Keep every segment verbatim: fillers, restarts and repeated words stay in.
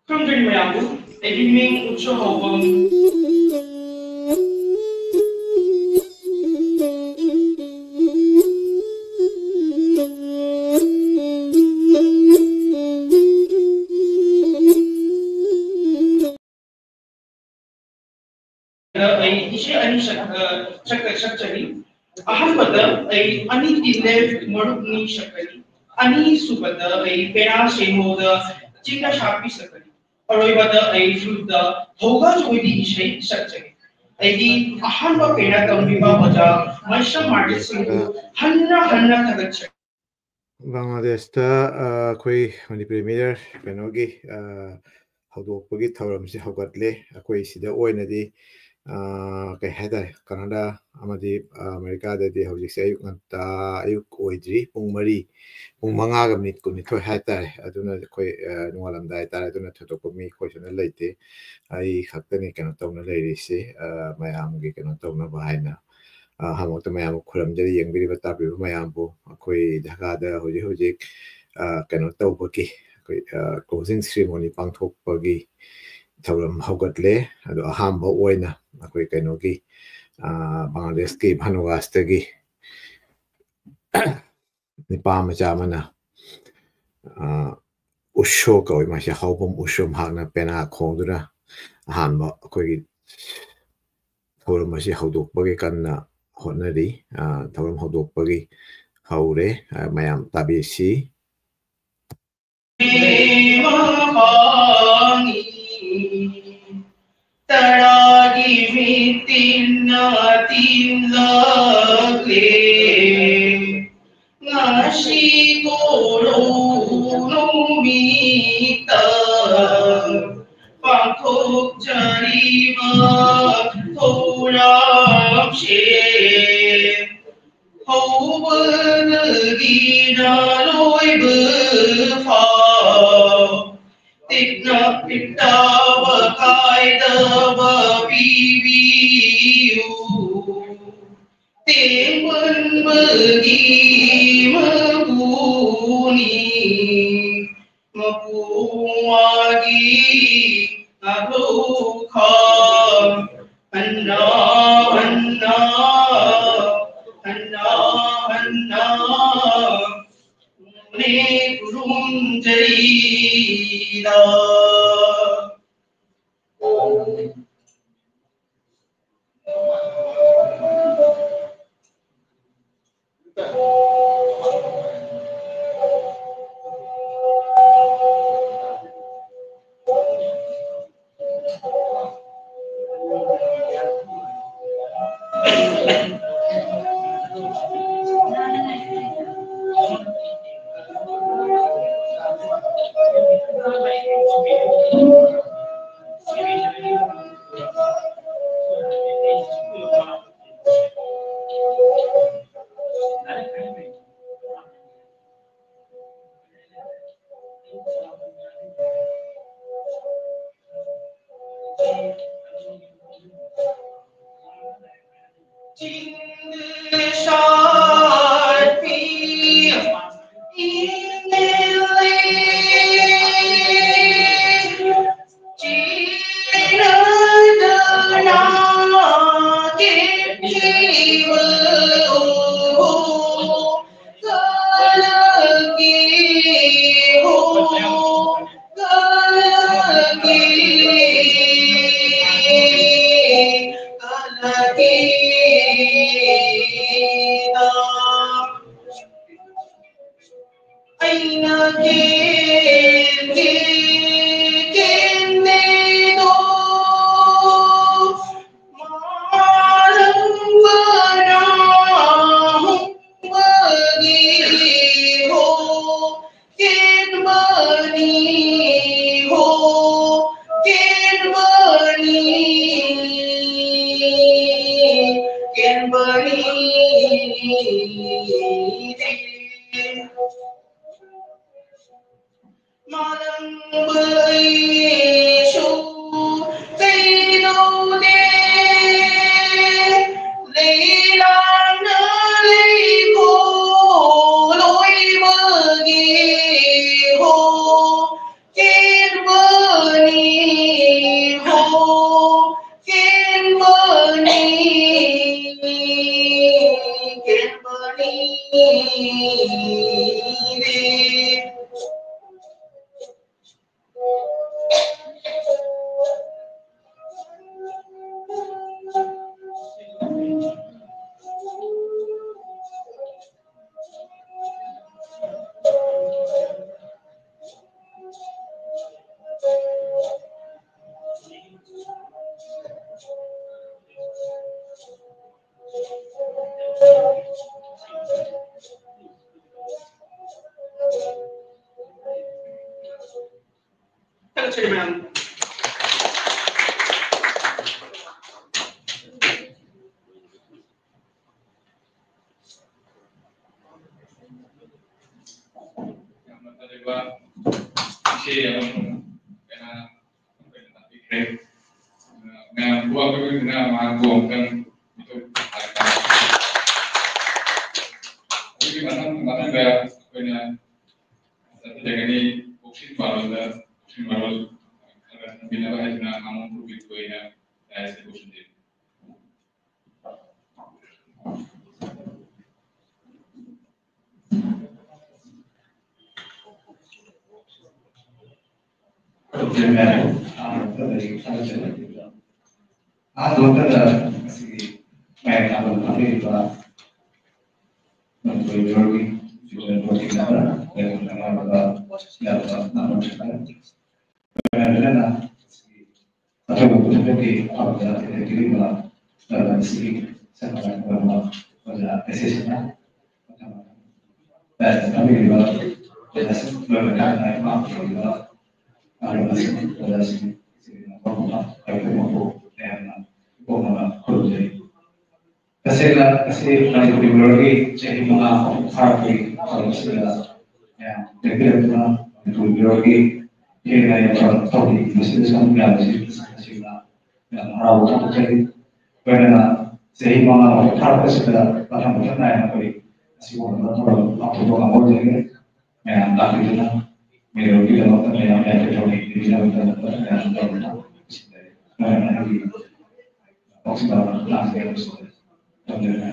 ꯈꯨꯔꯨꯝꯖꯔꯤ ꯃꯌꯥꯝꯕꯨ꯫ ꯑꯩꯒꯤ ꯃꯤꯡ ꯎꯠꯁꯣ ꯍꯧꯕꯝ꯫ ꯑꯩ ꯏꯁꯩ ꯑꯅꯤ ꯁꯛ-, ꯑ, ꯁꯛ-, ꯁꯛꯆꯔꯤ꯫ ꯑꯍꯥꯟꯕꯗ ꯑꯩ ꯑꯅꯤꯒꯤ left ꯃꯔꯨꯞꯅꯤ ꯁꯛꯀꯅꯤ꯫ ꯑꯅꯤꯁꯨꯕꯗ ꯑꯩ ꯄꯦꯅꯥ ꯁꯦꯡꯍꯧꯗ ꯆꯤꯡꯗ ꯁꯥꯄꯤ ꯁꯛꯀꯅꯤ꯫ ꯑꯔꯣꯏꯕꯗ ꯑꯩ flute ꯇ ꯊꯧꯒꯜ ꯖꯒꯣꯏꯒꯤ ꯏꯁꯩ ꯁꯛꯆꯒꯦ꯫ ꯑꯩꯒꯤ ꯑꯍꯥꯟꯕ ꯄꯦꯅꯥ ꯇꯝꯕꯤꯕ ꯑꯣꯖꯥ ꯃꯩꯁꯝ ꯃꯥꯔꯇꯤꯟ ꯁꯤꯡꯕꯨ ꯍꯟꯅ ꯍꯟꯅ ꯊꯥꯒꯠꯆꯔꯤ꯫ ꯕꯪꯒ꯭ꯂꯥꯗꯦꯁꯇ, ꯑ, ꯑꯩꯈꯣꯏ ꯃꯅꯤꯄꯨꯔꯤ ꯃꯤꯔ ꯀꯩꯅꯣꯒꯤ, ꯑ, ꯍꯧꯗꯣꯛꯄꯒꯤ ꯊꯧꯔꯝꯁꯦ ꯍꯧꯒꯠꯂꯦ꯫ ꯑꯩꯈꯣꯏ ꯁꯤꯗ ꯑꯣꯏꯅꯗꯤ, ꯑ, ꯀꯩ ꯍꯥꯏꯇꯥꯔꯦ, ꯀꯅꯥꯗꯥ ꯑꯃꯗꯤ, ꯑ, ꯑꯃꯦꯔꯤꯀꯥꯗꯗꯤ ꯍꯧꯖꯤꯛꯁꯦ ꯑꯌꯨꯛ ꯉꯟꯇꯥ, ꯑꯌꯨꯛ ꯑꯣꯏꯗ꯭ꯔꯤ, ꯄꯨꯡ ꯃꯔꯤ, ꯄꯨꯡ ꯃꯉꯥꯒ ꯃꯤꯅꯤꯠ ꯀꯨꯟꯅꯤꯊꯣꯏ ꯍꯥꯏꯇꯥꯔꯦ꯫ ꯑꯗꯨꯅ ꯑꯩꯈꯣꯏ, ꯑ, ꯅꯣꯡꯉꯥꯜꯂꯝꯗꯥꯏ ꯍꯥꯏꯇꯥꯔꯦ꯫ ꯑꯗꯨꯅ ꯊꯣꯏꯗꯣꯛꯄ ꯃꯤ ꯑꯩꯈꯣꯏ ꯁꯤꯗ ꯂꯩꯇꯦ꯫ ꯑꯩ ꯈꯛꯇꯅꯤ ꯀꯩꯅꯣ ꯇꯧꯅ ꯂꯩꯔꯤꯁꯦ, ꯑ, ꯃꯌꯥꯝꯒꯤ ꯀꯩꯅꯣ ꯇꯧꯅꯕ ꯍꯥꯏꯅ꯫ ꯑ, ꯑꯍꯥꯟꯕꯃꯛꯇ ꯃꯌꯥꯝꯕꯨ ꯈꯨꯔꯨꯝꯖꯔꯤ, ꯌꯦꯡꯕꯤꯔꯤꯕ ꯇꯥꯕꯤꯔꯤꯕ ꯃꯌꯥꯝꯕꯨ꯫ ꯑꯩꯈꯣꯏ ꯙꯥꯀꯥꯗ ꯍꯧꯖꯤꯛ ꯍꯧꯖꯤꯛ, ꯑ, ꯀꯩꯅꯣ ꯇꯧꯕꯒꯤ, ꯑꯩꯈꯣꯏ, ꯑ, closing ceremony ꯄꯥꯡꯊꯣꯛꯄꯒꯤ ꯊꯧꯔꯝ ꯍꯧꯒꯠꯂꯦ꯫ ꯑꯗꯣ ꯑꯍꯥꯟꯕ ꯑꯣꯏꯅ ꯑꯩꯈꯣꯏ ꯀꯩꯅꯣꯒꯤ, ꯑ, ꯕꯪꯒ꯭ꯂꯥꯗꯦꯁꯀꯤ ꯚꯥꯅꯨꯋꯥꯁꯇꯒꯤ ꯅꯤꯄꯥ ꯃꯆꯥ ꯑꯃꯅ, ꯑ, ꯎꯁꯣ ꯀꯧꯏ, ꯃꯥꯁꯦ ꯍꯥꯎꯕꯝ ꯎꯁꯣ, ꯃꯍꯥꯛꯅ ꯄꯦꯅꯥ ꯈꯣꯡꯗꯨꯅ ꯑꯍꯥꯟꯕ ꯑꯩꯈꯣꯏꯒꯤ ꯊꯧꯔꯝ ꯑꯁꯤ ꯍꯧꯗꯣꯛꯄꯒꯤ ꯀꯟꯅ ꯍꯣꯠꯅꯔꯤ꯫ ꯑ, ꯊꯧꯔꯝ ꯍꯧꯗꯣꯛꯄꯒꯤ ꯍꯧꯔꯦ꯫ ꯑ, ꯃꯌꯥꯝ ꯇꯥꯕꯤꯁꯤ꯫ ꯇꯔꯥꯒꯤ ꯃꯤꯇꯤꯟꯅ ꯇꯤꯟꯂꯛꯂꯦ꯫ ꯉꯁꯤ ꯀꯣꯔꯧ ꯅꯨꯃꯤꯠꯇ ꯄꯥꯡꯊꯣꯛꯆꯔꯤꯕ ꯊꯧꯔꯝꯁꯦ ꯍꯧꯕꯗꯒꯤꯅ ꯂꯣꯏꯕ ꯐꯥꯎ ꯇꯤꯛꯅ ꯄꯤꯛꯇꯕ ꯀꯥꯏꯗꯕ ꯄꯤꯕꯤꯌꯨ꯫ ꯇꯦꯡꯕꯟꯕꯒꯤ ꯃꯄꯨꯅꯤ, ꯃꯄꯨ ꯃꯥꯒꯤ ꯉꯥꯛꯂꯨꯈꯣ꯫ ꯍꯟꯅ ꯍꯟꯅ ꯍꯟꯅ ꯍꯟꯅ ꯅꯦ ꯈꯨꯔꯨꯝꯖꯔꯤꯗ꯫ ꯊꯥꯒꯠꯆꯔꯤ ꯃꯌꯥꯝ꯫ ꯌꯥꯝꯅ ꯐꯖꯕ ꯏꯁꯩ ꯑꯃꯁꯨꯡ ꯀꯩꯅꯥ ꯑꯩꯈꯣꯏꯅ ꯇꯥꯛꯄꯤꯈ꯭ꯔꯦ꯫ ꯑ, ꯃꯌꯥꯝ ꯄꯨꯝꯅꯃꯛ ꯑꯩꯈꯣꯏ ꯄꯨꯟꯅ ꯃꯍꯥꯛꯄꯨ ꯑꯃꯨꯛꯇꯪ ꯃꯤꯊꯣꯛ ꯍꯥꯏꯕ ꯇꯥꯔꯦ꯫ ꯑꯗꯨꯒꯤ ꯃꯊꯪ, ꯃꯊꯪꯗ ꯑꯩꯈꯣꯏꯅ ꯆꯠꯊꯖꯒꯅꯤ ꯀꯛꯆꯤꯡ ꯃꯔꯣꯜꯗ, ꯀꯛꯆꯤꯡ ꯃꯔꯣꯜ ꯈꯔ ꯇꯝꯕꯤꯅꯕ ꯍꯥꯏꯗꯨꯅ ꯃꯥꯃꯣꯟ ꯄ꯭ꯔꯣꯕꯤꯠꯄꯨ ꯑꯩꯅ ꯗꯥꯏꯁꯇ ꯀꯧꯁꯤꯟꯖꯔꯤ꯫ ꯑꯍꯥꯟꯕ ꯃꯛꯇꯗ ꯉꯁꯤꯒꯤ ꯃꯌꯥꯝ ꯇꯥꯐꯝ ꯐꯝꯕꯤꯔꯤꯕ ꯃꯅꯤꯄꯨꯔ ꯃꯤꯑꯣꯏꯒꯤ ꯆꯤꯜꯗ꯭ꯔꯦꯟ ꯕꯣꯔꯗꯀꯤ ꯃꯦꯝꯕꯔ, ꯂꯩꯐꯝ ꯈꯪꯅꯔꯕ ꯏꯌꯥꯝꯕ ꯅꯥꯃꯣ ꯁꯥꯔ, ꯂꯣꯏꯅ ꯂꯣꯏꯅꯅ ꯉꯁꯤꯒꯤ ꯑꯊꯣꯏꯕ ꯄꯨꯝꯅꯃꯛꯀꯤ ꯑꯐꯕꯗ ꯇꯦꯇꯦꯛꯄꯤꯔꯤꯕ ꯂꯝꯗꯝ ꯑꯁꯤꯒꯤ ꯁꯛ ꯃꯇꯧ ꯐꯖꯕ ꯑꯣꯖꯥ ꯑꯦꯁ ꯑꯦꯁ ꯁꯤꯅ ꯇꯝꯕꯤꯔꯤꯕ ꯑꯣꯖꯥꯁꯤꯡ ꯂꯣꯏꯅ ꯀꯥꯟꯅ ꯏꯃꯥ ꯄꯨꯔꯤꯕ ꯑꯍꯜ ꯂꯃꯟꯁꯤꯡ, ꯑꯣꯖꯥꯁꯤꯡ, ꯏꯆꯤꯜ ꯏꯅꯥꯎ ꯄꯨꯝꯅꯃꯛ ꯑꯩꯈꯣꯏ ꯄꯨꯝꯅꯃꯛꯄꯨ ꯃꯌꯥꯝꯅ ꯏꯀꯣꯛꯅꯅ ꯈꯨꯔꯨꯝꯖꯔꯤ꯫ ꯇꯁꯦꯡꯅ ꯉꯁꯤ ꯃꯅꯤꯄꯨꯔꯤ ꯃꯤꯔꯣꯜꯒꯤ ꯆꯍꯤ ꯃꯉꯥ ꯃꯄꯨꯡ ꯐꯥꯔꯛꯄꯒꯤ ꯊꯧꯔꯝ ꯑꯁꯤꯗ ꯃꯌꯥꯝ ꯂꯦꯡꯕꯤꯔꯛꯇꯨꯅ ꯃꯅꯤꯄꯨꯔꯤ ꯃꯤꯔꯣꯜꯒꯤ ꯍꯦꯟꯅ ꯌꯥꯝꯕ ꯊꯧꯔꯝ ꯃꯁꯤꯗ ꯁꯔꯨꯛ ꯌꯥꯕꯁꯤ ꯇꯁꯦꯡꯅ ꯌꯥꯝꯅ ꯍꯔꯥꯎꯕ ꯐꯣꯡꯗꯣꯛꯆꯔꯤ꯫ ꯂꯣꯏꯅꯅ ꯆꯍꯤ ꯃꯉꯥ ꯃꯄꯨꯡ ꯐꯥꯔꯛꯄꯁꯤꯗ ꯃꯊꯪ ꯃꯊꯪ ꯅꯥꯏꯅ ꯑꯩꯈꯣꯏ ꯑꯁꯤꯒꯨꯝꯕ ꯊꯧꯔꯝ ꯄꯥꯡꯊꯣꯛꯄ ꯉꯝꯕ ꯑꯣꯏꯖꯒꯦ꯫ ꯃꯌꯥꯝ ꯇꯥꯛꯄꯤꯗꯨꯅ ꯃꯤꯔꯣꯜꯒꯤꯗꯃꯛꯇ ꯃꯌꯥꯝ ꯌꯥꯏꯐ ꯊꯧꯔꯥꯡ ꯄꯤꯕꯤꯅꯕꯒꯤꯗꯃꯛꯇ ꯃꯌꯥꯝ ꯇꯧꯗꯨꯅ ꯂꯣꯏꯅꯅ ꯑꯩꯒꯤ ꯄꯥꯎꯁꯤꯗ ꯂꯥꯛꯆꯒꯦ ꯍꯥꯏꯕꯁꯤꯗ ꯊꯝꯖꯔꯦ꯫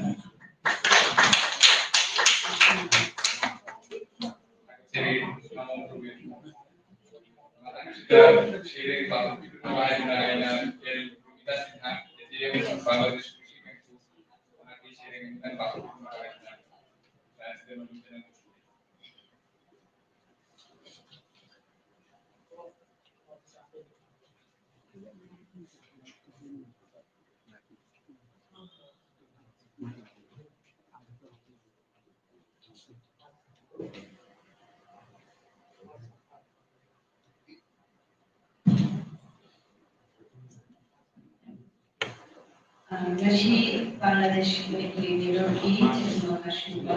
ꯉꯁꯤ ꯕꯪꯒ꯭ꯂꯥꯗꯦꯁ ꯃꯅꯤꯄꯨꯔꯤ ꯃꯤꯔꯣꯜꯒꯤ ꯆꯍꯤ ꯃꯉꯥ ꯁꯨꯕ,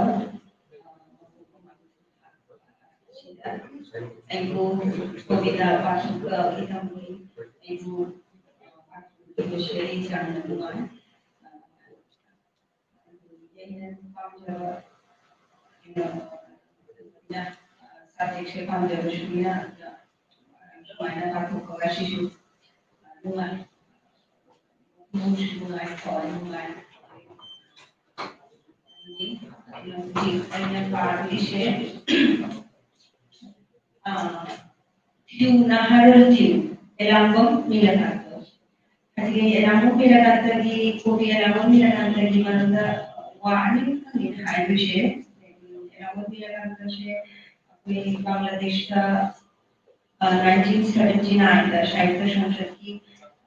ꯑ, ꯑꯩꯕꯨ ꯀꯣꯕꯤꯗ ꯄꯥꯊꯣꯛꯄꯒꯤꯗꯃꯛ ꯑꯩꯕꯨ, ꯑ, ꯄꯥꯊꯣꯛꯄꯤꯕꯁꯦ ꯑꯩ ꯌꯥꯝꯅ ꯅꯨꯡꯉꯥꯏ꯫ ꯑ, ꯑꯩꯅ ꯄꯥꯝꯖꯕ, ꯑ, ꯑ, subject ꯁꯦ ꯄꯥꯝꯖꯕꯁꯨ ꯃꯤꯅ ꯑꯗꯨꯃꯥꯏꯅ ꯄꯥꯊꯣꯛꯄꯒ ꯁꯤꯁꯨ ꯅꯨꯡꯉꯥꯏ꯫ ꯅꯨꯡꯁꯨ ꯅꯨꯡꯉꯥꯏ, ꯊꯋꯥꯏ ꯅꯨꯡꯉꯥꯏ꯫ ꯑꯗꯒꯤ ꯍꯧꯖꯤꯛ ꯑꯩꯅ ꯄꯥꯗꯣꯏꯁꯦ, ꯑ, ꯊꯤꯌꯨ ꯅꯥꯍꯥꯔꯣꯜ ꯊꯤꯌꯨ, ꯑꯦꯂꯥꯡꯕꯝ ꯅꯤꯂꯀꯥꯟꯇ꯫ ꯍꯧꯖꯤꯛ ꯑꯦꯂꯥꯡꯕꯝ ꯅꯤꯂꯀꯥꯟꯇꯒꯤ, ꯀꯣꯕꯤ ꯑꯦꯂꯥꯡꯕꯝ ꯅꯤꯂꯀꯥꯟꯇꯒꯤ ꯃꯔꯝꯗ ꯋꯥ ꯑꯅꯤꯈꯛꯇꯪꯅꯤ ꯍꯥꯏꯗꯣꯏꯁꯦ꯫ ꯑꯦꯂꯥꯡꯕꯝ ꯅꯤꯂꯀꯥꯟꯇꯁꯦ ꯑꯩꯈꯣꯏ ꯕꯪꯒ꯭ꯂꯥꯗꯦꯁꯇ, ꯑ, nineteen seventy nine ꯗ ꯁꯥꯍꯤꯇ꯭ꯌ ꯁꯪꯁꯠꯀꯤ,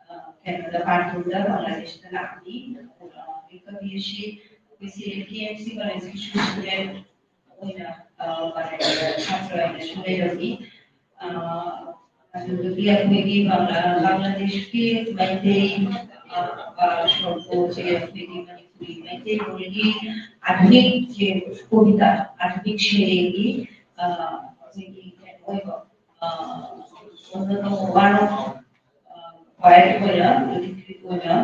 ꯑ, ꯀꯩꯅꯣꯗ, ꯄꯥꯟꯊꯨꯡꯗ ꯕꯪꯒ꯭ꯂꯥꯗꯦꯁꯇ ꯂꯥꯛꯂꯤ꯫ ꯑꯗꯨꯒ ꯀꯕꯤ ꯑꯁꯤ ꯑꯩꯈꯣꯏ ꯁꯤ ꯑꯦꯝ ꯁꯤ ꯀꯣꯂꯦꯖꯀꯤꯁꯨ ꯁ꯭ꯇꯨꯗꯦꯟ ꯑꯣꯏꯅ, ꯑ, ꯁꯥꯇ꯭ꯔ ꯑꯣꯏꯅꯁꯨ ꯂꯩꯔꯝꯃꯤ꯫ ꯑ, ꯑꯗꯨꯗꯒꯤ ꯑꯩꯈꯣꯏꯒꯤ ꯕꯪꯒ꯭ꯂꯥ-, ꯕꯪꯒ꯭ꯂꯥꯗꯦꯁꯀꯤ ꯃꯩꯇꯩ, ꯑ, ꯑ, ꯁꯣꯔꯣꯛꯄꯨꯁꯦ ꯑꯩꯈꯣꯏꯒꯤ ꯃꯅꯤꯄꯨꯔꯤ ꯃꯩꯇꯩꯂꯣꯟꯒꯤ ꯑꯥꯙꯨꯅꯤꯛ ꯀꯣꯕꯤꯇꯥ, ꯑꯥꯙꯨꯅꯤꯛ ꯁꯩꯔꯦꯡꯒꯤ, ꯑ, ꯑꯩꯈꯣꯏꯒꯤ ꯀꯩꯅꯣ ꯑꯣꯏꯕ, ꯑ, one of, ꯑ, poet ꯑꯣꯏꯅ, ꯂꯤꯔꯤꯛ ꯑꯣꯏꯅ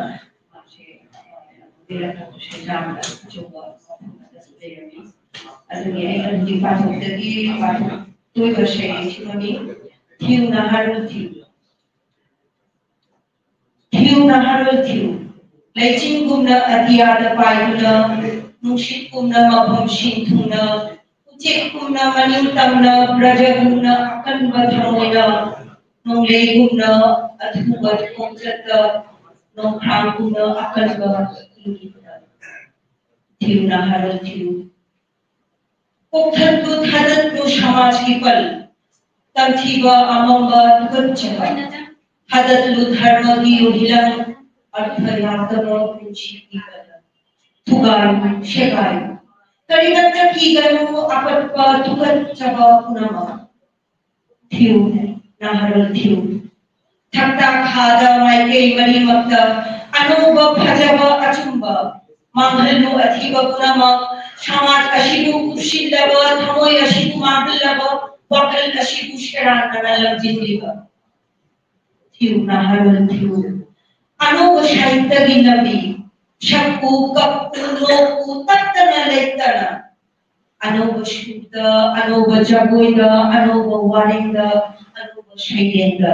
ꯃꯥꯁꯦ, ꯑ, ꯂꯩꯔꯝꯕꯁꯦ ꯌꯥꯝꯅ ꯑꯆꯧꯕ ꯋꯥꯐꯝ ꯑꯃꯗꯁꯨ ꯂꯩꯔꯝꯃꯤ꯫ ꯑꯗꯨꯅꯤ ꯑꯩꯅ ꯍꯧꯖꯤꯛ ꯄꯥꯊꯣꯛꯆꯒꯦ, ꯄꯥꯊꯣꯛꯇꯣꯏꯕ ꯁꯩꯔꯦꯡꯁꯤꯃꯗꯤ ꯊꯤꯌꯨ ꯅꯥꯍꯥꯔꯣꯜ ꯊꯤꯌꯨ꯫ ꯊꯤꯌꯨ ꯅꯥꯍꯥꯔꯣꯜ ꯊꯤꯌꯨ꯫ ꯂꯩꯆꯤꯟꯒꯨꯝꯅ ꯑꯇꯤꯌꯥꯗ ꯄꯥꯏꯗꯨꯅ, ꯅꯨꯡꯁꯤꯠꯀꯨꯝꯅ ꯃꯐꯝꯁꯤꯡ ꯊꯨꯡꯅ, ꯎꯆꯦꯛꯀꯨꯝꯅ ꯃꯅꯤꯡ ꯇꯝꯅ, ꯄ꯭ꯔꯖꯥꯒꯨꯝꯅ ꯑꯀꯟꯕ ꯊꯃꯣꯏꯅ, ꯅꯣꯡꯂꯩꯒꯨꯝꯅ ꯑꯊꯨꯕ ꯈꯣꯡꯆꯠꯇ, ꯅꯣꯡꯈ꯭ꯔꯥꯡꯒꯨꯝꯅ ꯑꯀꯟꯕ ꯏꯪꯒꯤꯠꯇ꯫ ꯊꯤꯌꯨ ꯅꯥꯍꯥꯔꯣꯜ ꯊꯤꯌꯨ꯫ ꯀꯣꯛꯊꯠꯂꯨ ꯊꯥꯗꯠꯂꯨ ꯁꯃꯥꯖꯀꯤ ꯄꯜ, ꯇꯝꯊꯤꯕ ꯑꯃꯝꯕ ꯇꯨꯀꯠꯆꯕ, ꯊꯥꯗꯠꯂꯨ ꯙꯔꯃꯒꯤ ꯌꯨꯍꯤꯂꯪ, ꯑꯔꯊ ꯌꯥꯎꯗꯕ ꯄꯨꯟꯁꯤꯒꯤ ꯄꯜ꯫ ꯊꯨꯒꯥꯏꯌꯨ, ꯁꯦꯒꯥꯏꯌꯨ, ꯀꯔꯤꯃꯠꯇ ꯀꯤꯒꯅꯨ ꯑꯄꯠꯄ ꯇꯨꯀꯠꯆꯕ ꯄꯨꯝꯅꯃꯛ꯫ ꯊꯤꯌꯨ, ꯅꯥꯍꯥꯔꯣꯜ ꯊꯤꯌꯨ꯫ ꯊꯛꯇꯥ ꯈꯥꯗ ꯃꯥꯏꯀꯩ ꯃꯔꯤꯃꯛꯇ ꯑꯅꯧꯕ ꯐꯖꯕ ꯑꯆꯨꯝꯕ ꯃꯥꯡꯍꯜꯂꯨ ꯑꯊꯤꯕ ꯄꯨꯝꯅꯃꯛ꯫ ꯁꯃꯥꯖ ꯑꯁꯤꯕꯨ ꯀꯨꯞꯁꯤꯜꯂꯕ, ꯊꯃꯣꯏ ꯑꯁꯤꯕꯨ ꯃꯥꯡꯍꯜꯂꯕ, ꯋꯥꯈꯜ ꯑꯁꯤꯕꯨ ꯁꯦꯔꯥꯟꯅꯅ ꯂꯝꯖꯤꯡꯂꯤꯕ꯫ ꯊꯤꯌꯨ ꯅꯍꯥꯔꯣꯜ ꯊꯤꯌꯨ꯫ ꯑꯅꯧꯕ ꯁꯥꯍꯤꯇ꯭ꯌꯒꯤ ꯂꯝꯕꯤ꯫ ꯁꯛꯎ, ꯀꯞꯎ, ꯅꯣꯛꯎ, ꯇꯠꯇꯅ ꯂꯦꯞꯇꯅ꯫ ꯑꯅꯧꯕ ꯁꯨꯔꯗ, ꯑꯅꯧꯕ ꯖꯒꯣꯏꯗ, ꯑꯅꯧꯕ ꯋꯥꯔꯦꯡꯗ, ꯑꯅꯧꯕ ꯁꯩꯔꯦꯡꯗ꯫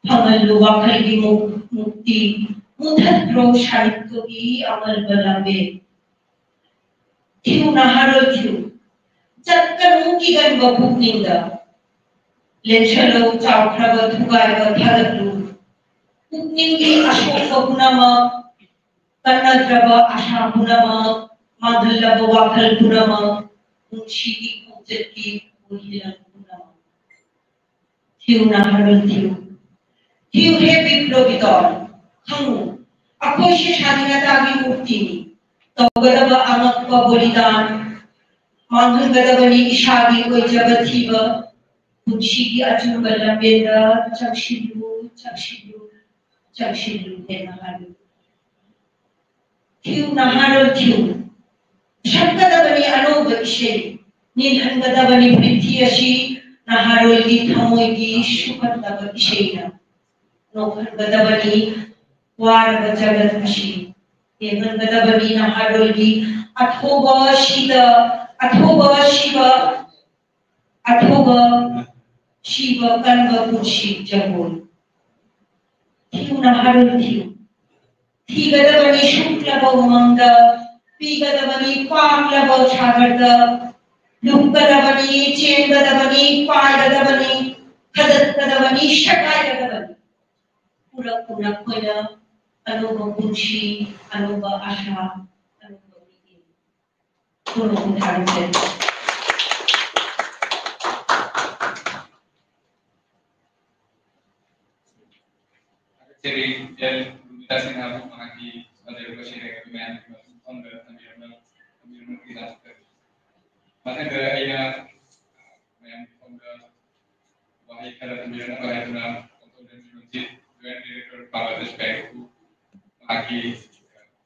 ꯐꯪꯍꯜꯂꯨ ꯋꯥꯈꯜꯒꯤ ꯃꯨꯛ-, ꯃꯨꯛꯇꯤ꯫ ꯃꯨꯊꯠꯈ꯭ꯔꯣ ꯁꯥꯍꯤꯇ꯭ꯌꯒꯤ ꯑꯃꯜꯕ ꯂꯝꯕꯦꯜ꯫ ꯊꯤꯌꯨ ꯅꯍꯥꯔꯣꯜ ꯊꯤꯌꯨ꯫ ꯆꯠꯀꯅꯨ ꯀꯤꯒꯟꯕ ꯄꯨꯛꯅꯤꯡꯗ꯫ ꯂꯦꯟꯁꯜꯂꯨ ꯆꯥꯎꯈ꯭ꯔꯕ ꯊꯨꯒꯥꯏꯕ ꯊꯥꯒꯠꯂꯨ꯫ ꯄꯨꯛꯅꯤꯡꯒꯤ ꯑꯁꯣꯛꯄ ꯄꯨꯝꯅꯃꯛ, ꯀꯟꯅꯗ꯭ꯔꯕ ꯑꯁꯥ ꯄꯨꯝꯅꯃꯛ, ꯃꯥꯡꯍꯜꯂꯕ ꯋꯥꯈꯜ ꯄꯨꯝꯅꯃꯛ, ꯄꯨꯟꯁꯤꯒꯤ ꯈꯣꯡꯆꯠꯀꯤ ꯑꯣꯏꯍꯤꯂꯝ ꯄꯨꯝꯅꯃꯛ꯫ ꯊꯤꯌꯨ ꯅꯍꯥꯔꯣꯜ ꯊꯤꯌꯨ꯫ ꯊꯤꯌꯨ ꯍꯦ ꯕꯤꯄ꯭ꯂꯕꯤ ꯇꯣꯟ꯫ ꯈꯪꯉꯨ, ꯑꯩꯈꯣꯏꯁꯦ ꯁ꯭ꯋꯥꯙꯤꯅꯇꯥꯒꯤ ꯃꯨꯔꯇꯤꯅꯤ꯫ ꯇꯧꯒꯗꯕ ꯑꯉꯛꯄ ꯕꯣꯂꯤꯗꯥꯟ꯫ ꯃꯥꯡꯍꯟꯒꯗꯕꯅꯤ ꯏꯁꯥꯒꯤ ꯑꯣꯏꯖꯕ ꯊꯤꯕ꯫ ꯄꯨꯟꯁꯤꯒꯤ ꯑꯆꯨꯝꯕ ꯂꯝꯕꯦꯜꯗ ꯆꯪꯁꯤꯜꯂꯨ, ꯆꯪꯁꯤꯜꯂꯨ, ꯆꯪꯁꯤꯜꯂꯨ ꯍꯦ ꯅꯍꯥꯔꯣꯜ꯫ ꯊꯤꯌꯨ ꯅꯍꯥꯔꯣꯜ ꯊꯤꯌꯨ꯫ ꯁꯛꯀꯗꯕꯅꯤ ꯑꯅꯧꯕ ꯏꯁꯩ꯫ ꯅꯤꯜꯍꯟꯒꯗꯕꯅꯤ ꯄ꯭ꯔꯤꯊꯤ ꯑꯁꯤ ꯅꯍꯥꯔꯣꯜꯒꯤ ꯊꯃꯣꯏꯒꯤ ꯁꯨꯞꯍꯠꯂꯕ ꯏꯁꯩꯅ꯫ ꯅꯣꯛꯍꯟꯒꯗꯕꯅꯤ ꯋꯥꯔꯕ ꯖꯒꯠ ꯑꯁꯤ꯫ ꯌꯦꯡꯍꯟꯒꯗꯕꯅꯤ ꯅꯍꯥꯔꯣꯜꯒꯤ ꯑꯊꯧꯕ ꯁꯤꯗ, ꯑꯊꯧꯕ ꯁꯤꯕ, ꯑꯊꯧꯕ ꯁꯤꯕ ꯀꯟꯕ ꯄꯨꯟꯁꯤ ꯖꯒꯣꯏ꯫ ꯊꯤꯌꯨ ꯅꯍꯥꯔꯣꯜ ꯊꯤꯌꯨ꯫ ꯊꯤꯒꯗꯕꯅꯤ ꯁꯨꯛꯂꯕ ꯎꯃꯪꯗ, ꯄꯤꯒꯗꯕꯅꯤ ꯄꯥꯛꯂꯕ ꯁꯥꯒꯔꯗ, ꯂꯨꯞꯀꯗꯕꯅꯤ, ꯆꯦꯟꯒꯗꯕꯅꯤ, ꯄꯥꯏꯒꯗꯕꯅꯤ, ꯊꯥꯗꯠꯀꯗꯕꯅꯤ, ꯁꯦꯒꯥꯏꯒꯗꯕꯅꯤ꯫ ꯄꯨꯔꯛꯎ ꯅꯈꯣꯏꯅ ꯑꯅꯧꯕ ꯄꯨꯟꯁꯤ, ꯑꯅꯧꯕ ꯑꯥꯁꯥ, ꯑꯅꯧꯕ ꯃꯤꯠꯌꯦꯡ꯫ ꯈꯨꯔꯨꯝ ꯊꯥꯖꯔꯤ꯫ ꯊꯥꯒꯠꯆꯔꯤ, ꯑꯦꯜ ꯔꯨꯃꯤꯇꯥ ꯁꯤꯡꯍꯕꯨ ꯃꯍꯥꯛꯀꯤ ꯐꯖꯔꯕ ꯁꯩꯔꯦꯡ ꯑꯗꯨ ꯃꯌꯥꯝꯒꯤ ꯃꯐꯝꯗ ꯊꯝꯕꯤꯔꯝꯕ-, ꯊꯝꯕꯤꯔꯝꯕꯒꯤꯗꯃꯛꯇ꯫ ꯃꯊꯪꯗ ꯑꯩꯅ ꯃꯌꯥꯝꯒꯤ ꯃꯐꯝꯗ ꯋꯥꯍꯩ ꯈꯔ ꯊꯝꯕꯤꯔꯝꯅꯕ ꯍꯥꯏꯗꯨꯅ Konthoujam Ranjit, Joint Director, Bangladesh Bank ꯄꯨ ꯃꯍꯥꯛꯀꯤ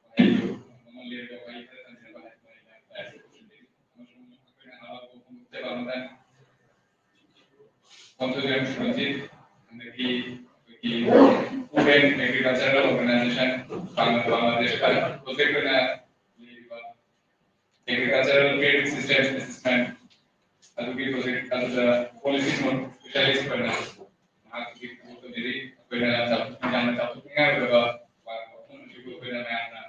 ꯋꯥꯍꯩꯗꯨ, ꯃꯉꯣꯟ ꯂꯩꯔꯕ ꯋꯥꯍꯩ ꯈꯔ ꯊꯝꯖꯅꯕ ꯍꯥꯏꯗꯨꯅ ꯑꯩꯅ ꯂꯥꯏꯁꯦ ꯄꯨꯁꯤꯟꯖꯔꯤ꯫ ꯑꯃꯁꯨꯡ ꯑꯩꯈꯣꯏꯅ ꯍꯔꯥꯎꯕ ꯐꯣꯡꯗꯣꯛꯆꯕ ꯑꯃꯅ, ꯈꯣꯟꯊꯣꯏꯕꯦꯝ ꯁꯨꯔꯟꯖꯤꯠ, ꯍꯟꯗꯛꯀꯤ ꯑꯩꯈꯣꯏꯒꯤ Food and Agricultural Organization, ꯕꯪꯒ꯭ꯂꯥꯗꯦꯁꯇ ꯄ꯭ꯔꯣꯖꯦꯛ ꯑꯣꯏꯅ ꯂꯩꯔꯤꯕ Agricultural Field Systems Assessment ꯑꯗꯨꯒꯤ ꯄ꯭ꯔꯣꯖꯦꯛ ꯑꯗꯨꯗ ꯄꯣꯂꯤꯁꯤ ꯅꯣꯠ ꯁ꯭ꯄꯦꯁꯤꯌꯦꯂꯤꯁ ꯑꯣꯏꯅ ꯃꯍꯥꯛꯀꯤ ꯊꯕꯛ ꯇꯧꯖꯔꯤ꯫ ꯑꯩꯈꯣꯏꯅ ꯆꯥꯎꯊꯣꯛ-, ꯌꯥꯝꯅ ꯆꯥꯎꯊꯣꯛꯅꯤꯡꯉꯥꯏ ꯑꯣꯏꯔꯕ ꯋꯥꯐꯝ ꯑꯁꯤꯕꯨ ꯑꯩꯈꯣꯏꯅ ꯃꯌꯥꯝꯅ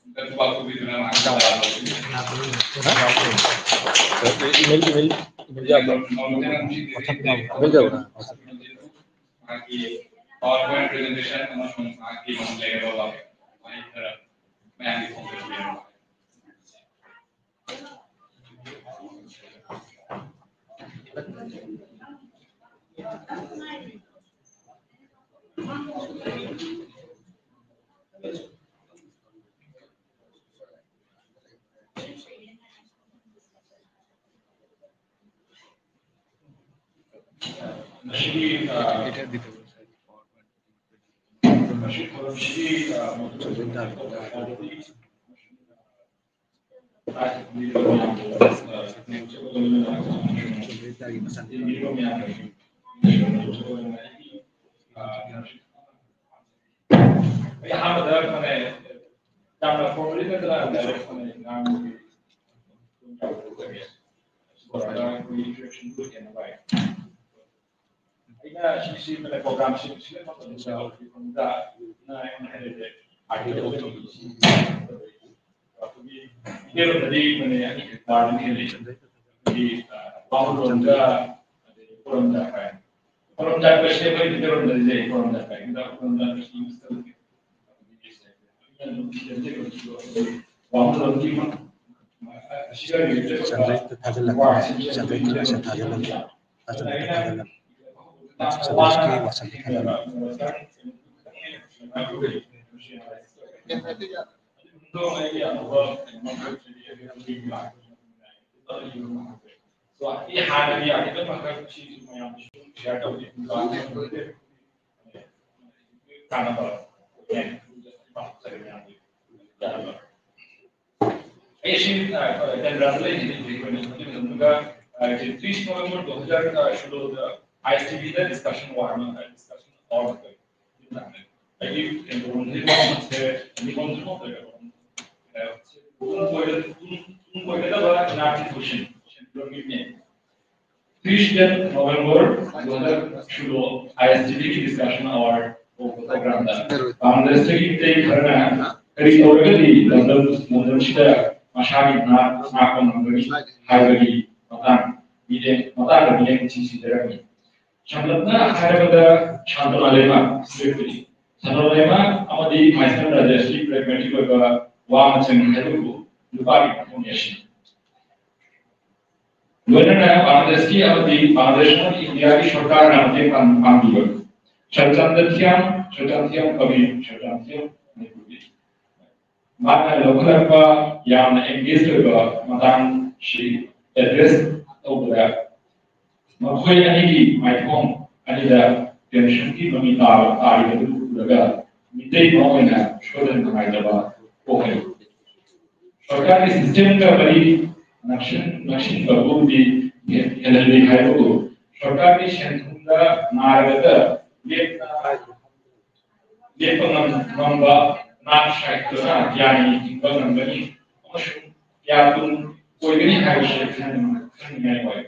ꯑꯃꯨꯛꯇ ꯈꯨꯕꯥꯛ ꯈꯨꯕꯤꯗꯨꯅ ꯃꯍꯥꯛꯄꯨ ꯇꯔꯥꯝꯅ ꯑꯣꯏꯁꯤꯟꯖꯔꯤ꯫ ꯏꯃꯦꯜ, ꯏꯃꯦꯜ, ꯏꯃꯦꯜ ꯌꯥꯕ꯭ꯔꯣ? ꯅꯣꯡꯃꯗ ꯅꯨꯡꯁꯤꯠ ꯏꯃꯦꯜ ꯌꯥꯕ꯭ꯔꯣ? ꯃꯍꯥꯛꯀꯤ PowerPoint presentation ꯑꯃꯁꯨꯡ ꯃꯍꯥꯛꯀꯤ ꯂꯩꯔꯕ ꯋꯥꯍꯩ ꯈꯔ ꯃꯌꯥꯝꯒꯤ ꯈꯣꯡꯗ ꯊꯝꯕꯤꯔꯝꯃꯨ꯫ ꯃꯁꯤꯒꯤ, ꯑ, ꯃꯁꯤ ꯊꯧꯔꯝꯁꯤꯒꯤ, ꯑ, ꯑꯩ ꯑꯍꯥꯟꯕꯗ ꯈꯪꯉꯦ, ꯌꯥꯝꯅ formally ꯅꯠꯇꯅ direct ꯈꯪꯉꯦ, ꯉꯥꯡꯕꯒꯤ ꯑꯗꯨꯝ ꯌꯥꯎꯖꯒꯦ꯫ ꯂꯣꯏꯔꯒ ꯑꯩꯈꯣꯏꯒꯤ introduction ꯇꯧꯖꯒꯦ꯫ ꯑꯩꯅ ꯁꯤꯒꯤ ꯃꯇꯝꯗ program ꯁꯤ ꯁꯤꯒꯤ ꯃꯇꯝꯗ ꯍꯧꯖꯤꯛ ꯃꯇꯝꯗ ꯑꯩꯅ ꯍꯥꯏꯔꯤꯁꯦ ꯑꯩꯈꯣꯏꯒꯤ ꯃꯩꯇꯩꯂꯣꯟꯗꯗꯤ ꯃꯅꯦ ꯋꯥꯔꯗꯅ ꯍꯦꯜꯂꯤ꯫ ꯑꯩꯈꯣꯏꯒꯤ, ꯑ, ꯋꯥꯉꯨꯔꯣꯟꯒ ꯑꯗꯩ ꯈꯣꯔꯝꯗ ꯍꯥꯏ꯫ ꯈꯣꯔꯝꯗ ꯍꯥꯏꯕꯁꯦ ꯑꯩꯈꯣꯏ ꯃꯩꯇꯩꯂꯣꯟꯗꯗꯤ ꯂꯩ, ꯈꯣꯔꯝꯗ ꯍꯥꯏ꯫ ꯈꯣꯔꯝꯗ ꯍꯥꯏꯕꯁꯤ ꯏꯪꯂꯤꯁꯇ ꯂꯩ꯫ ꯋꯥꯉꯨꯔꯣꯟꯒꯤ ꯆꯟꯗ꯭ꯔꯩꯗ ꯊꯥꯖꯤꯜꯂꯛꯀꯦ꯫ ꯆꯟꯗ꯭ꯔꯩꯗ ꯃꯦꯁꯦꯖ ꯊꯥꯖꯤꯜꯂꯛꯀꯦ꯫ ꯆꯟꯗ꯭ꯔꯩꯒꯤ WhatsApp-ꯇ ꯊꯥꯖꯤꯜꯂꯛꯀꯦ꯫ So, ꯑꯩ ꯍꯥꯟꯅꯒꯤ ꯑꯥꯔꯇꯤꯀꯜ ꯃꯈꯜ ꯁꯤꯁꯨ ꯃꯌꯥꯝꯗꯁꯨ ꯁꯤꯌꯔ ꯇꯧꯒꯦ꯫ ꯀꯥꯟꯅꯕ ꯑꯩ ꯁꯤ ꯀꯦꯟꯗ꯭ꯔꯗ ꯂꯩꯔꯤꯉꯩꯗꯒꯤ ꯑꯩꯈꯣꯏꯅ ꯑꯗꯨꯒ ꯇ꯭ꯔꯤꯁ ꯅꯣꯕꯦꯝꯕꯔ ꯇꯨ ꯍꯖꯥꯔ ꯁꯣꯂꯣꯗ ꯑꯥꯏ ꯑꯦꯁ ꯇꯤ ꯚꯤꯗ ꯗꯤꯁꯀꯁꯟ ꯑꯋꯥꯔ ꯑꯃ ꯗꯤꯁꯀꯁꯟ ꯑꯋꯥꯔ ꯑꯩꯒꯤ ꯀꯩꯅꯣꯁꯦ ꯅꯤꯉꯣꯝꯁꯨ ꯅꯣꯛꯇ꯭ꯔꯦ꯫ ꯇꯨꯡ ꯀꯣꯏꯒꯗꯕ ꯏꯅꯥꯛꯀꯤ ꯀꯣꯏꯁꯟ ꯁꯦꯟꯇ꯭ꯔꯦꯜꯒꯤꯅꯦ꯫ ꯇ꯭ꯔꯤꯁ ꯅꯣꯕꯦꯝꯕꯔ ꯇꯨ ꯍꯖꯥꯔ ꯁꯣꯂꯣ ꯑꯥꯏ ꯑꯦꯁ ꯇꯤ ꯚꯤꯒꯤ ꯗꯤꯁꯀꯁꯟ ꯑꯋꯥꯔ ꯀꯧꯕ ꯄ꯭ꯔꯣꯒ꯭ꯔꯥꯝꯗ ꯕꯪꯒ꯭ꯂꯥꯗꯦꯁꯇꯒꯤ ꯃꯤꯇꯩ ꯈꯔꯅ ꯀꯔꯤ ꯇꯧꯔꯒꯗꯤ ꯂꯝꯗꯝ ꯂꯝꯗꯝꯁꯤꯗ ꯃꯁꯥꯒꯤ ꯅꯥꯠ ꯉꯥꯛꯄ ꯉꯝꯒꯅꯤ ꯍꯥꯏꯕꯒꯤ ꯃꯇꯥꯡ ꯃꯤꯔꯦꯝ ꯃꯇꯥꯡꯗ ꯃꯤꯔꯦꯝ ꯊꯤꯡꯖꯤꯟꯖꯔꯝꯃꯤ꯫ ꯁꯝꯂꯞꯅ ꯍꯥꯏꯔꯕꯗ ꯁꯥꯟꯇꯣꯅꯥ ꯂꯩꯃ ꯁꯤꯔꯦꯞꯄꯨꯗꯤ ꯁꯥꯟꯇꯣꯅꯥ ꯂꯩꯃ ꯑꯃꯗꯤ ꯃꯥꯏꯁꯟ ꯔꯥꯖꯦꯁꯀꯤ ꯄ꯭ꯔꯦꯒꯃꯦꯇꯤꯛ ꯑꯣꯏꯕ ꯋꯥ ꯃꯆꯪ ꯍꯥꯏꯕꯕꯨ ꯅꯨꯄꯥꯒꯤ ꯃꯐꯝ ꯑꯁꯤꯅꯤ꯫ ꯂꯣꯏꯅꯅ ꯕꯪꯒ꯭ꯂꯥꯗꯦꯁꯀꯤ ꯑꯃꯗꯤ ꯕꯪꯒ꯭ꯂꯥꯗꯦꯁ ꯑꯃꯗꯤ ꯏꯟꯗꯤꯌꯥꯒꯤ ꯁꯔꯀꯥꯔꯅ ꯃꯇꯦꯡ ꯄꯥꯡ- ꯄꯥꯡꯕꯤꯕ ꯁꯔꯆꯥꯟꯗ ꯊꯤꯌꯥꯝ, ꯁꯔꯆꯥꯟ ꯊꯤꯌꯥꯝ ꯀꯕꯤꯔ, ꯁꯔꯆꯥꯟ ꯊꯤꯌꯥꯝ ꯃꯅꯤꯄꯨꯔꯒꯤ ꯃꯥꯅ ꯂꯧꯈꯠꯂꯛꯄ ꯌꯥꯝꯅ ꯑꯦꯡꯒꯦꯖ ꯑꯣꯏꯕ ꯃꯇꯥꯡꯁꯤ ꯑꯦꯗ꯭ꯔꯦꯁ ꯇꯧꯕꯗ ꯃꯈꯣꯏ ꯑꯅꯤꯒꯤ ꯃꯥꯏꯊꯣꯡ ꯑꯅꯤꯗ ꯇꯦꯟꯁꯟꯒꯤ ꯃꯃꯤ ꯇꯥꯕ ꯇꯥꯔꯤꯕꯗꯨ ꯎꯔꯒ ꯃꯤꯇꯩ ꯑꯃ ꯑꯣꯏꯅ ꯁꯣꯏꯗꯅ ꯅꯨꯡꯉꯥꯏꯇꯕ ꯄꯣꯛꯍꯜꯂꯤ꯫ ꯁꯔꯀꯥꯔꯒꯤ ꯁꯤꯁꯇꯦꯝꯒ ꯃꯔꯤ ꯅꯛꯁꯤꯟ- ꯅꯛꯁꯤꯟꯕꯕꯨꯗꯤ ꯍꯦꯜꯍꯜꯂꯤ ꯍꯥꯏꯕꯕꯨ ꯁꯔꯀꯥꯔꯒꯤ ꯁꯦꯟꯊꯨꯝꯗ ꯉꯥꯏꯔꯒ ꯂꯦꯞꯅ ꯂꯦꯞꯄ ꯉꯝ- ꯉꯝꯕ ꯅꯥꯠ ꯁꯥꯍꯤꯠꯇꯨꯅ ꯒ꯭ꯌꯥꯟ ꯍꯤꯡꯕ ꯉꯝꯒꯅꯤ ꯑꯃꯁꯨꯡ ꯒ꯭ꯌꯥꯟ ꯇꯨꯡ ꯑꯣꯏꯒꯅꯤ ꯍꯥꯏꯕꯁꯤ ꯈꯪꯍꯟ- ꯈꯪꯅꯤꯡꯉꯥꯏ ꯑꯣꯏ꯫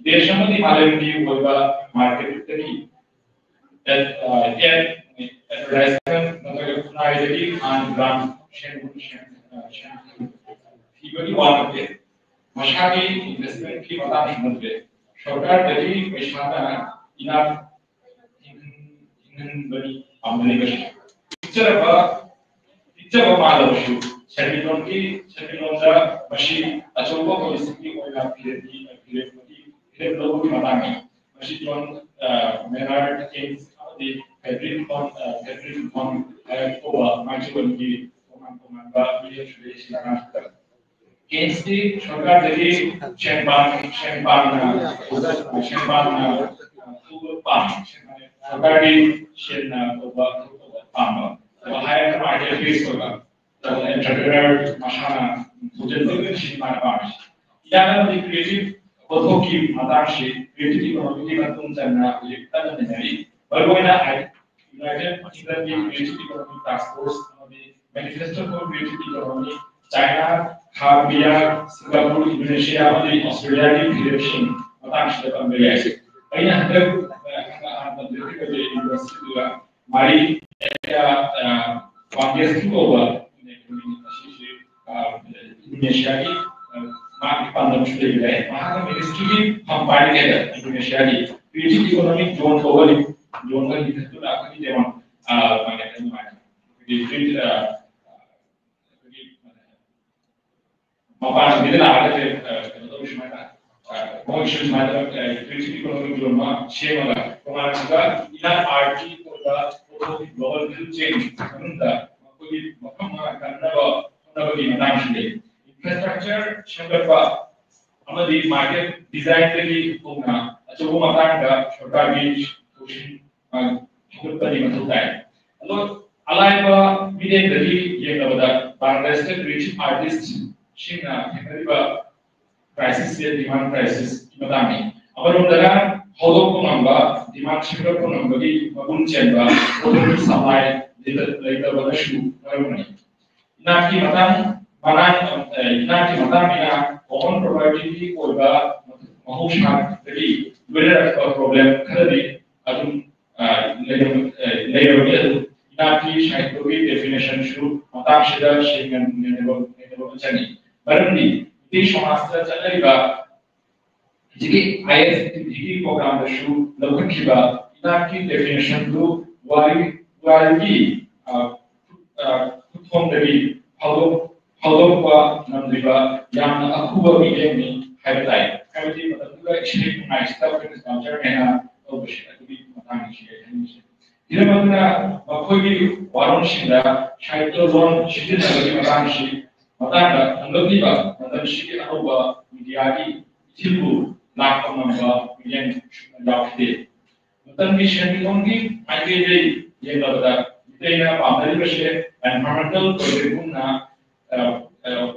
ꯗꯦꯁ ꯑꯃꯗꯤ ꯃꯥꯂꯦꯝꯒꯤ ꯑꯣꯏꯕ ꯃꯥꯔꯀꯦꯠꯇꯒꯤ ꯑꯦꯗ- ꯑ, ꯑꯦꯗ- ꯑꯦꯗꯚꯔꯇꯥꯏꯖꯃꯦꯟ ꯅꯠꯇ꯭ꯔꯒ ꯈꯨꯟꯅꯥꯏꯗꯒꯤ ꯐꯟ ꯒ꯭ꯔꯥꯟ ꯁꯦꯟ- ꯁꯦꯟ- ꯑ, ꯁꯦꯟ ꯊꯤꯕꯒꯤ ꯋꯥ ꯅꯠꯇꯦ꯫ ꯃꯁꯥꯒꯤ ꯏꯟꯚꯦꯁꯃꯦꯟꯀꯤ ꯃꯇꯥꯡꯁꯨ ꯅꯠꯇꯦ꯫ ꯁꯔꯀꯥꯔꯗꯒꯤ ꯄꯩꯁꯥꯅ ꯏꯅꯥꯛ ꯍꯤꯡꯍꯟꯕꯅꯤ ꯄꯥꯝꯖꯔꯤꯕꯁꯤ꯫ ꯄꯤꯛꯆꯔꯕ ꯄꯤꯛꯆꯕ ꯃꯥꯜꯂꯕꯁꯨ ꯁꯦꯟꯃꯤꯠꯂꯣꯟꯒꯤ ꯁꯦꯟꯃꯤꯠꯂꯣꯟꯗ ꯃꯁꯤ ꯑꯆꯧꯕ ꯄꯣꯂꯤꯁꯤꯒꯤ ꯑꯣꯏꯅ ꯐꯤꯔꯦꯞꯀꯤ ꯐꯤꯔꯦꯞꯀꯤ ꯐꯤꯔꯦꯞ ꯂꯧꯕꯒꯤ ꯃꯇꯥꯡꯅꯤ꯫ ꯃꯁꯤ ꯖꯣꯟ ꯃꯦꯅꯥꯔ ꯀꯦꯟꯁ ꯑꯃꯗꯤ ꯐꯦꯗꯔꯤꯛ ꯐꯣꯟ ꯐꯦꯗꯔꯤꯛ ꯐꯣꯟ ꯍꯥꯏꯔꯛꯄ ꯃꯥꯏꯆꯨꯕꯟꯒꯤ ꯇꯣꯉꯥꯟ ꯇꯣꯉꯥꯟꯕ ꯃꯤꯑꯣꯏꯁꯤꯡ ꯀꯦꯟꯁꯇꯤ ꯁꯔꯀꯥꯔꯗꯒꯤ ꯁꯦꯟ ꯄꯥꯝ ꯁꯦꯟ ꯄꯥꯝꯅ ꯁꯦꯟ ꯄꯥꯝꯅ ꯄꯥꯝ ꯁꯔꯀꯥꯔꯒꯤ ꯁꯦꯟꯅ ꯇꯧꯕ ꯄꯥꯝꯕ ꯍꯥꯏꯔꯒ ꯃꯥꯒꯤ ꯕꯦꯁ ꯑꯣꯏꯕ ꯑꯦꯟꯇꯔꯄ꯭ꯔꯤꯅꯔ ꯃꯁꯥꯅ ꯄꯨꯊꯣꯛꯆꯕ ꯁꯤ ꯃꯥꯅ ꯄꯥꯝꯃꯤꯁꯦ꯫ ꯏꯌꯥꯝꯕꯗꯤ ꯀ꯭ꯔꯤꯌꯦꯇꯤꯞ ꯄꯣꯠꯊꯣꯛꯀꯤ ꯃꯇꯥꯡꯁꯤ, ꯀ꯭ꯔꯤꯌꯦꯇꯤꯞ ꯏꯀꯣꯅꯣꯃꯤꯒꯤ ꯃꯇꯨꯡ ꯆꯟꯅ ꯍꯧꯖꯤꯛ ꯀꯟꯅ ꯅꯩꯅꯔꯤ꯫ ꯃꯔꯨꯑꯣꯏꯅ ꯍꯥꯏ ꯌꯨꯅꯥꯏꯇꯦꯠ ꯀꯤꯡꯗꯝꯒꯤ ꯀ꯭ꯔꯤꯌꯦꯇꯤꯞ ꯏꯀꯣꯅꯣꯃꯤ ꯇꯥꯛꯁ ꯐꯣꯔꯁ ꯑꯃꯗꯤ manifesto for creative economy, China, Cambodia, Singapore, Indonesia ꯑꯃꯗꯤ ꯑꯣꯁꯇ꯭ꯔꯦꯂꯤꯌꯥꯒꯤ ꯐꯤꯔꯦꯞꯁꯤꯡ ꯃꯇꯥꯡꯁꯤꯗ ꯄꯟꯕ ꯌꯥꯏ꯫ ꯑꯩꯅ ꯍꯟꯗꯛ ꯑ, ꯍꯥꯟꯅ ꯄꯟꯖꯈꯤꯕ ꯌꯨꯅꯤꯚꯔꯁꯤꯇꯤꯗꯨꯒ ꯃꯔꯤ ꯂꯩꯅꯕ, ꯑ, ꯀꯣꯡꯒ꯭ꯔꯦꯁꯀꯤ ꯀꯧꯕ ꯑꯁꯤꯁꯤ, ꯑ, ꯏꯟꯗꯣꯅꯦꯁꯤꯌꯥꯒꯤ, ꯑ, ꯃꯥꯒꯤ ꯄꯥꯟꯗꯝꯁꯨ ꯂꯩꯕ ꯌꯥꯏ꯫ ꯃꯍꯥꯛꯅ ꯃꯤꯅꯤꯁꯇ꯭ꯔꯤꯒꯤ ꯐꯝ ꯄꯥꯏꯔꯤꯉꯩꯗ ꯏꯟꯗꯣꯅꯦꯁꯤꯌꯥꯒꯤ ꯀ꯭ꯔꯤꯌꯦꯇꯤꯞ ꯏꯀꯣꯅꯣꯃꯤꯛ ꯖꯣꯟ ꯀꯧꯕ ꯖꯣꯟ ꯑꯃ ꯂꯤꯡꯈꯠꯇꯨꯅ ꯑꯩꯈꯣꯏꯒꯤ ꯗꯦꯃꯣꯟ-, ꯑ, ꯀꯃꯥꯏꯅ ꯍꯥꯏꯅꯤ? ꯑꯩꯈꯣꯏꯒꯤ ꯀ꯭ꯔꯤꯌꯦꯇꯤꯞ, ꯑ, ꯑꯩꯈꯣꯏꯒꯤ ꯃꯄꯥꯟ ꯂꯝꯒꯤꯗ ꯂꯥꯛꯑꯒ ꯀꯩꯅꯣ ꯇꯧꯕ ꯁꯨꯃꯥꯏꯅ, ꯑ, ꯃꯣꯏꯒꯤꯁꯨ ꯁꯨꯃꯥꯏꯅ, ꯑ, ꯀ꯭ꯔꯤꯌꯦꯇꯤꯞ ꯏꯀꯣꯅꯣꯃꯤꯛ ꯖꯣꯟ ꯑꯃ ꯁꯦꯝꯃꯒ ꯇꯣꯉꯥꯟꯕ ꯏꯟꯅꯔ ꯑꯥꯔꯠꯀꯤ ꯑꯣꯏꯕ ꯄꯣꯠꯊꯣꯛꯀꯤ ꯒ꯭ꯂꯣꯕꯦꯜ ꯐꯦꯂꯨ ꯆꯦꯟ ꯃꯅꯨꯡꯗ ꯃꯈꯣꯏꯒꯤ ꯃꯐꯝ ꯑꯃ ꯀꯟꯅꯕ ꯍꯣꯠꯅꯕꯒꯤ ꯃꯇꯥꯡꯁꯨ ꯂꯩ꯫ ꯏꯟꯐ꯭ꯔꯥꯁ꯭ꯇ꯭ꯔꯛꯆꯔ ꯁꯦꯝꯒꯠꯄ ꯑꯃꯗꯤ ꯃꯥꯔꯀꯦꯠ ꯗꯤꯖꯥꯏꯟꯗꯒꯤ ꯍꯧꯅ ꯑꯆꯧꯕ ꯃꯇꯥꯡꯗ ꯁꯔꯀꯥꯔꯒꯤ ꯊꯧꯁꯤꯜ, ꯑ, ꯍꯧꯒꯠꯄꯗꯤ ꯃꯊꯧ ꯇꯥꯏ꯫ ꯑꯗꯣ ꯑꯂꯥꯏꯕ ꯃꯤꯠꯌꯦꯡꯗꯒꯤ ꯌꯦꯡꯂꯕꯗ ꯕꯪꯒ꯭ꯂꯥꯗꯦꯁꯇ ꯀ꯭ꯔꯤꯌꯦꯇꯤꯞ ꯑꯥꯔꯇꯤꯁꯁꯤꯡꯅ ꯊꯦꯡꯅꯔꯤꯕ ꯀ꯭ꯔꯥꯏꯁꯤꯁꯁꯦ ꯗꯤꯃꯥꯟ ꯀ꯭ꯔꯥꯏꯁꯤꯁꯀꯤ ꯃꯇꯥꯡꯅꯤ꯫ ꯑꯃꯔꯣꯝꯗꯅ ꯍꯧꯗꯣꯛꯄ ꯉꯝꯕ, ꯗꯤꯃꯥꯟ ꯁꯦꯝꯒꯠꯄ ꯉꯝꯕꯒꯤ ꯃꯒꯨꯟ ꯆꯦꯟꯕ ꯄꯣꯠꯊꯣꯛꯀꯤ ꯁꯄ꯭ꯂꯥꯏ ꯂꯩꯇ-, ꯂꯩꯇꯕꯅꯁꯨ ꯃꯔꯝ ꯑꯣꯏ꯫ ꯏꯅꯥꯠꯀꯤ ꯃꯇꯥꯡ, ꯃꯔꯥꯡ, ꯑ, ꯏꯅꯥꯠꯀꯤ ꯃꯇꯥꯡꯅꯤꯅ ꯀꯣꯃꯟ ꯄ꯭ꯔꯣꯄꯔꯇꯤꯒꯤ ꯑꯣꯏꯕ ꯃꯍꯧꯁꯥꯗꯒꯤ ꯂꯣꯏꯅꯔꯛꯄ ꯄ꯭ꯔꯣꯕ꯭ꯂꯦꯝ ꯈꯔꯗꯤ ꯑꯗꯨꯝ, ꯑ, ꯂꯩꯔꯝ-, ꯑ, ꯂꯩꯔꯕꯗꯤ ꯑꯗꯨꯝ ꯏꯅꯥꯠꯀꯤ ꯁꯥꯍꯤꯇ꯭ꯌꯒꯤ ꯗꯦꯐꯤꯅꯦꯁꯟꯁꯨ ꯃꯇꯥꯡꯁꯤꯗ ꯁꯦꯡꯅ ꯅꯩꯅꯕ, ꯅꯩꯅꯕ ꯑꯃ ꯆꯪꯏ꯫ ꯃꯔꯝꯗꯤ ꯃꯤꯇꯩ ꯁꯃꯥꯖꯇ ꯆꯠꯅꯔꯤꯕ ꯍꯧꯖꯤꯛꯀꯤ ꯑꯥꯏ ꯑꯦꯁ ꯇꯤ ꯄ꯭ꯔꯣꯒ꯭ꯔꯥꯝꯗꯁꯨ ꯂꯧꯈꯠꯈꯤꯕ ꯏꯅꯥꯠꯀꯤ ꯗꯦꯐꯤꯅꯦꯁꯟꯗꯨ ꯋꯥꯔꯤ-, ꯋꯥꯔꯤꯒꯤ, ꯑ, ꯑ, ꯈꯨꯠꯊꯣꯡꯗꯒꯤ ꯐꯥꯎꯗꯣꯛ-, ꯐꯥꯎꯗꯣꯛꯄ ꯉꯝꯗ꯭ꯔꯤꯕ ꯌꯥꯝꯅ ꯑꯈꯨꯕ ꯃꯤꯠꯌꯦꯡꯅꯤ ꯍꯥꯏꯕ ꯇꯥꯏ꯫ ꯍꯥꯏꯕꯗꯤ ꯃꯇꯝꯗꯨꯗ ꯏꯁꯩ ꯅꯣꯡꯃꯥꯏꯁꯤꯗ ꯑꯩꯈꯣꯏꯅ ꯀꯜꯆꯔ ꯍꯥꯏꯅ ꯇꯧꯕꯁꯦ ꯑꯗꯨꯒꯤ ꯃꯇꯥꯡꯗ ꯁꯤ ꯑꯩ ꯍꯥꯏꯅꯤꯡꯉꯤꯁꯦ꯫ ꯍꯤꯔꯝ ꯑꯗꯨꯅ ꯃꯈꯣꯏꯒꯤ ꯋꯥꯔꯣꯜꯁꯤꯡꯗ ꯁꯥꯍꯤꯇ꯭ꯌ ꯂꯣꯟ ꯁꯤꯖꯤꯟꯅꯕꯒꯤ ꯃꯇꯥꯡꯁꯤ, ꯃꯇꯥꯡꯗ ꯍꯣꯡꯂꯛꯂꯤꯕ ꯃꯇꯝꯁꯤꯒꯤ ꯑꯅꯧꯕ ꯃꯤꯗꯤꯌꯥꯒꯤ ꯏꯊꯤꯜꯕꯨ ꯂꯥꯛꯄ ꯉꯝꯕ ꯃꯤꯠꯌꯦꯡ ꯁꯨꯛꯌꯥ ꯌꯥꯎꯈꯤꯗꯦ꯫ ꯃꯇꯝꯒꯤ ꯁꯦꯟꯃꯤꯠꯂꯣꯟꯒꯤ ꯃꯥꯏꯀꯩꯗꯒꯤ ꯌꯦꯡꯂꯕꯗ ꯑꯩꯅ ꯄꯥꯝꯅꯔꯤꯕꯁꯦ environmental projectꯒꯨꯝꯅ ꯑ, ꯑ,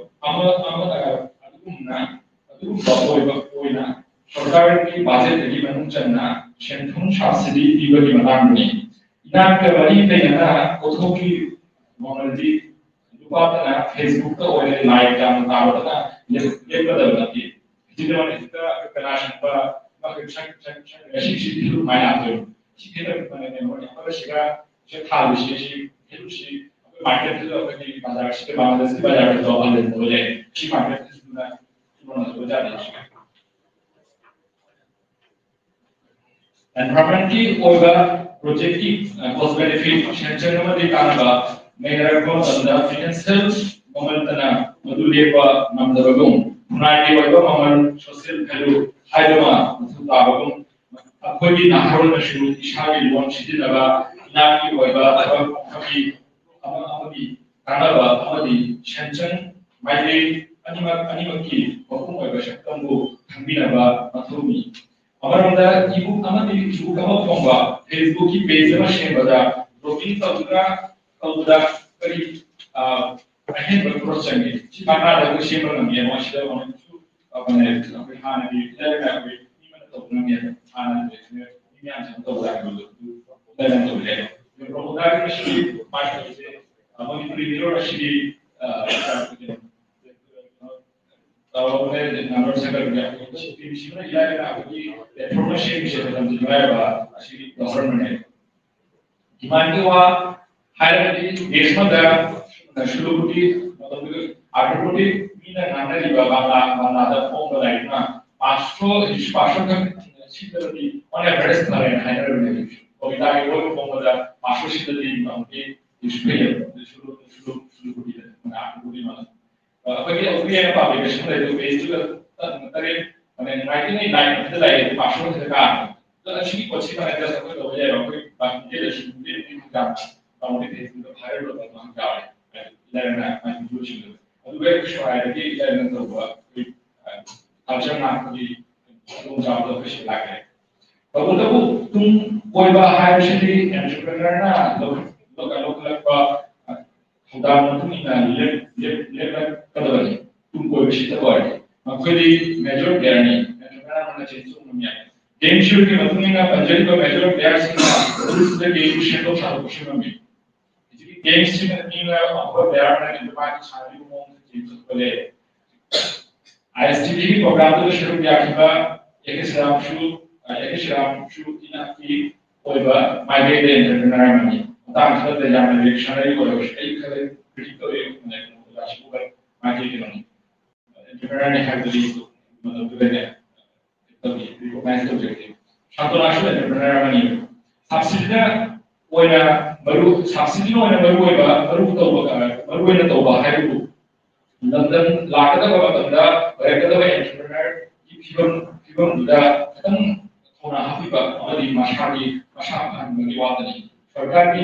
ꯑꯃ ꯑꯃ ꯑ, ꯑꯗꯨꯒꯨꯝꯅ ꯑꯗꯨꯒꯨꯝꯕ ꯑꯣꯏꯕ ꯑꯣꯏꯅ ꯁꯔꯀꯥꯔꯒꯤ ꯕꯖꯦꯠꯇꯒꯤ ꯃꯅꯨꯡ ꯆꯟꯅ ꯁꯦꯟꯊꯨꯝ subsidy ꯄꯤꯕꯒꯤ ꯃꯇꯥꯡꯗꯅꯤ꯫ ꯏꯅꯥꯠꯀ ꯃꯔꯤ ꯂꯩꯅꯅ ꯄꯣꯠꯊꯣꯛꯀꯤ ꯃꯃꯜꯗꯤ ꯅꯨꯄꯥꯇꯅ Facebookꯇ ꯑꯣꯏꯅ ꯂꯥꯏ ꯌꯥꯝꯅ ꯇꯥꯕꯗꯅ ꯂꯦꯞ- ꯂꯦꯞꯀꯗꯕ ꯅꯠꯇꯦ꯫ ꯍꯧꯖꯤꯛ ꯃꯇꯝꯁꯤꯗ ꯀꯅꯥꯒꯨꯝꯕ ꯃꯈꯣꯏ ꯁꯛ- ꯁꯛ- ꯁꯛ- ꯉꯁꯤ ꯁꯤꯗꯤ ꯂꯨꯃꯥꯏꯅ ꯂꯥꯛꯇꯣꯏꯅꯤ꯫ ꯁꯤ ꯈꯦꯠꯅꯕ ꯀꯩꯅꯣ ꯑꯩꯈꯣꯏ ꯁꯤꯒ ꯁꯤꯗ ꯊꯥꯜꯂꯤꯁꯤ ꯁꯤ ꯍꯦꯜꯂꯨꯁꯤ ꯑꯩꯈꯣꯏ ꯃꯥꯔꯀꯦꯠꯇꯁꯨ ꯑꯩꯈꯣꯏꯒꯤ ꯕꯖꯥꯔꯁꯤꯗ ꯕꯪꯒ꯭ꯂꯥꯗꯦꯁꯀꯤ ꯕꯖꯥꯔꯗꯁꯨ ꯍꯜꯍꯟꯕ ꯌꯥꯏ꯫ ꯁꯤ ꯃꯥꯔꯀꯦꯠꯁꯤꯗ ꯆꯨꯝꯅ ꯆꯨꯝꯅ ꯌꯥꯗꯦ꯫ Environmentꯀꯤ ꯑꯣꯏꯕ projectꯀꯤ cost benefit ꯁꯦꯟꯁꯟ ꯑꯃꯗꯤ ꯀꯥꯟꯅꯕ ꯅꯩꯅꯔꯛꯄ ꯃꯇꯝꯗ financial ꯃꯃꯜꯇꯅ ꯃꯗꯨ ꯂꯦꯞꯄ ꯉꯝꯗꯕꯒꯨꯝ ꯈꯨꯟꯅꯥꯏꯒꯤ ꯑꯣꯏꯕ ꯃꯃꯜ social value ꯍꯥꯏꯕ ꯑꯃ ꯃꯊꯧ ꯇꯥꯕꯒꯨꯝ ꯑꯩꯈꯣꯏꯒꯤ ꯅꯍꯥꯔꯣꯜꯅꯁꯨ ꯏꯁꯥꯒꯤ ꯂꯣꯟ ꯁꯤꯖꯤꯟꯅꯕ ꯏꯅꯥꯠꯀꯤ ꯑꯣꯏꯕ ꯊꯕꯛ ꯑꯃꯒꯤ ꯑꯃ ꯑꯃꯒꯤ ꯀꯥꯟꯅꯕ ꯑꯃꯗꯤ ꯁꯦꯟꯁꯟ ꯃꯥꯏꯀꯩ ꯑꯅꯤꯃꯛ ꯑꯅꯤꯃꯛꯀꯤ ꯃꯄꯨꯡ ꯑꯣꯏꯕ ꯁꯛꯇꯝꯕꯨ ꯈꯪꯕꯤꯅꯕ ꯃꯊꯧꯅꯤ꯫ ꯑꯃꯔꯣꯝꯗ ebook ꯑꯃꯗꯤ ebook ꯑꯃ ꯐꯣꯡꯕ Facebookꯀꯤ page ꯑꯃ ꯁꯦꯝꯕꯗ blogging ꯇꯧꯗꯨꯅ ꯇꯧꯕꯗ ꯀꯔꯤ ꯑ, ꯑꯍꯦꯟꯕ ꯈꯔ ꯆꯪꯉꯤ꯫ ꯁꯤ ꯀꯥꯟꯅꯗꯕ ꯁꯦꯝꯕ ꯉꯝꯃꯤ ꯃꯣꯏꯁꯤꯗ ꯑꯃꯨꯛꯁꯨ ꯑꯩꯈꯣꯏ ꯍꯥꯟꯅꯗꯤ ꯂꯥꯏꯔꯤꯛ ꯑꯩꯈꯣꯏ ꯃꯤ ꯑꯃꯅ ꯇꯧꯕ ꯉꯝꯃꯤ ꯍꯥꯟꯅꯗꯤ ꯃꯤ ꯃꯌꯥꯝꯁꯤꯅ ꯇꯧꯕ ꯌꯥꯗꯕꯗꯣ ꯂꯥꯏꯔꯤꯛ ꯇꯧꯕ ꯌꯥꯏ꯫ ꯄ꯭ꯔꯣꯃꯣꯗꯥꯒꯤ ꯃꯁꯤꯒꯤ ꯃꯥꯏ ꯇꯧꯔꯤꯁꯦ ꯃꯅꯤꯄꯨꯔꯤ ꯃꯤꯔꯣꯜ ꯑꯁꯤꯒꯤ ꯇꯧꯔꯕꯅꯦ ꯉꯝꯂꯣꯏ ꯁꯥꯒꯠꯄꯅꯦ ꯑꯩꯈꯣꯏ ꯁꯤꯅ ꯏꯂꯥꯏ ꯂꯥꯏꯅ ꯑꯩꯈꯣꯏꯒꯤ platform ꯑꯃ ꯁꯦꯝꯃꯤꯁꯦ ꯃꯇꯝꯁꯤ ꯃꯔꯥꯏꯕ ꯑꯁꯤ ꯂꯧꯍꯧꯔꯝꯕꯅꯦ꯫ Demandꯀꯤ ꯋꯥ ꯍꯥꯏꯔꯒꯗꯤ ꯗꯦꯁ ꯑꯃꯗ ꯁꯨꯂꯨꯕꯨꯗꯤ ꯑꯥꯔꯊꯕꯨꯗꯤ ꯃꯤꯅ ꯉꯥꯡꯅꯔꯤꯕ ꯕꯥꯡꯂꯥ ꯕꯥꯡꯂꯥꯗ ꯐꯣꯡꯕ ꯂꯥꯏꯔꯤꯛꯅ ꯄꯥꯁꯣ ꯄꯥꯁꯣ ꯈꯛ ꯁꯤꯠꯂꯕꯗꯤ on average ꯐꯔꯦꯅ ꯍꯥꯏꯅꯔꯕꯅꯦ꯫ ꯀꯣꯕꯤꯇꯥꯒꯤ ꯂꯣꯏ ꯐꯣꯡꯕꯗ ꯄꯥꯁꯣ ꯁꯤꯠꯂꯗꯤ ꯉꯝꯗꯦ ꯏꯁꯨ ꯐꯩꯌꯦꯕ ꯁꯨꯂꯨ ꯁꯨꯂꯨ ꯁꯨꯂꯨꯕꯨꯗꯤ ꯑꯥꯔꯊꯕꯨꯗꯤ ꯃꯥꯜꯂꯦ꯫ ꯑꯩꯈꯣꯏꯒꯤ ꯑꯩꯈꯣꯏꯒꯤ ꯑꯩꯅ ꯄꯥꯝꯃꯤꯕ ꯁꯤꯃ ꯂꯩ ꯑꯗꯨ ꯄꯦꯖꯇꯨꯗ ꯇꯔꯦꯠ ꯃꯅꯦ ꯉꯥꯏꯇꯤꯉꯩ ꯂꯥꯏꯟ ꯑꯃꯗ ꯂꯩ ꯑꯗꯨ ꯄꯥꯁꯣ ꯁꯤꯗ ꯀꯥꯔꯦ꯫ ꯑꯗꯣ ꯑꯁꯤꯒꯤ ꯄꯣꯠꯁꯤ ꯃꯥꯅꯦ just ꯑꯩꯈꯣꯏ ꯇꯧꯕ ꯌꯥꯏꯕ ꯑꯩꯈꯣꯏ ꯄꯥꯔꯇꯤꯗ ꯂꯩꯁꯤꯟꯕꯗꯤ ꯑꯗꯨꯝ ꯌꯥꯝꯅ ꯇꯧꯕꯗꯤ ꯐꯦꯁꯕꯨꯛꯇ ꯚꯥꯏꯔꯦꯜ ꯑꯣꯏꯕ ꯑꯗꯨꯃꯥꯏꯅ ꯌꯥꯎꯔꯦ꯫ ꯍꯥꯏꯗꯤ ꯂꯩꯔꯝꯃꯦ ꯃꯥꯒꯤ ꯚꯤꯗꯤꯑꯣꯁꯤꯡꯗꯣ ꯑꯗꯨꯒ ꯑꯩꯈꯣꯏ ꯁ꯭ꯋꯥꯏꯗꯒꯤ ꯂꯩꯔꯝꯃꯦ ꯇꯧꯕ ꯑꯩꯈꯣꯏ ꯀꯜꯆꯔ ꯉꯥꯛꯄꯒꯤ ꯈꯨꯗꯣꯡꯆꯥꯕꯗꯣ ꯑꯩꯈꯣꯏ ꯁꯤ ꯂꯥꯛꯑꯦ꯫ ꯇꯧꯕꯇꯕꯨ ꯇꯨꯡ ꯀꯣꯏꯕ ꯍꯥꯏꯕꯁꯤꯗꯤ entrepreneurꯅ ꯂꯧ- ꯂꯧꯈꯠꯂꯛꯄ ꯊꯧꯗꯥꯡ ꯃꯇꯨꯡ ꯏꯟꯅ ꯂꯦꯞ- ꯂꯦꯞ- ꯂꯦꯞꯂꯛꯀꯗꯕꯅꯤ꯫ ꯇꯨꯡ ꯀꯣꯏꯕꯁꯤꯗ ꯑꯣꯏꯔꯗꯤ ꯃꯈꯣꯏꯗꯤ major playerꯅꯤ, entrepreneur ꯑꯃꯅ change ꯇꯧꯕ ꯉꯝꯃꯤ꯫ Game theoryꯒꯤ ꯃꯇꯨꯡ ꯏꯟꯅ ꯄꯟꯖꯔꯤꯕ major playerꯁꯤꯡꯅ ꯃꯗꯨꯁꯤꯗꯒꯤ ꯁꯦꯝꯗꯣꯛ ꯁꯥꯗꯣꯛꯄꯁꯨ ꯉꯝꯃꯤ꯫ ꯍꯧꯖꯤꯛꯀꯤ gameꯁꯤꯅ ꯃꯤꯅ ꯑꯐꯕ player ꯑꯃꯅ enterprise ꯁꯥꯟꯅꯔꯤꯕ ꯃꯑꯣꯡꯗ change ꯇꯧꯕ ꯂꯩ꯫ ISTPꯒꯤ programꯗꯨꯗ ꯁꯔꯨꯛ ꯌꯥꯈꯤꯕ ꯑꯦ ꯀꯦ ꯁꯤꯔꯥꯝꯁꯨ ꯑꯦ ꯀꯦ ꯁꯤꯔꯥꯝꯁꯨ ꯏꯅꯥꯛꯀꯤ ꯑꯣꯏꯕ ꯃꯥꯏꯀꯩꯗ entrepreneur ꯑꯃꯅꯤ꯫ ꯃꯇꯥꯡ ꯈꯔꯗ ꯌꯥꯝꯅ reactionary ꯑꯣꯏꯔꯕꯁꯨ ꯑꯩ ꯈꯔ critic ꯇꯧꯏ꯫ ꯑꯣꯖꯥꯁꯤꯕꯨ ꯃꯥꯏꯀꯩ ꯀꯩꯅꯣꯅꯤ, entrepreneurꯅꯤ ꯍꯥꯏꯕꯗꯨꯗꯤ ꯃꯇꯝꯗꯨꯗꯅꯦ ꯇꯧꯗꯦ, recognize ꯇꯧꯖꯔꯛꯇꯦ꯫ ꯁꯥꯟꯇꯣꯅꯥꯁꯨ entrepreneur ꯑꯃꯅꯤ꯫ Subsidyꯗ ꯑꯣꯏꯅ ꯃꯔꯨ subsidyꯅ ꯑꯣꯏꯅ ꯃꯔꯨ ꯑꯣꯏꯕ ꯃꯔꯨ ꯇꯧꯕ ꯃꯔꯨ ꯑꯣꯏꯅ ꯇꯧꯕ ꯍꯥꯏꯕꯕꯨ ꯂꯝꯗꯝ ꯂꯥꯛꯀꯗꯕ ꯃꯇꯝꯗ ꯑꯣꯏꯔꯛꯀꯗꯕ entrepreneurꯒꯤ ꯐꯤꯕꯝ ꯐꯤꯕꯝꯗꯨꯗ ꯈꯤꯇꯪ ꯊꯧꯅꯥ ꯍꯥꯞꯄꯤꯕ ꯑꯃꯗꯤ ꯃꯁꯥꯒꯤ ꯃꯁꯥ ꯐꯍꯟꯕꯒꯤ ꯋꯥꯗꯅꯤ꯫ ꯁꯔꯀꯥꯔꯒꯤ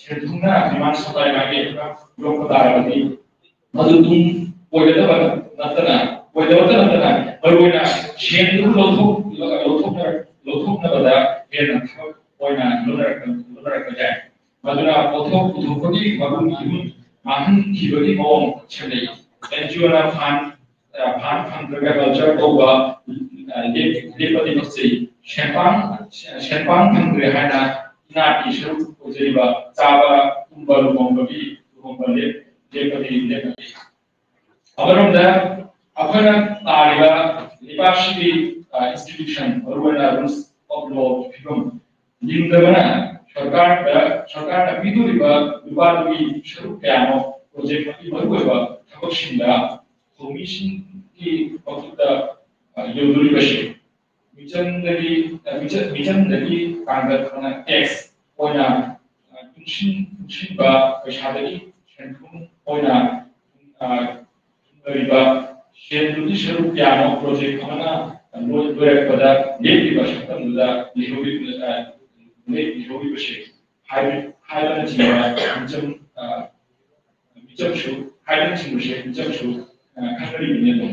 ꯁꯦꯟ ꯊꯨꯝꯅ demand supply market ꯌꯣꯛꯄ ꯇꯥꯔꯕꯗꯤ ꯃꯗꯨ ꯇꯨꯡ ꯑꯣꯏꯒꯗꯕ ꯅꯠꯇꯅ ꯑꯣꯏꯗꯕꯇ ꯅꯠꯇꯅ ꯃꯔꯨꯑꯣꯏꯅ ꯁꯦꯟꯗꯨ ꯂꯧꯊꯣꯛ ꯂꯧꯊꯣꯛꯅ- ꯂꯧꯊꯣꯛꯅꯕꯗ ꯍꯦꯟꯅ ꯊꯕꯛ ꯑꯣꯏꯅ ꯂꯣꯠꯅꯔꯛꯄ ꯂꯣꯠꯅꯔꯛꯄ ꯌꯥꯏ꯫ ꯃꯗꯨꯅ ꯄꯣꯠꯊꯣꯛ ꯄꯨꯊꯣꯛꯄꯒꯤ ꯃꯒꯨꯟ ꯃꯥꯡꯍꯟꯈꯤꯕꯒꯤ ꯃꯑꯣꯡ ꯁꯦꯝꯂꯛꯏ꯫ NGOꯅ fund fund ꯐꯪꯗ꯭ꯔꯒ culture ꯇꯧꯕ ꯂꯦꯞꯄꯗꯤ ꯄꯛꯆꯩ꯫ ꯁꯦꯟꯄꯥꯡ ꯁꯦꯟꯄꯥꯡ ꯐꯪꯗ꯭ꯔꯦ ꯍꯥꯏꯅ ꯏꯅꯥꯠꯀꯤ ꯁꯔꯨꯛ ꯑꯣꯏꯖꯔꯤꯕ ꯆꯥꯕ ꯇꯨꯝꯕ ꯂꯨꯍꯣꯡꯕꯒꯤ ꯂꯨꯍꯣꯡꯕ ꯂꯦꯞꯄꯗꯤ ꯂꯦꯞꯄꯗꯤ꯫ ꯑꯃꯔꯣꯝꯗ ꯑꯩꯈꯣꯏꯅ ꯇꯥꯔꯤꯕ ꯂꯩꯕꯥꯛꯁꯤꯒꯤ institution ꯃꯔꯨꯑꯣꯏꯅ rules of law ꯐꯤꯕꯝ ꯂꯤꯡꯗꯕꯅ ꯁꯔꯀꯥꯔꯗ ꯁꯔꯀꯥꯔꯅ ꯄꯤꯗꯣꯔꯤꯕ ꯂꯨꯄꯥꯗꯨꯒꯤ ꯁꯔꯨꯛ ꯀꯌꯥꯅꯣ project ꯑꯗꯨꯒꯤ ꯃꯔꯨꯑꯣꯏꯕ ꯊꯕꯛꯁꯤꯡꯗ ꯊꯧꯃꯤꯁꯤꯡꯒꯤ ꯃꯈꯨꯠꯇ ꯌꯧꯗꯣꯔꯤꯕꯁꯤ ꯃꯤꯆꯝꯗꯒꯤ ꯃꯤꯆꯝꯗꯒꯤ ꯇꯥꯡꯒꯠ ꯇꯥꯡꯒꯠ tax ꯑꯣꯏꯅ ꯇꯨꯡꯁꯤꯟ ꯇꯨꯡꯁꯤꯟꯕ ꯄꯩꯁꯥꯗꯒꯤ ꯁꯦꯟꯐꯝ ꯑꯣꯏꯅ ꯊꯨꯡꯂꯔꯤꯕ ꯁꯦꯟꯗꯨꯒꯤ ꯁꯔꯨꯛ ꯀꯌꯥꯅꯣ project ꯑꯃꯅ ꯂꯣꯏꯔꯛꯄꯗ ꯂꯦꯞꯂꯤꯕ ꯁꯛꯇꯝꯗꯨꯗ ꯂꯩꯍꯧꯔꯤꯕꯁꯦ ꯍꯥꯏꯕꯅꯆꯤꯡꯕ ꯃꯤꯆꯝ ꯃꯤꯆꯝꯁꯨ ꯍꯥꯏꯕꯅꯆꯤꯡꯕꯁꯦ ꯃꯤꯆꯝꯁꯨ ꯈꯪꯅꯔꯤꯕꯅꯤ꯫ ꯑꯗꯨꯝ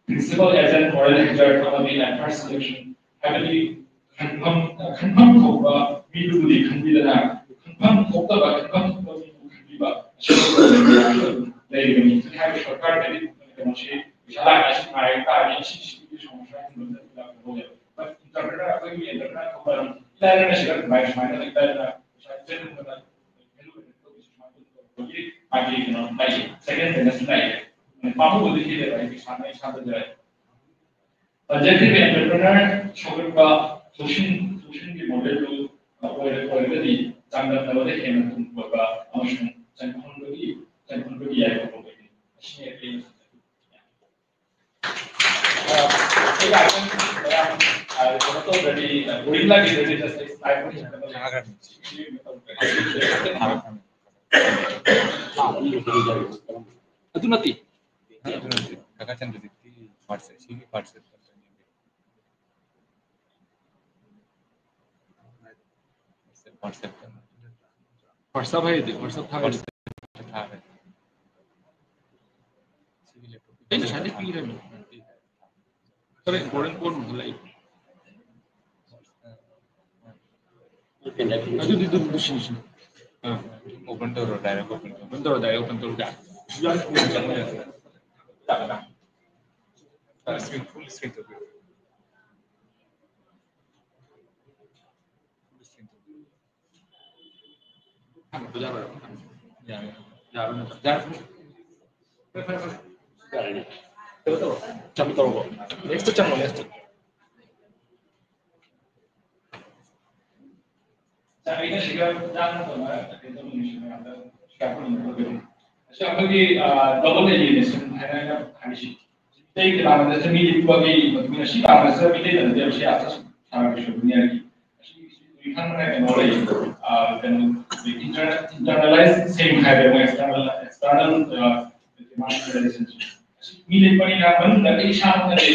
principal agent moral hazard ꯑꯃꯗꯤ adverse selection ꯍꯥꯏꯕꯗꯤ ꯈꯟꯐꯝ ꯈꯟꯐꯝ ꯊꯣꯛꯄ ꯃꯤꯗꯨꯕꯨꯗꯤ ꯈꯟꯕꯤꯗꯅ ꯈꯟꯐꯝ ꯊꯣꯛꯇꯕ, ꯈꯟꯐꯝ ꯊꯣꯛꯄ ꯃꯤꯕꯨ ꯈꯟꯕꯤꯕ, ꯑꯁꯤꯒꯨꯝꯕ ꯂꯩꯔꯤꯕꯅꯤ꯫ ꯍꯥꯏꯕ ꯁꯔꯀꯥꯔꯗꯒꯤ ꯀꯩꯅꯣꯁꯤ ꯄꯩꯁꯥ ꯂꯥꯛꯑꯦ, ꯑꯁꯤ ꯉꯥꯏ ꯇꯥꯔꯗꯤ, ꯑꯁꯤ ꯁꯤꯒꯤ ꯁꯃꯁ꯭ꯌꯥ ꯍꯦꯟꯕ ꯅꯠꯇꯦ꯫ But entrepreneur, ꯑꯩꯈꯣꯏꯒꯤ entrepreneur ꯊꯣꯛꯄ ꯑꯗꯨꯝ ꯏꯂꯥꯏ ꯂꯥꯏꯅ ꯁꯤꯗ ꯑꯗꯨꯃꯥꯏꯅ, ꯁꯨꯃꯥꯏꯅ ꯏꯂꯥꯏ ꯂꯥꯏꯅ ꯄꯩꯁꯥ ꯆꯦꯟꯕꯗ ꯃꯥꯒꯤ ꯀꯩꯅꯣ ꯂꯩꯌꯦ, second ꯍꯦꯟꯅꯁꯨ ꯂꯩꯌꯦ꯫ ꯄꯥꯝꯃꯨꯕꯗꯤ ꯍꯦꯜꯂꯦꯕ ꯑꯩ ꯏꯁꯥꯅ ꯏꯁꯥꯗ꯫ Objective entrepreneur ꯁꯧꯒꯠꯄ ꯂꯧꯁꯤꯡ, ꯂꯧꯁꯤꯡꯒꯤ modelꯗꯨ ꯑꯣꯏꯔ-, ꯑꯣꯏꯔꯒꯗꯤ ꯆꯥꯡꯗꯝꯅꯕꯗ ꯍꯦꯟꯅ ꯇꯨꯡ ꯀꯣꯏꯕ ꯑꯃꯁꯨꯡ ꯆꯪꯍꯟꯕꯒꯤ, ꯆꯪꯍꯟꯕꯒꯤ ꯌꯥꯏꯐ ꯄꯣꯛꯂꯛꯏ꯫ ꯑꯁꯤꯅꯤ ꯑꯩꯅ ꯑ, ꯑꯩ ꯉꯥꯛꯇꯪ ꯃꯌꯥꯝ, ꯑ, ꯀꯩꯅꯣ ꯇꯧꯗ꯭ꯔꯗꯤ, ꯑ, boring ꯂꯥꯛꯈꯤꯗ꯭ꯔꯗꯤ just ꯑꯩ slide ꯑꯃ ꯌꯦꯡꯉꯒ ꯂꯩ꯫ ꯑꯗꯨ ꯅꯠꯇꯦ꯫ ꯀꯥꯀꯥ ꯆꯟꯗ꯭ꯔꯖꯤꯠꯀꯤ WhatsApp, ꯁꯤꯒꯤ WhatsApp꯫ WhatsApp꯫ WhatsApp ꯍꯥꯏꯗꯤ WhatsApp ꯊꯥꯔꯗꯤ꯫ WhatsApp ꯊꯥꯔꯦ꯫ ꯁꯤꯒꯤ laptop꯫ ꯑꯩ ꯉꯁꯥꯏꯗꯩ ꯄꯤꯔꯝꯃꯤ꯫ ꯈꯔ important ꯄꯣꯠ ꯑꯃ ꯍꯜꯂꯛꯏ꯫ ꯑꯗꯨꯗꯤ ꯑꯗꯨꯝ ꯁꯤꯟꯁꯤ꯫ ꯑꯥ꯫ Open ꯇꯧꯔꯣ, direct open ꯇꯧꯔꯣ꯫ Open ꯇꯧꯔꯣ, direct open ꯇꯧꯔꯣ꯫ ꯌꯥꯝ ꯀꯨꯏꯅ ꯆꯪꯕ ꯌꯥꯗꯦ꯫ ꯌꯥꯒꯗ꯭ꯔꯥ? Full screen, full screen ꯇꯧꯕꯤꯔꯣ꯫ Full screen ꯇꯧꯕꯤꯔꯣ꯫ ꯌꯥꯔꯦ꯫ ꯌꯥꯔꯦ ꯅꯠꯇ꯭ꯔꯣ? ꯌꯥꯔꯦ꯫ ꯐꯔꯦ, ꯐꯔꯦ, ꯐꯔꯦ꯫ ꯌꯥꯔꯦ꯫ ꯀꯩꯅꯣ ꯇꯧꯔꯣ꯫ ꯆꯪ ꯇꯧꯔꯣ꯫ Next ꯆꯪꯉꯣ, next꯫ ꯑꯩꯅ ꯁꯤꯒ ꯌꯥꯝꯅ ꯇꯧꯅ ꯀꯩꯅꯣ ꯇꯧꯅꯤꯡꯉꯤꯁꯤꯅ ꯌꯥꯝꯅ ꯁꯤꯒ ꯄꯨꯟꯅ ꯇꯧꯕꯤꯔꯣ꯫ ꯑꯁꯤ ꯑꯩꯈꯣꯏꯒꯤ, ꯑ, double alienation ꯍꯥꯏꯅ ꯑꯩꯅ ꯍꯥꯏꯔꯤꯁꯤ꯫ ꯃꯤꯇꯩ ꯀꯅꯥꯒꯨꯝꯕꯗ ꯃꯤ ꯂꯤꯛꯄꯒꯤ ꯃꯇꯨꯡ ꯏꯟꯅ ꯁꯤ ꯀꯅꯥꯒꯨꯝꯕꯗ ꯃꯤꯇꯩꯗ ꯅꯠꯇꯦꯕ, ꯁꯤ ꯑꯥꯔꯊ ꯁꯥꯔꯒꯤ ꯁꯣꯏꯕꯅꯤ ꯍꯥꯏꯔꯤ꯫ ꯑꯁꯤ ꯈꯪꯕꯅ ꯀꯩꯅꯣ ꯂꯩ, ꯑ, ꯀꯩꯅꯣ, internal, internalize ꯁꯦꯝ ꯍꯥꯏꯕ ꯃꯣꯏ external, external, ꯑ, ꯃꯥꯒꯤ relationship꯫ ꯑꯁꯤ ꯃꯤ ꯂꯤꯛꯄꯅꯤꯅ ꯃꯅꯨꯡꯗ ꯑꯩ ꯏꯁꯥꯃꯛꯅꯗꯤ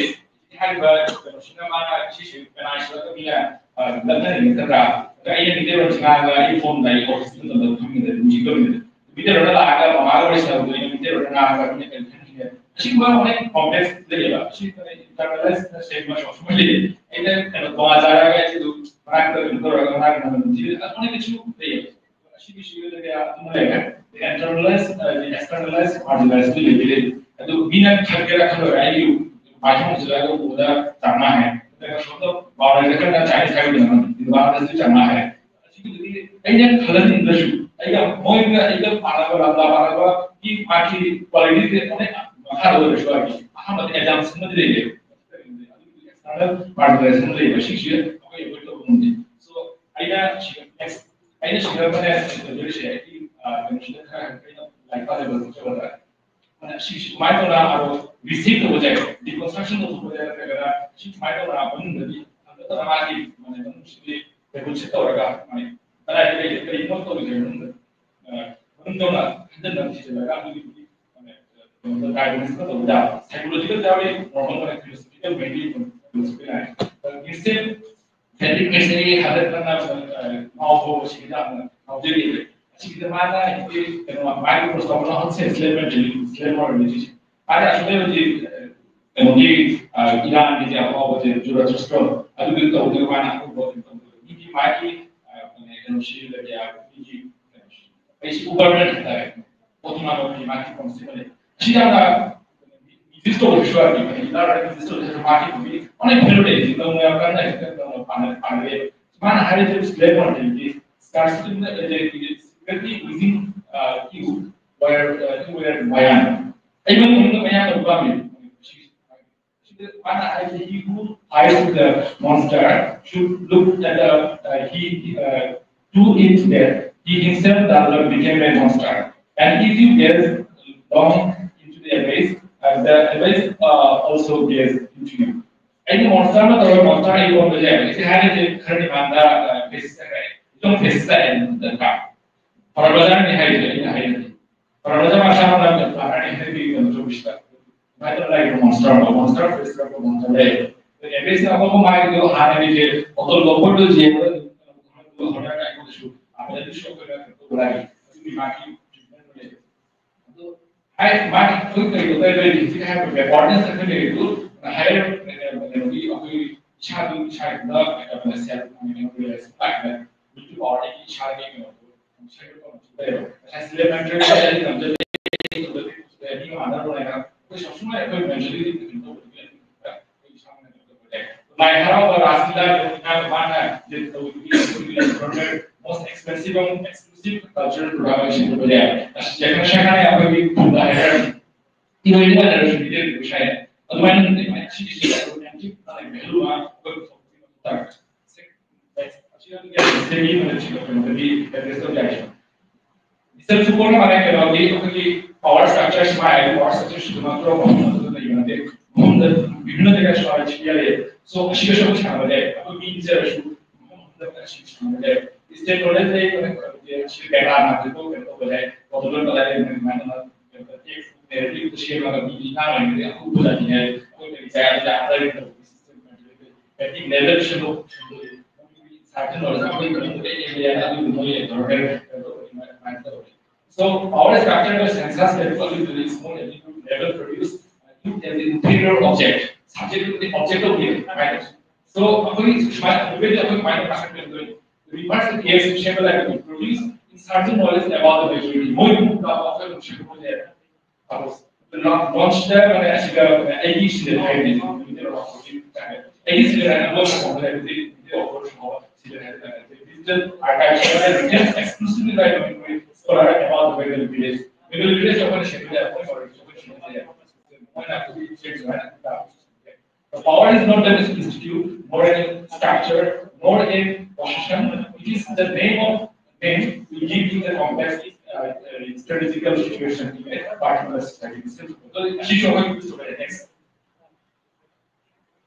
ꯍꯥꯏꯔꯤꯕ ꯀꯩꯅꯣꯁꯤꯅ ꯃꯥꯅ ꯁꯤꯁꯦ ꯀꯅꯥ ꯁꯤꯜꯂꯛꯀꯅꯤꯅ, ꯑ, ꯂꯛꯅꯔꯤꯅꯤ ꯅꯠꯇ꯭ꯔꯥ? ꯑꯗ ꯑꯩꯅ ꯃꯤꯇꯩꯂꯣꯟꯁꯦ ꯉꯥꯡꯉꯒ ꯑꯩ ꯐꯣꯟꯗ ꯑꯩ ꯑꯣꯐꯤꯁꯀꯤ ꯃꯇꯝꯗ ꯈꯪꯉꯤꯗꯅ ꯅꯨꯡꯁꯤꯠ ꯇꯧꯔꯤꯅꯤ꯫ ꯃꯤꯇꯩꯂꯣꯟꯗ ꯂꯥꯛꯑꯒ ꯃꯃꯥꯒ ꯋꯥꯔꯤ ꯁꯥꯟꯅꯕꯗꯣ ꯑꯩꯅ ꯃꯤꯇꯩꯂꯣꯟꯗ ꯉꯥꯡꯉꯒ ꯃꯤꯅ ꯀꯔꯤ ꯈꯟꯈꯤꯅꯤ? ꯑꯁꯤꯒꯨꯝꯕ ꯍꯣꯔꯦꯟ complex ꯂꯩꯌꯦꯕ꯫ ꯑꯁꯤ internalize ꯁꯦꯝꯕ ꯁꯨꯃꯥꯏꯅ ꯂꯩꯌꯦ꯫ ꯑꯩꯅ ꯀꯩꯅꯣ ꯇꯣꯉꯥꯟ ꯆꯥꯔꯒ ꯑꯩꯁꯨ ꯃꯅꯥꯛꯇ ꯀꯩꯅꯣ ꯇꯧꯔꯒ ꯃꯅꯥꯛꯇ ꯅꯝꯕ ꯅꯨꯡꯁꯤꯠ ꯑꯗꯨꯃꯥꯏꯅꯁꯨ ꯂꯩꯌꯦꯕ꯫ ꯁꯤꯒꯤꯁꯤꯗ ꯀꯌꯥ ꯑꯗꯨꯝ ꯂꯩꯔꯦ꯫ Internalize, externalize, marginalize ꯗꯤ ꯂꯩꯗꯤ ꯂꯩ꯫ ꯑꯗꯨ ꯃꯤꯅ ꯈꯟꯒꯦꯔꯥ ꯈꯜꯂꯣꯏꯔꯥ, ꯑꯩꯒꯤ ꯃꯥꯏꯊꯣꯡꯁꯤꯗ ꯑꯗꯨꯝ ꯎꯕꯗ ꯆꯥꯝꯃꯉꯥ ꯍꯥꯏ꯫ ꯑꯗꯨꯒ ꯁꯣꯝꯗ ꯕꯥꯎꯟꯗꯔꯤꯗ ꯈꯔ ꯆꯥꯏꯅꯤꯁ ꯍꯥꯏꯕꯗꯨꯅ ꯏꯟꯚꯥꯏꯔꯣꯟꯃꯦꯟꯗꯁꯨ ꯆꯥꯝꯃꯉꯥ ꯍꯥꯏ꯫ ꯑꯁꯤꯒꯤꯗꯨꯗꯤ ꯑꯩꯅ ꯈꯜꯍꯟꯅꯤꯡꯗ꯭ꯔꯁꯨ, ꯑꯩꯒ ꯃꯣꯏꯒ ꯑꯩꯒ ꯄꯥꯔꯒ ꯂꯝꯗꯥ ꯄꯥꯔꯒ ꯃꯤ ꯃꯥꯒꯤ ꯀ꯭ꯋꯥꯂꯤꯇꯤꯁꯦ ꯂꯣꯏꯅ ꯃꯈꯥꯗ ꯑꯣꯏꯔꯁꯨ ꯍꯥꯏꯗꯤ ꯑꯍꯥꯟꯕꯗ ꯑꯦꯖꯝꯁꯟ ꯑꯃꯗꯤ ꯂꯩꯔꯦ꯫ ꯑꯗꯨꯒꯤ ꯑꯦꯛꯁꯇꯔꯅꯦꯜ ꯃꯥꯔꯖꯤꯅꯥꯏꯖꯦꯁꯟ ꯂꯩꯕ ꯁꯤꯁꯦ ꯑꯩꯈꯣꯏ ꯑꯦꯚꯣꯏꯗ ꯇꯧꯕ ꯉꯝꯗꯦ꯫ So ꯑꯩꯅ ꯁꯤ next ꯑꯩꯅ ꯁꯤꯡꯒꯜ ꯃꯅꯦ ꯁꯤꯡꯒꯜꯁꯦ ꯑꯩꯒꯤ ꯀꯩꯅꯣꯁꯤꯗ ꯈꯔ ꯑꯩꯅ ꯂꯥꯏꯔꯤꯛ ꯄꯥꯖꯕ ꯆꯠꯆꯕꯗ ꯁꯤ ꯁꯨꯃꯥꯏꯅ ꯇꯧꯔ ꯑꯗꯣ ꯔꯤꯁꯦꯛ ꯇꯧꯕꯁꯦ, ꯗꯤꯀꯟꯁꯇ꯭ꯔꯛꯁꯟ ꯇꯧꯊꯣꯛꯄꯁꯦ ꯅꯠꯇ꯭ꯔꯒꯅ ꯁꯤ ꯁꯨꯃꯥꯏꯅ ꯇꯧꯔ ꯃꯅꯨꯡꯗꯗꯤ ꯍꯟꯗꯛꯇ ꯃꯥꯒꯤ ꯃꯅꯦ ꯃꯅꯨꯡꯁꯤꯗꯤ ꯔꯤꯕꯨꯠꯁꯦ ꯇꯧꯔꯒ ꯃꯅꯦ ꯀꯗꯥꯏꯗ ꯂꯩꯒꯦ, ꯀꯔꯤꯅꯣ ꯇꯧꯔꯤꯁꯦ ꯃꯅꯨꯡꯗ ꯃꯅꯨꯡꯗ ꯍꯟꯖꯟꯅ ꯊꯤꯖꯤꯜꯂꯒ ꯑꯗꯨꯒꯤꯗꯤ ꯗꯥꯏꯒꯅꯣꯁꯤꯁ ꯇꯧꯕ ꯌꯥꯕ ꯁꯥꯏꯀꯣꯂꯣꯖꯤꯀꯦꯜ ꯌꯥꯎꯔꯤ, ꯅꯣꯔꯃꯦꯜ ꯑꯣꯏꯅ ꯐꯤꯂꯣꯁꯣꯐꯤꯀꯦꯜ ꯃꯦꯟꯂꯤ ꯐꯤꯂꯣꯁꯣꯐꯤ ꯍꯥꯏ꯫ ꯏꯟꯁꯇꯦꯟ ꯐꯦꯇꯤꯛ ꯃꯦꯁꯦꯖ ꯍꯟꯗꯛ ꯀꯟꯅ ꯉꯥꯎꯕ ꯁꯤꯒꯤꯗ ꯌꯥꯝꯅ ꯉꯥꯎꯖꯔꯤꯕ꯫ ꯑꯁꯤꯒꯤꯗ ꯃꯥꯅ ꯍꯥꯏꯗꯤ ꯀꯩꯅꯣ ꯃꯥꯏꯒꯤ ꯄ꯭ꯔꯣꯁꯇꯣꯃꯣꯅ ꯍꯛꯁꯦ ꯁ꯭ꯂꯦꯝ ꯃꯦꯟꯇꯦꯂꯤꯇꯤ, ꯁ꯭ꯂꯦꯝ ꯑꯣꯏꯔꯝꯃꯤ ꯁꯤꯁꯦ꯫ ꯃꯥꯅ ꯑꯁꯨꯛꯀꯤ ꯃꯇꯤꯛ ꯀꯩꯅꯣꯒꯤ ꯏꯔꯥꯟꯒꯤ ꯑꯐꯥꯎꯕꯁꯦ ꯖꯨꯔꯥꯊꯨꯁꯇ꯭ꯔꯣ ꯑꯗꯨꯒꯤ ꯇꯧꯗꯣꯏ ꯃꯥꯅ ꯑꯇꯣꯞꯄ ꯀꯩꯅꯣ ꯇꯧꯗꯣꯏ ꯃꯤꯒꯤ ꯃꯥꯒꯤ ꯀꯩꯅꯣꯁꯤ ꯃꯤꯒꯤ ꯑꯩꯁꯤ ꯎꯕꯔꯃꯦꯟ ꯍꯥꯏꯇꯥꯔꯦ꯫ ꯑꯣꯇꯣꯅꯣꯃꯤ ꯃꯥꯒꯤ ꯀꯣꯟꯁꯤꯗ ꯂꯩ꯫ ꯁꯤꯗ ꯌꯥꯝꯅ ꯃꯤꯁ ꯇꯧꯕꯁꯨ ꯌꯥꯗꯦ꯫ ꯃꯥꯒꯤ ꯃꯤꯁ ꯇꯧꯕꯁꯨ ꯃꯥꯒꯤ ꯑꯣꯟꯂꯤ ꯐꯦꯜ ꯂꯩ꯫ ꯅꯧꯅ ꯌꯥꯝ ꯀꯟꯅ ꯍꯦꯛꯇ ꯅꯧꯅ ꯄꯥꯟꯅ ꯄꯥꯟꯅꯔꯦ꯫ ꯃꯥꯅ ꯍꯥꯏꯔꯤꯁꯦ ꯁ꯭ꯂꯦꯝ ꯑꯣꯏꯔꯗꯤ ꯁ꯭ꯀꯥꯔꯁꯤꯇꯤ ꯂꯩꯔꯗꯤ ꯁꯤꯒꯔꯦꯠꯂꯤ ꯋꯤꯖꯤꯡ ꯌꯨ ꯋꯦꯌꯔ ꯌꯨ ꯋꯦꯌꯔ ꯃꯌꯥꯝ ꯑꯩꯉꯣꯟꯗ ꯃꯌꯥꯝ ꯑꯗꯨ ꯄꯥꯝꯃꯤ꯫ ꯃꯥꯅ ꯍꯥꯏꯁꯦ, he who hides the monster should look at the uh, he uh, to it that he himself does not become a monster. And if you gaze long into the abyss, uh, the abyss uh, also gaze into you. ꯑꯩꯅ monster ꯑꯃ ꯇꯧꯔꯒ monster ꯑꯩ ꯑꯣꯟꯕꯁꯦ ꯍꯥꯏꯕ ꯁꯤ ꯍꯥꯏꯔꯤꯁꯦ ꯈꯔꯗꯤ ꯃꯥꯟꯗ fascist ꯍꯥꯏ ꯏꯆꯣꯡ fascist ꯍꯥꯏ ꯅꯠꯇ꯭ꯔꯥ? ꯐꯔꯕꯖꯥꯠꯅꯤ ꯍꯥꯏꯔꯤꯁꯦ ꯑꯩꯅ ꯍꯥꯏꯔꯤꯁꯦ꯫ ꯐꯔꯕꯖꯥꯠ ꯃꯁꯥ ꯃꯊꯟꯇ ꯐꯔꯅꯤ ꯍꯥꯏꯕꯒꯤ ꯀꯩꯅꯣ ꯇꯧꯕꯁꯤꯗ ꯑꯗꯨꯃꯥꯏꯅ ꯂꯩꯕ ꯃꯣꯟꯁꯇꯔ ꯑꯃ ꯃꯣꯟꯁꯇꯔ ꯐꯦꯁꯤꯁ ꯃꯣꯟꯁꯇꯔ ꯂꯩ꯫ ꯑꯦꯕꯦꯁꯅ ꯑꯃꯨꯛ ꯍꯥꯏꯕꯗꯣ ꯍꯥꯟꯅꯒꯤꯁꯦ ꯑꯣꯇꯣ ꯂꯣꯕꯔꯗꯣ ꯌꯦꯡꯕꯗ ꯍꯣꯔꯅꯔ ꯑꯩꯉꯣꯟꯗꯁꯨ ꯑꯥꯕꯗꯁꯨ ꯑꯩꯈꯣꯏꯅ ꯀꯩꯅꯣ ꯇꯧꯕ ꯂꯥꯛꯏ꯫ ꯑꯗꯨꯒꯤ ꯃꯥꯒꯤ ꯇ꯭ꯔꯤꯠꯃꯦꯟ ꯂꯩ꯫ ꯑꯗꯣ ꯍꯥꯏ ꯃꯥꯒꯤ ꯑꯩꯈꯣꯏ ꯀꯩꯅꯣ ꯇꯧꯔꯦ ꯍꯧꯖꯤꯛ ꯍꯥꯏꯔꯤꯕ ꯑꯦꯋꯥꯔꯅꯦꯁ ꯑꯩꯈꯣꯏ ꯂꯩꯔꯤꯗꯨ ꯍꯥꯏꯌꯔ ꯀꯩꯅꯣꯒꯤ ꯑꯩꯈꯣꯏ ꯏꯁꯥꯗꯨ ꯏꯁꯥ ꯏꯊꯟꯗ ꯀꯩꯅꯣ ꯁꯦꯜꯐ ꯀꯩꯅꯣ ꯂꯩꯔꯦ ꯁꯨꯃꯥꯏꯅ ꯃꯤꯠꯀꯤ ꯄꯥꯋꯔꯗꯒꯤ ꯏꯁꯥꯒꯤ ꯀꯩꯅꯣꯗꯣ ꯉꯁꯥꯏ ꯁꯤꯂꯦꯕꯁ ꯃꯦꯟꯇꯔ ꯃꯤ ꯃꯥꯟꯅꯔꯣꯏ ꯍꯥꯏꯅ ꯑꯩꯈꯣꯏ ꯁꯛꯁꯨꯃꯥꯏ ꯑꯩꯈꯣꯏ ꯃꯦꯟꯇꯔꯗꯤ ꯀꯩꯅꯣ ꯇꯧꯕꯗꯤ ꯑꯩꯈꯣꯏ ꯏꯁꯥꯃꯛꯅ ꯀꯩꯅꯣ ꯇꯧꯕ ꯌꯥꯏ꯫ ꯂꯥꯏ ꯍꯔꯥꯎꯕ ꯔꯥꯁꯂꯤꯂꯥ ꯃꯥꯅ lead ꯇꯧꯕꯗꯨꯒꯤ most expensive and exclusive cultural program ꯑꯁꯤ ꯇꯧꯕ ꯌꯥꯏ꯫ ꯑꯁꯤ ꯖꯒꯟ ꯁꯦꯈꯥꯅ ꯑꯩꯈꯣꯏꯒꯤ ꯈꯨꯟꯗ ꯍꯥꯏꯔꯒ ꯏꯔꯣꯏ ꯏꯃꯥꯟꯅꯔꯁꯨ ꯄꯤꯖꯔꯤꯕ ꯁꯥꯏ꯫ ꯑꯗꯨꯃꯥꯏꯅ ꯁꯤꯒꯤꯁꯤ ꯑꯦꯟꯇꯤꯛ ꯚꯦꯂꯨ ꯑꯃ ꯑꯩꯈꯣꯏ ꯄꯨꯊꯣꯛꯄꯒꯤ ꯃꯊꯧ ꯇꯥꯏ꯫ ꯏꯆꯟ ꯁꯨꯄꯣꯔꯅ ꯃꯥꯅ ꯀꯩꯅꯣꯒꯤ ꯑꯩꯈꯣꯏꯒꯤ ꯄꯥꯋꯔ ꯁ꯭ꯇ꯭ꯔꯛꯆꯔ ꯁꯨꯃꯥꯏꯅ ꯍꯥꯏꯕ ꯄꯥꯋꯔ ꯁ꯭ꯇ꯭ꯔꯛꯆꯔ ꯁꯤꯗ ꯃꯥ ꯄꯨꯔꯥ ꯃꯐꯝ ꯑꯗꯨꯗ ꯂꯩꯕ ꯅꯠꯇꯦ꯫ ꯃꯐꯝꯗ ꯕꯤꯚꯤꯟꯅ ꯖꯒꯥ ꯁꯨꯃꯥꯏꯅ ꯁꯤꯖꯤꯟꯅꯔꯦ꯫ So ꯑꯁꯤꯒꯁꯨ ꯑꯩꯈꯣꯏ ꯁꯥꯟꯅꯕ ꯌꯥꯏ꯫ ꯑꯩꯈꯣꯏ ꯃꯤ ꯄꯤꯖꯔꯁꯨ ꯃꯐꯝ ꯑꯃꯗ ꯑꯁꯤ ꯁꯥꯟꯅꯕ ꯌꯥꯏ꯫ ꯏꯁꯇꯦꯛ ꯍꯣꯜꯗꯔ ꯂꯩ, ꯁꯤ ꯀꯌꯥ ꯅꯥꯗꯦꯀꯣ ꯀꯩꯅꯣ ꯇꯧꯕ ꯌꯥꯏ꯫ ꯄꯣꯄꯨꯂꯔ ꯀꯗꯥꯏ ꯂꯩꯕꯅꯣ ꯑꯗꯨꯃꯥꯏꯅ ꯁꯦꯝꯃꯒ ꯃꯤ ꯉꯥꯡ ꯑꯣꯏꯔꯒꯗꯤ ꯑꯩꯈꯣꯏ ꯎꯕ ꯌꯥꯅꯤꯡꯉꯥꯏ ꯑꯩꯈꯣꯏ ꯀꯔꯤ ꯀꯌꯥ ꯂꯩꯕ ꯁꯤꯁꯇꯦꯝ ꯂꯦꯚꯦꯜ ꯁꯦꯝꯗꯣꯛ ꯁꯦꯝꯗꯣꯛꯑꯦ꯫ ꯁꯥꯔꯇꯟ ꯑꯣꯏꯔꯁꯨ ꯑꯩꯈꯣꯏ ꯃꯅꯨꯡꯗ ꯑꯦꯔꯤꯌꯥ ꯑꯗꯨꯒꯤ ꯃꯣꯏ ꯗꯣꯔꯃꯦꯟ ꯀꯩꯅꯣ ꯇꯧꯕꯅꯤ ꯑꯗꯨꯃꯥꯏꯅ ꯇꯧꯋꯤ꯫ So power structure of sensors that always is more level produce as inferior object. Subject to the object of the matters. So ꯑꯩꯈꯣꯏ ꯁꯨꯃꯥꯏꯅ ꯑꯩꯈꯣꯏ ꯀꯃꯥꯏꯅ ꯀꯟꯁꯦꯞ ꯇꯧꯗꯣꯏꯅꯣ? Reverse the case shape like produce in certain knowledge about the majority. ꯃꯣꯏ ꯄꯨꯝꯅꯃꯛ ꯑꯩꯈꯣꯏ ꯁꯦꯝꯕ ꯌꯥꯏ꯫ ꯂꯣꯟꯆꯇ ꯃꯥꯅ ꯑꯁꯤꯒ ꯑꯩꯒꯤ ꯁꯤꯗ ꯍꯥꯏꯔꯗꯤ ꯑꯩꯒꯤ ꯁꯤꯗ ꯍꯥꯏꯔꯗꯤ ꯂꯣꯟꯆ ꯇꯧꯕ ꯂꯩꯔꯗꯤ ꯗꯤꯖꯤꯇꯦꯜ ꯑꯥꯔꯀꯥꯏꯚ ꯁꯤꯗ ꯍꯥꯏꯔꯗꯤ exclusively by Manipuri scholar about the Bengali village. Bengali village ꯑꯩꯈꯣꯏꯅ ꯁꯦꯝꯕ ꯌꯥꯏ, ꯑꯩꯈꯣꯏ ꯁꯦꯝꯕ ꯌꯥꯏ꯫ ꯃꯣꯏꯅ ꯑꯩꯈꯣꯏꯒꯤ ꯁꯦꯝꯕ ꯌꯥꯏ꯫ The power is not an institute, nor a structure, nor a position. It is the name of name we give to the complex uh, uh, strategical situation in a particular society. ꯑꯁꯤꯁꯨ ꯑꯩꯈꯣꯏ use ꯇꯧꯕ ꯌꯥꯏ꯫ Next.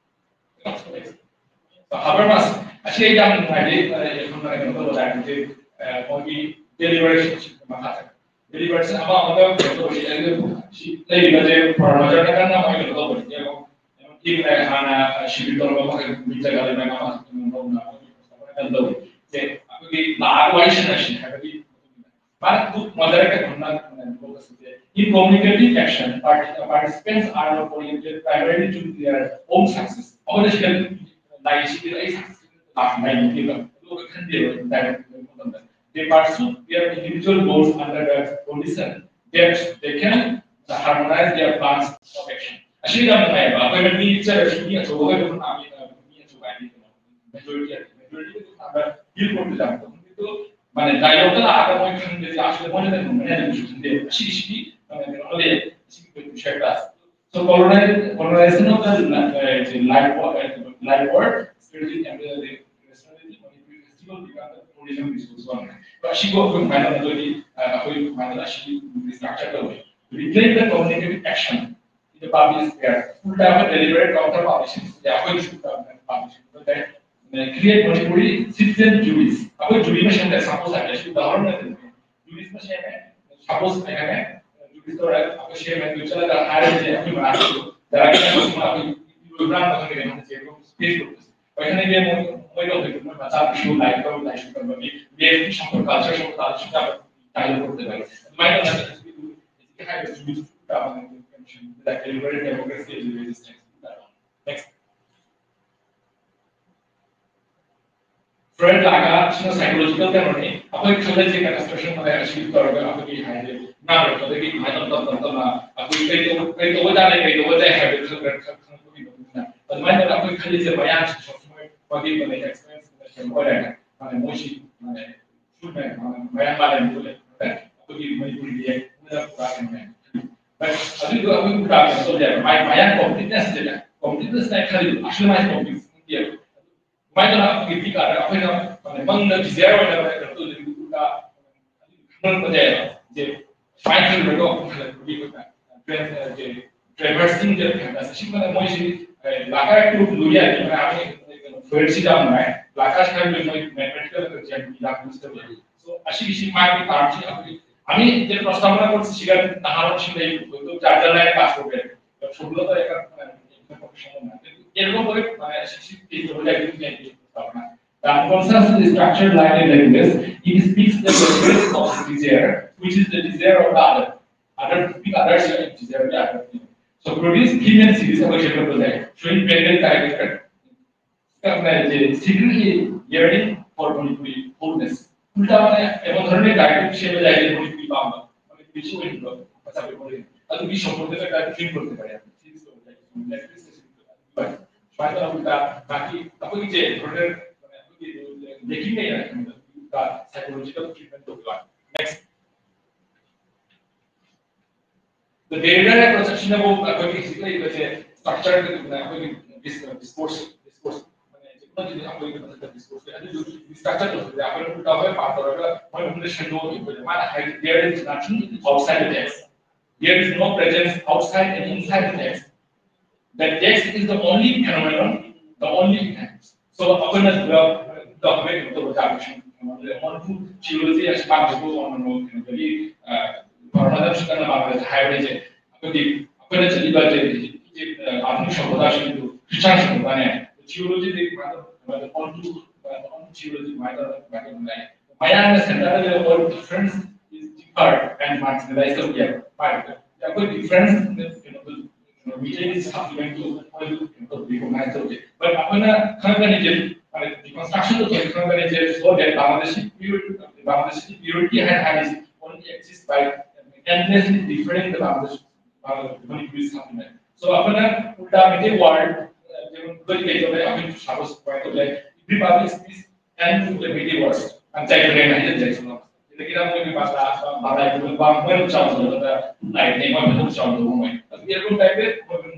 Habermas ꯑꯁꯤ ꯑꯩ ꯌꯥꯝ ꯅꯨꯡꯉꯥꯏꯖꯩ꯫ ꯑꯩꯈꯣꯏꯅ ꯀꯩꯅꯣ ꯇꯧꯕ ꯇꯥꯔꯒꯗꯤ ꯃꯣꯏꯒꯤ ꯗꯦꯂꯤꯕꯔꯦꯁꯟ ꯃꯈꯥꯗ ꯗꯦꯂꯤꯕꯔꯦꯁꯟ ꯑꯃ ꯑꯃꯒ ꯀꯩꯅꯣ ꯇꯧꯕꯁꯤ ꯂꯩꯔꯤꯕꯁꯦ ꯐꯣꯔꯃꯔ ꯀꯟꯅ ꯃꯣꯏ ꯀꯩꯅꯣ ꯇꯧꯕꯅꯤ꯫ ꯏꯪꯅ ꯍꯥꯟꯅ ꯁꯤꯚꯤꯜ ꯇꯧꯔꯝꯕ ꯃꯈꯩ ꯃꯤ ꯖꯒꯥꯗ ꯃꯌꯥꯝ ꯑꯃ ꯇꯧꯋꯤ꯫ ꯁꯦ ꯑꯩꯈꯣꯏꯒꯤ ꯂꯥꯛꯑꯒ ꯋꯥꯔꯤ ꯁꯥꯟꯅꯁꯤ ꯍꯥꯏꯕꯒꯤ ꯃꯥꯅ ꯃꯣꯗꯔꯦꯠ ꯀꯩꯅꯣꯝꯅ in communicative action participants are oriented primarily to their own success. ꯑꯩꯈꯣꯏꯅ ꯁꯤꯗ ꯂꯥꯏꯔꯤꯛꯁꯤꯗꯤ ꯑꯩ ꯁꯛꯁꯦꯁ ꯂꯥꯛꯅꯤꯡꯉꯥꯏꯅꯦꯕ ꯑꯗꯨꯒ ꯈꯟꯗꯦꯕ ꯗꯥꯏꯔꯦꯛ ꯃꯇꯝꯗ They pursue their individual goals under the condition that they can harmonize their plans of action. ꯑꯁꯤ ꯌꯥꯝ ꯅꯨꯡꯉꯥꯏꯕ꯫ ꯑꯩꯈꯣꯏꯅ ꯃꯤ ꯆꯠꯂꯁꯨ ꯃꯤ ꯑꯆꯧꯕ ꯑꯣꯏꯕ ꯃꯤ ꯑꯆꯧꯕ ꯍꯥꯏꯗꯤ majority majority ꯐꯤꯜ ꯄ꯭ꯔꯣꯕ꯭ꯂꯦꯝ ꯃꯥꯅꯦ ꯗꯥꯏꯂꯣꯛꯇ ꯂꯥꯛꯑꯒ ꯃꯣꯏ ꯈꯪꯗꯦ ꯂꯥꯛꯑꯁꯨ ꯃꯣꯏꯅ ꯀꯩꯅꯣ ꯃꯣꯏꯅ ꯑꯗꯨꯝꯁꯨ ꯈꯪꯗꯦ꯫ ꯑꯁꯤ ꯁꯤꯒꯤ ꯃꯥꯅꯦ ꯀꯩꯅꯣ ꯂꯩ꯫ ꯁꯤꯒꯤ pressure class. So colonize- colonization of the li- uh, life work, uh, life work, strategic and the rationality, Manipuri festival become the tourism resource one. ꯑꯁꯤꯕꯨ ꯑꯩꯈꯣꯏ ꯀꯃꯥꯏꯅ ꯇꯧꯗꯣꯏꯅꯤ? ꯑꯩꯈꯣꯏ ꯀꯃꯥꯏꯅ ꯑꯁꯤ ꯔꯤꯁꯇ꯭ꯔꯛꯆꯔ ꯇꯧꯏ? Reclaim the communicative action in the public sphere. ꯎꯜꯇꯥ ꯑꯩꯈꯣꯏ deliberate counter publishing ꯑꯩꯈꯣꯏ publishing create Manipuri citizen juries. ꯑꯩꯈꯣꯏ ꯖꯨꯔꯤ ꯑꯃ ꯁꯦꯝꯗꯦ꯫ ꯁꯄꯣꯁ ꯍꯥꯏꯔꯦ, ꯑꯁꯤ ꯎꯗꯥꯍꯔꯟ ꯅꯠꯇꯦ꯫ ꯖꯨꯔꯤ ꯑꯃ ꯁꯦꯝꯃꯦ꯫ ꯁꯄꯣꯁ ꯑꯩ ꯍꯥꯏꯔꯦ, ꯖꯨꯔꯤ ꯇꯧꯔꯦ, ꯑꯩꯈꯣꯏ ꯁꯦꯝꯃꯦ, ꯑꯗꯨ ꯆꯠꯂꯒ ꯍꯥꯏꯔꯁꯦ, ꯑꯩꯈꯣꯏ ꯃꯅꯥꯛꯇꯁꯨ ꯗꯥꯏꯔꯦꯛ ꯑꯩꯈꯣꯏ ꯏꯔꯣꯏꯕ꯭ꯔꯥ ꯈꯪꯗꯦ, ꯀꯩꯅꯣ ꯁꯦꯝꯃꯦ, ꯐꯦꯁꯕꯨꯛꯇꯁꯨ꯫ ꯄꯩꯁꯥꯅ ꯏꯕꯦꯝ ꯃꯣꯏ ꯃꯣꯏ ꯂꯧꯗꯣꯏꯗꯣ ꯃꯣꯏ ꯃꯆꯥꯗꯨꯁꯨ ꯂꯥꯏꯔꯤꯛ ꯇꯧ ꯂꯥꯏꯔꯤꯛꯁꯨ ꯇꯝꯕꯒꯤ ꯃꯦꯞꯀꯤ ꯁꯝꯄ꯭ꯔ ꯀꯜꯆꯔ ꯁꯣꯛ ꯇꯥꯕꯁꯨ ꯌꯥꯕ ꯇꯥꯏꯂꯣ ꯇꯧꯗꯦꯕ꯫ ꯑꯗꯨꯃꯥꯏꯅ ꯇꯧꯅ ꯍꯧꯖꯤꯛꯀꯤ ꯍꯥꯏꯔꯤꯕ ꯁꯨꯃꯤꯁꯨ ꯇꯥꯕ ꯗꯦꯃꯣꯀ꯭ꯔꯦꯁꯤ ꯔꯦꯖꯤꯁꯇꯦꯟꯁ꯫ ꯅꯦꯛꯁ꯫ ꯐ꯭ꯔꯦꯟ ꯂꯥꯛꯑꯒ ꯁꯤꯅ ꯁꯥꯏꯀꯣꯂꯣꯖꯤꯀꯦꯜ ꯀꯩꯅꯣꯅꯤ꯫ ꯑꯩꯈꯣꯏ ꯈꯜꯂꯁꯦ ꯀꯟꯁꯇ꯭ꯔꯛꯁꯟ ꯃꯈꯩ ꯑꯁꯤ ꯇꯧꯔꯒ ꯑꯩꯈꯣꯏꯒꯤ ꯍꯥꯏꯗꯤ ꯉꯥꯡꯔꯛꯄꯗꯒꯤ ꯑꯗꯨꯃꯥꯏꯅ ꯇꯞ ꯇꯞ ꯇꯞꯅ ꯑꯩꯈꯣꯏ ꯀꯩꯗꯧ ꯀꯩꯗꯧꯕ ꯇꯥꯔꯦ ꯀꯩꯗꯧꯕ ꯇꯥꯏ ꯍꯥꯏꯕꯗꯨ ꯈꯔ ꯈꯔ ꯈꯪꯉꯛꯄꯒꯤ ꯃꯇꯨꯡ ꯏꯟꯅ ꯑꯗꯨꯃꯥꯏꯅ ꯇꯧꯔꯒ ꯑꯩꯈꯣꯏ ꯈꯜꯂꯤꯁꯦ ꯃꯌꯥꯝꯁꯤ ꯁꯣꯁꯤꯌꯦꯜ ꯃꯥꯔꯀꯦꯠ ꯑꯦꯛꯁꯄꯤꯔꯤꯌꯦꯟꯁ ꯀꯩꯅꯣ ꯑꯣꯏꯔꯒ ꯃꯥꯅꯦ ꯃꯣꯏꯁꯤ ꯃꯥꯅꯦ ꯁꯨꯝꯃꯦ ꯃꯥꯅꯦ ꯃꯌꯥꯝ ꯃꯥꯂꯦꯝꯗꯨ ꯂꯩ꯫ ꯑꯩꯈꯣꯏꯒꯤ ꯃꯅꯤꯄꯨꯔꯒꯤ ꯃꯣꯏꯅ ꯄꯨꯔꯥ ꯀꯩꯅꯣꯅꯦ꯫ ꯑꯗꯨꯏꯗꯣ ꯑꯩꯈꯣꯏ ꯎꯜꯇꯥ ꯀꯩꯅꯣ ꯇꯧꯗꯦ ꯍꯥꯏꯕ꯫ ꯃꯥꯏ ꯃꯌꯥꯡ ꯀꯣꯝꯄ꯭ꯂꯤꯠꯅꯦꯁ ꯂꯩꯅ ꯀꯣꯝꯄ꯭ꯂꯤꯠꯅꯦꯁ ꯍꯥꯏꯅ ꯈꯜꯂꯤꯗꯣ ꯑꯁꯨꯃꯥꯏ ꯀꯣꯝꯄ꯭ꯂꯤꯠꯅꯦꯁ ꯅꯠꯇꯦꯕ꯫ ꯑꯗꯨꯃꯥꯏꯅ ꯇꯧꯅ ꯑꯩꯈꯣꯏꯒꯤ ꯄꯤꯛ ꯑꯥꯔꯗ ꯑꯩꯈꯣꯏꯅ ꯃꯥꯅꯦ ꯃꯪꯗ ꯗꯤꯖꯥꯌꯔ ꯑꯣꯏꯅ ꯀꯩꯅꯣ ꯇꯧꯗꯣꯏ ꯎꯜꯇꯥ ꯈꯪꯉꯛꯄ ꯌꯥꯏꯕ꯫ ꯏꯁꯦ ꯁꯨꯃꯥꯏꯅ ꯈꯜꯂꯨꯔꯒ ꯋꯥꯈꯜ ꯈꯜꯂꯛꯄꯒꯤ ꯑꯩꯈꯣꯏꯅ ꯇ꯭ꯔꯦꯟ ꯇ꯭ꯔꯦꯚꯔꯁꯤꯡ ꯗ ꯐꯦꯟꯇꯥꯁꯤ ꯁꯤꯒꯨꯝꯕꯗ ꯃꯣꯏꯁꯤ ꯂꯥꯀꯥꯔ ꯇꯨ ꯂꯨ ꯌꯥꯏ ꯃꯌꯥꯝ ꯐ꯭ꯂꯨꯏꯠꯁꯤ ꯌꯥꯝ ꯅꯨꯡꯉꯥꯏ꯫ ꯂꯥꯀꯥꯔꯁꯤ ꯍꯥꯏꯕꯗꯤ ꯃꯣꯏ ꯃꯦꯊꯃꯦꯇꯤꯀꯦꯜ ꯖꯤꯑꯣꯃꯦꯇ꯭ꯔꯤ ꯂꯥꯛꯄꯁꯤꯗ ꯂꯩ꯫ So ꯑꯁꯤꯒꯤꯁꯤ ꯃꯥꯒꯤ ꯇꯥꯔꯝꯁꯤ ꯑꯩꯈꯣꯏ ꯑꯅꯤ ꯏꯟꯇꯔ ꯀꯁꯇꯃꯔ ꯀꯣꯔꯠ ꯁꯤꯒ ꯅꯍꯥꯔꯣꯟꯁꯤꯡ ꯂꯩ ꯆꯥꯔꯖꯔ ꯂꯥꯏꯟ ꯄꯥꯁ ꯇꯧꯕ ꯌꯥꯏ꯫ ꯐꯣꯔꯃꯨꯂꯥ ꯇꯧꯔꯒ ꯏꯟꯐꯣꯔꯃꯦꯁꯟ ꯑꯃ ꯑꯦꯔꯣ ꯍꯣꯏ ꯃꯥꯅ ꯑꯁꯤꯁꯤ ꯄꯤꯗꯕ ꯂꯩ꯫ The unconscious is structured like a language. It speaks the language of the desire, which is the desire of the other. Other, the others are desire the other thing. So produce female series of a shape of the showing paired character. Secretly yearning for Manipuri wholeness. উল্টা মানে এমন ধরনের guide হিসেবে যায় যে মণিপুরি বাংলা, মানে বেশি ওই হলো, আচ্ছা, ওই হলো। আর তুমি সম্পর্কে একটা ফিল করতে পারে। হয়তো উল্টা বাকি আপনি যে ধরনের, মানে, আপনি যে লেখিং নেই না, কিন্তু তার সাইকোলজিক্যাল ট্রিটমেন্ট করতে পারেন। নেক্সট। তো ডেরিডার একটা সেকশন নেব, তারপরে কি শিখলে এটা যে স্ট্রাকচার, মানে, আপনি ডিসকোর্স, ডিসকোর্স, মানে, যে কোনো জিনিস আপনি ডিসকোর্স, স্ট্রাকচার করতে হবে। আপনি উল্টা হয়ে পার করা, মানে, উল্টা সেদ্ধ হয়ে যাবে। মানে, there is nothing outside the text. There is no presence outside and inside the text. The text is the only phenomenon, the only event. So, open as well, the way to the direction, one to theology as part of one, very, uh, for another, higher, যদি আপনারা যদি বা যে, যে, আহ, আধুনিক সভ্যতা আসলে কিন্তু খ্রিস্টান সভ্যতা নেই। থিওলজি দিয়ে মাত্র, মানে, অন্টু, অন্টু থিওলজি মাত্র, মানে, my understanding that the whole difference is deeper and marginalized of the part. Therefore, difference, you know, the, you know, we take this supplement to, to recognize the object. But আপনারা খান খানি যে, মানে, deconstruction তো খান খানি যে, so that Bangladeshi purity, Bangladeshi purity had, had is only exist by endlessly different the Bangladeshi, uh, Manipuri supplement. So আপনারা উল্টা middle world, যেমন বলতে গেলে আমি সাপোজ পয়েন্ট করলে, every public speech and to the middle world. আমি চাই করে নাই যে যাই শুনো। এটা কি আমি বাংলা, বাংলা একদম বাংলা চাও তো, এটা লাইট নেই, মানে, চাও তো, মানে। তো এরকম টাইপের, মানে,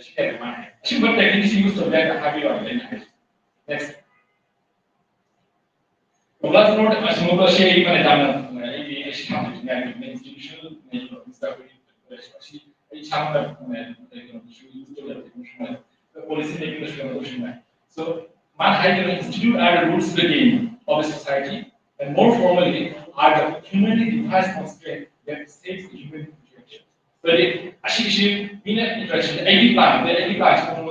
শিখে মানে, শিখে টেকনিক্স ইউজ করলে একটা হাবি অর্গানাইজ। নেক্সট। ওগুলা তো নোট, আহ, সমগ্র সেই, মানে, জানা, মানে, এই, এই, এই সামনে, মানে, ইনস্টিটিউশনাল, মানে, এই সামনে, মানে, এই কোনো কিছু ইউজ করে যাবে, কোনো সময়। তো পলিসি মেকিং এর সময়, কোনো সময়। So, my idea institute are the roots of the game of the society, and more formally, are the humanly devised constraint that shapes the human interaction. So, the, actually, actually, in an interaction, any plan, the any plan, from the,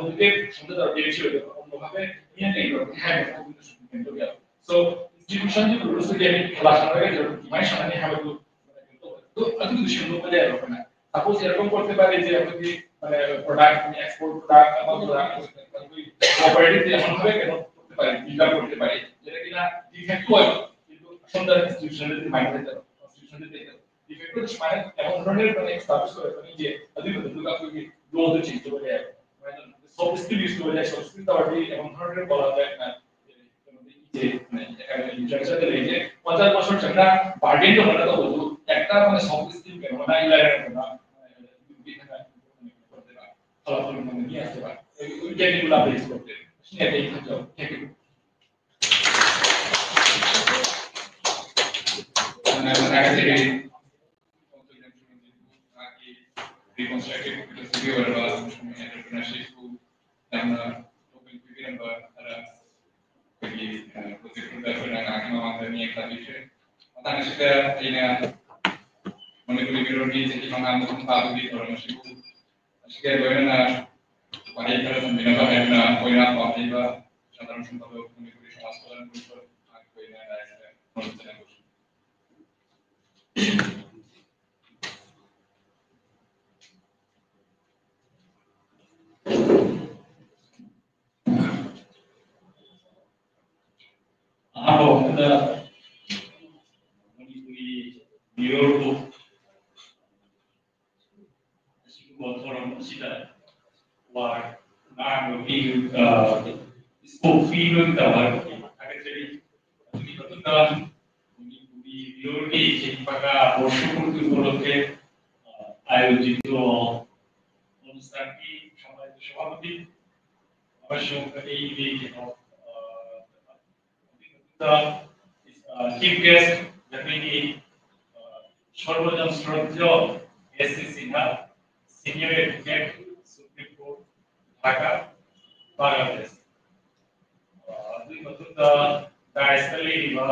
from the, the, the, from the, have a, in a, have a, So, institution যে rules যদি আমি খেলা সামনে, demand সামনে, আমি তো, তো আমি কিছু সুন্দর করে আর হবে না। সাপোজ এরকম করতে পারে যে আপনি যদি, মানে, প্রোডাক্ট, এক্সপোর্ট প্রোডাক্ট, আমার প্রোডাক্ট, কোঅপারেটিভ এমন ভাবে কেন করতে ꯄꯥꯔꯦ, ꯗꯤꯀ꯭ꯂꯦꯌꯔ ꯇꯧꯔꯛꯄ ꯄꯥꯔꯦ, ꯅꯠꯇ꯭ꯔꯒꯅ ꯗꯤꯐꯦꯛꯇꯣ ꯑꯣꯏꯕ, ꯑꯗꯨ ꯑꯁꯣꯝꯗ ꯏꯟꯁꯇꯤꯇ꯭ꯌꯨꯁꯟꯗꯗꯤ ꯑꯗꯨꯃꯥꯏꯅ ꯂꯩꯇꯕ, ꯀꯣꯟꯁꯇꯤꯇ꯭ꯌꯨꯁꯟꯗꯗꯤ ꯂꯩꯇꯕ꯫ ꯗꯤꯐꯦꯛꯇꯣ ꯁꯨꯃꯥꯏꯅ ꯑꯦꯕꯥꯎꯠ ꯍꯟꯗ꯭ꯔꯦꯗ ꯄꯥꯔꯁꯦꯟ ꯑꯦꯁꯇꯥꯕ꯭ꯂꯤꯁ ꯑꯣꯏꯔꯛꯄꯅꯤ ꯏꯆꯦ, ꯑꯗꯨꯒꯤ ꯃꯇꯨꯡꯗ ꯑꯩꯈꯣꯏꯒꯤ ꯂꯣꯗꯣ ꯆꯦꯟꯖ ꯇꯧꯕ ꯌꯥꯏ꯫ ꯁꯨꯃꯥꯏꯅ ꯁꯣꯐ ꯁ꯭ꯀꯤꯜ ꯌꯨꯁ ꯇꯧꯕ ꯌꯥꯏ, ꯁꯣꯐ ꯁ꯭ꯀꯤꯜ ꯇꯧꯔꯗꯤ ꯑꯦꯕꯥꯎꯠ ꯍꯟꯗ꯭ꯔꯦꯗ ꯄꯥꯔꯁꯦꯟ ꯂꯤꯇꯔꯦꯆꯔꯗ ꯂꯩꯔꯤꯁꯦ꯫ ꯄꯟꯆꯥꯌꯠ ꯃꯁꯣꯟ ꯆꯪꯅ ꯕꯥꯔꯒꯦꯟ ꯇꯧꯅꯔ ꯇꯧꯕꯗꯨ ꯍꯦꯛꯇ ꯑꯩꯈꯣꯏꯅ ꯁꯣꯐ ꯁ꯭ꯀꯤꯜ ꯀꯩꯅꯣ ꯃꯅꯥ ꯏꯂꯥꯏ ꯂꯥꯏꯔꯗꯅ ꯐꯕ ꯃꯤ ꯍꯥꯏꯁꯦꯕ꯫ ꯀꯦꯟꯗꯤ ꯒꯨꯂꯥꯞ ꯂꯩꯁꯦ꯫ ꯁꯤꯅꯦ ꯑꯩ ꯈꯟꯖꯕ꯫ Thank you. ꯌꯥꯝꯅ ꯊꯥꯒꯠꯆꯔꯤ꯫ ꯃꯍꯥꯛꯀꯤ ꯔꯤꯀꯟꯁꯇ꯭ꯔꯛꯇꯤꯚ ꯐꯤꯂꯣꯁꯣꯐꯤ ꯑꯣꯏꯔꯕ ꯑꯃꯁꯨꯡ ꯑꯦꯟꯇꯔꯄ꯭ꯔꯤꯅꯔꯁꯤꯞꯄꯨ ꯌꯥꯝꯅ ꯇꯣꯄꯤꯛ ꯄꯤꯕꯤꯔꯝꯕ ꯈꯔ ꯑꯩꯈꯣꯏꯒꯤ, ꯑ, ꯄ꯭ꯔꯣꯖꯦꯛꯇꯔꯗ ꯑꯩꯈꯣꯏꯅ ꯉꯥꯏꯍꯥꯛꯀꯤ ꯃꯃꯥꯡꯗ ꯃꯤꯠꯌꯦꯡ ꯇꯥꯕꯤꯈ꯭ꯔꯦ꯫ ꯃꯇꯥꯡ ꯑꯁꯤꯗ ꯑꯩꯅ ꯃꯅꯤꯄꯨꯔꯤ ꯃꯤꯔꯣꯜꯒꯤ ꯆꯍꯤ ꯃꯉꯥ ꯃꯄꯨꯡ ꯐꯥꯕꯒꯤ ꯊꯧꯔꯝ ꯑꯁꯤꯕꯨ ꯑꯁꯤꯒ ꯂꯣꯏꯅꯅ ꯋꯥꯍꯩ ꯈꯔ ꯊꯝꯕꯤꯅꯕ ꯍꯥꯏꯗꯨꯅ ꯑꯩꯈꯣꯏꯅ ꯄꯥꯝꯖꯕ ꯁꯥꯗꯥꯔꯟ ꯁꯝꯄꯥꯗꯛ ꯃꯅꯤꯄꯨꯔꯤ ꯁꯃꯥꯖ ꯀꯜꯌꯥꯟ ꯄꯔꯤꯁꯗ ꯃꯍꯥꯛ ꯑꯩꯈꯣꯏꯅ ꯂꯥꯏꯁꯤꯗ ꯈꯨꯔꯨꯝꯖꯅꯕ꯫ ꯑꯍꯥꯟꯕ ꯃꯛꯇꯗ ꯃꯅꯤꯄꯨꯔꯤ ꯃꯤꯑꯣꯏꯕꯨ ꯑꯁꯤꯒꯨꯝꯕ ꯊꯧꯔꯝ ꯑꯁꯤꯗ ꯋꯥ ꯉꯥꯡꯕ ꯄꯤꯕ, ꯑ, ꯁ꯭ꯀꯣꯞ ꯄꯤꯕꯒꯤꯗꯃꯛ ꯊꯥꯒꯠꯆꯔꯤ꯫ ꯑꯗꯨꯒꯤ ꯃꯇꯨꯡꯗ ꯃꯅꯤꯄꯨꯔꯤ ꯃꯤꯑꯣꯏꯒꯤ ꯆꯍꯤ ꯃꯉꯥ ꯕꯣꯔꯁꯨ ꯄꯨꯔꯛꯇꯨ ꯄꯣꯛꯂꯛꯂꯦ, ꯑ, ꯑꯥꯌꯨꯖꯤꯠꯇꯣ ꯑꯣꯅꯨꯁ꯭ꯊꯥꯟꯒꯤ ꯁꯝꯃꯥꯅꯤꯇ ꯁꯚꯥꯄꯇꯤ ꯑꯃꯁꯨꯡ ꯑꯇꯩꯗꯤ ꯀꯩꯅꯣ, ꯑ, ꯆꯤꯐ ꯒꯦꯁ ꯑꯩꯈꯣꯏꯒꯤ, ꯑ, ꯁꯔꯕꯖꯟ Srotiya S C Sinha, senior advocate, supreme court, Dhaka, Bangladesh. ꯑ, ꯑꯗꯨꯒꯤ ꯃꯇꯨꯡꯗ ꯗꯥꯏꯁꯇ ꯂꯩꯔꯤꯕ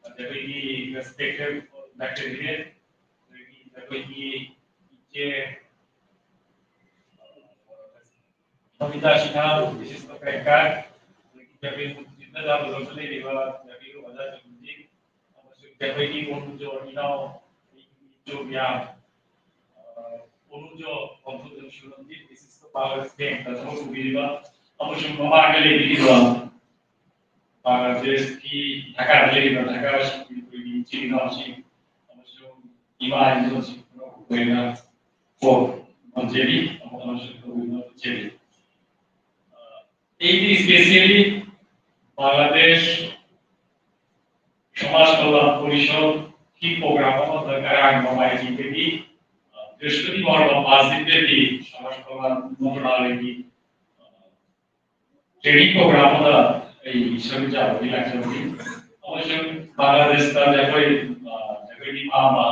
ꯑꯩꯈꯣꯏꯒꯤ ꯔꯦꯁꯄꯦꯛꯇꯦꯠ ꯃꯦꯇꯔꯤꯌꯦꯜ, ꯑꯗꯒꯤ ꯑꯩꯈꯣꯏꯒꯤ ꯏꯆꯦ, ꯅꯣꯃꯤꯇꯥ ꯁꯤꯟꯍꯥ, ꯕꯤꯁꯤꯁꯇ ꯄꯦꯡꯀꯔ, ꯑꯗꯒꯤ ꯖꯒꯣꯏ ꯃꯨꯛꯇꯤꯗ ꯂꯝꯗꯝꯗ ꯂꯩꯔꯤꯕ ꯖꯒꯣꯏ ꯑꯣꯖꯥ ꯖꯒꯨꯟꯖꯤꯠ, ꯑꯃꯁꯨꯡ ꯖꯒꯣꯏꯒꯤ ꯃꯣꯅꯨꯖꯣ ꯏꯅꯥꯎ, ꯏꯆꯣ ꯃꯌꯥꯝ, ꯑ, ꯃꯣꯅꯨꯖꯣ ꯄꯥꯡꯊꯣꯛꯇꯨꯅ ꯁꯨꯔꯝꯖꯤꯠ, ꯕꯤꯁꯤꯁꯇ ꯄꯥꯋꯔ ꯕꯦꯡꯛꯇ ꯊꯕꯛ ꯇꯧꯕꯤꯔꯤꯕ, ꯑꯃꯁꯨꯡ ꯃꯃꯥꯡꯗ ꯂꯩꯕꯤꯔꯤꯕ ꯕꯪꯒ꯭ꯂꯥꯗꯦꯁꯀꯤ ꯙꯥꯀꯥꯗ ꯂꯩꯔꯤꯕ ꯙꯥꯀꯥ ꯑꯩꯈꯣꯏꯒꯤ ꯏꯆꯤꯜ ꯏꯅꯥꯎꯁꯤꯡ ꯑꯃꯁꯨꯡ ꯏꯃꯥ ꯏꯟꯗꯣꯜꯁꯤꯡ ꯄꯨꯝꯅꯃꯛꯄꯨ ꯑꯩꯅ ꯀꯣꯛ ꯅꯣꯟꯖꯔꯤ ꯑꯃꯁꯨꯡ ꯇꯧꯕꯤꯅꯕ ꯎꯠꯆꯔꯤ꯫ ꯑꯩꯗꯤ specially ꯕꯪꯒ꯭ꯂꯥꯗꯦꯁ ꯁꯃꯥꯖ ꯀꯜꯌꯥꯟ ꯄꯔꯤꯁꯗꯀꯤ program ꯑꯃꯗ ꯉꯔꯥꯡ ꯃꯃꯥꯏꯖꯤꯡꯗꯒꯤ, ꯑ, ꯕ꯭ꯔꯤꯍꯁꯄꯇꯤꯕꯥꯔ ꯃꯄꯥꯁꯤꯡꯗꯒꯤ ꯁꯃꯥꯖ ꯀꯜꯌꯥꯟ ꯃꯟꯇ꯭ꯔꯥꯂꯌꯒꯤ, ꯑ, training program ꯑꯃꯗ ꯑꯩ ꯁꯔꯨꯛ ꯌꯥꯕꯒꯤ ꯂꯥꯛꯆꯕꯅꯤ꯫ ꯑꯃꯁꯨꯡ ꯕꯪꯒ꯭ꯂꯥꯗꯦꯁꯇ ꯑꯩꯈꯣꯏ, ꯑ, ꯑꯩꯈꯣꯏꯒꯤ ꯃꯥꯃ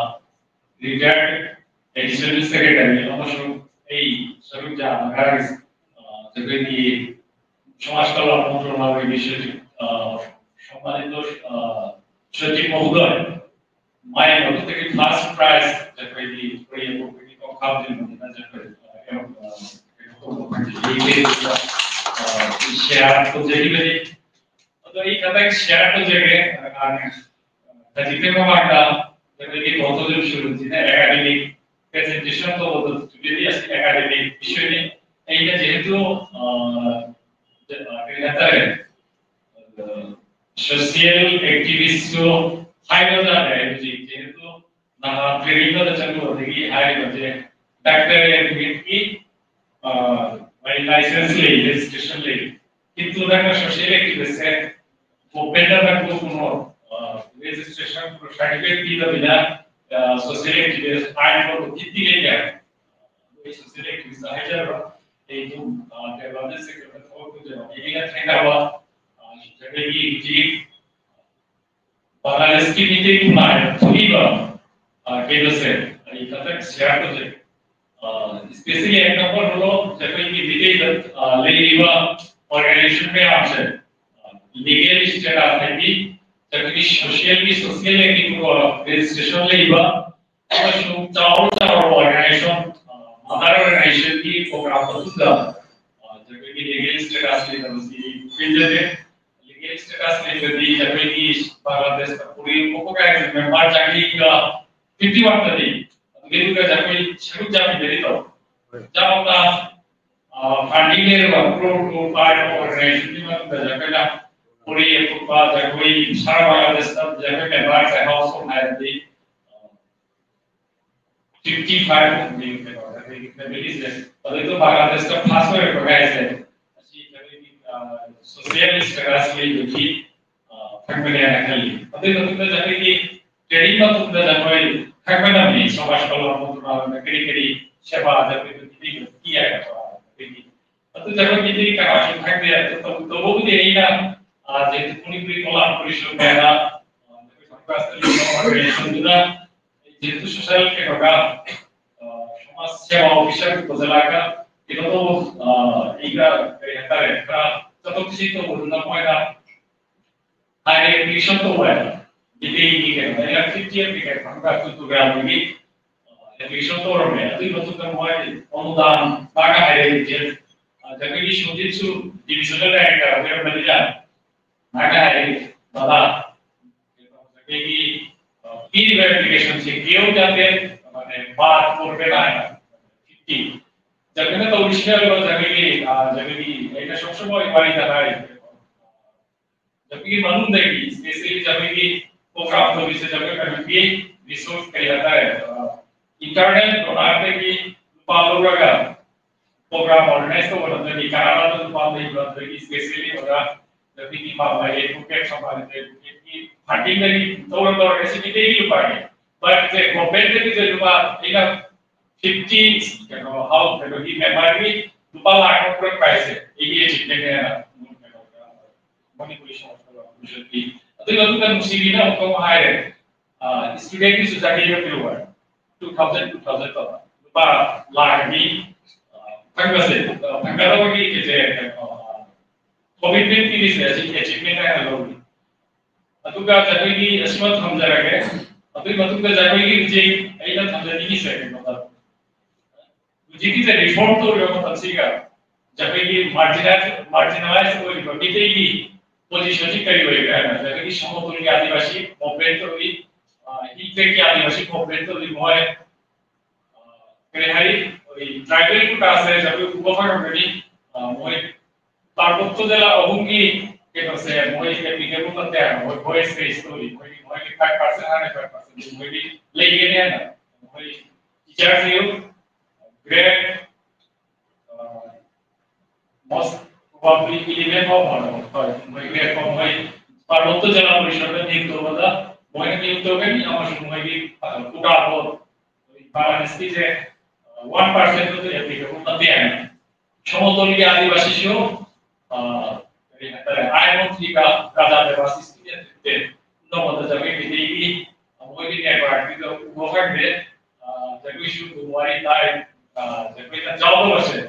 retired additional secretary ꯑꯃꯁꯨꯡ ꯑꯩ ꯁꯔꯨꯛ ꯌꯥꯕ ꯉꯔꯥꯡ, ꯑ, ꯑꯩꯈꯣꯏꯒꯤ ꯁꯃꯥꯖ ꯀꯜꯌꯥꯟ ꯃꯟꯇ꯭ꯔꯥꯂꯌꯒꯤ ꯁꯆꯤꯕ, ꯑ, ꯁꯝꯃꯥꯅꯤꯇ, ꯑ, ꯁꯆꯤꯕ ꯃꯍꯣꯗꯌ, ꯃꯥꯏ ꯃꯗꯨꯗꯒꯤ first prize ꯑꯩꯈꯣꯏꯒꯤ ꯄ꯭ꯔꯤꯌ ꯄꯣꯄꯤꯒꯤ ꯀꯣꯡꯈꯥꯝꯖꯤꯡꯕꯗꯨꯅ ꯑꯩꯈꯣꯏ, ꯑ, ꯀꯩꯅꯣ, ꯑ, ꯀꯩꯅꯣ ꯇꯧꯕ ꯑꯩꯈꯣꯏꯒꯤ, ꯑ, share ꯇꯧꯖꯈꯤꯕꯅꯤ꯫ ꯑꯗꯣ ꯑꯩ ꯈꯇꯪ share ꯇꯧꯖꯒꯦ꯫ ꯑ, ꯈꯖꯤꯛꯇꯪ ꯃꯃꯥꯡꯗ ꯑꯩꯈꯣꯏꯒꯤ ꯗꯣꯛꯇꯔ ꯖꯝꯁꯨꯔꯨꯗꯤꯟꯅ academic presentation ꯇꯧꯕꯗꯨ ꯇꯨꯗꯦꯗꯤ ꯑꯁꯤ academic issue ꯅꯤ꯫ ꯑꯩꯅ ꯖꯦꯍꯦꯇꯨ, ꯑ, ꯀꯔꯤ ꯍꯥꯏꯇꯥꯔꯦ, social activist ꯁꯨ ꯍꯥꯏꯕ ꯇꯥꯔꯦ꯫ ꯍꯧꯖꯤꯛ ꯖꯦꯍꯦꯇꯨ ꯅꯍꯥ training ꯑꯃꯗ ꯆꯠꯂꯨꯕꯗꯒꯤ ꯍꯥꯏꯔꯤꯕꯁꯦ doctor advocate ꯀꯤ, ꯑ, ꯃꯥꯒꯤ license ꯂꯩ, registration ꯂꯩ꯫ ꯀꯤꯟꯇꯨ ꯅꯪꯅ social activist ꯁꯦ open ꯗ ꯅꯪ ꯊꯣꯛꯄꯅꯣ, ꯑ, registration certificate ꯄꯤꯗꯕꯤꯗ, ꯑ, social activist ꯍꯥꯏꯕ ꯎꯆꯤꯠꯇꯤ ꯂꯩꯇꯦ꯫ ꯑꯩ social activist ꯍꯥꯏꯖꯔꯕ, ꯑꯩ ꯑꯗꯨꯝ, ꯑ, development sector ꯗ ꯊꯕꯛ ꯇꯧꯖꯕ, ꯑꯩꯒ ꯊꯦꯡꯅꯕ, ꯑ, ꯑꯩꯈꯣꯏꯒꯤ ꯍꯧꯖꯤꯛ ꯕꯪꯒ꯭ꯂꯥꯗꯦꯁꯀꯤ ꯃꯤꯇꯩ ꯈꯨꯟꯅꯥꯏꯗ ꯊꯣꯛꯏꯕ, ꯑ, ꯀꯩꯅꯣꯁꯦ ꯑꯩ ꯈꯇꯪ share ꯇꯧꯖꯒꯦ꯫ ꯑ, especially example ꯍꯣꯂꯣ, ꯑꯩꯈꯣꯏꯒꯤ ꯃꯤꯇꯩꯗ, ꯑ, ꯂꯩꯔꯤꯕ organization ꯃꯌꯥꯝꯁꯦ, ꯑ, legal status ꯍꯥꯏꯗꯤ ꯑꯩꯈꯣꯏꯒꯤ social ꯒꯤ, social activist registration ꯂꯩꯕ ꯑꯃꯁꯨꯡ ꯆꯥꯎꯔ ꯆꯥꯎꯔꯕ organization, ꯑ, mother organization ꯒꯤ program ꯑꯗꯨꯗ, ꯑ, ꯑꯩꯈꯣꯏꯒꯤ legal status ꯂꯩꯇꯕꯁꯤ ꯄꯦꯟꯖꯗꯦ꯫ Legal status ꯂꯩꯇ꯭ꯔꯗꯤ ꯑꯩꯈꯣꯏꯒꯤ ꯕꯪꯒ꯭ꯂꯥꯗꯦꯁꯇ ꯄꯨꯔꯤ ꯄꯣꯛꯄ ꯀꯥꯏꯅ member ꯆꯍꯤꯒ fifty one ꯇꯗꯤ ꯑꯗꯨꯒꯤꯗꯨꯒ ꯑꯩꯈꯣꯏ ꯁꯔꯨꯛ ꯌꯥꯃꯤꯟꯅꯔꯤꯗꯣ ꯆꯥꯎꯅ, ꯑ, funding ꯂꯩꯔꯕ pro to five organization ꯒꯤ ꯃꯅꯨꯡꯗ ꯑꯩꯈꯣꯏꯅ ꯃꯅꯤꯄꯨꯔꯤ ꯑꯇꯣꯞꯄ ꯖꯒꯣꯏ ꯁꯥꯔ ꯕꯪꯒ꯭ꯂꯥꯗꯦꯁꯇ ꯖꯒꯣꯏ ꯃꯦꯝꯕꯔꯁꯦ ꯍꯥꯎꯁꯐꯨꯜ ꯍꯥꯏꯔꯗꯤ ꯐꯤꯐꯇꯤ ꯐꯥꯏꯚ ꯃꯨꯛꯅꯤ ꯀꯩꯅꯣ ꯖꯒꯣꯏꯒꯤ ꯐꯦꯃꯤꯂꯤꯁꯦ꯫ ꯑꯗꯨꯗꯣ ꯕꯪꯒ꯭ꯂꯥꯗꯦꯁꯇ ꯐꯥꯁ ꯑꯣꯏꯔꯛꯄ ꯍꯥꯏꯁꯦ ꯑꯁꯤ ꯖꯒꯣꯏꯒꯤ ꯁꯣꯁꯤꯌꯦꯜ ꯏꯟꯁꯇꯥꯒ꯭ꯔꯥꯝ ꯂꯩꯕꯒꯤ ꯐꯪꯕꯅꯦꯅ ꯈꯜꯂꯤ꯫ ꯑꯗꯨꯒꯤ ꯃꯇꯨꯡꯗ ꯖꯒꯣꯏꯒꯤ ꯇ꯭ꯔꯦꯅꯤꯡ ꯃꯇꯨꯡꯗ ꯖꯒꯣꯏ ꯈꯪꯕ ꯉꯝꯃꯤ ꯁꯃꯥꯖ ꯀꯜꯌꯥꯟ ꯃꯟꯇ꯭ꯔꯥꯂꯌꯅ ꯀꯔꯤ ꯀꯔꯤ ꯁꯦꯕꯥ ꯖꯒꯣꯏꯗ ꯄꯤꯕꯤꯕ ꯄꯤ ꯍꯥꯏꯕ ꯑꯩꯈꯣꯏꯒꯤ ꯑꯗꯨ ꯖꯒꯣꯏꯒꯤꯗꯤ ꯀꯅꯥꯁꯨ ꯈꯪꯗꯦ꯫ ꯑꯗꯨ ꯇꯧ- ꯇꯧꯕꯕꯨꯗꯤ ꯑꯩꯅ ꯑꯥ, ꯖꯦꯇꯨ ꯃꯅꯤꯄꯨꯔꯤ ꯀꯣꯂꯥꯕꯣꯔꯦꯁꯟ ꯍꯥꯏꯅ ꯑꯥ, ꯖꯒꯣꯏ ꯁꯥꯕ ꯀ꯭ꯂꯥꯁꯇ ꯂꯩꯕ ꯑꯣꯔꯒꯅꯥꯏꯖꯦꯁꯟꯗꯨꯅ ꯖꯦꯇꯨ ꯁꯣꯁꯦꯜ ꯀꯩꯅꯣꯒ ꯑꯥ, ꯁꯃꯥꯖ ꯁꯦꯕꯥ ꯑꯣꯐꯤꯁꯔ ꯄꯨꯖꯂꯥꯒ ꯀꯩꯅꯣ ꯇꯧꯕ ꯑꯥ, ꯑꯩꯒ ꯀꯔꯤ ꯍꯥꯏꯇꯥꯔꯦ ꯈꯔ ꯆꯠꯊꯣꯛ ꯆꯠꯁꯤꯟ ꯇꯧꯕꯗꯨꯅ ꯃꯣꯏꯅ ꯍꯥꯏꯔꯦ ꯑꯦꯄ꯭ꯂꯤꯀꯦꯁꯟ ꯇꯧꯕ ꯍꯥꯏꯅ ꯗꯤꯜꯂꯤꯒꯤ ꯀꯩꯅꯣꯗ ꯑꯩꯅ ꯐꯤꯐꯇꯤ ꯑꯦꯄ꯭ꯂꯤꯀꯦꯁꯟ ꯈꯪꯕ꯭ꯔꯥ ꯇꯨ ꯒ꯭ꯔꯥꯝꯗꯒꯤ ꯑꯦꯄ꯭ꯂꯤꯀꯦꯁꯟ ꯇꯧꯔꯝꯃꯦ꯫ ꯑꯗꯨꯒꯤ ꯃꯇꯨꯡꯗ ꯃꯣꯏ ꯑꯣꯅꯨꯗꯥꯟ ꯃꯥꯅ ꯍꯥꯏꯔꯛꯏ ꯗꯤꯇꯦꯜ ꯑꯗꯒꯤ ꯁꯨꯖꯤꯠꯁꯨ ꯗꯤꯕꯤꯖꯅꯦꯜ ꯗꯥꯏꯔꯦꯛꯇꯔ ꯑꯣꯏꯔꯝꯕꯅꯤꯅ ꯃꯥꯅ ꯍꯥꯏꯔꯛꯏ ꯗꯗꯥ ꯑꯩꯈꯣꯏꯒꯤ ꯄꯤꯔꯤꯕ ꯑꯦꯄ꯭ꯂꯤꯀꯦꯁꯟꯁꯤ ꯀ꯭ꯂꯤꯌꯥꯔ ꯌꯥꯗꯦ ꯃꯥꯔꯛ ꯐꯣꯔ ꯍꯥꯏꯅ ꯐꯤꯐꯇꯤ ꯖꯒꯅ ꯇꯧꯔꯤꯁꯤꯅ ꯖꯒꯒꯤ ꯖꯒꯒꯤ ꯑꯩꯅ ꯁꯨꯝ ꯁꯨꯝ ꯋꯥꯔꯤꯗ ꯍꯥꯏꯔꯤꯕ ꯖꯒꯒꯤ ꯃꯅꯨꯡꯗꯒꯤ ꯏꯁꯄꯦꯁꯦꯜꯂꯤ ꯖꯒꯒꯤ ꯄ꯭ꯔꯣꯒ꯭ꯔꯥꯝ ꯇꯧꯔꯤꯁꯦ ꯖꯒ ꯀꯩꯅꯣꯒꯤ ꯔꯤꯁꯣꯔꯁ ꯀꯔꯤ ꯍꯥꯏꯇꯥꯔꯦ ꯏꯟꯇꯔꯅꯦꯜ ꯗꯣꯅꯔꯗꯒꯤ ꯂꯨꯄꯥ ꯂꯧꯔꯒ ꯄ꯭ꯔꯣꯒ꯭ꯔꯥꯝ ꯑꯣꯔꯒꯅꯥꯏꯖ ꯇꯧꯕ ꯅꯠꯇ꯭ꯔꯗꯤ ꯀꯅꯥꯗ ꯂꯨꯄꯥ ꯂꯩꯕ ꯅꯠꯇ꯭ꯔꯒꯤ ꯏꯁꯄꯦꯁꯦꯜꯂꯤ ꯑꯣꯖꯥ ꯖꯒꯒꯤ ꯃꯥꯒꯤ ꯑꯦꯗꯚꯣꯀꯦꯠ ꯁꯃꯥꯖ ꯑꯦꯗꯚꯣꯀꯦꯠꯀꯤ ꯐꯟꯗꯤꯡꯗꯒꯤ ꯇꯧꯔ ꯇꯧꯔꯒ ꯁꯤ ꯃꯤꯇꯩꯒꯤ ꯂꯨꯄꯥꯅꯤ ꯕꯠꯁꯦ ꯒꯣꯔꯃꯦꯟꯗꯒꯤꯁꯦ ꯂꯨꯄꯥ ꯑꯩꯅ ꯐꯤꯐꯇꯤ ꯀꯩꯅꯣ ꯍꯥꯎ ꯀꯩꯅꯣꯒꯤ ꯃꯦꯝꯕꯔꯒꯤ ꯂꯨꯄꯥ ꯂꯥꯛ ꯑꯃ ꯄꯨꯔꯛꯄ ꯍꯥꯏꯁꯦ ꯑꯩꯒꯤ ꯑꯦꯆꯤꯞꯃꯦꯟꯅꯦꯅ ꯃꯅꯤꯄꯨꯔꯤ ꯁꯣꯁꯤꯌꯦꯜ ꯋꯥꯔꯛ ꯀꯃꯤꯁꯟꯒꯤ ꯑꯗꯨꯒꯤ ꯃꯇꯨꯡꯗ ꯅꯨꯡꯁꯤꯕꯤꯅ ꯑꯃꯨꯛꯀ ꯑꯃꯨꯛ ꯍꯥꯏꯔꯦ ꯏꯁꯇꯨꯗꯦꯟꯒꯤꯁꯨ ꯆꯍꯤ ꯑꯃ ꯄꯤꯔꯛꯑꯣ ꯇꯨ ꯊꯥꯎꯖꯟ ꯇꯨ ꯊꯥꯎꯖꯟ ꯇꯧꯕ ꯂꯨꯄꯥ ꯂꯥꯛ ꯑꯅꯤ ꯐꯪꯕꯁꯦ ꯐꯪꯒꯗꯕꯒꯤ ꯀꯩꯁꯦ ꯀꯣꯃꯤꯠꯃꯦꯟ ꯄꯤꯔꯤꯁꯦ ꯑꯁꯤ ꯑꯦꯆꯤꯞꯃꯦꯟ ꯍꯥꯏꯅ ꯂꯧꯏ꯫ ꯑꯗꯨꯒ ꯖꯒꯣꯏꯒꯤ ꯑꯁꯤꯃ ꯊꯝꯖꯔꯒꯦ꯫ ꯑꯗꯨꯒꯤ ꯃꯇꯨꯡꯗ ꯖꯒꯣꯏꯒꯤ ꯍꯧꯖꯤꯛ ꯑꯩꯅ ꯊꯝꯖꯅꯤꯡꯉꯤꯁꯦ ꯀꯩꯅꯣꯗ ꯍꯧꯖꯤꯛꯀꯤꯁꯦ ꯔꯤꯐꯣꯔꯝ ꯇꯧꯔꯤꯕ ꯃꯇꯝꯁꯤꯒ ꯖꯒꯣꯏꯒꯤ ꯃꯥꯔꯖꯤꯅꯥꯏꯖ ꯃꯥꯔꯖꯤꯅꯥꯏꯖ ꯑꯣꯏꯔꯤꯕ ꯃꯤꯇꯩꯒꯤ ꯄꯣꯖꯤꯁꯟꯁꯤ ꯀꯔꯤ ꯑꯣꯏꯒꯦ ꯍꯥꯏꯕ ꯖꯒꯣꯏꯒꯤ ꯁꯃꯣꯇꯨꯜꯒꯤ ꯑꯥꯗꯤꯕꯥꯁꯤ ꯃꯨꯚꯃꯦꯟ ꯇꯧꯔꯤ, ꯏꯟꯇꯦꯛꯀꯤ ꯑꯥꯗꯤꯕꯥꯁꯤ ꯃꯨꯚꯃꯦꯟ ꯇꯧꯔꯤ ꯃꯣꯏ ꯀꯔꯤ ꯍꯥꯏ ꯇ꯭ꯔꯥꯏꯕꯦꯜ ꯀꯨꯇꯥꯁꯦ ꯖꯒꯣꯏ ꯎꯕ ꯐꯪꯉꯝꯒꯅꯤ꯫ ꯃꯣꯏ ꯇꯥꯡꯄꯣꯛ ꯖꯤꯂꯥ ꯑꯍꯨꯝꯒꯤ ꯀꯩꯅꯣꯁꯦ ꯃꯣꯏ ꯑꯦꯄ꯭ꯂꯤꯀꯦꯕꯜ ꯅꯠꯇꯦ ꯍꯥꯏꯕ, ꯃꯣꯏ ꯚꯣꯏꯁ ꯕꯦꯁ ꯇꯧꯔꯤ, ꯃꯣꯏꯒꯤ ꯃꯣꯏꯒꯤ ꯐꯥꯏꯚ ꯄꯥꯔꯁꯦꯟ ꯍꯥꯏꯔ ꯐꯥꯏꯚ ꯄꯥꯔꯁꯦꯟ ꯃꯣꯏꯒꯤ ꯂꯩꯒꯅꯤ ꯍꯥꯏꯅ ꯃꯣꯏ ꯇꯤꯆꯔꯁꯤꯡ ꯒ꯭ꯔꯦꯠ most probably eleven ꯐꯥꯎ ꯍꯣꯏ ꯃꯣꯏ ꯒ꯭ꯔꯦꯠ ꯐꯥꯎ ꯃꯣꯏ ꯄꯥꯔꯂꯣꯛꯇ ꯖꯤꯂꯥ ꯄꯔꯤꯁꯗ ꯅꯤꯌꯨꯛ ꯇꯧꯕꯗ ꯃꯣꯏꯅ ꯅꯤꯌꯨꯛ ꯇꯧꯒꯅꯤ ꯑꯃꯁꯨꯡ ꯃꯣꯏꯒꯤ ꯀꯣꯇꯥꯗꯣ ꯃꯥꯔꯥꯅꯁꯤꯁꯦ ꯋꯥꯟ ꯄꯥꯔꯁꯦꯟ ꯑꯦꯄ꯭ꯂꯤꯀꯦꯕꯜ ꯅꯠꯇꯦ ꯍꯥꯏꯅ ꯁꯣꯃꯣꯇꯣꯔꯤꯒꯤ ꯑꯥꯗꯤꯕꯥꯁꯤꯁꯨ ꯀꯔꯤ ꯍꯥꯏꯇꯥꯔꯦ ꯑꯥꯏ ꯃꯟꯇ꯭ꯔꯤꯒ ꯔꯥꯖꯥ ꯗꯦꯕꯥꯁꯤꯁꯀꯤ ꯅꯠꯇꯦ ꯅꯣꯡꯃꯗ ꯖꯒꯣꯏ ꯃꯤꯇꯩꯒꯤ ꯃꯣꯏꯒꯤ ꯅꯦꯠꯋꯥꯔꯛꯀꯤꯗ ꯎꯕ ꯐꯪꯗꯦ꯫ ꯖꯒꯣꯏꯁꯨ ꯑꯗꯨꯝ ꯋꯥꯔꯤ ꯇꯥꯏ꯫ ꯖꯒꯣꯏꯅ ꯌꯥꯎꯗꯕꯁꯦ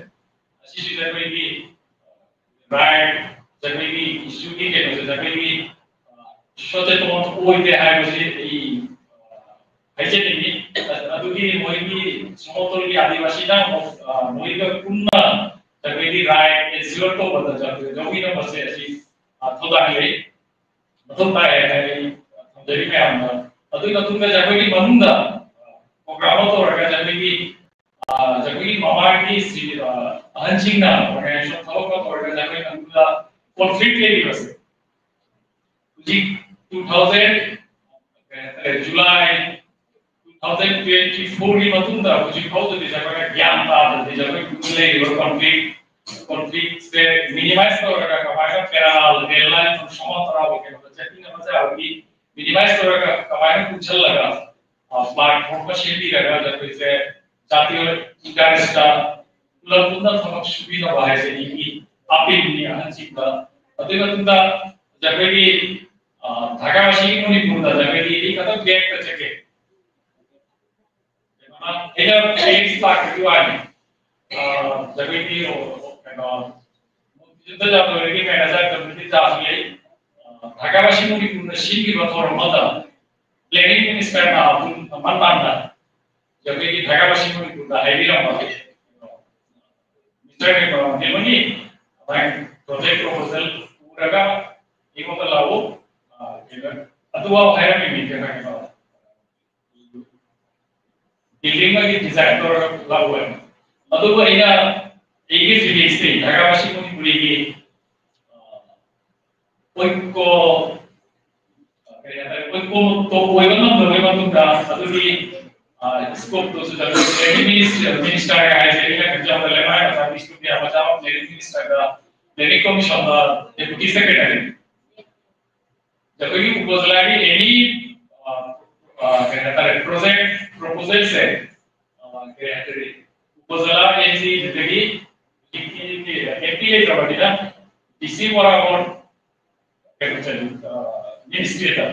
ꯑꯁꯤꯁꯨ ꯖꯒꯣꯏꯒꯤ ꯔꯥꯏꯠ, ꯖꯒꯣꯏꯒꯤ ꯏꯁꯨꯒꯤ ꯀꯩꯅꯣꯁꯦ ꯖꯒꯣꯏꯒꯤ ꯁꯣꯆꯦꯇꯣꯟ ꯑꯣꯏꯗꯦ ꯍꯥꯏꯕꯁꯤ ꯑꯩ ꯍꯥꯏꯖꯅꯤꯡꯉꯤ꯫ ꯑꯗꯨꯒꯤ ꯃꯣꯏꯒꯤ ꯁꯣꯃꯣꯇꯣꯔꯤꯒꯤ ꯑꯥꯗꯤꯕꯥꯁꯤꯅ ꯑꯃꯨꯛ ꯃꯣꯏꯒ ꯄꯨꯟꯅ ꯖꯒꯣꯏꯒꯤ ꯔꯥꯏꯠ ꯑꯦꯟꯁꯤꯌꯣꯔ ꯇꯧꯕꯗ ꯖꯒꯣꯏꯅ ꯃꯁꯦ ꯑꯁꯤ ꯊꯧꯗꯥꯡ ꯂꯩ꯫ ꯃꯊꯧ ꯇꯥꯏ ꯍꯥꯏꯅ ꯑꯩ ꯊꯝꯖꯔꯤ ꯃꯌꯥꯝꯗ꯫ ꯑꯗꯨꯒꯤ ꯃꯇꯨꯡꯗ ꯖꯒꯣꯏꯒꯤ ꯃꯅꯨꯡꯗ ꯄ꯭ꯔꯣꯒ꯭ꯔꯥꯝ ꯑꯃ ꯇꯧꯔꯒ ꯖꯒꯣꯏꯒꯤ ꯖꯒꯣꯏꯒꯤ ꯃꯃꯥꯡꯒꯤ ꯑꯍꯟꯁꯤꯡꯅ ꯑꯣꯔꯒꯅꯥꯏꯖꯦꯁꯟ ꯊꯕꯛ ꯑꯃ ꯇꯧꯔꯒ ꯖꯒꯣꯏ ꯃꯅꯨꯡꯗ ꯀꯣꯟꯐ꯭ꯂꯤꯛ ꯂꯩꯔꯤꯕꯁꯦ ꯍꯧꯖꯤꯛ two thousand July two thousand twenty ꯐꯣꯔꯒꯤ ꯃꯇꯨꯡꯗ ꯍꯧꯖꯤꯛ ꯐꯥꯎꯗꯗꯤ ꯖꯒꯣꯏꯅ ꯒ꯭ꯌꯥꯟ ꯇꯥꯗ꯭ꯔꯗꯤ ꯖꯒꯣꯏ ꯂꯩꯔꯤꯕ ꯀꯣꯟꯐ꯭ꯂꯤꯛ ꯀꯣꯟꯐ꯭ꯂꯤꯛꯁꯦ ꯃꯤꯅꯤꯃꯥꯏꯁ ꯇꯧꯔꯒ ꯀꯃꯥꯏꯅ ꯄꯦꯔꯥ ꯔꯦꯜ ꯂꯥꯏꯟ ꯁꯣꯃꯣꯇꯣꯔꯥ ꯀꯩꯅꯣꯗ ꯆꯠꯃꯤꯟꯅꯕ ꯌꯥꯕꯒꯤ ꯃꯤꯅꯤꯃꯥꯏꯁ ꯇꯧꯔꯒ ꯀꯃꯥꯏꯅ ꯄꯨꯟꯁꯤꯜꯂꯒ ꯄ꯭ꯂꯥꯠꯐꯣꯝ ꯑꯃ ꯁꯦꯝꯕꯤꯔꯒ ꯖꯒꯣꯏꯁꯦ ꯖꯥꯇꯤꯒꯤ ꯏꯟꯇꯔꯦꯁꯇ ꯄꯨꯂꯞ ꯄꯨꯟꯅ ꯊꯕꯛ ꯁꯨꯕꯤꯅꯕ ꯍꯥꯏꯁꯦ ꯑꯩꯒꯤ ꯑꯄꯤꯜꯅꯤ ꯑꯍꯟꯁꯤꯡꯗ꯫ ꯑꯗꯨꯒꯤ ꯃꯇꯨꯡꯗ ꯖꯒꯣꯏꯒꯤ ꯙꯥꯒꯥ ꯑꯁꯤꯒꯤ ꯃꯅꯤꯄꯨꯔꯗ ꯖꯒꯣꯏꯒꯤ ꯑꯩ ꯈꯛꯇꯪ ꯕꯦꯛꯇ ꯆꯠꯀꯦ꯫ ꯑꯩꯅ ꯐꯦꯛꯁ ꯇꯥꯛꯄꯒꯤ ꯋꯥꯅꯤ꯫ ꯖꯒꯣꯏꯒꯤ ꯀꯩꯅꯣ ꯃꯨꯛꯇꯤꯖꯨꯗ ꯖꯥꯗꯣꯔꯤꯒꯤ ꯃꯦꯅꯦꯖꯔ ꯀꯝꯃꯤꯇꯤ ꯆꯥꯁꯨ ꯂꯩ꯫ ꯙꯥꯒꯥ ꯑꯁꯤ ꯃꯅꯤꯄꯨꯔꯗ ꯁꯤꯟꯈꯤꯕ ꯊꯧꯔꯝ ꯑꯃꯗ ꯄ꯭ꯂꯦꯅꯤꯡ ꯃꯤꯅꯤꯁꯇꯔꯅ ꯑꯗꯨꯝ ꯃꯇꯥꯡꯗ ꯖꯒꯣꯏꯒꯤ ꯙꯥꯒꯥ ꯑꯁꯤ ꯃꯅꯤꯄꯨꯔꯗ ꯍꯥꯏꯕꯤꯔꯝꯕ ꯃꯤꯁꯇꯔ ꯀꯩꯅꯣ ꯅꯦꯃꯣꯅꯤ ꯑꯗꯨꯃꯥꯏꯅ ꯄ꯭ꯔꯣꯖꯦꯛ ꯄ꯭ꯔꯣꯄꯣꯖꯦꯜ ꯄꯨꯔꯒ ꯑꯩꯉꯣꯟꯗ ꯂꯥꯛꯎ꯫ ꯑꯗꯨꯐꯥꯎ ꯍꯥꯏꯔꯝꯃꯤꯅꯤ ꯀꯩꯅꯣ ꯀꯩꯅꯣ ꯕꯤꯜꯗꯤꯡ ꯑꯃꯒꯤ ꯗꯤꯖꯥꯏꯟ ꯇꯧꯔꯒ ꯂꯥꯛꯎ ꯍꯥꯏꯕ꯫ ꯑꯗꯨꯕꯨ ꯑꯩꯅ ꯑꯩꯒꯤ ꯐꯤꯂꯤꯡꯁꯇꯤ ꯙꯥꯒꯥ ꯑꯁꯤ ꯃꯅꯤꯄꯨꯔꯤꯒꯤ ꯑꯩꯈꯣꯏ ꯀꯣ ꯀꯔꯤ ꯍꯥꯏꯇꯥꯔꯦ, ꯑꯩꯈꯣꯏ ꯀꯣ ꯇꯣꯞ ꯑꯣꯏꯕ ꯉꯝꯗꯕꯒꯤ ꯃꯇꯨꯡꯗ ꯑꯗꯨꯒꯤ ꯁ꯭ꯀꯣꯞꯇꯨꯁꯨ ꯆꯠꯂꯦ꯫ ꯃꯤꯅꯤꯁꯇꯔ ꯍꯥꯏꯁꯦ ꯑꯩꯅ ꯈꯟꯖꯕꯗ ꯂꯩꯃꯥꯏ ꯃꯆꯥ ꯕꯤꯁꯅꯨꯄ꯭ꯔꯤꯌꯥ ꯃꯆꯥ ꯑꯃ ꯄ꯭ꯂꯦꯅꯤꯡ ꯃꯤꯅꯤꯁꯇꯔꯗ ꯄ꯭ꯂꯦꯅꯤꯡ ꯀꯣꯃꯤꯁꯟꯗ ꯗꯦꯄꯨꯇꯤ ꯁꯦꯀ꯭ꯔꯦꯇꯔꯤ꯫ ꯑꯩꯈꯣꯏꯒꯤ ꯎꯄꯣꯖꯂꯥꯒꯤ ꯑꯦꯅꯤ ꯀꯩ ꯍꯥꯏꯇꯥꯔꯦ, ꯄ꯭ꯔꯣꯖꯦꯛ ꯄ꯭ꯔꯣꯄꯣꯖꯦꯜꯁꯦ ꯀꯩ ꯍꯥꯏꯇꯥꯔꯦ, ꯎꯄꯣꯖꯂꯥ ꯑꯦꯟ ꯖꯤꯗꯒꯤ ꯑꯦꯝ ꯄꯤ ꯂꯩꯇ꯭ꯔꯕꯅꯤꯅ ꯗꯤ ꯁꯤ ꯕꯣꯔꯥꯕꯣꯔ ꯀꯩꯅꯣ ꯆꯠꯂꯤ, ꯃꯤꯅꯤꯁꯇ꯭ꯔꯤꯗ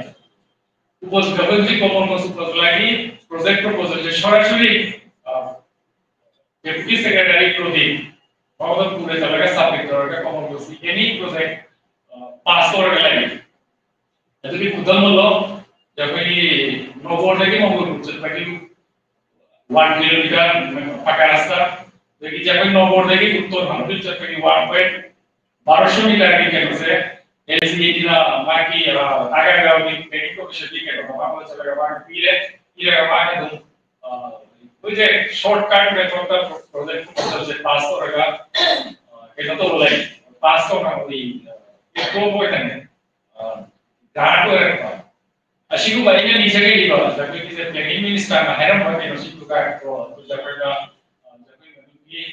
ꯎꯄꯣꯖ ꯒꯚꯔꯅꯤꯡ common council ꯎꯄꯣꯖꯂꯥꯒꯤ project ꯄ꯭ꯔꯣꯄꯣꯖꯦꯜꯁꯦ ꯁꯣꯔꯥꯁꯣꯔꯤ ꯗꯦꯄꯨꯇꯤ secretary Pradeep ꯃꯉꯣꯟꯗ ꯄꯨꯔ ꯆꯠꯂꯒ ꯁꯕꯃꯤꯠ ꯇꯧꯔꯒ ꯀꯣꯃꯟ ꯀꯥꯎꯟꯁꯤꯜ ꯑꯦꯅꯤ ꯄ꯭ꯔꯣꯖꯦꯛ ꯄꯥꯁ ꯇꯧꯔꯒ ꯂꯩ꯫ ꯑꯗꯨꯒꯤ ꯈꯨꯗꯝ ꯑꯃ ꯑꯩꯈꯣꯏꯒꯤ ꯅꯣꯡꯄꯣꯛꯇꯒꯤ ꯃꯣꯡꯒꯣꯜ ꯆꯠꯄꯒꯤ ꯋꯥꯟ ꯀꯤꯂꯣꯃꯤꯇꯔ ꯄꯀꯥ ꯔꯥꯁꯇꯥ, ꯑꯗꯒꯤ ꯑꯩꯈꯣꯏ ꯅꯣꯡꯄꯣꯛꯇꯒꯤ ꯎꯠꯇꯔ ꯍꯥꯡꯕꯨ ꯆꯠꯄꯒꯤ ꯋꯥꯟ ꯄꯣꯏꯟ ꯕꯥꯔꯣꯁꯣ ꯃꯤꯇꯔꯒꯤ ꯀꯩꯅꯣꯁꯦ ꯑꯦꯜ ꯖꯤ ꯑꯦ ꯇꯤꯅ ꯃꯥꯒꯤ ꯅꯥꯒꯥꯒꯥꯎꯒꯤ ꯄ꯭ꯂꯦꯅꯤꯡ ꯀꯣꯃꯤꯁꯟꯒꯤ ꯀꯩꯅꯣ ꯃꯃꯥꯡꯗ ꯆꯠꯂꯒ ꯃꯥꯅ ꯄꯤꯔꯦ꯫ ꯄꯤꯔꯒ ꯃꯥꯅ ꯑꯗꯨꯝ ꯑꯩꯈꯣꯏꯁꯦ ꯁꯣꯔꯠ ꯀꯠ ꯃꯦꯊꯣꯠꯇ ꯄ꯭ꯔꯣꯖꯦꯛ ꯄ꯭ꯔꯣꯄꯣꯖꯦꯜꯁꯦ ꯄꯥꯁ ꯇꯧꯔꯒ ꯀꯩꯅꯣ ꯇꯧꯕ ꯂꯩ, ꯄꯥꯁ ꯇꯧꯅꯕꯒꯤ ꯑꯦꯄ꯭ꯔꯨꯞ ꯑꯣꯏꯅꯅꯦ ꯒ꯭ꯔꯥꯟꯠ ꯑꯣꯏꯔꯛꯄ꯫ ꯑꯁꯤꯒꯨꯝꯕ ꯑꯩꯅ ꯅꯤꯡꯁꯤꯡꯉꯛꯏꯕ ꯑꯩꯈꯣꯏꯒꯤ ꯄ꯭ꯂꯦꯅꯤꯡ ꯃꯤꯅꯤꯁꯇꯔꯅ ꯍꯥꯏꯔꯝꯕ ꯀꯩꯅꯣꯁꯤꯡꯗꯨꯒ ꯑꯩꯈꯣꯏ ꯖꯒꯣꯏꯒ ꯖꯒꯣꯏ ꯃꯅꯨꯡꯒꯤ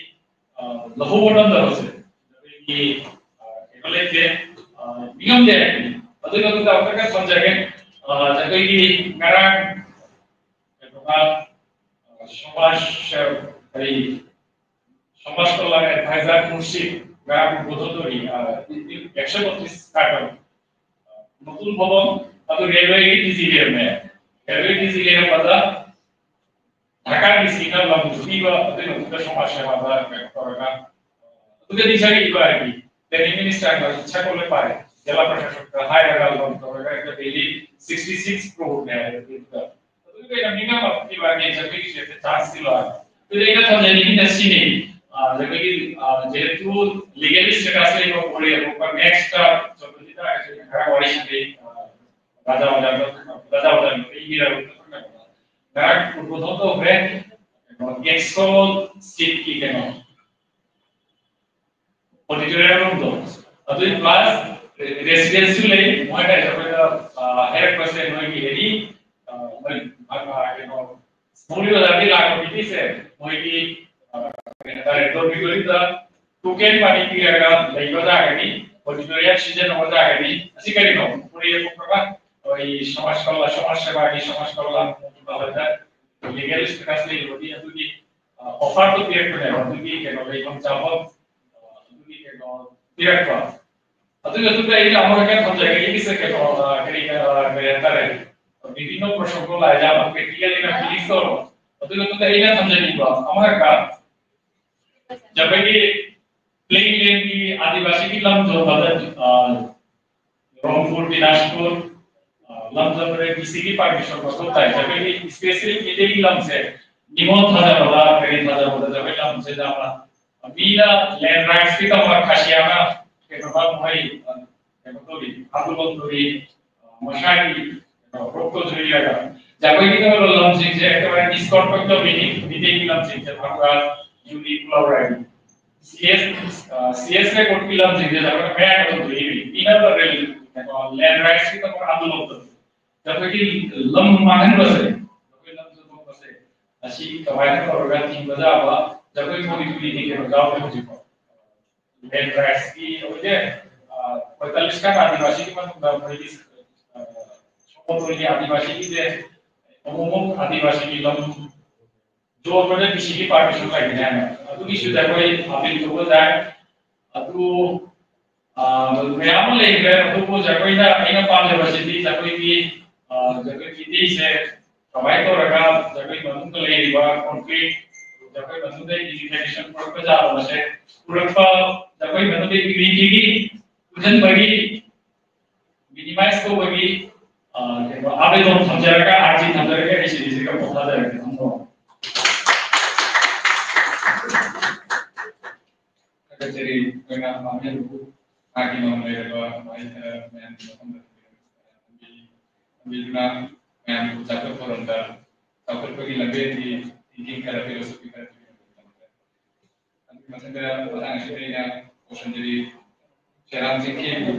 ꯂꯧꯍꯧꯕ ꯉꯝꯗꯕꯁꯦ ꯑꯩꯈꯣꯏꯒꯤ ꯀꯩꯅꯣ ꯂꯩꯇꯦ, ꯅꯤꯡꯉꯝꯗꯦ ꯍꯥꯏꯕꯅꯤ꯫ ꯑꯗꯨꯒꯤ ꯃꯇꯨꯡꯗ ꯑꯃꯨꯛꯇꯪꯒ ꯊꯝꯖꯒꯦ, ꯑꯩꯈꯣꯏꯒꯤ ꯉꯔꯥꯡ ꯀꯩꯅꯣꯒ ꯁꯃꯥꯖ ꯀꯔꯤ ꯁꯃꯥꯖ ꯀꯜꯌꯥꯟ ꯑꯦꯗꯚꯥꯏꯖꯔ ꯃꯨꯔꯁꯤꯗ ꯉꯔꯥꯡ ꯎꯗꯕꯣꯙꯟ ꯇꯧꯔꯤ, ꯑꯦꯛꯁꯟ ꯅꯣꯇꯤꯁ ꯀꯥꯔꯛꯄ ꯃꯇꯨꯡ ꯐꯥꯎꯕ ꯑꯗꯨ ꯔꯦꯜꯋꯦꯒꯤ ꯗꯤ ꯖꯤ ꯂꯩꯔꯝꯃꯦ꯫ ꯔꯦꯜꯋꯦ ꯗꯤ ꯖꯤ ꯂꯩꯔꯝꯕꯗ ꯙꯔꯀꯥꯔꯒꯤ ꯁꯤꯅ ꯂꯝ ꯄꯤꯕ ꯑꯗꯨꯒꯤ ꯃꯇꯨꯡꯗ ꯁꯃꯥꯖ ꯁꯦꯕꯥꯗ ꯀꯩꯅꯣ ꯇꯧꯔꯒ ꯑꯗꯨꯗꯗꯤ ꯆꯪꯉꯛꯏꯕ ꯍꯥꯏꯗꯤ ꯄ꯭ꯂꯦꯅꯤꯡ ꯃꯤꯅꯤꯁꯇꯔꯅ ꯁꯛꯄ ꯂꯣꯏ ꯄꯥꯔꯦ꯫ ꯖꯤꯂꯥ ꯄ꯭ꯔꯁꯥꯁꯟꯗ ꯍꯥꯏꯔꯒ ꯂꯝ ꯇꯧꯔꯒ ꯍꯦꯛꯇ ꯗꯦꯜꯂꯤ ꯁꯤꯛꯁꯇꯤ ꯁꯤꯛꯁ ꯀ꯭ꯔꯣꯔꯅꯦ ꯍꯥꯏꯕ ꯑꯗꯨꯗ ꯑꯗꯨꯒꯤ ꯑꯣꯏꯅ ꯃꯤꯉꯥꯝ ꯑꯃ ꯄꯤꯕ ꯍꯥꯏꯗꯤ ꯖꯒꯣꯏꯒꯤ ꯆꯥꯟꯁ ꯄꯤꯕ꯫ ꯑꯗꯨꯗ ꯑꯩꯅ ꯊꯝꯖꯅꯤꯡꯉꯤꯅ ꯁꯤꯅꯤ, ꯑꯩꯈꯣꯏꯒꯤ ꯖꯦꯍꯦꯇꯨ ꯂꯤꯒꯦꯜ ꯁ꯭ꯇꯦꯇꯁ ꯂꯩꯕ ꯑꯣꯏꯔꯦ ꯑꯇꯣꯞꯄ ꯅꯦꯛꯁꯇ ꯆꯠꯄꯁꯤꯗ ꯑꯩꯈꯣꯏ ꯈꯔ ꯋꯥꯔꯤ ꯁꯥꯟꯅꯩ꯫ ꯔꯥꯖꯥ ꯋꯥꯖꯥ ꯔꯥꯖꯥ ꯋꯥꯖꯥ ꯉꯔꯥꯡ ꯎꯗꯕꯣꯙꯟ ꯇꯧꯈ꯭ꯔꯦ꯫ ꯀꯩꯅꯣ ꯑꯦꯛꯁꯣ ꯁꯤꯠꯀꯤ ꯀꯩꯅꯣ ꯑꯣꯗꯤꯇꯣꯔꯤꯌꯝ ꯔꯨꯝꯗꯣ ꯑꯗꯨꯒꯤ ꯄ꯭ꯂꯥꯁ ꯔꯦꯁꯤꯗꯦꯟꯁꯁꯨ ꯂꯩ꯫ ꯃꯣꯏꯅ ꯑꯩꯈꯣꯏꯗ ꯍꯥꯏꯔꯛꯄꯁꯦ, ꯅꯣꯏꯒꯤ ꯑꯦꯅꯤ ꯀꯩꯅꯣ ꯃꯧꯂꯨꯏ ꯕꯖꯥꯔꯗꯒꯤ ꯂꯥꯛꯄ ꯃꯤꯁꯦ ꯃꯣꯏꯒꯤ ꯀꯩ ꯍꯥꯏꯇꯥꯔꯦ, ꯗꯣꯔꯃꯤꯇꯣꯔꯤꯗ ꯇꯣꯀꯦꯟ ꯃꯅꯤ ꯄꯤꯔꯒ ꯂꯩꯕ ꯇꯥꯔꯒꯗꯤ, ꯑꯣꯗꯤꯇꯣꯔꯤꯌꯝ ꯁꯤꯖꯤꯟꯅꯕ ꯇꯥꯔꯒꯗꯤ, ꯑꯁꯤ ꯀꯔꯤꯅꯣ? ꯄꯨꯔꯤ ꯄꯨꯔꯒ ꯑꯩꯈꯣꯏ ꯁꯃꯥꯖ ꯀꯜꯌꯥ, ꯁꯃꯥꯖ ꯁꯦꯕꯥꯒꯤ, ꯁꯃꯥꯖ ꯀꯜꯌꯥꯟ ꯂꯤꯒꯦꯜ ꯁ꯭ꯇꯦꯇꯁ ꯂꯩꯔꯕꯗꯤ ꯑꯗꯨꯒꯤ ꯑꯣꯐꯔꯗꯣ ꯄꯤꯔꯛꯄꯅꯦꯕ, ꯑꯗꯨꯒꯤ ꯀꯩꯅꯣ ꯂꯩꯐꯝ ꯆꯥꯐꯝ ꯑꯗꯨꯒꯤ ꯀꯩꯅꯣ ꯄꯤꯔꯛꯄ꯫ ꯑꯗꯨꯒꯤ ꯃꯇꯨꯡꯗ ꯑꯩꯅ ꯑꯃꯨꯛ ꯍꯦꯛꯇ ꯊꯝꯖꯒꯦ, ꯑꯩꯒꯤꯁꯦ ꯀꯩꯅꯣ ꯀꯔꯤ ꯀꯔꯤ ꯍꯥꯏꯇꯥꯔꯦ, ꯕꯤꯕꯤꯅꯣ ꯄ꯭ꯔꯁꯪꯒꯣ ꯂꯥꯏꯖꯥ ꯑꯃ ꯄ꯭ꯔꯦꯛꯇꯤꯀꯦꯜ ꯑꯩꯅ ꯐꯤꯅꯤꯛꯁ ꯇꯧꯔꯕ꯫ ꯑꯗꯨꯒꯤ ꯃꯇꯨꯡꯗ ꯑꯩꯅ ꯊꯝꯖꯅꯤꯡꯕ ꯑꯃꯈꯛꯀ, ꯖꯒꯣꯏꯒꯤ ꯄ꯭ꯂꯦ ꯂꯦꯟꯒꯤ ꯑꯥꯗꯤꯕꯥꯁꯤꯒꯤ ꯂꯝ ꯌꯣꯟꯕꯗ ꯔꯣꯡꯄꯨꯔ, ꯕꯤꯂꯥꯁꯄꯨꯔ, ꯂꯝꯗꯝ ꯔꯦ ꯕꯤ ꯁꯤꯒꯤ ꯄꯥꯔꯃꯤꯁꯟ ꯃꯊꯧ ꯇꯥꯏ꯫ ꯑꯩꯈꯣꯏꯒꯤ ꯏꯁꯄꯦꯁꯦꯜ ꯃꯤꯇꯩꯒꯤ ꯂꯝꯁꯦ ꯅꯤꯉꯣꯜ ꯊꯥꯖꯕꯗ, ꯀꯔꯤ ꯊꯥꯖꯕꯗ ꯑꯩꯈꯣꯏ ꯂꯝꯁꯦ ꯌꯥꯝꯅ ꯃꯤꯅ ꯂꯦꯟ ꯔꯥꯏꯠꯁꯀꯤ ꯇꯧꯕ ꯈꯥꯁꯤꯌꯥꯅ ꯀꯩꯅꯣ ꯃꯣꯏ ꯀꯩꯅꯣ ꯇꯧꯔꯤ, ꯑꯥꯟꯗꯣꯂꯟ ꯇꯧꯔꯤ, ꯃꯁꯥꯒꯤ ꯀꯩꯅꯣ ꯔꯣꯛ ꯇꯧꯖꯔꯤꯑꯕ꯫ ꯖꯒꯣꯏꯒꯤ ꯑꯣꯏꯕ ꯂꯝꯁꯤꯡꯁꯦ ꯑꯩꯈꯣꯏ ꯏꯁꯀꯣꯔꯠ ꯇꯧꯕꯤꯅꯤ, ꯃꯤꯇꯩꯒꯤ ꯂꯝꯁꯤꯡꯁꯦ ꯐꯪꯕ ꯌꯨꯅꯤꯛ ꯂꯧꯔꯦ꯫ ꯁꯤ ꯑꯦꯁ, ꯁꯤ ꯑꯦꯁ ꯔꯦꯀꯣꯔꯠꯀꯤ ꯂꯝꯁꯤꯡꯁꯦ ꯖꯒꯣꯏꯅ ꯃꯌꯥꯏꯗ ꯇꯧꯖꯔꯤꯕꯅꯤ꯫ ꯄꯤꯅꯕ ꯔꯦꯜ, ꯀꯩꯅꯣ, ꯂꯦꯟ ꯔꯥꯏꯠꯁꯀꯤ ꯇꯧꯕ ꯑꯥꯟꯗꯣꯂꯟ ꯇꯧꯔꯤ꯫ ꯑꯩꯈꯣꯏꯒꯤ ꯂꯝ ꯃꯥꯡꯍꯟꯕꯁꯦ, ꯑꯩꯈꯣꯏ ꯂꯝ ꯆꯠꯊꯣꯛꯄꯁꯦ, ꯑꯁꯤ ꯀꯃꯥꯏꯅ ꯇꯧꯔꯒ ꯊꯤꯡꯕ ꯌꯥꯕ ꯖꯒꯣꯏ ꯊꯧꯔꯤ ꯊꯧꯔꯤꯗꯤ ꯀꯩꯅꯣ ꯌꯥꯎꯗꯦ ꯍꯧꯖꯤꯛꯐꯥꯎ꯫ ꯂꯦꯟ ꯔꯥꯏꯠꯁꯀꯤ ꯑꯩꯈꯣꯏꯁꯦ, ꯑ, ꯑꯩꯈꯣꯏ ꯇꯂꯤꯁꯀꯥꯟ ꯑꯥꯗꯤꯕꯥꯁꯤꯒꯤ ꯃꯅꯨꯡꯗ ꯑꯩꯈꯣꯏꯒꯤ, ꯑ, ꯁꯣꯃꯣꯇꯣꯏꯒꯤ ꯑꯥꯗꯤꯕꯥꯁꯤꯒꯤꯁꯦ ꯑꯃꯨꯛꯃꯨꯛ ꯑꯥꯗꯤꯕꯥꯁꯤꯒꯤ ꯂꯝ ꯌꯣꯟꯕꯗ ꯕꯤ ꯁꯤꯒꯤ ꯄꯥꯔꯃꯤꯁꯟ ꯂꯩꯒꯅꯤ ꯍꯥꯏꯅ ꯑꯗꯨꯒꯤꯁꯨ ꯖꯒꯣꯏ ꯑꯥꯕꯤꯜ ꯇꯧꯕ ꯌꯥꯏ꯫ ꯑꯗꯨ, ꯑ, ꯃꯌꯥꯝ ꯑꯃ ꯂꯩꯈ꯭ꯔꯦ꯫ ꯑꯗꯨꯕꯨ ꯖꯒꯣꯏꯗ ꯑꯩꯅ ꯄꯥꯝꯖꯕꯁꯤꯗꯤ ꯖꯒꯣꯏꯒꯤ, ꯑ, ꯖꯒꯣꯏ ꯃꯤꯇꯩꯁꯦ ꯀꯃꯥꯏꯅ ꯇꯧꯔꯒ ꯖꯒꯣꯏ ꯃꯅꯨꯡꯗ ꯂꯩꯔꯤꯕ ꯀꯣꯟꯐ꯭ꯂꯤꯛ, ꯖꯒꯣꯏ ꯃꯅꯨꯡꯗ ꯏꯟꯇꯤꯒ꯭ꯔꯦꯁꯟ ꯄꯨꯔꯛꯄ ꯌꯥꯕ ꯃꯁꯦ ꯄꯨꯔꯛꯄ, ꯖꯒꯣꯏ ꯃꯅꯨꯡꯗ ꯌꯨꯅꯤꯇꯤꯒꯤ ꯄꯨꯟꯁꯤꯟꯕꯒꯤ ꯃꯤꯅꯤꯃꯥꯏꯁ ꯇꯧꯕꯒꯤ, ꯑ, ꯀꯩꯅꯣ, ꯑꯥꯕꯦꯗꯣꯟ ꯊꯝꯖꯔꯒ, ꯑꯥꯔꯖꯤ ꯊꯝꯖꯔꯒ ꯑꯩ ꯁꯤꯔꯤꯁꯦ ꯀꯛꯄ ꯊꯥꯖꯔꯒꯦ꯫ ꯊꯝꯃꯣ꯫ ꯊꯥꯒꯠꯆꯔꯤ꯫ ꯑꯩꯈꯣꯏꯅ ꯃꯥꯡꯍꯟꯕꯕꯨ ꯃꯥꯒꯤ ꯃꯃꯜ ꯂꯩꯔꯕ ꯋꯥꯍꯩ ꯈꯔ ꯃꯌꯥꯝꯒꯤ ꯃꯐꯝꯗ ꯊꯝꯕꯤꯔꯝꯕ ꯊꯝꯕꯤ-, ꯊꯝꯕꯤꯗꯨꯅ ꯃꯌꯥꯝꯕꯨ ꯆꯥꯎꯈꯠ ꯊꯧꯔꯝꯗ ꯆꯥꯎꯈꯠꯄꯒꯤ ꯂꯝꯕꯦꯜꯒꯤ thinking ꯈꯔ, philosophy ꯈꯔ ꯊꯝꯕꯤꯔꯝꯕꯒꯤꯗꯃꯛꯇ꯫ ꯑꯗꯨꯒꯤ ꯃꯊꯪꯗ ꯃꯇꯥꯡ ꯑꯁꯤꯗ ꯑꯩꯅ ꯀꯧꯁꯟꯖꯔꯤ ꯁꯦꯔꯥꯝ ꯆꯤꯡꯈꯦꯝꯕꯨ꯫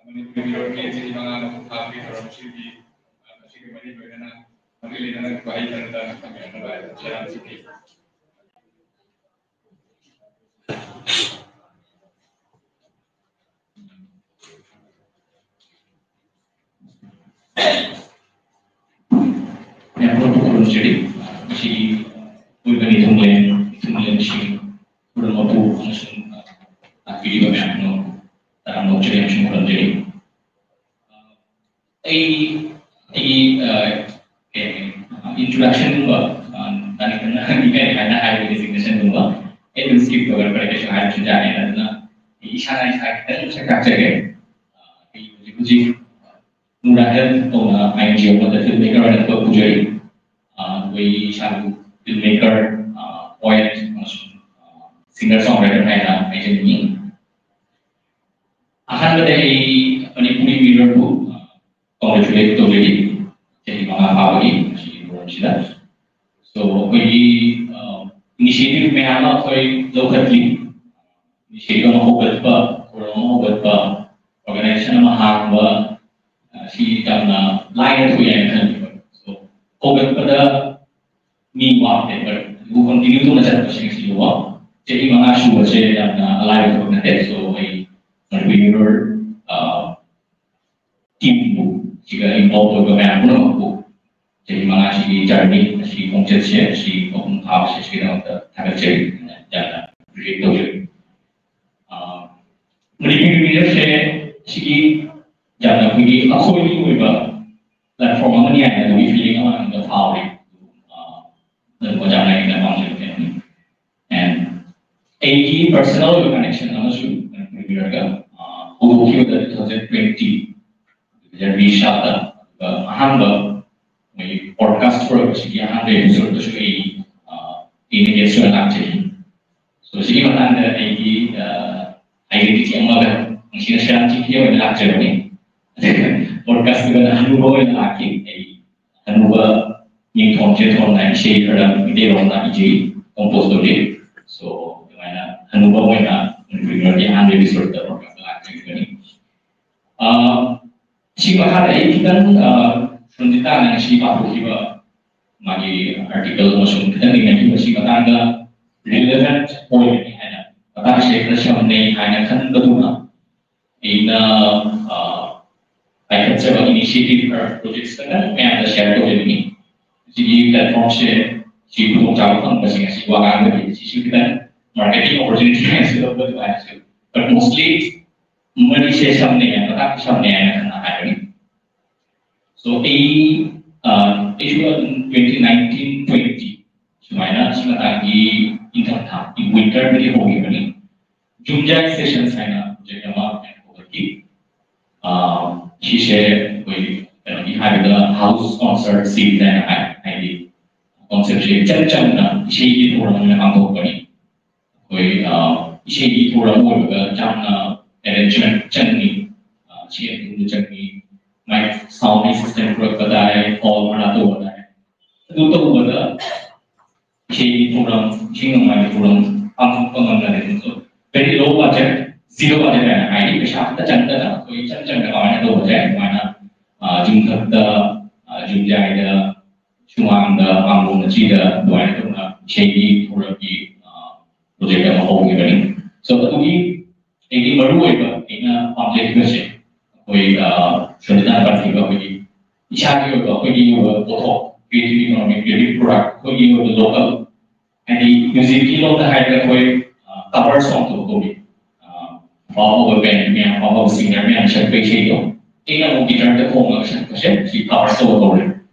ꯃꯅꯤꯄꯨꯔꯒꯤ ꯆꯍꯤ ꯃꯉꯥ ꯃꯄꯨꯡ ꯐꯥꯕꯒꯤ ꯊꯧꯔꯝꯁꯤꯒꯤ ꯉꯁꯤꯒꯤ ꯃꯔꯤ ꯂꯣꯏꯅꯅ ꯃꯔꯤ ꯂꯩꯅꯅ ꯋꯥꯍꯩ ꯈꯔꯗ ꯊꯝꯕꯤꯔꯝꯅꯕ ꯁꯦꯔꯥꯟ ꯁꯤꯠꯈꯤ꯫ ꯃꯌꯥꯝ ꯄꯨꯝꯅꯃꯛꯄꯨ ꯈꯨꯔꯨꯝꯖꯔꯤ꯫ ꯉꯁꯤꯒꯤ ꯑꯣꯏꯕ ꯅꯤꯡꯊꯧ ꯂꯦꯝ, ꯅꯤꯡꯊꯧ ꯂꯦꯝꯁꯤꯡ ꯈꯨꯔꯨꯝ ꯃꯄꯨ ꯑꯃꯁꯨꯡ ꯂꯥꯛꯄꯤꯔꯤꯕ ꯃꯌꯥꯝ ꯄꯨꯝꯅꯃꯛ ꯇꯔꯥꯝꯅ ꯑꯣꯛꯆꯔꯤ ꯑꯃꯁꯨꯡ ꯈꯨꯔꯨꯝꯖꯔꯤ꯫ ꯑꯩ ꯑꯩꯒꯤ ꯀꯩ ꯍꯥꯏꯅꯤ, ꯏꯟꯇ꯭ꯔꯣꯗꯛꯁꯟꯒꯨꯝꯕ ꯇꯥꯅꯤꯡꯗꯅ ꯏꯀꯥꯏ ꯀꯥꯏꯅ ꯍꯥꯏꯕ ꯗꯤꯖꯤꯒꯅꯦꯁꯟꯒꯨꯝꯕ ꯑꯩ ꯑꯗꯨꯝ ꯁ꯭ꯀꯤꯞ ꯇꯧꯔꯒ ꯐꯔꯦ, ꯀꯩꯁꯨ ꯍꯥꯏꯔꯁꯨ ꯌꯥꯅꯤ꯫ ꯑꯗꯨꯅ ꯑꯩ ꯏꯁꯥꯅ ꯏꯁꯥ ꯈꯤꯇꯪ ꯃꯁꯛ ꯇꯥꯛꯆꯒꯦ꯫ ꯑꯩ ꯍꯧꯖꯤꯛ ꯍꯧꯖꯤꯛ ꯃꯨꯔꯥ health ꯀꯧꯅ I and G O ꯑꯃꯗ ꯐꯤꯜ ꯃꯦꯀꯔ ꯑꯣꯏꯅ ꯊꯕꯛ ꯄꯨꯖꯔꯤ꯫ ꯑꯩꯈꯣꯏ ꯏꯁꯥꯕꯨ ꯐꯤꯜꯝ ꯃꯦꯀꯔ, ꯄꯣꯏꯠ ꯑꯃꯁꯨꯡ ꯁꯤꯡꯒꯔ ꯁꯣꯡ ꯔꯥꯏꯇꯔ ꯍꯥꯏꯅ ꯍꯥꯏꯖꯅꯤꯡꯏ꯫ ꯑꯍꯥꯟꯕꯗ ꯑꯩ ꯃꯅꯤꯄꯨꯔꯤ ꯃꯤꯔꯔꯕꯨ ꯀꯣꯡꯒ꯭ꯔꯦꯆꯨꯂꯦꯠ ꯇꯧꯖꯔꯤ, ꯆꯍꯤ ꯃꯉꯥ ꯐꯥꯕꯒꯤ ꯉꯁꯤꯒꯤ ꯊꯧꯔꯝꯁꯤꯗ꯫ ꯁꯣ ꯑꯩꯈꯣꯏꯒꯤ ꯏꯅꯤꯁꯤꯌꯦꯇꯤꯚ ꯃꯌꯥꯝ ꯑꯃ ꯑꯩꯈꯣꯏ ꯂꯧꯈꯠꯂꯤ꯫ ꯏꯅꯤꯁꯤꯌꯦꯇꯤꯚ ꯑꯃ ꯍꯧꯒꯠꯄ, ꯊꯧꯔꯝ ꯑꯃ ꯍꯧꯒꯠꯄ, ꯑꯣꯔꯒꯅꯥꯏꯖꯦꯁꯟ ꯑꯃ ꯍꯥꯡꯕ, ꯁꯤ ꯌꯥꯝꯅ ꯂꯥꯏꯅ ꯊꯣꯛꯏ ꯍꯥꯏꯅ ꯈꯜꯂꯤ꯫ ꯁꯣ ꯍꯧꯒꯠꯄꯗ ꯃꯤ ꯋꯥꯠꯇꯦ, but ꯑꯗꯨꯕꯨ ꯀꯟꯇꯤꯅ꯭ꯌꯨ ꯇꯧꯅ ꯆꯠꯄꯁꯤꯡꯁꯤꯕꯨ ꯆꯍꯤ ꯃꯉꯥ ꯁꯨꯕꯁꯦ ꯌꯥꯝꯅ ꯑꯂꯥꯏꯕ ꯊꯕꯛ ꯅꯠꯇꯦ꯫ ꯁꯣ ꯑꯩ ꯃꯅꯤꯄꯨꯔꯤ ꯃꯤꯔꯔ ꯇꯤꯝꯕꯨ, ꯁꯤꯒ ꯏꯟꯚꯣꯜꯕ ꯑꯣꯏꯕ ꯃꯌꯥꯝ ꯄꯨꯝꯅꯃꯛꯄꯨ ꯆꯍꯤ ꯃꯉꯥꯁꯤꯒꯤ ꯖꯔꯅꯤ, ꯑꯁꯤꯒꯤ ꯈꯣꯡꯆꯠꯁꯦ, ꯑꯁꯤ ꯃꯄꯨꯡ ꯐꯥꯕꯁꯦ, ꯁꯤꯒꯤꯗꯃꯛꯇ ꯊꯥꯒꯠꯆꯔꯤ꯫ ꯌꯥꯝꯅ ꯑꯦꯄ꯭ꯔꯤꯁꯤꯌꯦꯠ ꯇꯧꯖꯔꯤ꯫ ꯃꯅꯤꯄꯨꯔꯤ ꯃꯤꯔꯔꯁꯦ ꯁꯤꯒꯤ ꯌꯥꯝꯅ ꯑꯩꯈꯣꯏꯒꯤ ꯑꯩꯈꯣꯏꯒꯤ ꯑꯣꯏꯕ ꯄ꯭ꯂꯦꯠꯐꯣꯔꯝ ꯑꯃꯅꯤ ꯍꯥꯏꯅ ꯑꯗꯨꯒꯤ ꯐꯤꯂꯤꯡ ꯑꯃ ꯑꯩꯉꯣꯟꯗ ꯐꯥꯎꯔꯤ꯫ ꯑꯗꯨꯝ ꯑꯣꯖꯥꯅ ꯑꯩꯅ ꯄꯥꯝꯖꯕ ꯀꯩꯅꯣꯅꯤ꯫ ꯑꯦꯟ ꯑꯩꯒꯤ ꯄꯔꯁꯅꯦꯜ ꯑꯣꯏꯕ ꯀꯅꯦꯛꯁꯟ ꯑꯃꯁꯨ ꯃꯅꯤꯄꯨꯔꯤ ꯃꯤꯔꯔꯒ ꯍꯧꯗꯣꯛꯈꯤꯕꯗ ꯇꯨ ꯊꯥꯎꯖꯟ ꯇ꯭ꯋꯦꯟꯇꯤ ꯖꯔꯅꯤ ꯁꯥꯠꯇ, ꯑꯗꯨꯒ ꯑꯍꯥꯟꯕ ꯃꯣꯏꯒꯤ ꯄꯣꯗꯀꯥꯁ ꯊꯣꯔꯛꯄꯁꯤꯒꯤ ꯑꯍꯥꯟꯕ ꯑꯦꯄꯤꯁꯣꯗꯇꯁꯨ ꯑꯩ ꯑꯩꯅ ꯒꯦꯁ ꯑꯣꯏꯅ ꯂꯥꯛꯆꯩ꯫ ꯁꯣ ꯁꯤꯒꯤ ꯃꯇꯥꯡꯗ ꯑꯩꯒꯤ ꯑꯥꯏꯗꯦꯟꯇꯤꯇꯤ ꯑꯃꯒ ꯉꯁꯤꯅ ꯁꯦꯔꯥꯟ ꯆꯤꯛꯈꯤ ꯑꯣꯏꯅ ꯂꯥꯛꯆꯕꯅꯤ꯫ ꯄꯣꯗꯀꯥꯁꯇꯨꯒ ꯍꯅꯨꯕ ꯑꯣꯏꯅ ꯂꯥꯛꯈꯤ꯫ ꯑꯩ ꯍꯅꯨꯕ ꯃꯤꯡꯊꯣꯟ ꯆꯦꯊꯣꯟꯅ ꯏꯁꯩ ꯈꯔ ꯃꯩꯇꯩꯂꯣꯟꯗ ꯏꯖꯩ, ꯀꯣꯝꯄꯣꯖ ꯇꯧꯖꯩ꯫ ꯁꯣ ꯑꯗꯨꯃꯥꯏꯅ ꯍꯅꯨꯕ ꯑꯣꯏꯅ ꯃꯅꯤꯄꯨꯔꯤ ꯃꯤꯔꯔꯒꯤ ꯑꯍꯥꯟꯕ ꯑꯦꯄꯤꯁꯣꯗꯇ ꯄꯣꯗꯀꯥꯁꯇ ꯂꯥꯛꯆꯈꯤꯕꯅꯤ꯫ ꯑ, ꯁꯤ ꯃꯈꯥꯗ ꯑꯩ ꯈꯤꯇꯪ, ꯑ, ꯁꯨꯟꯖꯤꯇꯥꯅ ꯉꯁꯤ ꯄꯥꯊꯣꯛꯈꯤꯕ ꯃꯥꯒꯤ article ꯑꯃꯁꯨꯡ ꯈꯤꯇꯪ ꯅꯩꯅꯈꯤꯕ ꯁꯤ ꯃꯇꯥꯡꯗ relevant ꯑꯣꯏꯒꯅꯤ ꯍꯥꯏꯅ, ꯃꯇꯥꯡꯁꯦ ꯈꯔ ꯁꯝꯅꯩ ꯍꯥꯏꯅ ꯈꯟꯕꯗꯨꯅ ꯑꯩꯅ, ꯑ, ꯄꯥꯏꯈꯠꯆꯕ initiative ꯈꯔ, projects ꯈꯔ ꯃꯌꯥꯝꯗ share ꯇꯧꯖꯅꯤꯡꯉꯤ꯫ ꯁꯤꯒꯤ platformꯁꯦ, ꯁꯤ ꯈꯨꯗꯣꯡꯆꯥꯕ ꯐꯪꯕꯁꯤꯡ ꯑꯁꯤ ꯋꯥ ꯉꯥꯡꯕꯒꯤ ꯁꯤꯁꯨ ꯈꯤꯇꯪ marketing opportunity ꯍꯥꯏꯅꯁꯨ ꯂꯧꯕ ꯑꯗꯨꯃꯥꯏꯅꯁꯨ, but mostly ꯃꯔꯤꯁꯦ ꯁꯝꯅꯩ, ꯃꯇꯥꯡꯁꯦ ꯁꯝꯅꯩ ꯍꯥꯏꯅ ꯈꯟꯅ ꯍꯥꯏꯕꯅꯤ꯫ So ꯑꯩ, ꯑ, ꯑꯩꯁꯨ ꯑꯗꯨꯝ twenty nineteen twenty ꯁꯨꯃꯥꯏꯅ ꯁꯤ ꯃꯇꯥꯡꯒꯤ ꯏꯪꯊꯝꯊꯥ, winterꯗꯒꯤ ꯍꯧꯈꯤꯕꯅꯤ꯫ ꯖꯨꯝꯖꯥꯏ Sessions ꯍꯥꯏꯅ project ꯑꯃ ꯑꯩꯅ ꯍꯧꯒꯠꯈꯤ꯫ ꯑ, ꯁꯤꯁꯦ ꯑꯩꯈꯣꯏ ꯀꯩꯅꯣꯒꯤ ꯍꯥꯏꯕꯗ house concert series ꯍꯥꯏꯅ ꯍꯥꯏ, ꯍꯥꯏꯗꯤ conceptꯁꯦ ꯏꯆꯝ ꯆꯝꯅ ꯏꯁꯩꯒꯤ ꯊꯧꯔꯝ ꯑꯣꯏꯅ ꯄꯥꯡꯊꯣꯛꯄꯅꯤ꯫ ꯑꯩꯈꯣꯏ, ꯑ, ꯏꯁꯩꯒꯤ ꯊꯧꯔꯝ ꯑꯣꯏꯕꯗ ꯌꯥꯝꯅ arrangement ꯆꯪꯉꯤ꯫ ꯑ, ꯁꯦꯟ ꯊꯨꯝꯁꯨ ꯆꯪꯉꯤ꯫ Mic sound system ꯄꯨꯔꯛꯄ ꯇꯥꯏ, hall ꯚꯔꯥ ꯇꯧꯕ ꯇꯥꯏ꯫ ꯑꯗꯨ ꯇꯧꯕꯗ ꯏꯁꯩꯒꯤ ꯊꯧꯔꯝ, ꯏꯁꯩ ꯅꯣꯡꯃꯥꯏꯒꯤ ꯊꯧꯔꯝ ꯄꯥꯡꯊꯣꯛꯄ ꯉꯝꯅꯔꯦ꯫ So, very low budget, zero budget ꯍꯥꯏꯅ ꯍꯥꯏꯔꯤ꯫ ꯄꯩꯁꯥ ꯑꯝꯇ ꯆꯪꯗꯅ ꯑꯩꯈꯣꯏ ꯏꯆꯝ ꯆꯝꯅ ꯀꯃꯥꯏꯅ ꯇꯧꯕꯁꯦ ꯑꯗꯨꯃꯥꯏꯅ, ꯑ, ꯌꯨꯝꯊꯛꯇ, ꯑ, ꯌꯨꯝꯌꯥꯏꯗ ꯁꯨꯃꯥꯡꯗ, ꯃꯥꯡꯒꯣꯜ ꯃꯆꯤꯗ ꯑꯗꯨꯃꯥꯏꯅ ꯇꯧꯅ ꯏꯁꯩꯒꯤ ꯊꯧꯔꯝꯒꯤ, ꯑ, project ꯑꯃ ꯍꯧꯈꯤꯕꯅꯤ꯫ So, ꯑꯗꯨꯒꯤ ꯑꯩꯒꯤ ꯃꯔꯨꯑꯣꯏꯕ ꯑꯩꯅ ꯄꯥꯝꯖꯔꯤꯕꯁꯦ ꯑꯩꯈꯣꯏ, ꯑ, ꯁꯣꯅꯤꯇꯥꯅ ꯄꯟꯈꯤꯕ ꯑꯩꯈꯣꯏꯒꯤ ꯏꯁꯥꯒꯤ ꯑꯣꯏꯕ ꯑꯩꯈꯣꯏꯒꯤ ꯑꯣꯏꯕ ꯄꯣꯠꯊꯣꯛ, creative economy, creative product, ꯑꯩꯈꯣꯏꯒꯤ ꯑꯣꯏꯕ local, ꯍꯥꯏꯗꯤ musicꯀꯤ ꯂꯣꯟꯗ ꯍꯥꯏꯔꯒ ꯑꯩꯈꯣꯏ, ꯑ, cover song ꯇꯧꯕ ꯀꯧꯏ꯫ ꯑ, ꯑꯐꯥꯎꯕ band ꯃꯌꯥꯝ, ꯑꯐꯥꯎꯕ singer ꯃꯌꯥꯝ ꯁꯛꯄ ꯏꯁꯩꯗꯣ ꯑꯩꯅ ꯑꯃꯨꯛ guitarꯗ ꯈꯣꯡꯉꯒ ꯁꯛꯄꯁꯦ ꯁꯤ cover ꯇꯧꯕ ꯀꯧꯔꯦ꯫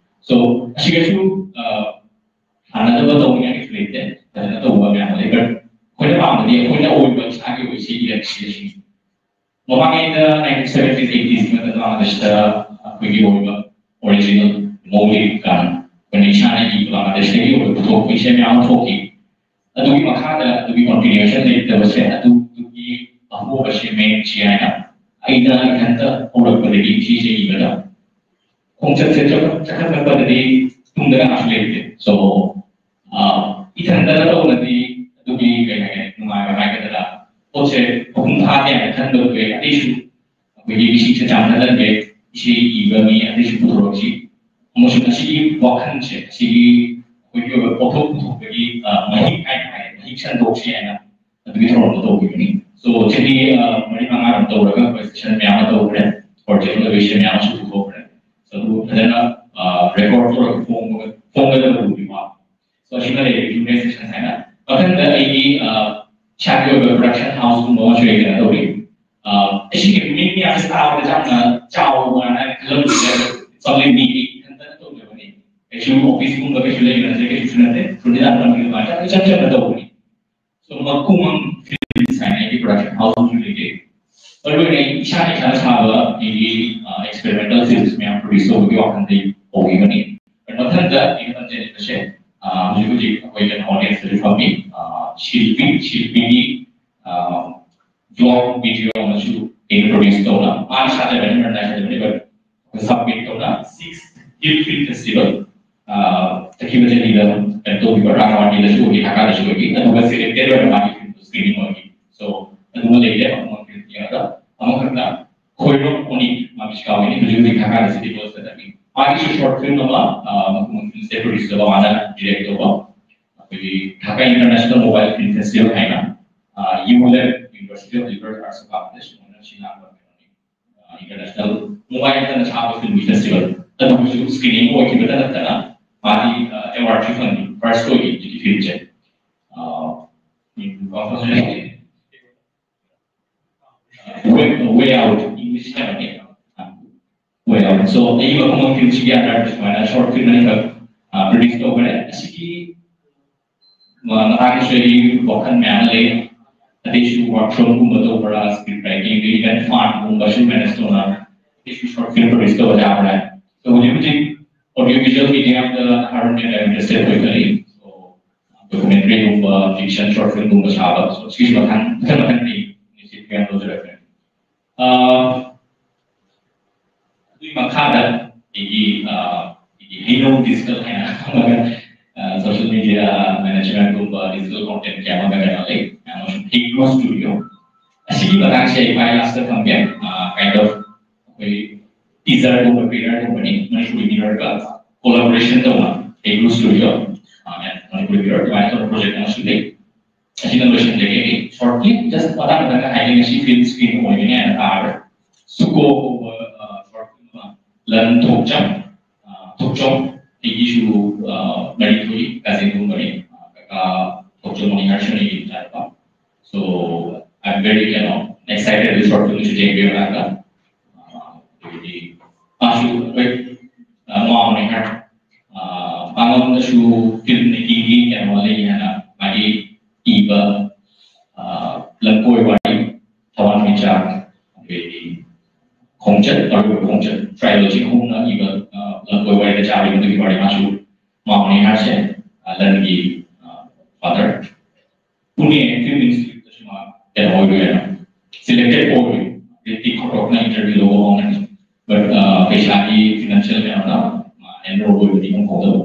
So, ꯑꯁꯤꯒꯁꯨ, ꯑ, ꯃꯥꯟꯅꯗꯕ ꯇꯧꯅꯤꯡꯉꯥꯏ ꯀꯩꯁꯨ ꯂꯩꯇꯦ, ꯐꯖꯅ ꯇꯧꯕ ꯃꯌꯥꯝ ꯂꯩ꯫ But ꯑꯩꯈꯣꯏꯅ ꯄꯥꯝꯕꯗꯤ ꯑꯩꯈꯣꯏꯅ ꯑꯣꯏꯕ ꯏꯁꯥꯒꯤ ꯑꯣꯏꯕ ꯏꯁꯩꯒꯤ ꯂꯩꯔꯛꯁꯤꯗ ꯁꯤꯅꯤ꯫ ꯃꯃꯥꯡꯉꯩꯗ nineteen seventies, eighties ꯃꯇꯝꯗ ꯕꯪꯒ꯭ꯂꯥꯗꯦꯁꯇ ꯑꯩꯈꯣꯏꯒꯤ ꯑꯣꯏꯕ original ꯃꯧꯂꯤꯛ ꯀꯥꯟ ꯑꯩꯈꯣꯏꯅ ꯏꯁꯥꯅ ꯏꯕ ꯕꯪꯒ꯭ꯂꯥꯗꯦꯁꯇꯒꯤ ꯑꯣꯏꯕ ꯄꯨꯊꯣꯛꯄ ꯏꯁꯩ ꯃꯌꯥꯝ ꯑꯃ ꯊꯣꯛꯈꯤ꯫ ꯑꯗꯨꯒꯤ ꯃꯈꯥꯗ ꯑꯗꯨꯒꯤ continuation ꯂꯩꯇꯕꯁꯦ, ꯑꯗꯨꯒꯤ ꯑꯍꯣꯕꯁꯦ ꯃꯌꯦꯛꯁꯤ ꯍꯥꯏꯅ ꯑꯩꯅ ꯏꯊꯟꯇ ꯍꯧꯔꯛꯄꯗꯒꯤ ꯏꯁꯩꯁꯦ ꯏꯕꯗ ꯈꯣꯡꯆꯠꯁꯦ ꯆꯥꯎꯈꯠ-, ꯆꯥꯎꯈꯠꯂꯛꯄꯗꯗꯤ ꯇꯨꯡꯗ ꯀꯅꯥꯁꯨ ꯂꯩꯇꯦ꯫ So, ꯑ, ꯏꯊꯟꯇꯅ ꯇꯧꯅꯗꯤ ꯑꯗꯨꯒꯤ ꯀꯩ ꯍꯥꯏꯒꯅꯤ, ꯅꯨꯡꯉꯥꯏꯕ ꯍꯥꯏꯒꯗ꯭ꯔꯥ, ꯄꯣꯠꯁꯦ ꯃꯄꯨꯡ ꯐꯥꯗꯦ ꯍꯥꯏꯅ ꯈꯟꯕꯗꯨ ꯑꯩ ꯑꯇꯩꯁꯨ ꯑꯩꯈꯣꯏꯒꯤ ꯃꯤꯁꯤꯡꯁꯦ ꯆꯥꯡꯗꯝꯅꯍꯟꯒꯦ, ꯏꯁꯩ ꯏꯕ ꯃꯤ ꯑꯗꯩꯁꯨ ꯄꯨꯊꯣꯔꯛꯁꯤ ꯑꯃꯁꯨꯡ ꯑꯁꯤꯒꯤ ꯋꯥꯈꯜꯁꯦ, ꯑꯁꯤꯒꯤ ꯑꯩꯈꯣꯏꯒꯤ ꯑꯣꯏꯕ ꯄꯣꯠꯊꯣꯛ ꯄꯨꯊꯣꯛꯄꯒꯤ ꯃꯍꯤꯛ ꯍꯥꯏꯅ ꯍꯥꯏ, ꯃꯍꯤꯛ ꯁꯟꯗꯣꯛꯁꯤ ꯍꯥꯏꯅ ꯑꯗꯨꯒꯤ ꯊꯧꯔꯝꯗꯣ ꯇꯧꯈꯤꯕꯅꯤ꯫ ꯁꯣ ꯆꯍꯤ ꯃꯔꯤ ꯃꯉꯥꯔꯣꯝ ꯇꯧꯔꯒ ꯑꯩꯈꯣꯏ ꯁꯦꯁꯟ ꯃꯌꯥꯝ ꯑꯃ ꯇꯧꯈ꯭ꯔꯦ, ꯄ꯭ꯔꯣꯖꯦꯛ ꯑꯣꯏꯕ ꯏꯁꯩ ꯃꯌꯥꯝ ꯑꯃꯁꯨ ꯄꯨꯊꯣꯛꯈ꯭ꯔꯦ꯫ ꯑꯗꯨ ꯐꯖꯅ ꯔꯦꯀꯣꯔꯗ ꯇꯧꯔꯒ ꯐꯣꯡꯕꯒ ꯐꯣꯡꯒꯗꯕꯗꯨꯗꯤ ꯋꯥ꯫ ꯁꯣ ꯑꯁꯤꯃ ꯂꯩꯔꯦ ꯌꯨꯅꯦꯁ ꯁꯦꯁꯟ ꯍꯥꯏꯅ꯫ ꯃꯊꯪꯗ ꯑꯩꯒꯤ ꯏꯁꯥꯒꯤ ꯑꯣꯏꯕ ꯄ꯭ꯔꯗꯛꯁꯟ ꯍꯥꯎꯁꯀꯨꯝꯕ ꯑꯃꯁꯨ ꯑꯩ ꯀꯩꯅꯣ ꯇꯧꯔꯤ꯫ ꯑꯁꯤꯒꯤ ꯃꯤ ꯃꯌꯥꯝꯁꯦ ꯇꯥꯕꯗ ꯌꯥꯝꯅ ꯆꯥꯎꯕ ꯍꯥꯏꯅ ꯈꯜꯂꯝꯕꯁꯨ ꯌꯥꯏ꯫ ꯆꯥꯎꯂꯦꯟ ꯃꯤ ꯏꯊꯟꯇꯅ ꯇꯧꯖꯕꯅꯤ꯫ ꯀꯩꯁꯨ ꯑꯣꯐꯤꯁꯀꯨꯝꯕ ꯀꯩꯁꯨ ꯂꯩꯕ ꯅꯠꯇꯦ, ꯀꯩꯁꯨ ꯅꯠꯇꯦ꯫ ꯁꯨꯝ ꯏꯆꯝ ꯆꯝꯅ ꯇꯧꯕꯅꯤ꯫ ꯁꯣ ꯃꯈꯨꯃꯪ ꯐꯤꯜꯝꯁ ꯍꯥꯏꯅ ꯑꯩꯒꯤ ꯄ꯭ꯔꯗꯛꯁꯟ ꯍꯥꯎꯁ ꯑꯃꯁꯨ ꯂꯩꯖꯩ꯫ ꯃꯔꯨꯑꯣꯏꯅ ꯑꯩ ꯏꯁꯥꯅ ꯏꯁꯥꯅ ꯁꯥꯕ ꯑꯩꯒꯤ ꯑꯦꯛꯁꯄꯦꯔꯤꯃꯦꯟꯇꯦꯜ ꯐꯤꯜꯝꯁ ꯃꯌꯥꯝ ꯄ꯭ꯔꯣꯗ꯭ꯌꯨꯁ ꯇꯧꯕꯒꯤ ꯋꯥꯈꯜꯗꯒꯤ ꯍꯧꯈꯤꯕꯅꯤ꯫ ꯃꯊꯪꯗ ꯑꯩꯅ ꯄꯟꯖꯅꯤꯡꯕꯁꯦ, ꯍꯧꯖꯤꯛ ꯍꯧꯖꯤꯛ ꯑꯩꯈꯣꯏ ꯀꯩꯅꯣ ꯑꯣꯗꯤꯌꯦꯟꯁꯇꯁꯨ ꯐꯝꯃꯤ, ꯁꯤꯜꯄꯤ, ꯁꯤꯜꯄꯤꯒꯤ ꯕ꯭ꯂꯣꯛ ꯚꯤꯗꯤꯑꯣ ꯑꯃꯁꯨ ꯑꯩꯅ ꯄ꯭ꯔꯣꯗ꯭ꯌꯨꯁ ꯇꯧꯅ, ꯃꯥꯅ ꯁꯥꯖꯕꯅꯤ, ꯃꯔꯝꯅ ꯁꯥꯖꯕꯅꯤ, ꯕꯠ ꯁꯕꯃꯤꯠ ꯇꯧꯅ ꯁꯤꯛꯁ ꯍꯤꯜ ꯐꯤꯜꯝ ꯐꯦꯁꯇꯤꯚꯦꯜ ꯆꯠꯈꯤꯕ ꯆꯍꯤꯗ ꯀꯩꯅꯣ ꯇꯧꯈꯤꯕ, ꯔꯥꯡꯒꯥꯃꯥꯇꯤꯗꯁꯨ ꯑꯣꯏꯈꯤ, ꯙꯥꯀꯥꯗꯁꯨ ꯑꯣꯏꯈꯤ꯫ ꯑꯗꯨꯒ ꯁꯦꯂꯦꯛꯇꯦꯠ ꯑꯣꯏꯅ ꯃꯥꯒꯤ ꯐꯤꯜꯝꯗꯨ ꯁ꯭ꯀ꯭ꯔꯤꯅꯤꯡ ꯑꯣꯏꯈꯤ꯫ ꯁꯣ ꯑꯗꯨꯃ ꯂꯩꯔꯦ꯫ ꯑꯃꯃꯝ ꯐꯤꯜꯝ ꯌꯦꯡꯉꯒ ꯑꯃꯈꯛꯇ ꯈꯣꯏꯔꯣꯝ ꯑꯣꯅꯤ, ꯃꯥꯃꯤꯁꯀꯥ ꯑꯣꯏꯅꯤ, ꯍꯧꯖꯤꯛ ꯍꯧꯖꯤꯛ ꯙꯥꯀꯥꯗ ꯁꯤꯇꯤ ꯀꯣꯂꯦꯖꯇ ꯇꯝꯃꯤ꯫ ꯃꯥꯒꯤꯁꯨ ꯁꯣꯔꯠ ꯐꯤꯜꯝ ꯑꯃ ꯃꯈꯨꯃꯪ ꯐꯤꯜꯝꯁꯇ ꯄ꯭ꯔꯣꯗ꯭ꯌꯨꯁ ꯇꯧꯕ, ꯃꯥꯅ ꯗꯤꯔꯦꯛ ꯇꯧꯕ, ꯑꯩꯈꯣꯏꯒꯤ Dhaka international mobile film festival ꯍꯥꯏꯅ, ULAB, university of liberal arts college ꯃꯣꯏꯅ ꯁꯤꯟꯅꯕ ꯀꯩꯅꯣꯅꯤ꯫ ꯏꯟꯇꯔꯅꯦꯁꯅꯦꯜ ꯃꯣꯕꯥꯏꯜ ꯅꯠꯇꯅ ꯁꯥꯕ ꯐꯤꯜꯝꯒꯤ ꯐꯦꯁꯇꯤꯚꯦꯜ ꯑꯗꯨꯒꯤꯁꯨ ꯁ꯭ꯀ꯭ꯔꯤꯅꯤꯡ ꯑꯣꯏꯈꯤꯕꯇ ꯅꯠꯇꯅ ꯃꯥꯗꯤ ꯑꯦꯋꯥꯔꯗꯁꯨ ꯐꯪꯉꯤ, ꯐꯥꯔꯁ ꯑꯣꯏꯈꯤ ꯍꯧꯖꯤꯛꯀꯤ ꯐꯤꯜꯝꯁꯦ꯫ ꯋꯦ ꯑꯥꯎꯠ, ꯏꯪꯂꯤꯁ ꯍꯥꯏꯕꯅꯤ꯫ ꯋꯦ ꯑꯥꯎꯠ꯫ ꯁꯣ ꯑꯩꯒꯤ ꯃꯐꯝ ꯐꯤꯜꯝꯁꯤꯒꯤ ꯑꯟꯗꯔꯗ ꯁꯨꯃꯥꯏꯅ ꯁꯣꯔꯠ ꯐꯤꯜꯝ ꯑꯅꯤꯈꯛ ꯄ꯭ꯔꯣꯗ꯭ꯌꯨꯁ ꯇꯧꯈ꯭ꯔꯦ꯫ ꯑꯁꯤꯒꯤ ꯃꯇꯥꯡꯗꯁꯨ ꯑꯩꯒꯤ ꯋꯥꯈꯜ ꯃꯌꯥꯝ ꯂꯩ꯫ ꯑꯇꯩꯁꯨ ꯋꯥꯔꯛꯁꯣꯞꯀꯨꯝꯕ ꯇꯧꯕ꯭ꯔꯥ, ꯁ꯭ꯀ꯭ꯔꯤꯞ ꯔꯥꯏꯇꯤꯡ, ꯏꯚꯦꯟ ꯐꯥꯟꯒꯨꯝꯕꯁꯨ ꯃꯦꯅꯦꯖ ꯇꯧꯅ ꯑꯇꯩꯁꯨ ꯁꯣꯔꯠ ꯐꯤꯜꯝ ꯄ꯭ꯔꯣꯗ꯭ꯌꯨꯁ ꯇꯧꯕ ꯌꯥꯕ꯭ꯔꯥ? ꯁꯣ ꯍꯧꯖꯤꯛ ꯍꯧꯖꯤꯛ ꯑꯣꯗꯤꯑꯣ ꯚꯤꯖꯨꯋꯦꯜ ꯃꯤꯗꯤꯌꯥꯗ ꯍꯥꯔꯨꯟ ꯌꯥꯝꯅ ꯏꯟꯇꯔꯦꯁꯇꯦꯠ ꯑꯣꯏ ꯈꯜꯂꯤ꯫ ꯁꯣ ꯗꯣꯀꯨꯃꯦꯟꯇꯔꯤꯒꯨꯝꯕ, ꯐꯤꯛꯁꯟ ꯁꯣꯔꯠ ꯐꯤꯜꯝꯒꯨꯝꯕ ꯁꯥꯕ, ꯁꯣ ꯁꯤꯒꯤꯁꯨ ꯃꯊꯪ ꯃꯊꯪ ꯃꯊꯪ ꯑꯩ ꯏꯅꯤꯁꯤꯌꯦꯇꯤꯚ ꯌꯥꯝ ꯂꯧꯖꯔꯛꯀꯅꯤ꯫ ꯑꯗꯨꯒꯤ ꯃꯈꯥꯗ ꯑꯩꯒꯤ ꯑꯩꯒꯤ ꯍꯩꯅꯧ ꯗꯤꯖꯤꯇꯦꯜ ꯍꯥꯏꯅ ꯑꯃꯒ ꯁꯣꯁꯤꯌꯦꯜ ꯃꯤꯗꯤꯌꯥ ꯃꯦꯅꯦꯖꯃꯦꯟꯠꯒꯨꯝꯕ ꯗꯤꯖꯤꯇꯦꯜ ꯀꯣꯟꯇꯦꯟꯠꯀꯤ ꯑꯃꯒ ꯀꯩꯅꯣ ꯂꯩ, ꯑꯃꯁꯨꯡ ꯍꯤꯛꯅꯣ ꯁ꯭ꯇꯨꯗꯤꯑꯣ꯫ ꯑꯁꯤꯒꯤ ꯃꯇꯥꯡꯁꯦ ꯑꯩ ꯃꯥꯏ ꯂꯥꯁꯇ ꯊꯝꯒꯦ꯫ kind of ꯑꯩꯈꯣꯏ teaserꯒꯨꯝꯕ trailerꯒꯨꯝꯕꯅꯤ, ꯃꯅꯤꯄꯨꯔꯤ mirrorꯒ collaboration ꯇꯧꯅ Haiku Studio and Manipuri mirror ꯑꯗꯨꯃꯥꯏꯅ ꯇꯧꯕ project ꯑꯃꯁꯨ ꯂꯩ꯫ ꯑꯁꯤꯅ ꯂꯣꯏꯁꯤꯟꯖꯒꯦ꯫ ꯑꯩ short film just ꯃꯇꯥꯡ ꯃꯇꯥꯡꯗ ꯍꯥꯏꯒꯦ, ꯉꯁꯤ film screen ꯑꯣꯏꯒꯅꯤ ꯍꯥꯏꯅ ꯇꯥꯔꯦ꯫ ꯁꯨꯀꯣ ꯀꯧꯕ short film ꯑꯃ, ꯂꯟ ꯊꯣꯛꯆꯝ, ꯊꯣꯛꯆꯣꯝ, ꯑꯩꯒꯤꯁꯨ ꯃꯔꯤ ꯊꯣꯛꯏ, cousinꯒꯨꯝꯕꯅꯤ꯫ ꯀꯀꯥ ꯊꯣꯛꯆꯣꯝ ꯃꯣꯅꯤꯍꯥꯔꯁꯨ ꯑꯩꯒꯤ ꯃꯆꯥꯅꯨꯄꯥ꯫ So I'm very, you know, excited this short film ꯁꯨ ꯌꯦꯡꯕꯤꯌꯨ ꯍꯥꯏꯅ꯫ ꯑꯗꯒꯤꯗꯤ ꯃꯥꯁꯨ ꯑꯩꯈꯣꯏ ꯃꯃꯥ ꯃꯣꯅꯤꯍꯥꯔ ꯃꯉꯣꯟꯗꯁꯨ film makingꯒꯤ ꯀꯩꯅꯣ ꯂꯩ ꯍꯥꯏꯅ ꯃꯥꯒꯤ ꯏꯕ ꯂꯝꯀꯣꯏ ꯋꯥꯔꯤ, ꯊꯋꯥꯟꯃꯤꯆꯥꯛ, ꯑꯗꯒꯤꯗꯤ ꯈꯣꯡꯆꯠ, ꯑꯔꯣꯏꯕ ꯈꯣꯡꯆꯠ, trilogy ꯑꯍꯨꯝꯅ ꯏꯕ ꯂꯝꯀꯣꯏ ꯋꯥꯔꯤꯗ ꯆꯥꯕꯤꯕꯗꯨꯒꯤ ꯋꯥꯔꯤ꯫ ꯃꯥꯁꯨ ꯃꯃꯥ ꯃꯣꯅꯤꯍꯥꯔꯁꯦ ꯂꯟꯒꯤ father꯫ ꯄꯨꯅꯦ Film Instituteꯇꯁꯨ ꯃꯥ ꯀꯩꯅꯣ ꯑꯣꯏꯔꯨꯏ ꯍꯥꯏꯅ, selected ꯑꯣꯏꯔꯨꯏ꯫ ꯔꯤꯇꯤꯛ ꯈꯣꯇꯣꯛꯅ interview ꯂꯧꯕ ꯍꯧꯅꯔꯤ꯫ But ꯄꯩꯁꯥꯒꯤ financial ꯀꯩꯅꯣꯅ ꯃꯥ enroll ꯑꯣꯏꯕꯗꯤ ꯉꯝꯍꯧꯗꯕ꯫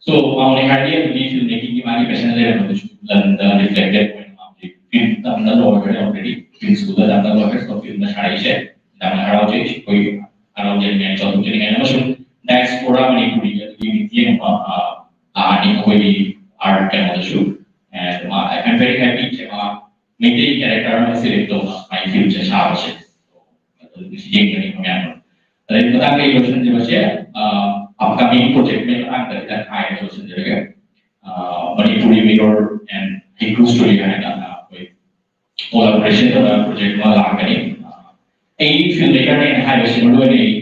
So ꯃꯥ ꯃꯣꯅꯤꯍꯥꯔꯗꯤ ꯑꯗꯨꯒꯤ film makingꯒꯤ ꯃꯥꯒꯤ passion ꯂꯩꯔꯝꯕꯗꯨꯁꯨ ꯂꯟꯗ reflected ꯑꯣꯏꯅ ꯃꯥ ꯍꯧꯖꯤꯛ film ꯇꯝꯅ ꯂꯣꯏꯈ꯭ꯔꯦ already꯫ Film schoolꯗ ꯇꯝꯅ ꯂꯣꯏꯈ꯭ꯔꯦ꯫ So filmꯅ ꯁꯥꯔꯛꯏꯁꯦ ꯌꯥꯝꯅ ꯍꯔꯥꯎꯖꯩ꯫ ꯑꯩꯈꯣꯏ ꯍꯔꯥꯎꯖꯅꯤꯡꯉꯥꯏ, ꯆꯥꯎꯊꯣꯛꯆꯅꯤꯡꯉꯥꯏ ꯑꯃꯁꯨꯡ diaspora ꯃꯅꯤꯄꯨꯔꯤꯒꯤ ꯑꯗꯨꯒꯤ ꯃꯤꯠꯌꯦꯡ ꯑꯃ ꯂꯥꯛꯑꯅꯤ ꯑꯩꯈꯣꯏꯒꯤ art ꯀꯩꯅꯣꯗꯁꯨ꯫ And ꯃꯥ, I'm very happy ꯁꯦ ꯃꯥ ꯃꯩꯇꯩ character ꯑꯃ select ꯇꯧꯕ ꯃꯥꯒꯤ filmꯁꯦ ꯁꯥꯕꯁꯦ꯫ ꯑꯗꯨ ꯌꯦꯡꯒꯅꯤ ꯃꯌꯥꯝ꯫ ꯑꯗꯩ ꯃꯇꯥꯡꯗ ꯑꯩ ꯂꯣꯏꯁꯤꯟꯖꯕꯁꯦ, upcoming projectꯀꯤ ꯃꯇꯥꯡꯗ ꯈꯤꯇꯪ ꯍꯥꯏꯔꯒ ꯂꯣꯏꯁꯤꯟꯖꯔꯒꯦ꯫ Manipuri mirror and Haiku Studio ꯍꯥꯏꯅ ꯑꯩꯈꯣꯏ collaboration ꯇꯧꯕ project ꯑꯃ ꯂꯥꯛꯀꯅꯤ꯫ ꯑꯩ filmmakerꯅꯦꯅ ꯍꯥꯏꯕꯁꯤ ꯃꯔꯨ ꯑꯣꯏꯅ ꯑꯩ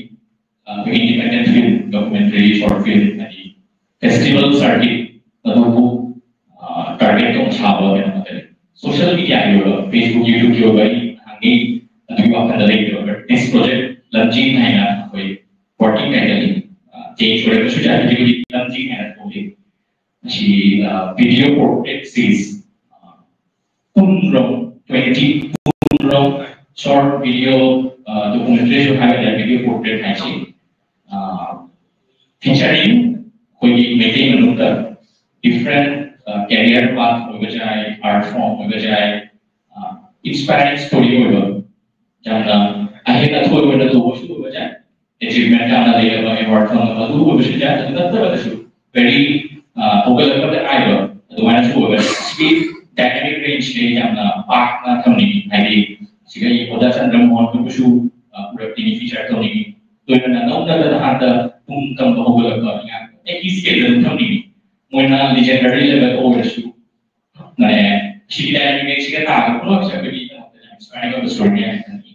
ꯑꯩꯈꯣꯏꯒꯤ independent film, documentary, short film, ꯍꯥꯏꯗꯤ festival circuit ꯑꯗꯨꯕꯨ target ꯇꯧꯅ ꯁꯥꯕ ꯀꯩꯅꯣ ꯉꯥꯛꯇꯅꯤ꯫ Social mediaꯒꯤ ꯑꯣꯏꯕ, Facebook, YouTubeꯀꯤ ꯑꯣꯏꯕ ꯑꯩ ꯅꯍꯥꯟꯒꯩ ꯑꯗꯨꯒꯤ ꯋꯥꯈꯜꯗ ꯂꯩꯇꯦꯕ꯫ But next project ꯂꯝꯖꯤꯡ ꯍꯥꯏꯅ ꯑꯩꯈꯣꯏ working titleꯅꯤ꯫ Change ꯑꯣꯏꯔꯒꯁꯨ ꯌꯥꯏ, ꯍꯧꯖꯤꯛ ꯍꯧꯖꯤꯛ ꯂꯝꯖꯤꯡ ꯍꯥꯏꯅ ꯊꯣꯛꯂꯤ꯫ ꯃꯁꯤ video portrait series ꯄꯨꯡꯔꯣꯝ, twenty ꯄꯨꯡꯔꯣꯝ short video, documentaryꯁꯨ ꯍꯥꯏꯕ ꯌꯥꯏ, video portrait ꯍꯥꯏꯁꯤ꯫ Featuring ꯑꯩꯈꯣꯏꯒꯤ ꯃꯩꯇꯩ ꯃꯅꯨꯡꯗ different career path ꯑꯣꯏꯕ ꯌꯥꯏ, art form ꯑꯣꯏꯕ ꯌꯥꯏ, inspiring story ꯑꯣꯏꯕ, ꯌꯥꯝꯅ ꯑꯍꯦꯟ ꯂꯩꯔꯕ ꯑꯦꯋꯥꯔꯗ ꯐꯪꯉꯕ ꯑꯗꯨ ꯑꯣꯏꯕꯁꯨ ꯌꯥꯏ꯫ ꯑꯗꯨ ꯅꯠꯇꯕꯗꯁꯨ very ꯍꯧꯒꯠꯂꯛꯄꯗ ꯉꯥꯏꯕ ꯑꯗꯨꯃꯥꯏꯅꯁꯨ ꯑꯣꯏꯕ꯫ ꯁꯤꯒꯤ dynamic range ꯁꯦ ꯌꯥꯝꯅ ꯄꯥꯛꯅ ꯊꯝꯅꯤꯡꯉꯤ꯫ ꯍꯥꯏꯗꯤ ꯁꯤꯒ ꯑꯩ ꯑꯣꯖꯥ ꯆꯟꯗ꯭ꯔ ꯃꯣꯍꯟꯗꯨꯕꯨꯁꯨ ꯄꯨꯔꯛꯅꯤꯡꯉꯤ, ꯐꯤꯆꯔ ꯇꯧꯅꯤꯡꯉꯤ꯫ ꯂꯣꯏꯅꯅ ꯅꯧꯅ ꯍꯥꯟꯅ ꯄꯨꯡ ꯇꯝꯕ ꯍꯧꯒꯠꯂꯛꯄ ꯑꯉꯥꯡ ꯑꯩꯒꯤ ꯁ꯭ꯀꯦꯜꯗ ꯑꯗꯨꯝ ꯊꯝꯅꯤꯡꯉꯤ꯫ ꯃꯣꯏꯅ legendary level ꯑꯣꯏꯔꯁꯨ ꯃꯥꯅꯦ, ꯁꯤꯒꯤ dynamic range ꯁꯤꯒ ꯇꯥꯔꯒ ꯄꯨꯝꯅꯃꯛꯁꯦ ꯑꯩꯈꯣꯏꯒꯤꯗꯃꯛꯇ ꯌꯥꯝ inspiring ꯑꯣꯏꯕ story ꯃꯌꯥꯝ ꯊꯝꯃꯤ꯫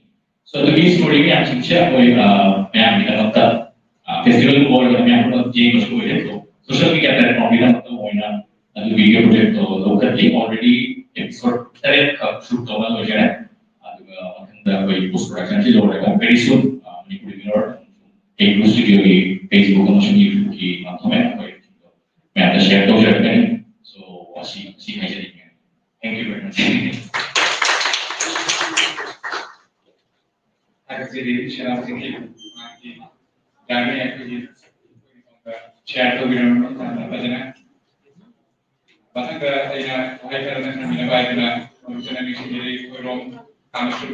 So ꯑꯗꯨꯒꯤ story ꯃꯌꯥꯝꯁꯤꯡꯁꯦ ꯑꯩꯈꯣꯏ ꯃꯌꯥꯝꯒꯤꯗꯃꯛꯇ festival ꯒꯨꯝꯕ ꯑꯣꯏꯔꯒ ꯃꯌꯥꯝ ꯄꯨꯝꯅꯃꯛ ꯌꯦꯡꯕꯁꯨ ꯑꯣꯏꯔꯦ꯫ So social media platform ꯒꯤꯗꯃꯛꯇ ꯑꯣꯏꯅ ꯑꯗꯨꯒꯤ project ꯇꯣ ꯂꯧꯈꯠꯂꯤ꯫ Already episode ꯇꯔꯦꯠ ꯈꯛ shoot ꯇꯧꯅ ꯂꯣꯏꯖꯔꯦ꯫ ꯑꯗꯨꯒ ꯃꯊꯪꯗ ꯑꯩꯈꯣꯏ post production ꯁꯤ ꯂꯣꯏꯔꯒ very soon ꯃꯅꯤꯄꯨꯔꯤ mirror ꯀꯦ ꯕ꯭ꯂꯨ ꯁ꯭ꯇꯨꯗꯤꯑꯣꯒꯤ Facebook ꯑꯃꯁꯨꯡ YouTube ꯀꯤ ꯃꯐꯝ ꯑꯩꯈꯣꯏ ꯃꯌꯥꯝꯗ share ꯇꯧꯖꯔꯛꯀꯅꯤ꯫ So ꯑꯁꯤ ꯑꯁꯤ ꯍꯥꯏꯖꯅꯤꯡꯉꯦ꯫ Thank you very much. ꯊꯥꯒꯠꯆꯔꯤ ꯁꯦꯅꯥꯄꯇꯤꯒꯤ ꯃꯥꯒꯤ ꯌꯥꯝꯃꯤ ꯑꯩꯈꯣꯏꯒꯤ share ꯇꯧꯕꯤꯔꯝꯕ ꯌꯥꯝꯅ ꯐꯖꯅ꯫ ꯃꯊꯪꯗ ꯑꯩꯅ ꯋꯥꯍꯩ ꯈꯔ ꯅꯪ ꯊꯝꯕꯤꯅꯕ ꯍꯥꯏꯗꯨꯅ ꯃꯔꯨꯞ ꯆꯠꯅꯕꯤꯁꯤꯡꯒꯤꯗꯤ ꯈꯣꯏꯔꯣꯝ ꯀꯥꯡꯁꯨ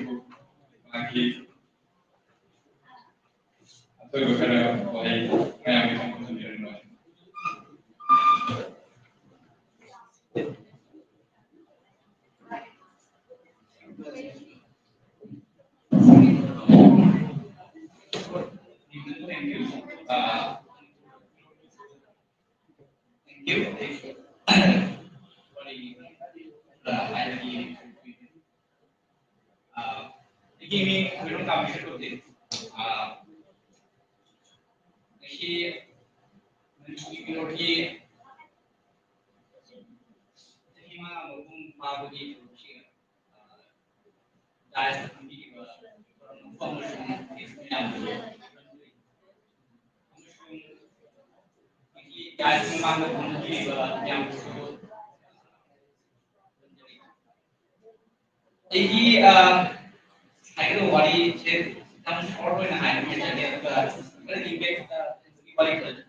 ꯃꯥꯒꯤ ꯑꯊꯣꯏꯕ ꯈꯔ ꯋꯥꯍꯩ ꯃꯌꯥꯝꯒꯤ ꯊꯝꯕꯤꯔꯝꯕ꯫ ꯑꯩꯒꯤ ꯃꯤꯡ ꯈꯣꯏꯔꯣꯝ ꯀꯥꯃꯦꯁ ꯀꯧꯏ꯫ ꯉꯁꯤ ꯃꯅꯤꯄꯨꯔꯤ ꯃꯤꯔꯣꯜꯒꯤ ꯆꯍꯤ ꯃꯉꯥ ꯃꯄꯨꯡ ꯐꯥꯕꯒꯤ ꯊꯧꯔꯝꯁꯤꯗ ꯗꯥꯏꯁꯇ ꯐꯝꯕꯤꯔꯤꯕ ꯑꯃꯁꯨꯡ ꯒꯦꯁ ꯃꯌꯥꯝꯕꯨ ꯑꯃꯁꯨꯡ ꯑꯩꯒꯤ ꯗꯥꯏꯁ ꯃꯃꯥꯡꯗ ꯐꯝꯕꯤꯔꯤꯕ ꯃꯌꯥꯝꯕꯨꯁꯨ ꯑꯩꯒꯤ ꯍꯥꯏꯒꯗꯕ ꯋꯥꯔꯤꯁꯦ ꯌꯥꯝ short ꯑꯣꯏꯅ ꯍꯥꯏꯕ ꯍꯥꯏꯖꯒꯦ, ꯑꯗꯨꯒ ꯈꯔꯗꯤ back ꯋꯥꯔꯤ ꯈꯔ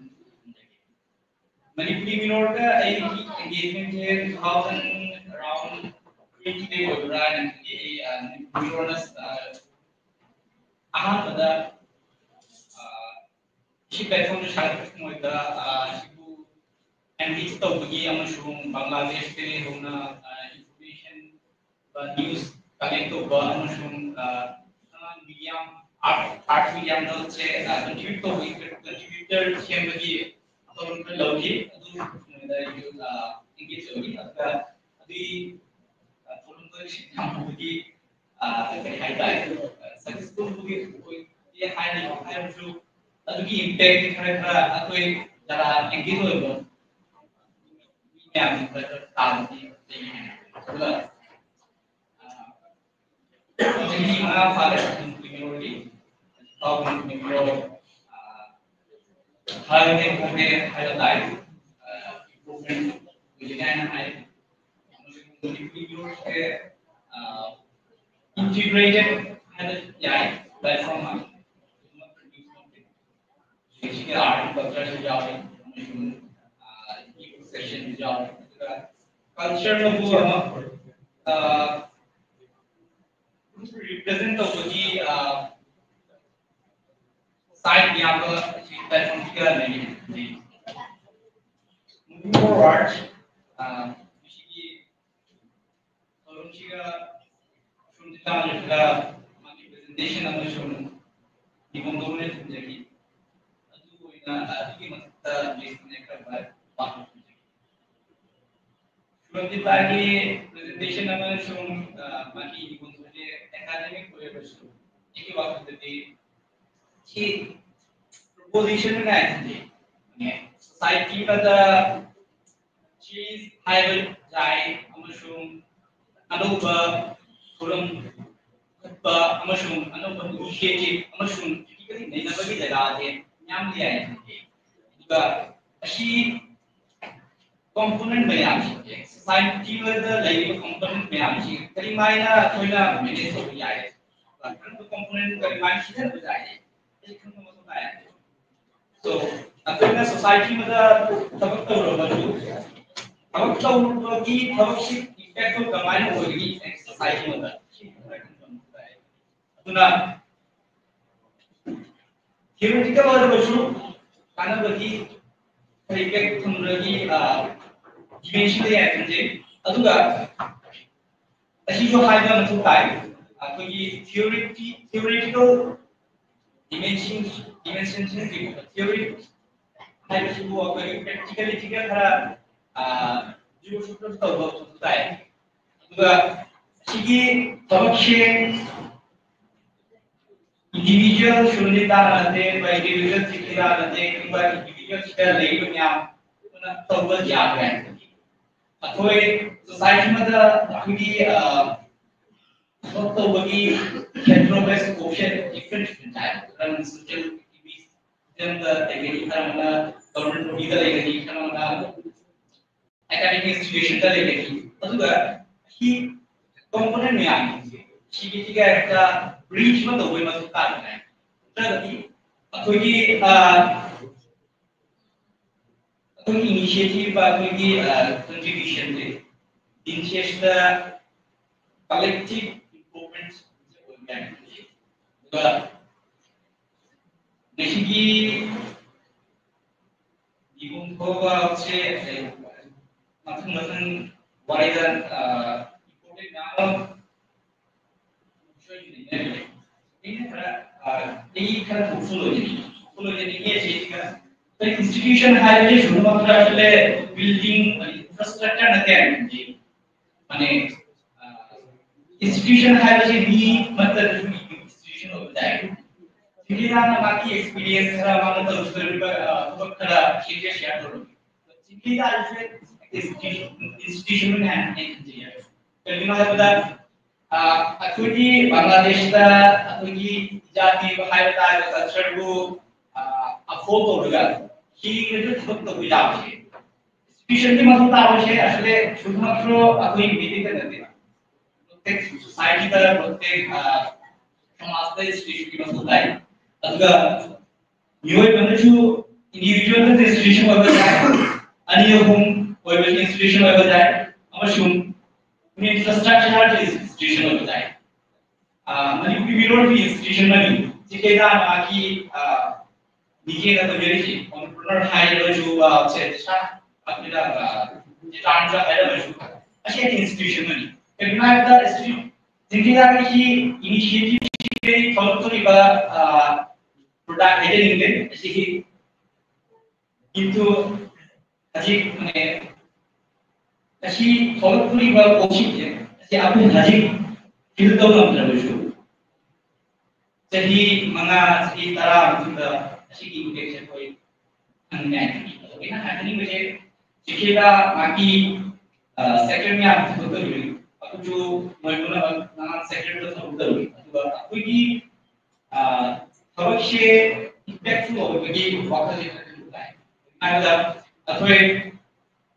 ꯃꯅꯤꯄꯨꯔꯤ ꯃꯤꯔꯣꯜꯗ ꯑꯩꯒꯤ engagement ꯁꯦ two thousand around twenty ꯗꯩ ꯑꯣꯏꯕ꯭ꯔꯥ ꯍꯥꯏꯅ ꯈꯜꯂꯤ꯫ ꯑꯩ ꯃꯅꯤꯄꯨꯔꯤ ꯃꯤꯔꯣꯜꯅ ꯑꯍꯥꯟꯕꯗ ꯁꯤ ꯄ꯭ꯂꯦꯠꯐꯣꯝꯗ ꯁꯥꯟꯅꯕꯁꯤꯡ ꯃꯣꯏꯗ ꯁꯤꯕꯨ ꯑꯦꯡꯒꯦꯖ ꯇꯧꯕꯒꯤ ꯑꯃꯁꯨꯡ ꯕꯪꯒ꯭ꯂꯥꯗꯦꯁꯇꯒꯤ ꯍꯧꯅ ꯏꯟꯐꯣꯔꯃꯦꯁꯟ ꯅ꯭ꯌꯨꯁ ꯀꯂꯦꯛ ꯇꯧꯕ ꯑꯃꯁꯨꯡ ꯃꯤꯗꯤꯌꯥ, ꯑꯥꯔꯠ ꯃꯤꯗꯤꯌꯥꯝꯗ ꯀꯟꯇ꯭ꯔꯤꯕ꯭ꯌꯨꯠ ꯇꯧꯕꯒꯤ, ꯀꯟꯇ꯭ꯔꯤꯕ꯭ꯌꯨꯇꯔ ꯁꯦꯝꯕꯒꯤ ꯊꯧꯔꯝ ꯈꯔ ꯂꯧꯈꯤ꯫ ꯑꯗꯨ ꯃꯣꯏꯗ ꯑꯦꯡꯒꯦꯖ ꯇꯧꯈꯤ꯫ ꯑꯗꯨꯒ ꯑꯗꯨꯒꯤ ꯊꯧꯔꯝꯗꯣ ꯁꯤꯟ ꯊꯝꯕꯒꯤ ꯀꯔꯤ ꯍꯥꯏꯇꯥꯔꯦ, ꯁꯛꯁꯦꯁꯐꯨꯜꯕꯨꯗꯤ ꯑꯣꯏꯗꯦ ꯍꯥꯏꯅ ꯍꯥꯏꯔꯁꯨ, ꯑꯗꯨꯒꯤ ꯏꯝꯄꯦꯛꯇꯤ ꯈꯔ ꯈꯔ ꯑꯩꯈꯣꯏ ꯖꯒꯥ ꯑꯦꯡꯒꯦꯖ ꯑꯣꯏꯕ ꯃꯤ ꯃꯌꯥꯝꯁꯤ ꯈꯔ ꯈꯔ ꯇꯥꯕꯗꯤ ꯂꯩ ꯍꯥꯏꯅ꯫ ꯑꯗꯨꯒ ꯆꯍꯤ ꯃꯉꯥ ꯐꯥꯔꯦ ꯇꯨꯡ ꯀꯨꯏꯅ ꯌꯧꯔꯗꯤ, ꯇꯥꯎ ꯀꯨꯏꯅ ꯌꯧꯔꯣ꯫ ꯍꯥꯏꯔꯒꯦ ꯈꯣꯠꯀꯦ ꯍꯥꯏꯕ ꯇꯥꯏ꯫ ꯏꯝꯄ꯭ꯔꯨꯚꯃꯦꯟ ꯑꯣꯏꯒꯅꯤ ꯍꯥꯏꯅ ꯍꯥꯏ꯫ ꯃꯅꯤꯄꯨꯔꯤ ꯌꯣꯠꯁꯦ ꯏꯟꯇꯤꯒ꯭ꯔꯦꯇꯦꯠ ꯍꯥꯏꯅ ꯌꯥꯏ, ꯄ꯭ꯂꯦꯠꯐꯣꯝ ꯑꯃ꯫ ꯁꯤꯒꯤ ꯑꯥꯔꯠ ꯑꯦꯟ ꯀꯜꯆꯔꯁꯨ ꯌꯥꯎꯏ, ꯑꯃꯁꯨꯡ ꯁꯦꯁꯟꯁꯨ ꯌꯥꯎꯏ꯫ ꯑꯗꯨꯒ ꯀꯜꯆꯔꯅꯕꯨ ꯑꯃ ꯔꯤꯄ꯭ꯔꯖꯦꯟ ꯇꯧꯕꯒꯤ ꯁꯥꯏꯠ ꯌꯥꯝꯕ ꯑꯁꯤ ꯄ꯭ꯂꯦꯠꯐꯣꯝꯁꯤꯒ ꯂꯩꯔꯤ꯫ Moving forward, ꯃꯁꯤꯒꯤ ꯊꯧꯔꯝꯁꯤꯒ ꯑꯁꯣꯝꯗ ꯆꯥꯎꯔꯤꯕ ꯃꯥꯒꯤ ꯄ꯭ꯔꯖꯦꯟꯇꯦꯁꯟ ꯑꯃꯁꯨꯡ ꯏꯕꯨꯡꯗꯧꯅ ꯊꯝꯖꯔꯤ꯫ ꯑꯗꯨ ꯑꯣꯏꯅ ꯑꯗꯨꯒꯤ ꯃꯊꯛꯇ ꯂꯤꯁ ꯈꯔ ꯄꯥꯡꯊꯣꯛꯆꯒꯦ꯫ ꯁꯨꯔꯝꯖꯤꯠ ꯚꯥꯏꯒꯤ ꯄ꯭ꯔꯖꯦꯟꯇꯦꯁꯟ ꯑꯃꯁꯨꯡ ꯃꯥꯒꯤ ꯏꯕꯨꯡꯗꯧꯅ ꯑꯦꯀꯥꯗꯦꯃꯤꯛ ꯑꯣꯏꯔꯕꯁꯨ ꯑꯩꯒꯤ ꯋꯥꯈꯜꯗꯗꯤ ꯁꯤ ꯄ꯭ꯔꯣꯄꯣꯖꯤꯁꯟ ꯀꯥꯏꯅ ꯁꯣꯁꯥꯏꯇꯤ ꯑꯃꯗ ꯆꯦꯟꯖ ꯍꯥꯏꯕ ꯌꯥꯏ ꯑꯃꯁꯨꯡ ꯑꯅꯧꯕ ꯊꯧꯔꯝ ꯈꯣꯠꯄ ꯑꯃꯁꯨꯡ ꯑꯅꯧꯕ ꯏꯅꯤꯁꯤꯌꯦꯇꯤꯚ ꯑꯃꯁꯨꯡ ꯀ꯭ꯔꯤꯇꯤꯀꯦꯜ ꯅꯩꯅꯕꯒꯤ ꯖꯒꯥꯁꯦ ꯃꯌꯥꯝ ꯂꯩ ꯍꯥꯏꯅ ꯈꯟꯖꯩ꯫ ꯑꯗꯨꯒ ꯑꯁꯤ ꯀꯣꯝꯄꯣꯅꯦꯟ ꯃꯌꯥꯝꯁꯤꯡꯁꯦ, ꯁꯣꯁꯥꯏꯇꯤ ꯑꯃꯗ ꯂꯩꯔꯤꯕ ꯀꯣꯝꯄꯣꯅꯦꯟ ꯃꯌꯥꯝꯁꯤ ꯀꯔꯤꯃꯥꯏꯅ ꯑꯩꯈꯣꯏꯅ ꯃꯦꯅꯦꯖ ꯇꯧꯕ ꯌꯥꯏ, ꯀꯔꯝꯕ ꯀꯣꯝꯄꯣꯅꯦꯟ ꯀꯔꯤꯃꯥꯏꯅ ꯁꯤꯖꯤꯟꯅꯕ ꯌꯥꯏ, ꯑꯩ ꯈꯪꯕ ꯃꯊꯧ ꯇꯥꯏ꯫ So, ꯑꯩꯈꯣꯏꯅ ꯁꯣꯁꯥꯏꯇꯤ ꯑꯃꯗ ꯊꯕꯛ ꯇꯧꯔꯕꯁꯨ, ꯊꯕꯛ ꯇꯧꯔꯨꯕꯒꯤ ꯊꯕꯛꯁꯤ ꯏꯝꯄꯦꯛꯇꯣ ꯀꯃꯥꯏꯅ ꯑꯣꯏꯒꯅꯤ ꯁꯣꯁꯥꯏꯇꯤ ꯑꯃꯗ? ꯑꯗꯨꯅ ꯊꯤꯑꯣꯔꯤꯇꯤꯀꯦꯜ ꯑꯣꯏꯔꯕꯁꯨ ꯀꯥꯟꯅꯕꯗꯤ ꯈꯔ ꯏꯝꯄꯦꯛ ꯊꯝꯕꯒꯤ ꯗꯤꯃꯦꯟꯁꯟꯗ ꯌꯥꯏ ꯈꯟꯖꯩ꯫ ꯑꯗꯨꯒ ꯑꯁꯤꯁꯨ ꯍꯥꯏꯕ ꯃꯊꯧ ꯇꯥꯏ꯫ ꯑꯩꯈꯣꯏꯒꯤ ꯊꯤꯑꯣꯔꯤꯇꯤ ꯊꯤꯑꯣꯔꯤꯇꯤꯀꯦꯜ ꯗꯤꯃꯦꯟꯁꯟ ꯗꯤꯃꯦꯟꯁꯟꯁꯤꯡꯁꯤ ꯊꯤꯑꯣꯔꯤ ꯍꯥꯏꯕꯁꯤꯕꯨ ꯑꯩꯈꯣꯏꯒꯤ ꯄ꯭ꯔꯦꯛꯇꯤꯀꯦꯂꯤꯇꯤꯒ ꯈꯔ ꯖꯤꯑꯣꯁꯨꯠꯇꯁꯨ ꯇꯧꯕ ꯃꯊꯧ ꯇꯥꯏ꯫ ꯑꯗꯨꯒ ꯁꯤꯒꯤ ꯊꯕꯛꯁꯦ ꯏꯟꯗꯤꯕꯤꯖꯨꯋꯦꯜ ꯁꯨꯔꯗꯤ ꯇꯥꯟꯅꯗꯦ, ꯏꯟꯗꯤꯕꯤꯖꯨꯋꯦꯜ ꯆꯤꯛꯇꯤ ꯇꯥꯟꯅꯗꯦ, ꯑꯗꯨꯒ ꯏꯟꯗꯤꯕꯤꯖꯨꯋꯦꯜ ꯁꯤꯗ ꯂꯩꯔꯤꯕ ꯃꯌꯥꯝ ꯑꯗꯨꯅ ꯇꯧꯕ ꯌꯥꯕ ꯌꯥꯏ꯫ ꯑꯩꯈꯣꯏ ꯁꯣꯁꯥꯏꯇꯤ ꯑꯃꯗ ꯑꯩꯈꯣꯏꯒꯤ ꯊꯕꯛ ꯇꯧꯕꯒꯤ ꯍꯦꯇ꯭ꯔꯣꯒꯦꯅꯁ ꯀꯣꯏꯐꯤꯁꯤꯌꯦꯟ ꯗꯤꯐ꯭ꯔꯦꯟ ꯗꯤꯐ꯭ꯔꯦꯟ ꯇꯥꯏꯞ, ꯈꯔ ꯁꯣꯁꯤꯌꯦꯜ ꯑꯦꯛꯇꯤꯚꯤꯁ꯭ꯠꯇ ꯂꯩꯒꯅꯤ, ꯈꯔ ꯑꯃꯅ ꯒꯚꯔꯟꯃꯦꯟꯠ ꯕꯣꯗꯤꯗ ꯂꯩꯒꯅꯤ, ꯈꯔ ꯑꯃꯅ ꯑꯦꯀꯥꯗꯦꯃꯤꯛ ꯏꯟꯁꯇꯤꯇ꯭ꯌꯨꯁꯟꯗ ꯂꯩꯒꯅꯤ꯫ ꯑꯗꯨꯒ ꯁꯤ ꯀꯣꯝꯄꯣꯅꯦꯟ ꯃꯌꯥꯝꯁꯦ ꯁꯤꯒꯤꯁꯤꯒ ꯍꯦꯛꯇ ꯕ꯭ꯔꯤꯖ ꯑꯃ ꯇꯧꯕꯒꯤ ꯃꯊꯧ ꯇꯥꯗꯅ ꯅꯠꯇ꯭ꯔꯒꯗꯤ ꯑꯩꯈꯣꯏꯒꯤ ꯑꯩꯈꯣꯏꯒꯤ ꯏꯅꯤꯁꯤꯌꯦꯇꯤꯚ ꯑꯩꯈꯣꯏꯒꯤ ꯀꯟꯇ꯭ꯔꯤꯕ꯭ꯌꯨꯁꯟꯁꯦ ꯏꯟꯁꯦꯁꯇ ꯀꯂꯦꯛꯇꯤꯚ ꯏꯝꯄ꯭ꯔꯨꯚꯃꯦꯟꯠ ꯑꯣꯏꯕ ꯌꯥꯏ꯫ ꯑꯗꯨꯒ ꯉꯁꯤꯒꯤ ꯏꯕꯨꯡ ꯊꯣꯛꯄꯁꯦ ꯃꯊꯪ ꯃꯊꯪ ꯋꯥꯔꯤꯗ ꯏꯝꯄꯣꯔꯇꯦꯟ ꯃꯌꯥꯝ ꯑꯃ ꯑꯩꯅ ꯈꯔ ꯑꯩ ꯈꯔ ꯊꯣꯛꯁꯨ ꯂꯣꯏꯖꯅꯤꯡꯉꯤ ꯊꯣꯛꯁꯨ ꯂꯣꯏꯖꯅꯤꯡꯉꯤ ꯑꯁꯤ ꯑꯩꯈꯣꯏ ꯏꯟꯁꯇꯤꯇ꯭ꯌꯨꯁꯟ ꯍꯥꯏꯕꯁꯤ ꯁꯨꯝꯃꯛꯇ ꯑꯁꯤꯂꯦ ꯕꯤꯜꯗꯤꯡ ꯏꯟꯐ꯭ꯔꯥꯁ꯭ꯇ꯭ꯔꯛꯆꯔ ꯅꯠꯇꯦ ꯍꯥꯏꯕꯗꯤ ꯃꯥꯅꯦ ꯏꯟꯁꯇꯤꯇ꯭ꯌꯨꯁꯟ ꯍꯥꯏꯕꯁꯤ ꯃꯤ ꯅꯠꯇ꯭ꯔꯒꯁꯨ ꯏꯟꯁꯇꯤꯇ꯭ꯌꯨꯁꯟ ꯑꯣꯏꯕ ꯇꯥꯏ꯫ ꯁꯤꯒꯤ ꯃꯥꯅ ꯃꯥꯒꯤ ꯑꯦꯛꯁꯄꯤꯔꯤꯌꯦꯟꯁ ꯈꯔ ꯃꯥꯅ ꯇꯧꯖꯔꯤꯕ ꯊꯕꯛ ꯈꯔ ꯁꯤꯒ ꯁꯤꯌꯥꯔ ꯇꯧꯔꯝꯃꯤ꯫ ꯁꯤꯒꯤ ꯇꯥꯔꯤꯁꯦ ꯏꯟꯁꯇꯤꯇ꯭ꯌꯨꯁꯟ ꯍꯥꯏꯅ ꯑꯩ ꯈꯟꯖꯩ꯫ ꯀꯩꯒꯤꯅꯣ ꯍꯥꯏꯕꯗ ꯑꯩꯈꯣꯏꯒꯤ ꯕꯪꯒ꯭ꯂꯥꯗꯦꯁꯇ ꯑꯩꯈꯣꯏꯒꯤ ꯖꯥꯇꯤ ꯍꯥꯏꯕ ꯇꯥꯔꯒ ꯀꯜꯆꯔꯕꯨ ꯑꯞꯍꯣꯜ ꯇꯧꯔꯒ ꯍꯤꯡꯅꯁꯨ ꯊꯕꯛ ꯇꯧꯕ ꯌꯥꯕꯁꯦ ꯏꯟꯁꯇꯤꯇ꯭ꯌꯨꯁꯟꯒꯤ ꯃꯊꯧ ꯇꯥꯕꯁꯦ ꯑꯁꯤꯗ ꯁꯨꯝꯃꯛꯁꯨ ꯑꯩꯈꯣꯏ ꯃꯤꯗꯤꯡꯗ ꯅꯠꯇꯦꯕ꯫ ꯄ꯭ꯔꯣꯇꯦꯛ ꯁꯣꯁꯥꯏꯇꯤꯗ ꯄ꯭ꯔꯣꯇꯦꯛ ꯁꯃꯥꯖꯇ ꯏꯟꯁꯇꯤꯇ꯭ꯌꯨꯁꯟꯒꯤ ꯃꯊꯧ ꯇꯥꯏ꯫ ꯑꯗꯨꯒ ꯃꯤꯑꯣꯏꯕꯅꯁꯨ ꯏꯟꯗꯤꯕꯤꯖꯨꯋꯦꯜ ꯅꯠꯇꯦ ꯏꯟꯁꯇꯤꯇ꯭ꯌꯨꯁꯟ ꯑꯣꯏꯕ ꯌꯥꯏ, ꯑꯅꯤ ꯑꯍꯨꯝ ꯑꯣꯏꯕꯁꯨ ꯏꯟꯁꯇꯤꯇ꯭ꯌꯨꯁꯟ ꯑꯣꯏꯕ ꯌꯥꯏ, ꯑꯃꯁꯨꯡ ꯏꯟꯐ꯭ꯔꯥꯁ꯭ꯇ꯭ꯔꯛꯆꯔ ꯏꯟꯁꯇꯤꯇ꯭ꯌꯨꯁꯟ ꯑꯣꯏꯕ ꯌꯥꯏ꯫ ꯃꯅꯤꯄꯨꯔꯒꯤ ꯃꯤꯔꯣꯜꯒꯤ ꯏꯟꯁꯇꯤꯇ꯭ꯌꯨꯁꯟ ꯑꯃꯅꯤ꯫ ꯁꯤ ꯀꯩꯗ ꯃꯥꯒꯤ ꯃꯤꯒꯦꯅ ꯇꯧꯖꯔꯤꯁꯤ entrepreneur ꯍꯥꯏꯔꯕꯁꯨ, ꯑ, ꯁꯦ, ꯁꯥ, ꯑꯩꯈꯣꯏꯅ, ꯑ, ꯇꯥꯟꯖ ꯍꯥꯏꯔꯕꯁꯨ, ꯑꯁꯤ institution ꯑꯃꯅꯤ꯫ ꯀꯔꯤꯒꯤꯅꯣ ꯍꯥꯏꯕꯗ institu-, ꯖꯤꯝꯕꯤꯗꯥꯒꯤ initiative ꯁꯤ ꯊꯣꯛꯂꯛꯇꯣꯔꯤꯕ, ꯑ, product ꯍꯥꯏꯖꯅꯤꯡꯗꯦ꯫ ꯑꯁꯤꯒꯤ ꯀꯤꯟꯇꯨ ꯍꯧꯖꯤꯛ, ꯃꯥꯅꯦ, ꯑꯁꯤ ꯊꯣꯛꯂꯛꯇꯣꯔꯤꯕ ꯄꯣꯠꯁꯤꯡꯁꯦ, ꯑꯁꯤ ꯑꯩꯈꯣꯏꯅ ꯍꯧꯖꯤꯛ feel ꯇꯧ ꯉꯝꯗ꯭ꯔꯕꯁꯨ, ꯆꯍꯤ ꯃꯉꯥ, ꯆꯍꯤ ꯇꯔꯥ ꯃꯇꯨꯡꯗ ꯑꯁꯤꯒꯤ impact ꯁꯦ ꯑꯩꯈꯣꯏ ꯈꯪꯅꯤꯡꯉꯥꯏ꯫ ꯑꯗꯣ ꯑꯩꯅ ꯍꯥꯏꯖꯅꯤꯡꯕꯁꯦ, ꯁꯤꯈꯤꯗ ꯃꯥꯒꯤ, ꯑ, sector ꯃꯌꯥꯝ ꯊꯕꯛ ꯇꯧꯔꯤ꯫ ꯑꯗꯨꯁꯨ ꯃꯣꯏꯗꯨꯅ ꯅꯍꯥꯟ sector ꯗ ꯊꯕꯛ ꯇꯧꯔꯤ꯫ ꯑꯗꯨꯒ ꯑꯩꯈꯣꯏꯒꯤ, ꯑ, ꯊꯕꯛꯁꯦ impactful ꯑꯣꯏꯕꯒꯤ ꯋꯥꯈꯜꯁꯦ ꯈꯔ ꯈꯟꯕ ꯇꯥꯏ꯫ ꯍꯥꯏꯕꯗ ꯑꯩꯈꯣꯏ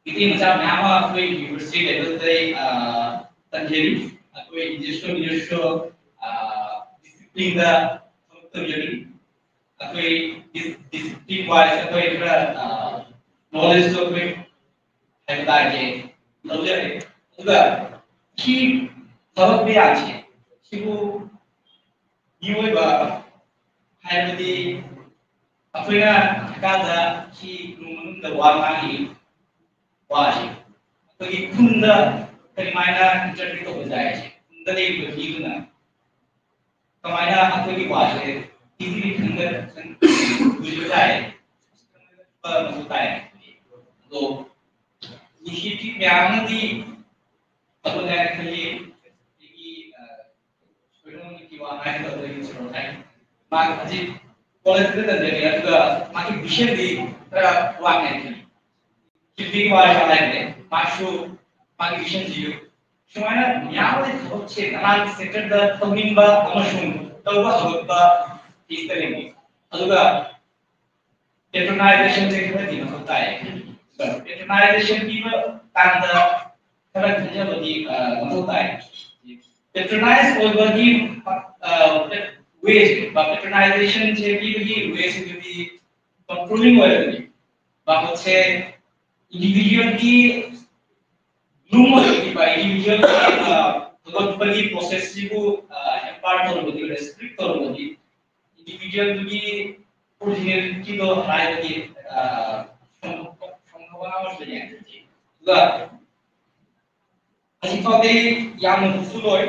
ꯃꯤꯇꯩ ꯃꯆꯥ ꯃꯌꯥꯝ ꯑꯃ ꯑꯩꯈꯣꯏ university level ꯗ, ꯑ, ꯇꯝꯖꯔꯤ꯫ ꯑꯩꯈꯣꯏ individual, individual, ꯑ, discipline ꯗ ꯊꯕꯛ ꯇꯧꯖꯔꯤ꯫ ꯑꯩꯈꯣꯏ dis-, discipline wise ꯑꯩꯈꯣꯏ ꯈꯔ, ꯑ, knowledge ꯇꯣ ꯑꯩꯈꯣꯏ ꯍꯥꯏꯕ ꯇꯥꯔꯦ, ꯂꯧꯖꯔꯦ꯫ ꯑꯗꯨꯒ ꯁꯤ ꯊꯕꯛ ꯃꯌꯥꯝꯁꯦ, ꯁꯤꯕꯨ ꯃꯤꯑꯣꯏꯕ ꯍꯥꯏꯕꯗꯤ ꯑꯩꯈꯣꯏꯅ ꯍꯧꯖꯤꯛꯀꯥꯟꯗ ꯁꯤ ꯏꯃꯨꯡ ꯃꯅꯨꯡꯗ ꯋꯥ ꯉꯥꯡꯉꯤ, ꯋꯥꯁꯦ ꯑꯩꯈꯣꯏꯒꯤ ꯈꯨꯟꯗ ꯀꯔꯤꯃꯥꯏꯅ interpret ꯇꯧꯕ ꯌꯥꯏ? ꯈꯨꯟꯗ ꯂꯩꯔꯤꯕ ꯃꯤꯗꯨꯅ ꯀꯃꯥꯏꯅ ꯑꯩꯈꯣꯏꯒꯤ ꯋꯥꯁꯦ easily ꯈꯪꯒ-, ꯈꯪꯕ ꯌꯥꯏ? ꯃꯊꯧ ꯇꯥꯏ꯫ ꯑꯗꯣ initiative ꯃꯌꯥꯝ ꯑꯃꯗꯤ ꯑꯗꯨꯅꯦ ꯑꯩꯈꯣꯏꯒꯤ, ꯑꯩꯒꯤ, ꯑ, ꯁꯣꯏꯗꯣꯛꯅ ꯋꯥ ꯍꯥꯏꯒꯗꯕ ꯂꯩꯔꯤ ꯁꯣꯔꯣꯛ ꯍꯥꯏ꯫ ꯃꯥꯒꯤ ꯍꯧꯖꯤꯛ college ꯇ ꯇꯝꯖꯔꯤ, ꯑꯗꯨꯒ ꯃꯥꯒꯤ vision ꯗꯤ ꯈꯔ ꯋꯥꯡꯉꯦ꯫ ꯁꯤꯗꯤ ꯋꯥꯔꯤ ꯍꯥꯏꯕꯅꯦ꯫ ꯃꯥꯁꯨ ꯃꯥꯒꯤ vision ꯁꯤꯁꯨ ꯁꯨꯃꯥꯏꯅ ꯃꯌꯥꯝ ꯑꯃ ꯊꯕꯛꯁꯦ ꯅꯍꯥꯟ sector ꯗ ꯇꯧꯅꯤꯡꯕ ꯑꯃꯁꯨꯡ ꯇꯧꯕ ꯍꯧꯔꯛꯄ ꯏꯁꯇꯔꯤꯡ꯫ ꯑꯗꯨꯒ patronization ꯁꯦ ꯈꯔꯗꯤ ꯃꯊꯧ ꯇꯥꯏ꯫ Patronization ꯄꯤꯕ ꯀꯥꯟꯗ ꯈꯔ ꯈꯟꯖꯕꯗꯤ, ꯑ, ꯃꯊꯧ ꯇꯥꯏ꯫ Patronize ꯑꯣꯏꯕꯒꯤ, ꯑ, way ꯁꯦ, patronization ꯁꯦ ꯄꯤꯕꯒꯤ way ꯁꯤꯗꯤ controlling ꯑꯣꯏꯔꯒꯗꯤ ꯃꯍꯨꯠꯁꯦ individual ꯒꯤ ꯂꯨꯝ ꯑꯣꯏꯔꯛꯈꯤꯕ, individual ꯒꯤ, ꯑ, ꯍꯧꯒꯠꯄꯒꯤ process ꯁꯤꯕꯨ, ꯑ, hamper ꯇꯧꯔꯕꯗꯤ, restrict ꯇꯧꯔꯕꯗꯤ, individual ꯗꯨꯒꯤ ꯑꯣꯔꯤꯖꯤꯅꯦꯂꯤꯇꯤꯗꯣ ꯍꯥꯏꯕꯗꯤ ꯁꯝꯅꯕ ꯑꯃꯁꯨ ꯂꯩ꯫ ꯑꯗꯨꯒ ꯍꯧꯖꯤꯛ ꯐꯥꯎꯗꯤ ꯌꯥꯝꯅ ꯍꯣꯞꯐꯨꯜ ꯑꯣꯏ꯫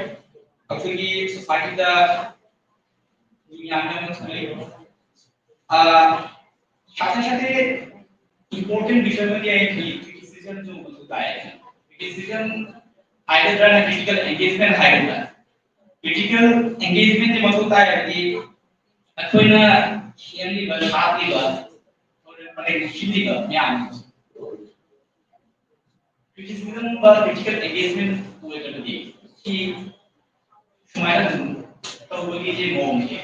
ꯑꯩꯈꯣꯏꯒꯤ ꯁꯣꯁꯥꯏꯇꯤꯗ ꯃꯤ ꯌꯥꯝꯅ ꯑꯃ ꯊꯣꯛꯂꯛꯏ꯫ ꯁꯥꯊꯦ ꯁꯥꯊꯦ ꯏꯝꯄꯣꯔꯇꯦꯟ ꯕꯤꯁꯣꯏ ꯑꯃꯗꯤ ꯑꯩ ꯈꯜꯂꯤ ꯀ꯭ꯔꯤꯇꯤꯁꯤꯖꯝꯁꯨ ꯃꯊꯧ ꯇꯥꯏ꯫ ꯀ꯭ꯔꯤꯇꯤꯁꯤꯖꯝ ꯍꯥꯏꯒꯗ꯭ꯔꯥ ꯅꯠꯇ꯭ꯔꯒ ꯀ꯭ꯔꯤꯇꯤꯀꯦꯜ ꯑꯦꯡꯒꯦꯖꯃꯦꯟ ꯍꯥꯏꯒꯗ꯭ꯔꯥ? ꯀ꯭ꯔꯤꯇꯤꯀꯦꯜ ꯑꯦꯡꯒꯦꯖꯃꯦꯟꯁꯦ ꯃꯊꯧ ꯇꯥꯏ ꯍꯥꯏꯕꯗꯤ ꯑꯩꯈꯣꯏꯅ ꯁꯦꯝꯂꯤꯕ ꯁꯥꯠꯂꯤꯕ ꯄꯔꯦꯡ ꯁꯤꯜꯂꯤꯕ ꯃꯌꯥꯝ ꯀ꯭ꯔꯤꯇꯤꯁꯤꯖꯝꯒꯨꯝꯕ ꯀ꯭ꯔꯤꯇꯤꯀꯦꯜ ꯑꯦꯡꯒꯦꯖꯃꯦꯟ ꯑꯣꯏꯔꯒꯗꯤ ꯁꯤ ꯁꯨꯃꯥꯏꯅ ꯑꯗꯨꯝ ꯇꯧꯕꯒꯤ ꯁꯤ ꯃꯑꯣꯡꯁꯦ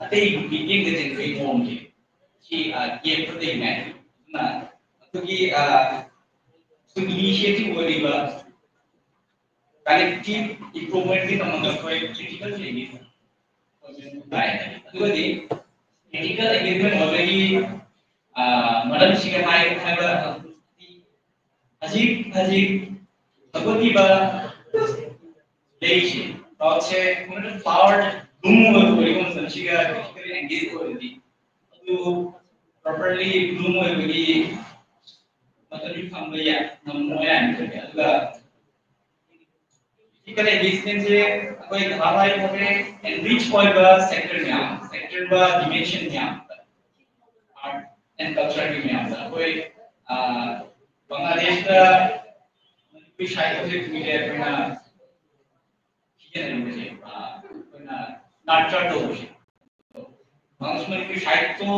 ꯑꯇꯩ ꯃꯤꯠꯌꯦꯡꯗ ꯆꯦꯟꯕꯒꯤ ꯃꯑꯣꯡꯁꯦ ꯁꯤ ꯒꯦꯞꯇ ꯂꯩꯅꯤꯡꯉꯥꯏ꯫ ꯑꯗꯨꯅ ꯑꯩꯈꯣꯏꯒꯤ ꯑꯩꯈꯣꯏꯒꯤ ꯏꯅꯤꯁꯤꯌꯦꯇꯤꯚ ꯑꯣꯏꯔꯤꯕ ꯀꯂꯦꯛꯇꯤꯚ ꯏꯝꯄ꯭ꯔꯨꯚꯃꯦꯟꯠꯀꯤꯗꯃꯛꯇ ꯑꯩꯈꯣꯏ ꯀ꯭ꯔꯤꯇꯤꯀꯦꯜ ꯑꯦꯡꯒꯦꯖꯃꯦꯟ ꯇꯥꯏ꯫ ꯑꯗꯨꯒꯗꯤ ꯀ꯭ꯔꯤꯇꯤꯀꯦꯜ ꯑꯦꯡꯒꯦꯖꯃꯦꯟ ꯑꯣꯏꯕꯒꯤ ꯃꯔꯝꯁꯤꯒ ꯍꯥꯏ ꯍꯥꯏꯕ ꯍꯧꯖꯤꯛ ꯍꯧꯖꯤꯛ ꯍꯧꯒꯠꯂꯤꯕ ꯂꯩꯔꯤꯁꯦ ꯄꯥꯎꯁꯦ ꯄꯥꯋꯔ ꯕ꯭ꯂꯨꯝ ꯑꯣꯏꯕ ꯑꯣꯏꯔꯤꯕ ꯃꯇꯝꯁꯤꯒ ꯀ꯭ꯔꯤꯇꯤꯀꯦꯜ ꯑꯦꯡꯒꯦꯖ ꯑꯣꯏꯔꯗꯤ ꯑꯗꯨ ꯄ꯭ꯔꯣꯄꯔꯂꯤ ꯕ꯭ꯂꯨꯝ ꯑꯣꯏꯕꯒꯤ ꯃꯇꯝꯗꯨ ꯐꯪꯕ ꯌꯥꯏ ꯉꯝꯃꯣꯏ ꯍꯥꯏꯅ ꯈꯜꯂꯤ꯫ ꯑꯗꯨꯒ ꯀ꯭ꯔꯤꯇꯤꯀꯦꯜ ꯑꯦꯡꯒꯦꯖꯃꯦꯟꯁꯦ ꯑꯩꯈꯣꯏ ꯅꯍꯥꯟꯋꯥꯏ ꯊꯣꯛꯈ꯭ꯔꯦ ꯑꯦꯟꯔꯤꯆ ꯑꯣꯏꯕ ꯁꯦꯛꯇꯔ ꯃꯌꯥꯝ, ꯁꯦꯛꯇꯔ ꯕ ꯗꯤꯃꯦꯟꯁꯟ ꯃꯌꯥꯝ, ꯑꯥꯔꯠ ꯑꯦꯟ ꯀꯜꯆꯔꯒꯤ ꯃꯌꯥꯝꯗ ꯑꯩꯈꯣꯏ ꯕꯪꯒ꯭ꯂꯥꯗꯦꯁꯇ ꯃꯅꯤꯄꯨꯔꯤ ꯁꯥꯍꯤꯇ꯭ꯌꯁꯦ ꯀꯨꯏꯔꯦ ꯑꯩꯈꯣꯏꯅ ꯁꯤꯖꯤꯟꯅꯔꯤꯕꯁꯦ ꯑꯩꯈꯣꯏꯅ ꯅꯥꯔꯆꯔ ꯇꯧꯕꯁꯦ꯫ ꯃꯅꯤꯄꯨꯔꯤ ꯁꯥꯍꯤꯇ꯭ꯌ,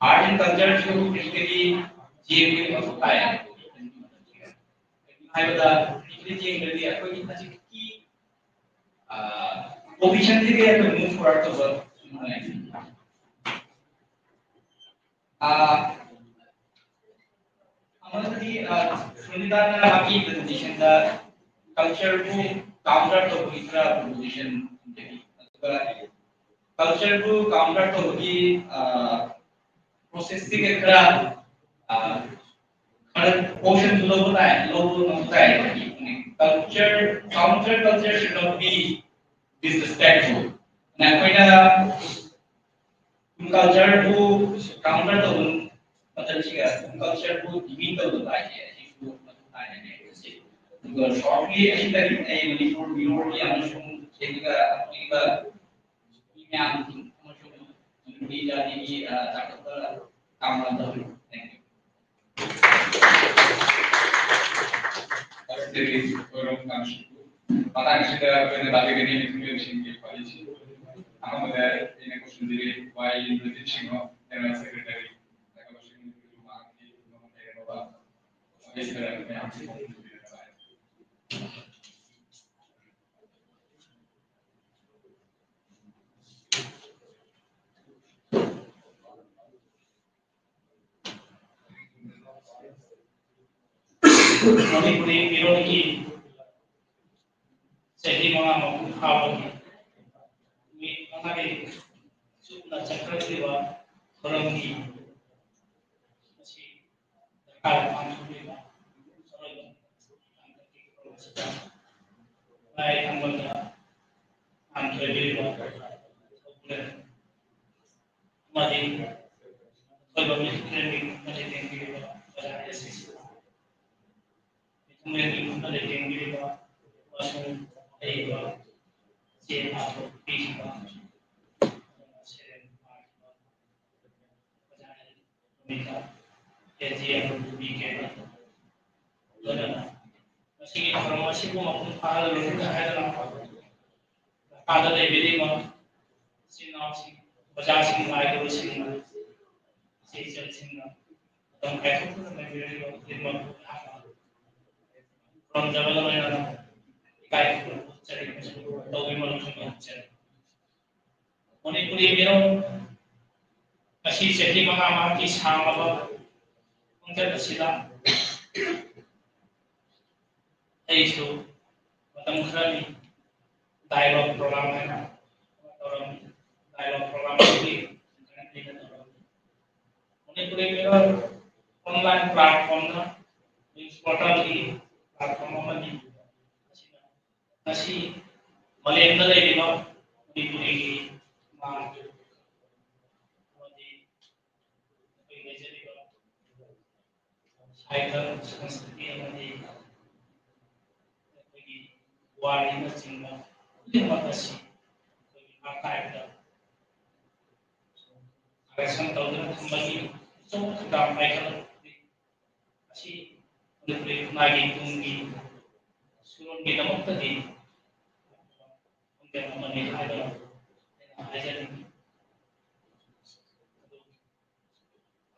ꯑꯥꯔꯠ ꯑꯦꯟ ꯀꯜꯆꯔꯁꯨ ꯀ꯭ꯔꯤꯇꯤꯀꯦꯜꯂꯤ ꯌꯦꯡꯕꯒꯤ ꯃꯊꯧ ꯇꯥꯏ꯫ ꯍꯥꯏꯕꯗ ꯀ꯭ꯔꯤꯇꯤꯀꯦꯜꯂꯤ ꯌꯦꯡꯗ꯭ꯔꯗꯤ ꯑꯩꯈꯣꯏꯒꯤ ꯍꯧꯖꯤꯛꯀꯤ ꯄꯣꯖꯤꯁꯟꯁꯤꯗꯤ ꯑꯩꯈꯣꯏ ꯃꯨꯚ ꯐꯣꯔꯋꯥꯔꯗ ꯇꯧꯕ ꯅꯨꯡꯉꯥꯏ꯫ ꯑꯃꯗꯤ ꯁꯨꯅꯤꯇꯥꯅ ꯃꯥꯒꯤ ꯄ꯭ꯔꯖꯦꯟꯇꯦꯁꯟꯗ ꯀꯜꯆꯔꯕꯨ ꯀꯥꯎꯟꯇꯔ ꯇꯧꯕꯒꯤ ꯈꯔ ꯄ꯭ꯔꯣꯄꯣꯖꯤꯁꯟ ꯊꯝꯖꯔꯤ꯫ ꯑꯗꯨꯒ ꯀꯜꯆꯔꯕꯨ ꯀꯥꯎꯟꯇꯔ ꯇꯧꯕꯒꯤ ꯄ꯭ꯔꯣꯁꯦꯁꯁꯤꯒ ꯈꯔ ꯈꯔ ꯀꯣꯏꯁꯟꯁꯨ ꯂꯧꯕ ꯇꯥꯏ, ꯂꯧꯕ ꯉꯝꯕ ꯇꯥꯏ꯫ Culture, counter culture should not be disrespectful. ꯑꯩꯈꯣꯏꯅ Culture ꯕꯨ counter ꯇꯧꯕ ꯃꯇꯝꯁꯤꯒ culture ꯕꯨ demean ꯇꯧꯗꯕ ꯍꯥꯏꯁꯦ ꯑꯁꯤꯁꯨ ꯃꯇꯧ ꯇꯥꯏꯅꯅꯦ ꯍꯥꯏꯕꯁꯦ꯫ ꯑꯗꯨꯒ shortly ꯑꯁꯤꯗꯒꯤ ꯑꯩ ꯃꯅꯤꯄꯨꯔ ꯃꯤꯔꯣꯜꯒꯤ ꯑꯃꯁꯨꯡ ꯁꯦꯝꯕ ꯑꯄꯤꯕ ꯃꯤ ꯃꯌꯥꯝ ꯑꯃꯁꯨꯡ ꯃꯅꯤꯄꯨꯔꯤ ꯖꯥꯇꯤꯒꯤ, ꯑ, ꯆꯥꯎꯈꯠꯄ ꯇꯥꯡꯕ ꯇꯧꯔꯤ꯫ Thank you꯫ ꯃꯇꯥꯡꯁꯤꯗ ꯑꯩꯈꯣꯏꯅ ꯇꯥꯛꯄꯤꯒꯅꯤ ꯃꯤꯑꯣꯏꯁꯤꯡꯒꯤ ꯋꯥꯔꯤꯁꯤ꯫ ꯑꯍꯥꯟꯕꯗ ꯑꯩꯅ ꯀꯣꯏꯁꯟꯁꯤꯗꯤ ꯋꯥꯏ ꯏꯟꯗ꯭ꯔꯖꯤꯠ ꯁꯤꯡꯍ, General Secretary, ꯃꯍꯥꯛꯀꯤ ꯃꯌꯥꯝꯁꯤ ꯃꯅꯤꯄꯨꯔꯤ ꯃꯤꯔꯣꯜꯒꯤ ꯆꯍꯤ ꯃꯉꯥ ꯃꯄꯨꯡ ꯐꯥꯕꯒꯤ ꯅꯨꯃꯤꯠ ꯃꯉꯥꯅꯤ ꯆꯨꯞꯅ ꯆꯠꯊꯔꯛꯂꯤꯕ ꯊꯧꯔꯝꯒꯤ ꯃꯁꯤ ꯗꯔꯀꯥꯔ ꯄꯥꯡꯊꯣꯛꯂꯤꯕ ꯑꯔꯣꯏꯕ ꯍꯟꯗꯛꯀꯤ ꯊꯧꯔꯝ ꯑꯁꯤꯗ ꯂꯥꯏ ꯊꯥꯡꯒꯣꯜꯗ ꯃꯥꯟ ꯊꯣꯏꯕꯤꯔꯤꯕ ꯊꯧꯒꯜ ꯑꯃꯗꯤ ꯑꯊꯣꯏꯕ ꯃꯤꯊꯨꯡꯂꯦꯟꯒꯤ ꯈꯨꯠꯅ ꯂꯩꯇꯦꯡꯕꯤꯔꯤꯕ ꯑꯣꯖꯥ ꯑꯦꯁ ꯁꯤ ꯃꯤꯊꯨꯡꯂꯦꯟꯒꯤ ꯈꯨꯠꯅ ꯂꯩꯇꯦꯡꯕꯤꯔꯤꯕ ꯑꯃꯁꯨꯡ ꯑꯍꯩꯕ ꯆꯦ ꯊꯥꯕ ꯄꯤꯈꯤꯕ, ꯁꯦꯔꯦꯟ ꯄꯥꯈꯤꯕ ꯑꯣꯖꯥ ꯅꯨꯃꯤꯠꯇ ꯀꯦ ꯖꯤ ꯑꯃ ꯄꯤꯒꯦ꯫ ꯂꯣꯏꯅꯅ ꯃꯁꯤꯒꯤ ꯊꯧꯔꯝ ꯑꯁꯤꯕꯨ ꯃꯄꯨꯡ ꯐꯥꯍꯜꯂꯔꯣꯏꯅ ꯍꯥꯏꯗꯨꯅ ꯃꯈꯥꯗ ꯂꯩꯕꯤꯔꯤꯕ ꯏꯆꯤꯟ ꯏꯅꯥꯎꯁꯤꯡ, ꯑꯣꯖꯥꯁꯤꯡ, ꯂꯥꯏ ꯒꯨꯔꯨꯁꯤꯡꯅ, ꯏꯆꯦ ꯏꯆꯜꯁꯤꯡꯅ ꯃꯇꯝ ꯀꯥꯏꯊꯣꯛꯇꯨꯅ ꯂꯩꯕꯤꯔꯤꯕ ꯈꯨꯗꯤꯡꯃꯛꯄꯨ ꯑꯩꯍꯥꯛꯅ ꯈꯨꯔꯨꯝꯖꯕꯒ ꯂꯣꯏꯅꯅ ꯏꯀꯥꯏ ꯈꯨꯝꯅꯕ ꯎꯠꯆꯔꯤ ꯑꯃꯁꯨꯡ ꯇꯧꯕꯤꯃꯜ ꯈꯪꯕ ꯎꯠꯆꯔꯤ꯫ ꯃꯅꯤꯄꯨꯔꯤ ꯃꯤꯔꯣꯜ ꯉꯁꯤ ꯆꯍꯤ ꯃꯉꯥ ꯃꯉꯥꯒꯤ ꯁꯥꯡꯂꯕ ꯈꯣꯡꯆꯠ ꯑꯁꯤꯗ ꯑꯩꯁꯨ ꯃꯇꯝ ꯈꯔꯅꯤ dialogue program ꯍꯥꯏꯅ ꯑꯃ ꯇꯧꯔꯝꯃꯤ꯫ Dialogue program ꯑꯁꯤꯒꯤ ꯑꯩꯅ ꯇꯧꯔꯝꯃꯤ꯫ ꯃꯅꯤꯄꯨꯔꯤ ꯃꯤꯔꯣꯜ online platform ꯅ news portal ꯒꯤ platform ꯑꯃꯅꯤ꯫ ꯃꯁꯤꯅ ꯉꯁꯤ ꯃꯥꯂꯦꯝꯗ ꯂꯩꯔꯤꯕ ꯃꯅꯤꯄꯨꯔꯤꯒꯤ ꯃꯥꯒꯤ ꯑꯩꯈꯣꯏꯒꯤ ꯂꯩꯖꯔꯤꯕ ꯁꯥꯍꯤꯇ꯭ꯌ, ꯁꯪꯁꯀ꯭ꯔꯤꯇꯤ ꯑꯃꯗꯤ ꯑꯩꯈꯣꯏꯒꯤ ꯄꯨꯋꯥꯔꯤꯅꯆꯤꯡꯕ ꯈꯨꯗꯤꯡꯃꯛ ꯑꯁꯤ ꯑꯩꯈꯣꯏꯒꯤ ꯑꯥꯔꯀꯥꯏꯚꯇ ꯀꯂꯦꯛꯁꯟ ꯇꯧꯗꯨꯅ ꯊꯝꯕꯒꯤ ꯑꯆꯧꯕ ꯊꯧꯗꯥꯡ ꯄꯥꯏꯈꯠꯂꯛꯄꯅꯤ꯫ ꯑꯁꯤ ꯃꯅꯤꯄꯨꯔꯤ ꯈꯨꯟꯅꯥꯏꯒꯤ ꯇꯨꯡꯒꯤ ꯁꯨꯔꯣꯟꯒꯤꯗꯃꯛꯇꯗꯤ ꯈꯣꯡꯖꯪ ꯑꯃꯅꯤ ꯍꯥꯏꯗꯅ ꯑꯩꯅ ꯍꯥꯏꯖꯅꯤꯡꯏ꯫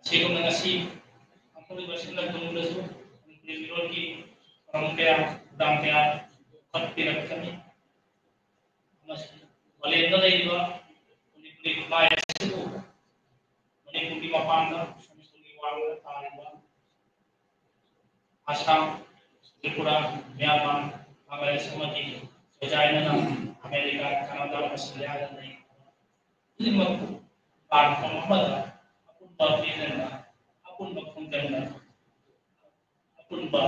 ꯑꯁꯤꯒꯨꯝꯅ ꯉꯁꯤ ꯍꯧꯔꯛꯂꯤꯕ ꯁꯤꯟꯅ ꯊꯨꯡꯕꯗꯁꯨ ꯃꯅꯤꯄꯨꯔꯤ ꯃꯤꯔꯣꯜꯒꯤ ꯊꯧꯔꯝ ꯀꯌꯥ, ꯊꯧꯗꯥꯡ ꯀꯌꯥ ꯂꯧꯈꯠꯄꯤꯔꯛꯀꯅꯤ꯫ ꯑꯃꯁꯨꯡ ꯃꯥꯂꯦꯝꯗ ꯂꯩꯔꯤꯕ ꯃꯅꯤꯄꯨꯔꯤ ꯈꯨꯟꯅꯥꯏ ꯑꯁꯤꯕꯨ ꯃꯅꯤꯄꯨꯔꯒꯤ ꯃꯄꯥꯟꯗ, ꯃꯅꯤꯄꯨꯔꯒꯤ ꯋꯥꯡꯃꯗ ꯇꯥꯔꯤꯕ ꯑꯁꯥꯝ, ꯇ꯭ꯔꯤꯄꯨꯔꯥ, ꯃ꯭ꯌꯥꯟꯃꯥꯔ, ꯕꯪꯒ꯭ꯂꯥꯗꯦꯁ ꯑꯃꯗꯤ ꯆꯣꯏꯖꯥꯏꯅꯅ ꯑꯃꯦꯔꯤꯀꯥ, ꯀꯅꯥꯗꯥ, ꯑꯣꯁꯇ꯭ꯔꯦꯂꯤꯌꯥꯗ ꯂꯩꯔꯤꯕ ꯈꯨꯗꯤꯡꯃꯛꯄꯨ ꯄ꯭ꯂꯦꯠꯐꯣꯝ ꯑꯃꯗ ꯑꯄꯨꯟꯕ ꯄꯦꯅꯦꯜꯗ, ꯑꯄꯨꯟꯕ ꯈꯣꯡꯖꯪꯗ, ꯑꯄꯨꯟꯕ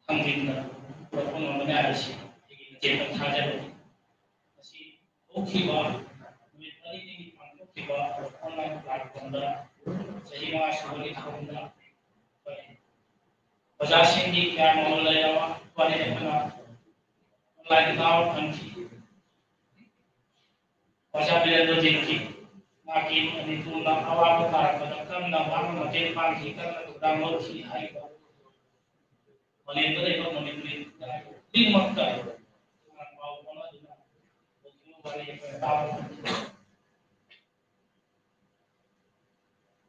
ꯊꯥꯡꯖꯤꯡꯗ ꯄꯨꯔꯛꯄ ꯉꯝꯒꯅꯤ ꯍꯥꯏꯕꯁꯤ ꯑꯩꯒꯤ ꯑꯆꯦꯠꯄ ꯊꯥꯖꯕꯅꯤ꯫ ꯃꯁꯤ ꯍꯧꯈꯤꯕ ꯅꯨꯃꯤꯠ ꯃꯔꯤꯅꯤꯒꯤ ꯄꯥꯡꯊꯣꯛꯈꯤꯕ ꯑꯣꯟꯂꯥꯏꯟ ꯄ꯭ꯂꯦꯠꯐꯣꯝꯗ ꯆꯍꯤ ꯃꯉꯥ ꯁꯨꯕꯒꯤ ꯊꯧꯔꯝꯗ ꯑꯩꯈꯣꯏ ꯑꯣꯖꯥꯁꯤꯡꯒꯤ ꯀꯌꯥ ꯃꯔꯨꯝ ꯂꯩꯔꯕ ꯋꯥꯔꯤ ꯑꯃꯅ ꯑꯣꯟꯂꯥꯏꯟꯗ ꯇꯥꯕ ꯐꯪꯈꯤ꯫ ꯑꯣꯖꯥ ꯕꯤꯔꯦꯟꯗ꯭ꯔꯖꯤꯠꯀꯤ ꯃꯍꯥꯛꯀꯤ ꯃꯅꯤꯄꯨꯔꯅ ꯑꯋꯥꯕ ꯇꯥꯔꯛꯄꯗ ꯀꯟꯅ ꯋꯥꯅ ꯃꯇꯦꯡ ꯄꯥꯡꯈꯤ, ꯀꯟꯅ ꯊꯧꯗꯥꯡ ꯂꯧꯈꯤ ꯍꯥꯏꯔꯤꯕ ꯃꯥꯂꯦꯝꯗ ꯂꯩꯕ ꯃꯅꯤꯄꯨꯔꯤ ꯈꯨꯟꯅꯥꯏ ꯈꯨꯗꯤꯡꯃꯛꯇ ꯄꯥꯎ ꯐꯥꯎꯅꯗꯨꯅ ꯍꯧꯈꯤꯕ ꯋꯥꯔꯤ ꯑꯩꯈꯣꯏꯅ ꯇꯥꯕ ꯐꯪꯈꯤ꯫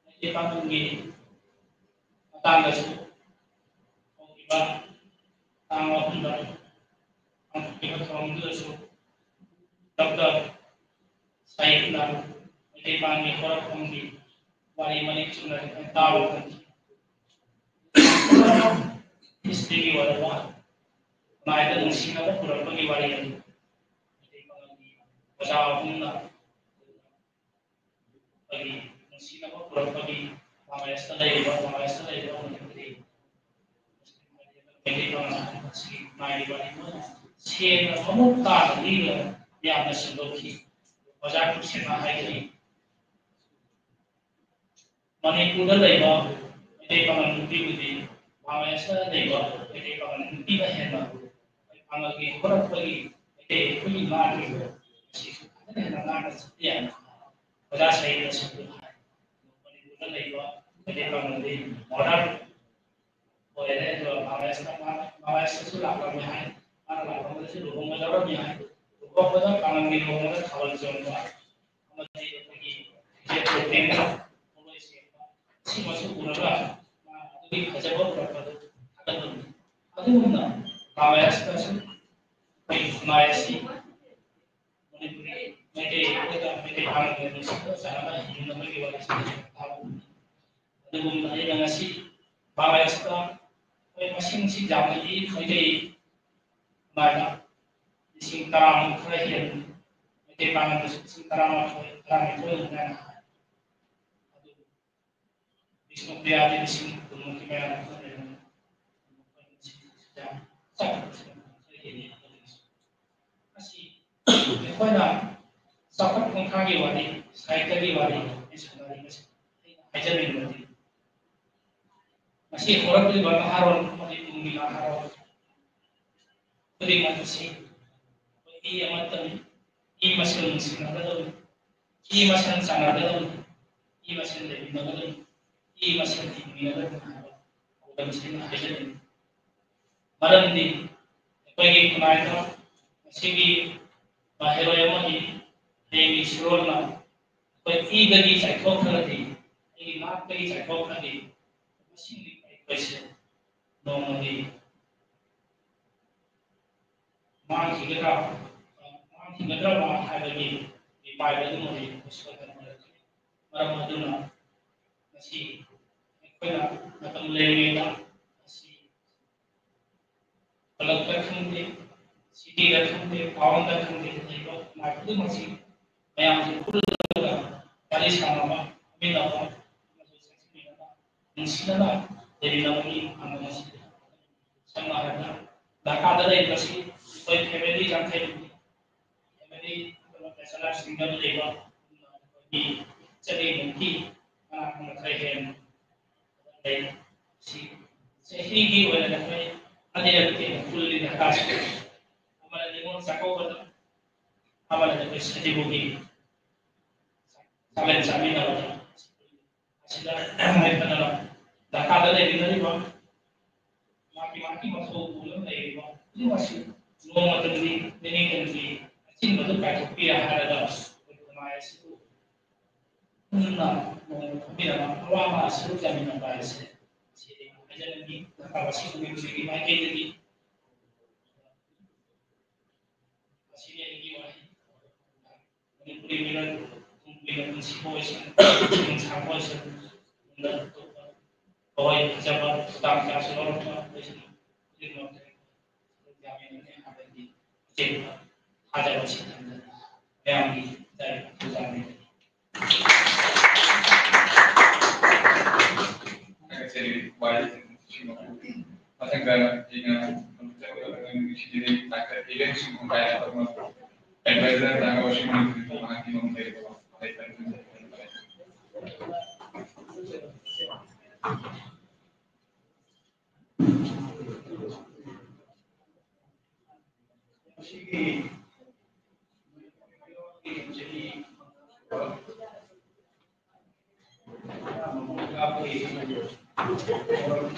ꯃꯩꯇꯩ ꯄꯥꯉꯜꯒꯤ ꯃꯇꯥꯡꯗꯁꯨ ꯍꯧꯈꯤꯕ ꯇꯥꯡ ꯑꯍꯨꯝꯗ ꯄꯥꯡꯊꯣꯛꯈꯤꯕ ꯊꯧꯔꯝꯗꯨꯗꯁꯨ ꯗꯣꯛꯇꯔ ꯁꯍꯤꯠꯅ ꯃꯩꯇꯩ ꯄꯥꯉꯜꯒꯤ ꯍꯧꯔꯛꯐꯝꯒꯤ ꯋꯥꯔꯤ ꯃꯔꯤꯛ ꯆꯨꯝꯅ ꯈꯤꯇꯪ ꯇꯥꯕ ꯐꯪꯈꯤ꯫ ꯍꯤꯁꯇ꯭ꯔꯤꯒꯤ ꯑꯣꯏꯔꯕ ꯃꯥꯏꯗ ꯅꯨꯡꯁꯤꯅꯕ ꯄꯨꯔꯛꯄꯒꯤ ꯋꯥꯔꯤ ꯑꯗꯨ ꯃꯩꯇꯩ ꯄꯥꯉꯜꯒꯤ ꯑꯣꯖꯥ ꯑꯍꯨꯝꯅ ꯑꯩꯈꯣꯏꯒꯤ ꯅꯨꯡꯁꯤꯅꯕ ꯄꯨꯔꯛꯄꯒꯤ ꯕꯪꯒ꯭ꯂꯥꯗꯦꯁꯇ ꯂꯩꯔꯤꯕ, ꯕꯪꯒ꯭ꯂꯥꯗꯦꯁꯇ ꯂꯩꯔꯤꯕ ꯃꯅꯤꯄꯨꯔꯤ ꯃꯩꯇꯩ ꯄꯥꯉꯜ ꯑꯁꯤꯒꯤ ꯃꯥꯏꯒꯤ ꯋꯥꯔꯤ ꯂꯣꯏꯅ ꯁꯦꯡꯅ ꯃꯃꯨꯠ ꯇꯥꯅ ꯂꯤꯗꯨꯅ ꯌꯥꯝꯅ ꯁꯟꯗꯣꯛꯈꯤ꯫ ꯑꯣꯖꯥ ꯈꯨꯠꯁꯦꯝꯅ ꯍꯥꯏꯈꯤ, ꯃꯅꯤꯄꯨꯔꯗ ꯂꯩꯕ ꯃꯩꯇꯩ ꯄꯥꯉꯜ ꯅꯨꯄꯤꯕꯨꯗꯤ ꯕꯪꯒ꯭ꯂꯥꯗꯦꯁꯇ ꯂꯩꯕ ꯃꯩꯇꯩ ꯄꯥꯉꯜ ꯅꯨꯄꯤꯅ ꯍꯦꯟꯅ ꯄꯥꯉꯜꯒꯤ ꯍꯧꯔꯛꯄꯒꯤ ꯃꯩꯇꯩ ꯑꯩꯈꯣꯏꯒꯤ ꯅꯥꯠꯀꯤ ꯑꯁꯤꯁꯨ ꯐꯖꯅ ꯍꯦꯟꯅ ꯉꯥꯛꯅ ꯆꯠꯄ ꯌꯥꯏ꯫ ꯑꯣꯖꯥ ꯁꯍꯤꯗꯅꯁꯨ ꯍꯥꯏ, ꯃꯅꯤꯄꯨꯔꯗ ꯂꯩꯕ ꯃꯩꯇꯩ ꯄꯥꯉꯜꯗꯤ ꯃꯣꯗꯔꯟ ꯑꯣꯏꯔꯦ꯫ ꯑꯗꯨꯒ ꯃꯍꯥꯔꯥꯁꯇ꯭ꯔ, ꯃꯍꯥꯔꯥꯁꯇ꯭ꯔꯁꯨ ꯂꯥꯛꯂꯝꯃꯦ ꯍꯥꯏ꯫ ꯃꯥꯅ ꯂꯥꯛꯄꯗꯁꯨ ꯂꯨꯍꯣꯡꯕ ꯌꯥꯎꯔꯝꯃꯤ ꯍꯥꯏ꯫ ꯂꯨꯍꯣꯡꯕꯗ ꯄꯥꯉꯜꯒꯤ ꯂꯨꯍꯣꯡꯕꯗ ꯊꯥꯕꯜ ꯆꯣꯡꯕ ꯑꯃꯗꯤ ꯑꯩꯈꯣꯏꯒꯤ ꯐꯤꯖꯦꯠ ꯆꯣꯡꯕ, ꯄꯣꯠꯂꯣꯏ ꯁꯦꯠꯄ, ꯁꯤꯃꯁꯨ ꯎꯔꯒ ꯃꯥ ꯑꯗꯨꯒꯤ ꯐꯖꯕ ꯎꯔꯛꯄꯗꯨ ꯊꯥꯒꯠꯄꯅꯤ꯫ ꯑꯗꯨꯒꯨꯝꯅ ꯃꯍꯥꯔꯥꯁꯇ꯭ꯔꯁꯨ ꯑꯩꯈꯣꯏꯒꯤ ꯈꯨꯟꯅꯥꯏ ꯑꯁꯤ ꯃꯅꯤꯄꯨꯔꯤ ꯃꯩꯇꯩ ꯑꯩꯈꯣꯏꯒ ꯃꯩꯇꯩ ꯄꯥꯉꯜꯒ ꯅꯨꯡꯁꯤꯅ ꯆꯥꯟꯅꯅ ꯍꯤꯡꯃꯤꯟꯅꯕꯒꯤ ꯋꯥꯔꯤꯁꯤꯡ ꯇꯥꯕ ꯐꯪꯏ꯫ ꯑꯗꯨꯒꯨꯝꯅ ꯑꯩꯅ ꯉꯁꯤ ꯕꯪꯒ꯭ꯂꯥꯗꯦꯁꯇ ꯑꯩꯈꯣꯏ ꯃꯁꯤꯡꯁꯤ ꯌꯥꯝꯅꯗꯤ ꯃꯩꯇꯩ ꯃꯥꯏꯗ ꯂꯤꯁꯤꯡ ꯇꯔꯥꯃꯨꯛ ꯈꯔ ꯍꯦꯟꯅ, ꯃꯩꯇꯩ ꯄꯥꯉꯜꯗꯁꯨ ꯂꯤꯁꯤꯡ ꯇꯔꯥꯃꯥꯊꯣꯏ, ꯇꯔꯥꯅꯤꯊꯣꯏ ꯑꯗꯨꯃꯥꯏꯅ ꯍꯥꯏ꯫ ꯑꯗꯨ ꯕꯤꯁꯅꯨꯄ꯭ꯔꯤꯌꯥꯗꯤ ꯂꯤꯁꯤꯡ ꯀꯨꯟꯃꯨꯛꯀꯤ ꯃꯌꯥꯗ ꯈꯔ ꯂꯩꯔꯝꯃꯤ꯫ ꯆꯥꯎꯈꯠꯄꯁꯤꯅ ꯈꯔ ꯍꯦꯜꯂꯤ꯫ ꯑꯁꯤ ꯑꯩꯈꯣꯏꯅ ꯆꯥꯎꯈꯠ ꯈꯣꯡꯊꯥꯡꯒꯤ ꯋꯥꯔꯤ, ꯁꯥꯍꯤꯇ꯭ꯌꯒꯤ ꯋꯥꯔꯤ, ꯑꯩ ꯁꯥꯟꯅꯔꯤꯕꯁꯤ ꯑꯩꯅ ꯍꯥꯏꯖꯅꯤꯡꯕꯗꯤ, ꯉꯁꯤ ꯍꯧꯔꯛꯂꯤꯕ ꯅꯍꯥꯔꯣꯜ ꯑꯃꯗꯤ ꯇꯨꯡꯒꯤ ꯅꯍꯥꯔꯣꯜ ꯈꯨꯗꯤꯡꯃꯛ ꯑꯁꯤ ꯑꯩꯈꯣꯏ ꯃꯤ ꯑꯃꯠꯇꯅꯤ, ꯃꯤ ꯃꯁꯦꯜ ꯅꯨꯡꯁꯤꯅꯒꯗꯕꯅꯤ, ꯃꯤ ꯃꯁꯦꯜ ꯆꯥꯟꯅꯒꯗꯕꯅꯤ, ꯃꯤ ꯃꯁꯦꯜ ꯂꯩꯃꯤꯟꯅꯒꯗꯕꯅꯤ, ꯃꯤ ꯃꯁꯦꯜ ꯍꯤꯡꯃꯤꯟꯅꯒꯗꯕꯅꯤ ꯍꯥꯏꯕ ꯄꯥꯎꯗꯝꯁꯤꯡ ꯍꯥꯏꯖꯅꯤꯡꯏ꯫ ꯃꯔꯝꯗꯤ ꯑꯩꯈꯣꯏꯒꯤ ꯈꯨꯟꯅꯥꯏꯗ ꯉꯁꯤꯒꯤ ꯃꯍꯩꯔꯣꯏ ꯑꯃꯗꯤ ꯍꯌꯦꯡꯒꯤ ꯁꯨꯔꯣꯟꯅ ꯑꯩꯈꯣꯏ ꯏꯗꯒꯤ ꯆꯥꯏꯊꯣꯛꯈ꯭ꯔꯗꯤ, ꯑꯩꯒꯤ ꯅꯥꯠꯇꯒꯤ ꯆꯥꯏꯊꯣꯛꯈ꯭ꯔꯗꯤ, ꯃꯁꯤꯡꯗꯤ ꯑꯩꯈꯣꯏꯁꯦ ꯅꯣꯡꯃꯒꯤ ꯃꯥꯡꯈꯤꯒꯗ꯭ꯔꯥ, ꯃꯥꯡꯈꯤꯒꯗ꯭ꯔꯕ ꯍꯥꯏꯕꯒꯤ ꯃꯤꯄꯥꯏꯕ ꯑꯗꯨꯃꯗꯤ ꯑꯩꯈꯣꯏ ꯁꯣꯏꯗꯅ ꯑꯣꯏꯔꯛꯀꯅꯤ꯫ ꯃꯔꯝ ꯑꯗꯨꯅ ꯉꯁꯤ ꯑꯩꯈꯣꯏꯅ ꯃꯇꯝ ꯂꯩꯔꯤꯉꯩꯗ ꯃꯁꯤ ꯀ꯭ꯂꯕꯇ ꯈꯪꯗꯦ, ꯁꯤꯇꯤꯗ ꯈꯪꯗꯦ, ꯇꯥꯎꯟꯗ ꯈꯪꯗꯦ, ꯂꯩꯕ ꯃꯥꯏ ꯈꯨꯗꯤꯡꯃꯛꯁꯤ ꯃꯌꯥꯝꯁꯤ ꯄꯨꯜꯂꯒ ꯋꯥꯔꯤ ꯁꯥꯟꯅꯕ, ꯐꯝꯃꯤꯟꯅꯕ, ꯑꯃꯁꯨꯡ ꯆꯥꯛꯆꯃꯤꯟꯅꯕ, ꯅꯨꯡꯁꯤꯅꯅ ꯂꯩꯃꯤꯟꯅꯕꯒꯤ ꯄꯥꯟꯗꯝ ꯑꯁꯤ ꯁꯝꯅ ꯍꯥꯏꯔꯕꯗ ꯙꯥꯀꯥꯗ ꯂꯩꯔꯤꯕꯁꯤ ꯑꯩꯈꯣꯏ ꯐꯦꯃꯤꯂꯤ ꯌꯥꯡꯈꯩ, ꯐꯦꯃꯤꯂꯤ ꯑꯗꯨꯒ ꯕꯦꯆꯦꯂꯔ ꯁꯤꯡꯒꯜ ꯂꯩꯕ ꯑꯩꯈꯣꯏꯒꯤ ꯆꯅꯤꯃꯨꯛꯀꯤ ꯃꯅꯥꯛꯇ ꯃꯈꯩ ꯍꯦꯟꯅ ꯂꯩ꯫ ꯁꯤ ꯆꯍꯤꯒꯤ ꯑꯣꯏꯅ ꯑꯩꯈꯣꯏ ꯑꯅꯤꯔꯛ ꯍꯦꯟꯅ ꯄꯨꯜꯂꯤ ꯅꯍꯥꯁꯤꯡ꯫ ꯑꯃꯅ ꯅꯤꯉꯣꯜ ꯆꯥꯛꯀꯧꯕꯗ, ꯑꯃꯅ ꯑꯩꯈꯣꯏ ꯁꯖꯤꯕꯨꯒꯤ ꯆꯥꯛꯂꯦꯟ ꯆꯥꯃꯤꯟꯅꯕꯗ꯫ ꯑꯁꯤꯗ ꯍꯥꯏꯐꯗꯅ ꯗꯔꯀꯥꯔꯗ ꯂꯩꯃꯤꯟꯅꯔꯤꯕ ꯃꯍꯥꯛꯀꯤ ꯃꯍꯥꯛꯀꯤ ꯃꯊꯧ ꯄꯨꯝꯅꯃꯛ ꯂꯩꯔꯤꯕ ꯈꯨꯗꯤꯡꯃꯛꯁꯤ ꯅꯣꯡꯃꯇꯪꯗꯤ ꯅꯤꯅꯤꯇꯪꯗꯤ ꯑꯆꯤꯟꯕꯗꯨ ꯀꯥꯏꯊꯣꯛꯄꯤꯔ ꯍꯥꯏꯔꯒ ꯑꯩꯈꯣꯏ ꯈꯨꯟꯅꯥꯏ ꯑꯁꯤꯕꯨ ꯄꯨꯟꯅ ꯅꯣꯡꯃ ꯐꯝꯃꯤꯟꯅꯕ ꯑꯋꯥꯕ ꯁꯔꯨꯛ ꯌꯥꯃꯤꯟꯅꯕ ꯍꯥꯏꯕꯁꯦ ꯃꯁꯤꯗꯤ ꯍꯥꯏꯖꯅꯤꯡꯉꯤ꯫ ꯗꯔꯀꯥꯔ ꯑꯁꯤꯒꯨꯝꯕꯒꯤ ꯃꯥꯏꯀꯩꯗꯒꯤ ꯃꯁꯤꯅꯤ ꯑꯩꯒꯤ ꯋꯥꯍꯩ꯫ ꯃꯅꯤꯄꯨꯔꯤ ꯃꯤꯔꯣꯜ ꯇꯨꯡ ꯀꯣꯏꯅ ꯄꯨꯟꯁꯤꯕ ꯑꯣꯏꯁꯅꯨ, ꯄꯨꯟꯁꯤ ꯁꯥꯡꯕ ꯑꯣꯏꯁꯅꯨ꯫ ꯊꯋꯥꯏ ꯐꯖꯕ ꯇꯥꯡ ꯀꯌꯥꯁꯨ ꯂꯧꯔꯛꯄ ꯑꯣꯏꯁꯅꯨ꯫ ꯈꯨꯗꯤꯡꯃꯛꯇ ꯌꯥꯃꯤꯟꯅꯅꯤ ꯍꯥꯏꯕꯒꯤ ꯑꯆꯦꯠꯄ ꯊꯥꯖꯕ ꯑꯁꯤ ꯊꯝꯖꯔꯤ꯫ ꯃꯌꯥꯝꯒꯤ ꯊꯥꯖꯕ ꯊꯧꯖꯥꯜꯅꯤ꯫ ꯊꯥꯒꯠꯆꯔꯤ ꯋꯥꯍꯩꯁꯤꯡ ꯑꯁꯤꯃꯛꯄꯨ꯫ ꯃꯊꯪꯗ ꯑꯩꯅ ꯍꯧꯖꯤꯛ ꯆꯠꯀꯗꯕ ꯅꯨꯃꯤꯠꯁꯤꯗꯤ ꯗꯥꯛꯇꯔ ꯏꯔꯦꯟ ꯁꯤꯡꯍꯣ ꯀꯥꯏꯅ ꯑꯃ ꯑꯦꯗꯚꯥꯏꯖꯔ ꯅꯥꯒꯥ ꯋꯥꯁꯤꯡ ꯃꯅꯤꯄꯨꯔꯤ ꯃꯍꯥꯛꯀꯤ ꯃꯃꯤꯡ ꯂꯩꯔꯕ ꯋꯥꯍꯩ ꯈꯔ ꯊꯝꯖꯒꯦ꯫ ꯃꯁꯤꯒꯤ ꯆꯍꯤ ꯃꯄꯨꯡ ꯀꯥꯕꯒꯤ ꯊꯧꯔꯝ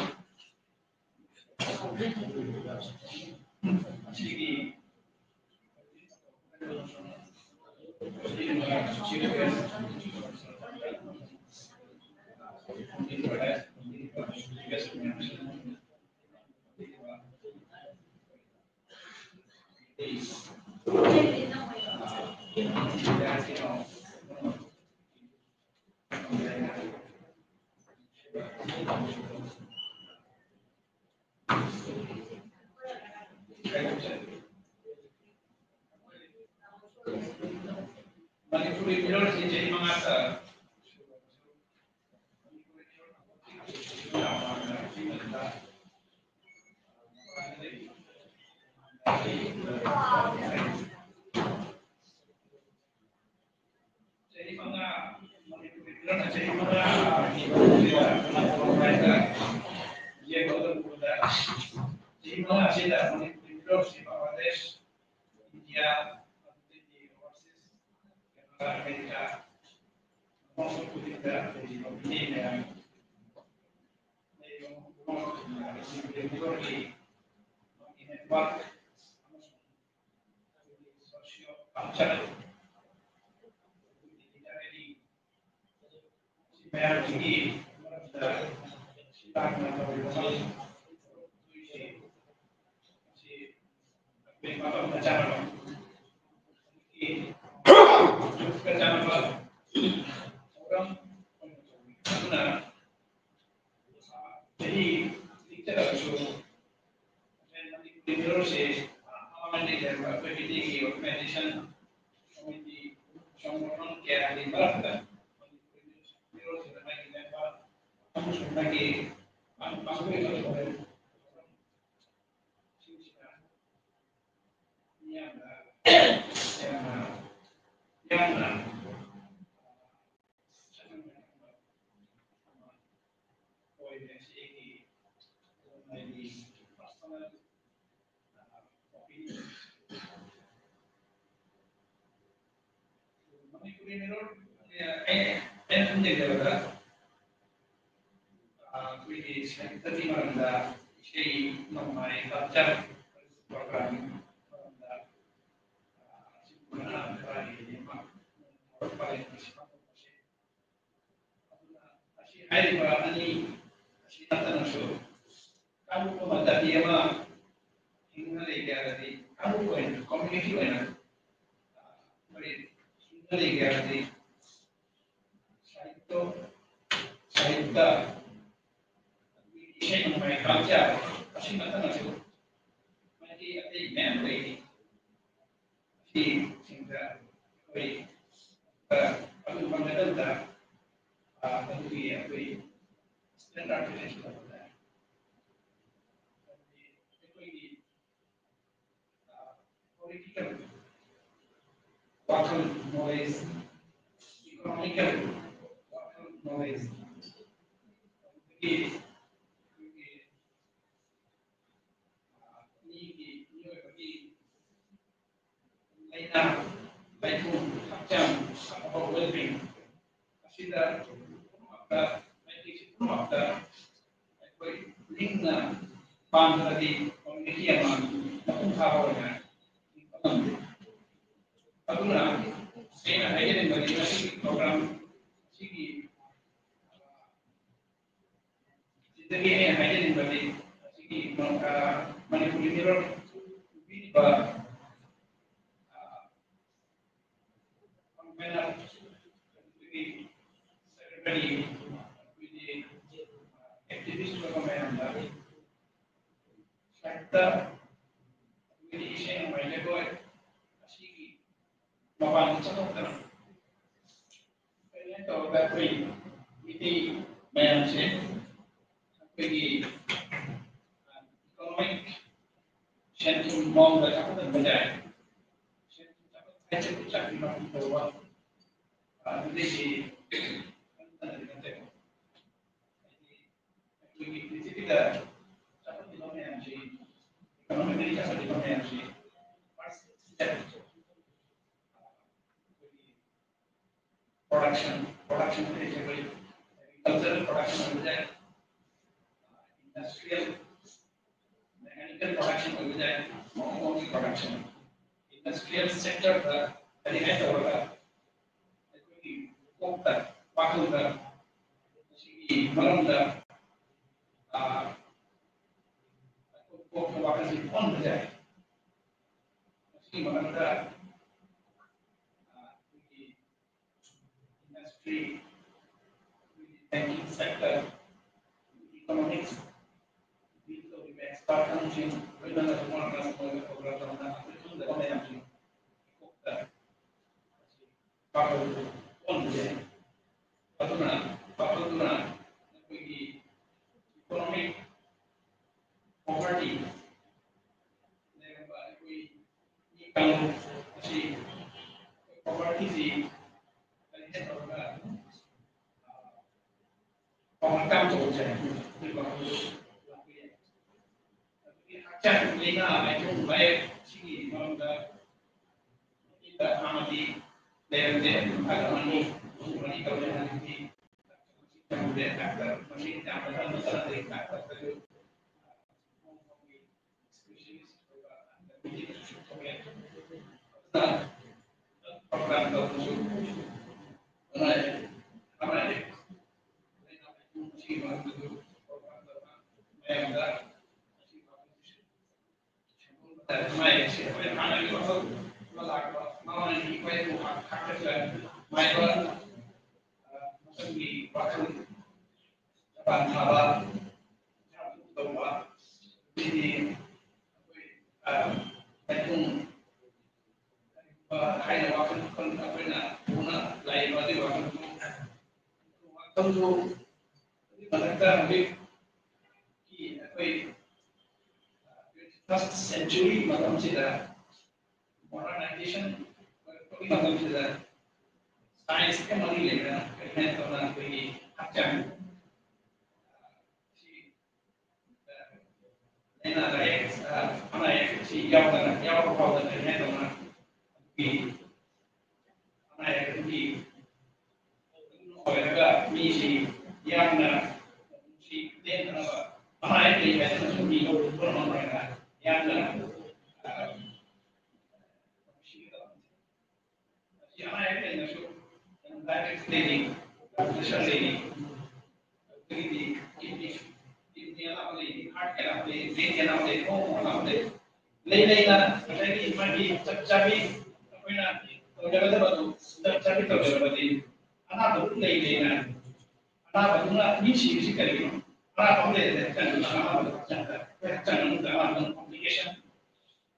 ꯑꯁꯤꯒꯤ ꯃꯅꯤꯄꯨꯔꯤ ꯃꯤꯔꯣꯜꯁꯤ ꯆꯍꯤ ꯃꯉꯥꯗ ꯆꯍꯤ ꯃꯉꯥ, ꯃꯅꯤꯄꯨꯔꯤ ꯐꯤꯂꯝꯅ ꯆꯍꯤ ꯃꯉꯥ ꯆꯍꯤ ꯃꯉꯥ ꯑꯁꯤꯗ ꯃꯅꯤꯄꯨꯔꯤ ꯐꯤꯂꯝꯁꯤ ꯕꯪꯒ꯭ꯂꯥꯗꯦꯁ, ꯏꯟꯗꯤꯌꯥ, ꯑꯗꯨꯗꯒꯤ ꯑꯣꯚꯔꯁꯤꯁ, ꯀꯦꯅꯥꯗꯥ, ꯑꯃꯦꯔꯤꯀꯥ, ꯃꯐꯝ ꯈꯨꯗꯤꯡꯗ ꯂꯩꯔꯤꯕ ꯃꯤꯑꯣꯏ ꯃꯌꯥꯝ, ꯂꯩꯔꯤꯕ ꯃꯐꯝ ꯈꯨꯗꯤꯡꯃꯛ ꯕꯦꯡꯒ꯭ꯂꯣꯔꯒꯤ ꯅꯦꯠꯋꯥꯔꯛ ꯑꯃꯁꯨꯡ ꯑꯩꯈꯣꯏꯒꯤ ꯁꯣꯁꯤꯌꯣ ꯀꯜꯆꯔꯦꯜ ꯂꯤꯇꯔꯦꯔꯤ ꯃꯌꯥꯝꯁꯤꯒꯤ ꯃꯔꯛꯇ ꯁꯤ ꯇꯥꯛꯅ ꯇꯧꯔꯤꯕ ꯃꯁꯤ ꯑꯩꯈꯣꯏ ꯃꯐꯝꯗ ꯆꯥꯅꯕ ꯆꯥꯅꯕ ꯊꯧꯔꯝ ꯑꯣꯏꯅ ꯇꯧꯔꯤ꯫ ꯑꯗꯨꯅ ꯆꯍꯤ ꯂꯤꯛꯆꯔꯕꯁꯨ ꯃꯅꯤꯄꯨꯔꯤ ꯃꯤꯔꯣꯜꯁꯦ ꯃꯃꯥꯡꯉꯩꯗꯒꯤ ꯂꯩꯔꯝꯕ ꯑꯩꯈꯣꯏ ꯃꯤꯇꯩꯒꯤ ꯑꯣꯔꯒꯅꯥꯏꯖꯦꯁꯟ ꯀꯃꯤꯇꯤ ꯁꯪꯒꯣꯊꯟ ꯀꯌꯥꯒꯤ ꯃꯔꯛꯇ ꯃꯅꯤꯄꯨꯔꯤ ꯃꯤꯔꯣꯜꯁꯤꯗ ꯃꯥꯒꯤ ꯂꯩꯕ ꯑꯃꯁꯨꯡ ꯃꯥꯒꯤ ꯄꯥꯡꯊꯣꯛꯏꯕ ꯊꯧꯔꯝꯁꯤꯡꯁꯤꯗ ꯃꯤꯌꯥꯝꯅ ꯌꯥꯝꯅ ꯌꯥꯝꯅ ꯃꯅꯤꯄꯨꯔꯤ ꯃꯤꯔꯣꯜ ꯑꯩꯅ ꯈꯟꯖꯕꯗ ꯑꯩꯈꯣꯏꯒꯤ ꯁꯥꯍꯤꯇ꯭ꯌꯒꯤ ꯃꯔꯝꯗ ꯏꯁꯩ ꯅꯣꯡꯃꯥꯏ ꯀꯜꯆꯔ ꯄ꯭ꯔꯣꯒ꯭ꯔꯥꯝ ꯃꯔꯝꯗ ꯑꯁꯤꯒꯨꯝꯕ ꯈꯔ ꯍꯦꯟꯅ ꯄꯥꯡꯊꯣꯛꯄꯁꯦ ꯑꯗꯨꯅ ꯑꯁꯤ ꯍꯥꯏꯔꯤꯕ ꯑꯅꯤ ꯑꯁꯤ ꯅꯠꯇꯅꯁꯨ ꯀꯥꯡꯂꯨꯞ ꯑꯃ ꯖꯥꯇꯤ ꯑꯃ ꯍꯤꯡꯅ ꯂꯩꯒꯦ ꯍꯥꯏꯔꯗꯤ ꯀꯥꯡꯂꯨꯞ ꯑꯣꯏꯅ ꯀꯝꯃ꯭ꯌꯨꯅꯤꯇꯤ ꯑꯣꯏꯅ ꯑꯩꯈꯣꯏ ꯍꯤꯡꯅ ꯂꯩꯒꯦ ꯍꯥꯏꯔꯗꯤ ꯁꯥꯍꯤꯇ꯭ꯌ ꯁꯥꯍꯤꯇ꯭ꯌ ꯏꯁꯩ ꯅꯣꯡꯃꯥꯏ ꯀꯜꯆꯔ ꯑꯁꯤ ꯅꯠꯇꯅꯁꯨ ꯃꯥꯏꯀꯩ ꯑꯇꯩ ꯃꯌꯥꯝ ꯂꯩꯔꯤ꯫ ꯑꯁꯤꯁꯤꯡꯗ ꯑꯩꯈꯣꯏ ꯑꯗꯨ ꯐꯪꯒꯗꯕꯗ ꯑꯗꯨꯒꯤ ꯑꯩꯈꯣꯏ ꯁ꯭ꯇꯦꯟꯗꯔꯗ ꯍꯥꯏꯁꯤ ꯇꯧꯕꯗ ꯑꯩꯈꯣꯏꯒꯤ ꯄꯣꯂꯤꯇꯤꯀꯦꯜ ꯋꯥꯈꯜ ꯅꯣꯂꯦꯖ, ꯏꯀꯣꯅꯣꯃꯤꯀꯦꯜ ꯋꯥꯈꯜ ꯑꯗꯒꯤ ꯑꯩꯈꯣꯏꯒꯤ ꯃꯤꯒꯤ ꯃꯤꯑꯣꯏꯕꯒꯤ ꯂꯥꯏꯅꯥ ꯂꯥꯏꯊꯨꯡ ꯍꯛꯆꯥꯡ ꯑꯐꯕ ꯑꯣꯏꯕꯤꯡ ꯑꯁꯤꯗ ꯄꯨꯝꯅꯃꯛꯇ ꯃꯥꯏꯀꯩꯁꯤ ꯄꯨꯝꯅꯃꯛꯇ ꯑꯩꯈꯣꯏ ꯅꯤꯡꯅ ꯄꯥꯟꯕꯗꯤ ꯀꯝꯃ꯭ꯌꯨꯅꯤꯇꯤ ꯑꯃ ꯃꯄꯨꯡ ꯐꯥꯕ ꯑꯣꯏꯅ ꯍꯤꯡꯕ ꯉꯝꯗꯦ꯫ ꯑꯗꯨꯅ ꯑꯩꯅ ꯍꯥꯏꯖꯅꯤꯡꯕꯗꯤ ꯉꯁꯤꯒꯤ ꯄ꯭ꯔꯣꯒ꯭ꯔꯥꯝ ꯑꯁꯤꯒꯤ ꯁꯤꯗꯒꯤ ꯑꯩꯅ ꯍꯥꯏꯖꯅꯤꯡꯕꯗꯤ ꯉꯁꯤꯒꯤ ꯃꯅꯤꯄꯨꯔꯤ ꯃꯤꯔꯣꯜ ꯄꯤꯔꯤꯕ ꯁꯦꯀ꯭ꯔꯦꯇꯔꯤ ꯑꯦꯛꯇꯤꯚꯤꯁ ꯑꯣꯏꯕ ꯃꯌꯥꯝꯗ ꯁꯥꯏꯠꯇ ꯑꯩꯈꯣꯏꯒꯤ ꯏꯁꯩ ꯅꯣꯡꯃꯥꯏ ꯖꯒꯣꯏ ꯑꯁꯤꯒꯤ ꯃꯄꯥꯟꯗ ꯆꯠꯊꯣꯛꯇꯅ ꯀꯩꯅꯣ ꯇꯧꯔꯒ ꯑꯩꯈꯣꯏ ꯃꯤꯇꯩ ꯃꯌꯥꯝꯁꯦ ꯑꯩꯈꯣꯏꯒꯤ ꯏꯀꯣꯅꯣꯃꯤꯛ ꯁꯦꯟ ꯊꯨꯝ ꯃꯑꯣꯡꯗ ꯆꯥꯎꯈꯠꯍꯟꯕ ꯌꯥꯏ꯫ ꯁꯦꯟ ꯊꯨꯝ ꯆꯥꯎꯈꯠ ꯍꯥꯏꯁꯦ ꯄꯩꯁꯥꯒꯤ ꯃꯃꯜ ꯇꯧꯕ ꯑꯗꯨꯗꯒꯤ ꯅꯠꯇꯦ꯫ ꯍꯥꯏꯗꯤ ꯑꯩꯈꯣꯏꯒꯤ ꯄ꯭ꯔꯤꯊꯤꯕꯤꯗ ꯆꯥꯎꯈꯠꯂꯤꯕ ꯃꯌꯥꯝꯁꯤ, ꯏꯀꯣꯅꯣꯃꯤꯀꯦꯜꯂꯤ ꯆꯥꯎꯈꯠꯂꯤꯕ ꯃꯌꯥꯝꯁꯤ ꯄꯥꯔꯁꯦꯟꯇꯦꯖ ꯑꯩꯈꯣꯏꯒꯤ ꯄ꯭ꯔꯣꯗꯛꯁꯟ, ꯄ꯭ꯔꯣꯗꯛꯁꯟ ꯍꯥꯏꯁꯦ ꯑꯩꯈꯣꯏ ꯑꯦꯒ꯭ꯔꯤꯀꯜꯆꯔꯦꯜ ꯄ꯭ꯔꯣꯗꯛꯁꯟ ꯑꯣꯏꯕ ꯌꯥꯏ, ꯏꯟꯗꯁꯇ꯭ꯔꯤꯌꯦꯜ, ꯃꯦꯀꯥꯅꯤꯀꯦꯜ ꯄ꯭ꯔꯣꯗꯛꯁꯟ ꯑꯣꯏꯕ ꯌꯥꯏ, ꯃꯑꯣꯡ ꯃꯑꯣꯡꯒꯤ ꯄ꯭ꯔꯣꯗꯛꯁꯟ, ꯏꯟꯗꯁꯇ꯭ꯔꯤꯌꯦꯜ ꯁꯦꯛꯇꯔꯗ ꯀꯔꯤ ꯍꯥꯏ ꯇꯧꯔꯒ ꯑꯩꯈꯣꯏꯒꯤ ꯀꯣꯛꯇ, ꯋꯥꯈꯜꯗ, ꯃꯁꯤꯒꯤ ꯃꯔꯝꯗ, ꯑꯥ, ꯀꯣꯛꯇ ꯋꯥꯈꯜꯁꯤ ꯑꯣꯟꯕ ꯌꯥꯏ꯫ ꯃꯁꯤꯒꯤ ꯃꯔꯝꯗ, ꯑꯥ, ꯑꯩꯈꯣꯏꯒꯤ ꯏꯟꯗꯁꯇ꯭ꯔꯤ, ꯕꯦꯡꯀꯤꯡ ꯁꯦꯛꯇꯔ, ꯏꯀꯣꯅꯣꯃꯤꯛꯁ, ꯗꯤꯜ ꯇꯧꯔꯤꯕ ꯑꯦꯛꯁꯄꯥꯔꯠ ꯑꯃꯁꯨꯡ ꯂꯣꯏꯅꯅ ꯇꯣꯉꯥꯟ ꯇꯣꯉꯥꯟꯕ ꯄ꯭ꯔꯣꯒ꯭ꯔꯥꯝ ꯇꯧꯅ ꯑꯩꯈꯣꯏ ꯈꯪꯗꯕ ꯃꯌꯥꯝꯁꯤꯡ ꯀꯣꯛꯇ ꯋꯥꯈꯜ ꯑꯣꯟꯕ ꯌꯥꯏ꯫ ꯑꯗꯨꯅ ꯋꯥꯈꯜꯗꯨꯅ ꯑꯩꯈꯣꯏꯒꯤ ꯏꯀꯣꯅꯣꯃꯤꯛ ꯄꯣꯚꯔꯇꯤ ꯂꯩꯔꯝꯕ ꯑꯩꯈꯣꯏ ꯃꯤ ꯀꯥꯡꯂꯨꯞ ꯑꯁꯤ ꯄꯣꯚꯔꯇꯤꯁꯤ ꯀꯔꯤ ꯍꯥꯏ ꯇꯧꯔꯒ, ꯑ, ꯄꯥꯎ ꯍꯛꯆꯥꯡ ꯇꯧꯕꯁꯦ ꯑꯩꯈꯣꯏ ꯄꯥꯡꯒꯜ ꯂꯥꯛꯄ ꯌꯥꯏ꯫ ꯑꯗꯨꯒꯤ ꯍꯛꯆꯥꯡ ꯂꯥꯏꯅꯥ ꯃꯥꯏꯊꯣꯡ ꯃꯥꯏ ꯁꯤꯒꯤ ꯃꯔꯝꯗ ꯃꯤꯗ ꯍꯥꯟꯅꯗꯤ ꯂꯩꯔꯝꯗꯦ꯫ ꯑꯗꯨꯝ ꯈꯔ ꯑꯃꯅꯤ ꯑꯍꯨꯝ ꯃꯔꯤ ꯇꯧꯔꯦ꯫ ꯍꯧꯖꯤꯛꯇꯤ ꯇꯧꯗꯦ꯫ ꯗꯥꯛꯇꯔ ꯃꯁꯤꯡ ꯌꯥꯝꯅ ꯀꯟꯅ ꯆꯠꯅꯗꯦ꯫ ꯗꯥꯛꯇꯔꯗꯁꯨ ꯃꯇꯝꯒꯤ ꯋꯥꯈꯜ ꯖꯄꯥꯟ ꯊꯥꯕ ꯇꯧꯕ꯫ ꯁꯤꯗꯤ ꯑꯩꯈꯣꯏ ꯃꯩꯊꯨꯡ ꯍꯥꯏꯅ ꯋꯥꯈꯜ ꯑꯩꯈꯣꯏꯅ ꯄꯨꯅ ꯂꯥꯛꯏꯕ ꯑꯗꯨꯒꯤ ꯋꯥꯈꯜ ꯋꯥꯈꯜꯗꯨ ꯑꯗꯨꯒꯤ ꯃꯊꯛꯇ ꯍꯧꯖꯤꯛꯀꯤ ꯑꯩꯈꯣꯏ ꯐꯥꯔꯁ ꯁꯦꯟꯆꯨꯔꯤ ꯃꯇꯝꯁꯤꯗ ꯃꯣꯗꯔꯅꯥꯏꯖꯦꯁꯟ ꯑꯣꯏꯔꯛꯄꯒꯤ ꯃꯇꯝꯁꯤꯗ ꯁꯥꯏꯟꯁꯀ ꯃꯔꯤ ꯂꯩꯅꯅ ꯀꯔꯤ ꯍꯥꯏꯅ ꯇꯧꯅ ꯑꯩꯈꯣꯏꯒꯤ ꯍꯛꯆꯥꯡ ꯁꯤ ꯂꯥꯏꯅꯥ ꯂꯥꯏꯌꯦꯡ ꯑꯅꯥ ꯑꯌꯦꯛꯁꯤ ꯌꯥꯎꯗꯅ ꯌꯥꯎꯕ ꯐꯥꯎꯗꯅ ꯀꯔꯤ ꯍꯥꯏꯅ ꯇꯧꯅ ꯑꯗꯨꯒꯤ ꯑꯅꯥ ꯑꯌꯦꯛ ꯑꯗꯨꯒꯤ ꯑꯣꯏꯔꯒ ꯃꯤꯁꯤ ꯌꯥꯝꯅ ꯁꯤ ꯂꯦꯡꯗꯅꯕ ꯑꯅꯥ ꯑꯌꯦꯛ ꯂꯩ ꯍꯥꯏꯗꯅꯁꯨ ꯃꯤ ꯂꯧ ꯄꯨꯝꯅꯃꯛ ꯑꯣꯏꯅ ꯌꯥꯝꯅ ꯁꯤ ꯑꯅꯥ ꯑꯌꯦꯛ ꯂꯩꯔꯁꯨ ꯗꯥꯏꯕꯦꯇꯤꯁ ꯂꯩꯔꯤ, ꯄ꯭ꯔꯦꯁꯔ ꯂꯩꯔꯤ, ꯑꯗꯒꯤꯗꯤ ꯀꯤꯗꯅꯤ ꯀꯤꯗꯅꯤ ꯑꯅꯥꯕ ꯂꯩꯔꯤ, ꯍꯥꯔꯠꯀꯤ ꯑꯅꯥꯕ ꯂꯩꯔꯤ, ꯕ꯭ꯔꯦꯟꯒꯤ ꯑꯅꯥꯕ ꯂꯩꯔꯤ, ꯈꯣꯡ ꯑꯅꯥꯕ ꯂꯩꯔꯤ꯫ ꯂꯩ ꯂꯩꯅ ꯉꯁꯥꯏꯒꯤ ꯃꯥꯒꯤ ꯆꯞ ꯆꯥꯕꯤ ꯑꯩꯈꯣꯏꯅ ꯇꯧꯖꯒꯗꯕꯗꯨ ꯆꯞ ꯆꯥꯕꯤ ꯇꯧꯖꯔꯕꯗꯤ ꯑꯅꯥꯕꯗꯨ ꯂꯩ ꯂꯩꯅ ꯑꯅꯥꯕꯗꯨꯅ ꯃꯤ ꯁꯤꯕꯁꯤ ꯀꯔꯤꯒꯤꯅꯣ? ꯑꯅꯥꯕ ꯑꯃ ꯂꯩꯔꯦ, ꯍꯛꯆꯥꯡꯗ ꯑꯅꯥꯕ ꯍꯛꯆꯥꯡꯗ ꯑꯩꯈꯣꯏ ꯍꯛꯆꯥꯡ ꯃꯅꯨꯡꯗ ꯑꯅꯥꯕꯗꯨꯅ ꯀꯣꯝꯄ꯭ꯂꯤꯀꯦꯁꯟ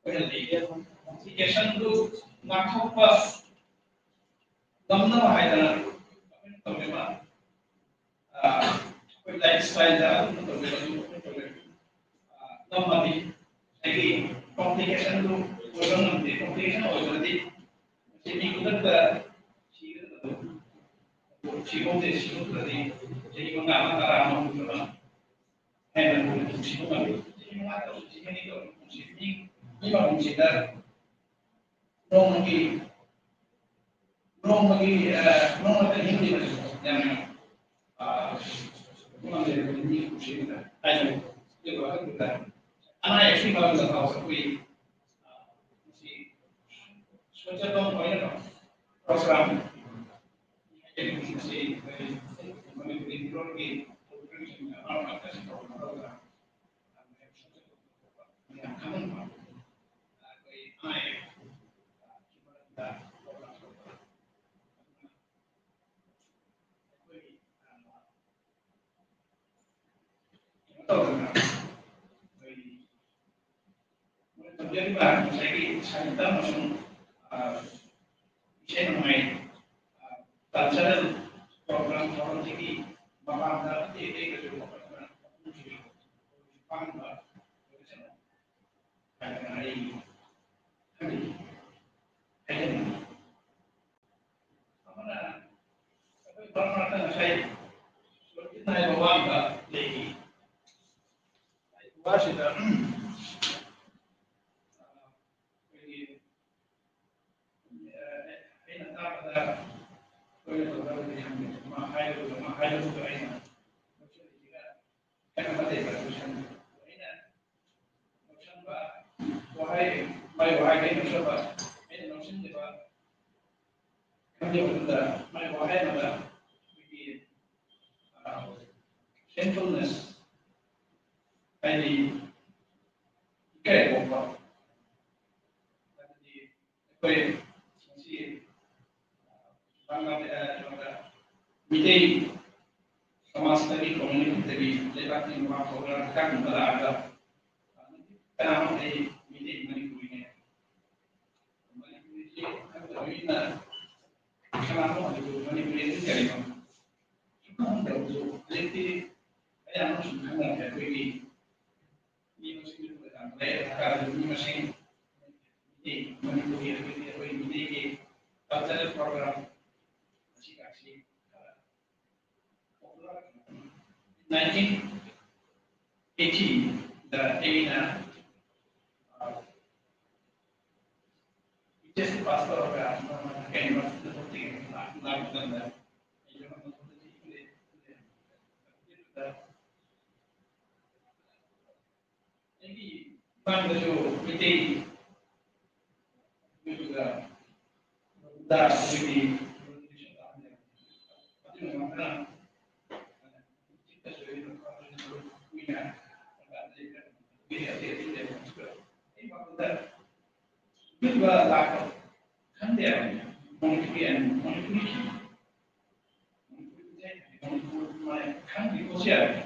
ꯑꯣꯏꯍꯜꯂꯤ꯫ ꯀꯣꯝꯄ꯭ꯂꯤꯀꯦꯁꯟꯗꯨ ꯉꯥꯛꯊꯣꯛꯄ ꯉꯝꯅꯕ ꯍꯥꯏꯗꯅ ꯑꯩꯈꯣꯏꯅ ꯇꯧꯔꯤꯕ ꯑꯩꯈꯣꯏ ꯂꯥꯏꯐ ꯁ꯭ꯇꯥꯏꯜꯗ ꯑꯗꯨꯝ ꯇꯧꯔꯤꯕ ꯑꯗꯨ ꯑꯩꯈꯣꯏ ꯇꯧꯔꯤꯕ ꯉꯝꯃꯗꯤ ꯉꯁꯥꯏꯒꯤ ꯀꯣꯝꯄ꯭ꯂꯤꯀꯦꯁꯟꯗꯨ ꯑꯣꯏꯕ ꯉꯝꯗꯦ꯫ ꯀꯣꯝꯄ꯭ꯂꯤꯀꯦꯁꯟ ꯑꯣꯏꯕꯗꯤ ꯃꯁꯤ ꯃꯤ ꯈꯨꯗꯛꯇ ꯁꯤꯒꯗꯕꯗꯨ ꯁꯤꯐꯧꯗꯤ ꯁꯤꯐꯧꯗ꯭ꯔꯗꯤ ꯆꯍꯤ ꯃꯉꯥ ꯑꯃ ꯇꯔꯥ ꯑꯃ ꯍꯨꯝꯗ꯭ꯔꯥ ꯑꯃ ꯍꯦꯟꯅ ꯂꯨꯅ ꯅꯨꯡꯁꯤꯕ ꯉꯝꯃꯤ꯫ ꯆꯍꯤ ꯃꯉꯥ ꯇꯔꯨꯛ ꯁꯤꯖꯤꯟꯅꯅꯤ ꯇꯧꯕ ꯄꯨꯟꯁꯤ ꯃꯤ ꯃꯤ ꯃꯄꯨꯟꯁꯤꯗ ꯅꯣꯡꯃꯒꯤ ꯅꯣꯡꯃꯒꯤ ꯅꯣꯡꯃꯗ ꯍꯤꯡꯂꯤꯕꯁꯤ ꯌꯥꯝꯅ ꯃꯤ ꯄꯨꯟꯁꯤꯗ ꯍꯥꯏꯁꯦ꯫ ꯑꯗꯨꯒ ꯑꯗꯨꯗ ꯑꯅꯥ ꯑꯌꯦꯛꯀꯤ ꯃꯔꯝꯗ ꯐꯥꯎꯕ ꯑꯩꯈꯣꯏ ꯃꯁꯤ ꯁꯣꯏꯆꯠꯐꯝ ꯑꯣꯏꯅꯕ ꯄ꯭ꯔꯣꯒ꯭ꯔꯥꯝ ꯃꯅꯤꯄꯨꯔꯤ ꯐꯤꯔꯣꯜꯒꯤ ꯃꯔꯛ ꯃꯔꯛꯇ ꯁꯤ ꯇꯧꯕ ꯄ꯭ꯔꯣꯒ꯭ꯔꯥꯝ ꯌꯥꯝ ꯈꯪꯍꯟꯕ ꯑꯩꯈꯣꯏ ꯑꯅꯥ ꯑꯌꯦꯛ ꯃꯔꯛꯇ ꯄ꯭ꯔꯣꯒ꯭ꯔꯥꯝ ꯇꯧꯕ ꯑꯩꯈꯣꯏꯒꯤ ꯀꯩꯅꯣ ꯇꯧꯗꯅ ꯑꯩꯈꯣꯏꯒꯤ ꯃꯣꯏ ꯇꯧꯖꯔꯤꯕ ꯉꯁꯥꯏꯒꯤ ꯁꯥꯍꯤꯇ꯭ꯌ ꯑꯃꯁꯨꯡ ꯏꯁꯩ ꯅꯣꯡꯃꯥꯏ ꯀꯜꯆꯔꯦꯜ ꯄ꯭ꯔꯣꯒ꯭ꯔꯥꯝ ꯊꯧꯔꯝꯁꯤꯒꯤ ꯃꯄꯥꯟꯗ ꯑꯇꯩ ꯑꯇꯩꯗꯁꯨ ꯄꯥꯡꯕ ꯍꯥꯏꯗꯅ ꯑꯩ ꯈꯜꯂꯤ꯫ ꯍꯥꯏꯖꯅꯤꯡꯉꯤ꯫ ꯑꯃꯅ ꯑꯩꯈꯣꯏ ꯃꯔꯛ ꯃꯔꯛꯇ ꯉꯁꯥꯏ ꯁꯣꯔꯣꯛꯀꯤ ꯅꯥꯏꯕ ꯋꯥ ꯑꯃ ꯂꯩꯔꯤ꯫ ꯋꯥꯁꯤꯗ ꯑꯩꯈꯣꯏꯒꯤ ꯑꯩꯅ ꯇꯥꯕꯗ ꯑꯩꯈꯣꯏꯅ ꯇꯧꯔꯒꯗꯤ ꯈꯪꯗꯦ, ꯑꯃ ꯍꯥꯏꯕꯗꯨ ꯑꯃ ꯍꯥꯏꯕꯗꯨ ꯑꯩꯅ ꯂꯧꯁꯤꯜꯂꯤꯁꯤꯒ ꯈꯦꯠꯅꯕ ꯂꯩꯕ꯭ꯔꯥ ꯂꯧꯁꯤꯟꯕ꯫ ꯑꯩꯅ ꯂꯧꯁꯤꯟꯕ ꯋꯥꯍꯩ, ꯃꯥꯏ ꯋꯥꯍꯩꯗꯒꯤ ꯂꯧꯁꯤꯟꯕ ꯑꯩꯅ ꯂꯧꯁꯤꯟꯈꯤꯕ ꯈꯪꯗꯦ꯫ ꯑꯗꯨꯗ ꯃꯥꯏ ꯋꯥꯍꯩ ꯑꯃꯗ ꯑꯩꯈꯣꯏꯒꯤ ꯁꯦꯟꯐꯨꯜꯅꯦꯁ ꯍꯥꯏꯗꯤ ꯏꯀꯥꯏ ꯈꯣꯝꯕ꯫ ꯑꯗꯨꯗꯤ ꯑꯩꯈꯣꯏ ꯉꯁꯤ ꯂꯝꯗꯝꯗ ꯃꯤꯇꯩ ꯁꯃꯥꯖꯇꯒꯤ, ꯀꯝꯃ꯭ꯌꯨꯅꯤꯇꯤꯗꯒꯤ ꯂꯩꯕꯥꯛꯀꯤ ꯃꯄꯥꯟ ꯊꯣꯛꯂꯒ ꯍꯛꯆꯥꯡ ꯂꯥꯛꯑꯒ ꯀꯅꯥꯅꯣ ꯑꯩ ꯃꯤꯇꯩ ꯃꯅꯤꯄꯨꯔꯤꯅꯦ, ꯃꯅꯤꯄꯨꯔꯤꯁꯤ ꯈꯪꯗꯕ ꯃꯤꯅ ꯀꯅꯥꯅꯣ ꯑꯗꯨꯕꯨ ꯃꯅꯤꯄꯨꯔꯤ ꯑꯗꯨ ꯀꯔꯤꯅꯣ ꯁꯨꯝ ꯈꯪꯗꯕꯁꯨ ꯍꯧꯖꯤꯛꯇꯤ ꯑꯌꯥꯝꯕ ꯁꯨꯝ ꯈꯪꯅꯔꯦ꯫ ꯑꯩꯈꯣꯏꯒꯤ ꯃꯤ ꯃꯁꯤꯡ ꯂꯩꯔꯦ ꯍꯥꯏꯇꯥꯔꯒꯁꯨ ꯃꯤ ꯃꯁꯤꯡ ꯃꯤꯇꯩ ꯃꯅꯤꯄꯨꯔꯤ ꯑꯩꯈꯣꯏꯒꯤ ꯑꯩꯈꯣꯏ ꯃꯤꯇꯩꯒꯤ ꯀꯜꯆꯔꯦꯜ ꯄ꯭ꯔꯣꯒ꯭ꯔꯥꯝ ꯑꯁꯤꯒ ꯑꯁꯤ ꯈꯔ ꯅꯥꯏꯟꯇꯤꯟ ꯑꯩꯠꯇꯤꯗ ꯑꯩꯅ ꯄꯤ ꯑꯩꯆ ꯗꯤ ꯄꯥꯁ ꯇꯧꯔꯒ ꯀꯩꯅꯣ ꯂꯥꯛꯄ ꯃꯇꯝꯗ ꯑꯩꯁꯨ ꯑꯩꯒꯤ ꯏꯃꯥꯡꯗꯁꯨ ꯃꯩꯇꯩ ꯑꯗꯨꯒ ꯑꯗꯨꯒꯤ ꯈꯪꯗꯦ ꯍꯥꯏꯕꯅꯤ꯫ ꯃꯅꯤꯄꯨꯔꯤ ꯃꯅꯤꯄꯨꯔꯤ ꯃꯅꯤꯄꯨꯔꯤ ꯈꯪꯗꯦ ꯄꯣꯠꯁꯦ ꯍꯥꯏꯕꯅꯤ꯫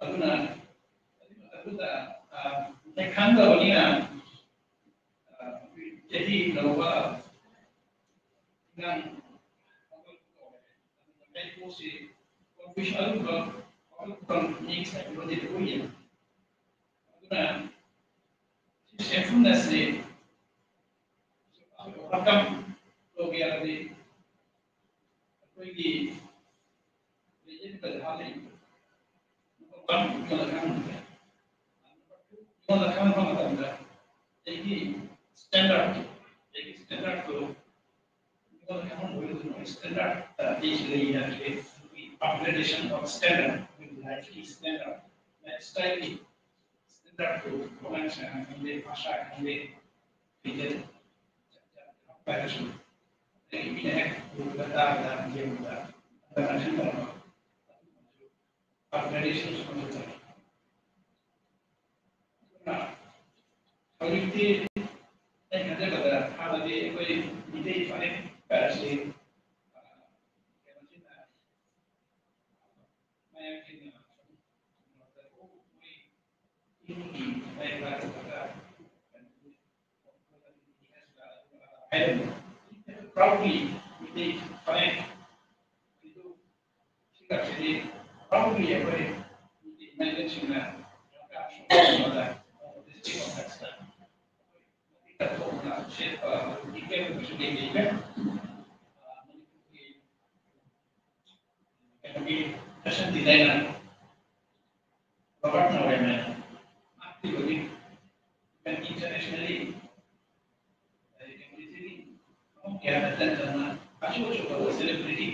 ꯑꯗꯨꯅ ꯑꯗꯨꯗ ꯈꯪꯗꯕꯅꯤꯅ ꯆꯍꯤ ꯂꯧꯕ ꯑꯉꯥꯡ ꯄꯣꯠꯁꯤ ꯑꯗꯨꯝꯕ ꯃꯤꯡ ꯁꯥꯏꯕꯗꯤ ꯑꯣꯏꯌꯦ꯫ ꯑꯗꯨꯅ ꯁꯦꯟꯐꯨꯜꯅꯦꯁꯁꯤ ꯑꯣꯚꯔꯀꯝ ꯇꯧꯒꯦ ꯍꯥꯏꯔꯗꯤ ꯑꯩꯈꯣꯏꯒꯤ ꯂꯩꯖꯔꯤꯕ ꯖꯒꯥ ꯂꯩꯔꯤꯕ ꯅꯝꯕꯔ ꯋꯥꯟ ꯑꯩꯉꯣꯟꯗ ꯈꯪꯍꯟꯕ ꯌꯥꯏ꯫ ꯅꯝꯕꯔ ꯇꯨ ꯑꯩꯉꯣꯟꯗ ꯈꯪꯍꯟꯕ ꯃꯇꯝꯗ ꯑꯩꯒꯤ ꯁ꯭ꯇꯦꯟꯗꯔꯠ ꯑꯩꯒꯤ ꯁ꯭ꯇꯦꯟꯗꯔꯠꯇꯨ ꯑꯩꯉꯣꯟꯗ ꯈꯪꯍꯟꯕ ꯑꯣꯏꯔꯒꯗꯤ ꯃꯣꯏ ꯁ꯭ꯇꯦꯟꯗꯔꯠꯇ ꯑꯩꯁꯨ ꯂꯩ ꯍꯥꯏꯕꯁꯦ ꯑꯩꯈꯣꯏꯒꯤ ꯑꯞꯒ꯭ꯔꯦꯗꯦꯁꯟ ꯑꯣꯐ ꯁ꯭ꯇꯦꯟꯗꯔꯠ ꯑꯩꯈꯣꯏꯒꯤ ꯂꯥꯏꯐꯀꯤ ꯁ꯭ꯇꯦꯟꯗꯔꯠ ꯂꯥꯏꯐ ꯁ꯭ꯇꯥꯏꯜꯒꯤ ꯁ꯭ꯇꯦꯟꯗꯔꯠꯇꯨ ꯋꯥꯉꯥꯡ ꯁꯉꯥꯡ ꯈꯪꯗꯦ ꯚꯥꯁꯥ ꯈꯪꯗꯦ ꯐꯤꯖꯦꯠ ꯍꯥꯏꯔꯁꯨ ꯑꯗꯒꯤ ꯃꯤꯅ ꯍꯦꯛ ꯎꯕꯗ ꯇꯥꯕꯗ ꯌꯦꯡꯕꯗ ꯑꯗꯨꯃꯥꯏꯅ ꯇꯧꯔꯒ ꯑꯗꯨꯒꯨꯝꯕꯁꯨ ꯑꯞꯒ꯭ꯔꯦꯗꯦꯁꯟꯁꯨ ꯃꯊꯧ ꯇꯥꯏ꯫ ꯑꯗꯨꯅ ꯍꯧꯖꯤꯛꯇꯤ ꯑꯩ ꯈꯟꯖꯕꯗ ꯍꯥꯟꯅꯗꯤ ꯑꯩꯈꯣꯏ ꯃꯤꯇꯩ ꯐꯅꯦꯛ ꯍꯥꯏꯔꯁꯤ ꯀꯩꯅꯣꯁꯤꯅ ꯃꯌꯥꯝꯁꯤꯡꯅ ꯃꯣꯏ ꯏꯃꯨꯡꯒꯤ ꯃꯌꯥꯝ ꯂꯥꯛꯄꯗ ꯄ꯭ꯔꯥꯎꯗꯂꯤ ꯃꯤꯇꯩ ꯐꯅꯦꯛ ꯁꯤꯒꯁꯤꯗꯤ ꯄ꯭ꯔꯥꯎꯗꯂꯤ ꯑꯩꯈꯣꯏ ꯃꯤꯇꯩ ꯃꯌꯥꯝꯁꯤꯡꯅ ꯗꯤꯁꯇ꯭ꯔꯤꯛ ꯑꯣꯐ ꯁꯦꯠꯄ ꯏꯀꯦꯜ ꯑꯃꯁꯨ ꯂꯩꯖꯩ꯫ ꯃꯅꯤꯄꯨꯔꯒꯤ ꯀꯩꯅꯣꯒꯤ ꯐꯦꯁꯟ ꯗꯤꯖꯥꯏꯅꯔ ꯔꯣꯕꯥꯔꯠ ꯅꯣꯔꯦꯟꯅ ꯃꯍꯥꯛꯀꯤ ꯍꯧꯖꯤꯛ internationally, ꯑꯗꯒꯤ community ꯃꯐꯝ ꯀꯌꯥꯗ ꯆꯠꯇꯅ ꯑꯆꯧ ꯑꯆꯧꯕ celebrity,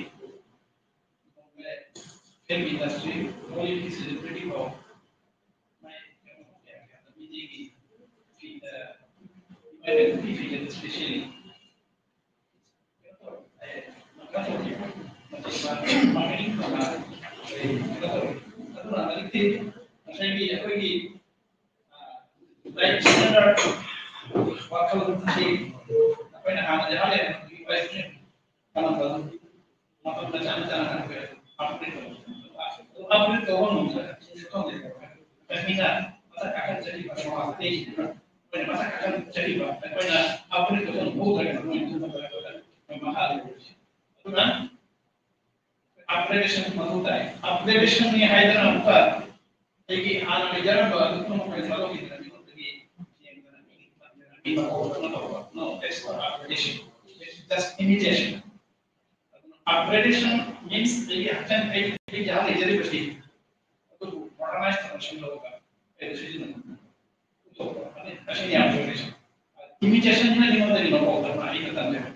film industry, Hollywood celebrity ꯐꯥꯎ ꯃꯥꯏ ꯀꯩꯅꯣ ꯀꯌꯥ ꯀꯌꯥꯗ ꯃꯤꯇꯩꯒꯤ ꯐꯤꯗ ꯏꯃꯥꯏꯕꯦꯜ ꯅꯨꯄꯤ ꯐꯤꯗ specially ꯑꯗꯨꯅ ꯍꯧꯖꯤꯛꯇꯤ ꯉꯁꯥꯏꯒꯤ ꯑꯩꯈꯣꯏꯒꯤ ꯂꯥꯏꯔꯤꯛ ꯁꯤꯖꯤꯟꯅꯔ ꯋꯥꯈꯜ ꯑꯁꯤ ꯑꯩꯈꯣꯏꯅ ꯍꯥꯟꯅꯗꯤ ꯍꯥꯏꯔꯦ ꯀꯩꯅꯣ ꯃꯐꯝ ꯃꯆꯥ ꯃꯆꯥ ꯉꯥꯛꯇ ꯑꯣꯏꯔꯁꯨ upgrade ꯇꯧꯕ ꯉꯝꯗ꯭ꯔꯒ ꯀꯩꯁꯨ ꯈꯪꯗꯦ꯫ ꯃꯤꯅ ꯃꯊꯛ ꯀꯥꯈꯠꯆꯔꯤꯕ ꯃꯃꯥꯡꯗ ꯑꯩꯈꯣꯏꯅ ꯃꯊꯛ ꯀꯥꯈꯠꯆꯔꯤꯕ ꯑꯩꯈꯣꯏꯅ upgrade ꯇꯧꯕ ꯉꯝꯍꯧꯗ꯭ꯔꯒꯅ ꯃꯣꯏꯅ ꯑꯗꯨꯝ ꯃꯈꯥ ꯂꯩꯍꯧꯔꯤꯁꯦ꯫ ꯑꯗꯨꯅ upgradation ꯃꯊꯧ ꯇꯥꯏ꯫ Upgradation ꯅꯤ ꯍꯥꯏꯗꯅ ꯑꯃꯨꯛꯀ ꯑꯩꯒꯤ ꯍꯥꯟꯅ ꯂꯩꯖꯔꯝꯕ ꯑꯗꯨ ꯄꯨꯝꯅꯃꯛ ꯑꯩꯈꯣꯏ ꯊꯥꯗꯣꯛꯈꯤꯗꯅ ꯃꯤꯉꯣꯟꯗꯒꯤ ꯌꯦꯡꯗꯅ ꯃꯤꯒꯤ ꯃꯇꯧ ꯑꯃ ꯇꯧꯕ꯫ No, that's not upgradation. That's just imitation. Upgradation means ꯑꯩꯒꯤ ꯍꯛꯆꯥꯡ ꯑꯩ ꯑꯩꯒꯤ ꯑꯥ ꯂꯩꯖꯔꯤꯕꯁꯤ ꯑꯗꯨꯕꯨ modernize ꯇꯧꯔ ꯁꯦꯝꯗꯣꯛꯑꯒ ꯑꯩꯅ ꯁꯤꯖꯤꯟꯅꯕ ꯄꯨꯊꯣꯛꯄ꯫ ꯑꯁꯤꯅꯤ upgradation꯫ Imitation ꯁꯤꯅ ꯃꯤꯉꯣꯟꯗꯒꯤ ꯂꯧꯍꯧꯗꯕ ꯑꯩꯅ ꯇꯝꯖꯕ꯫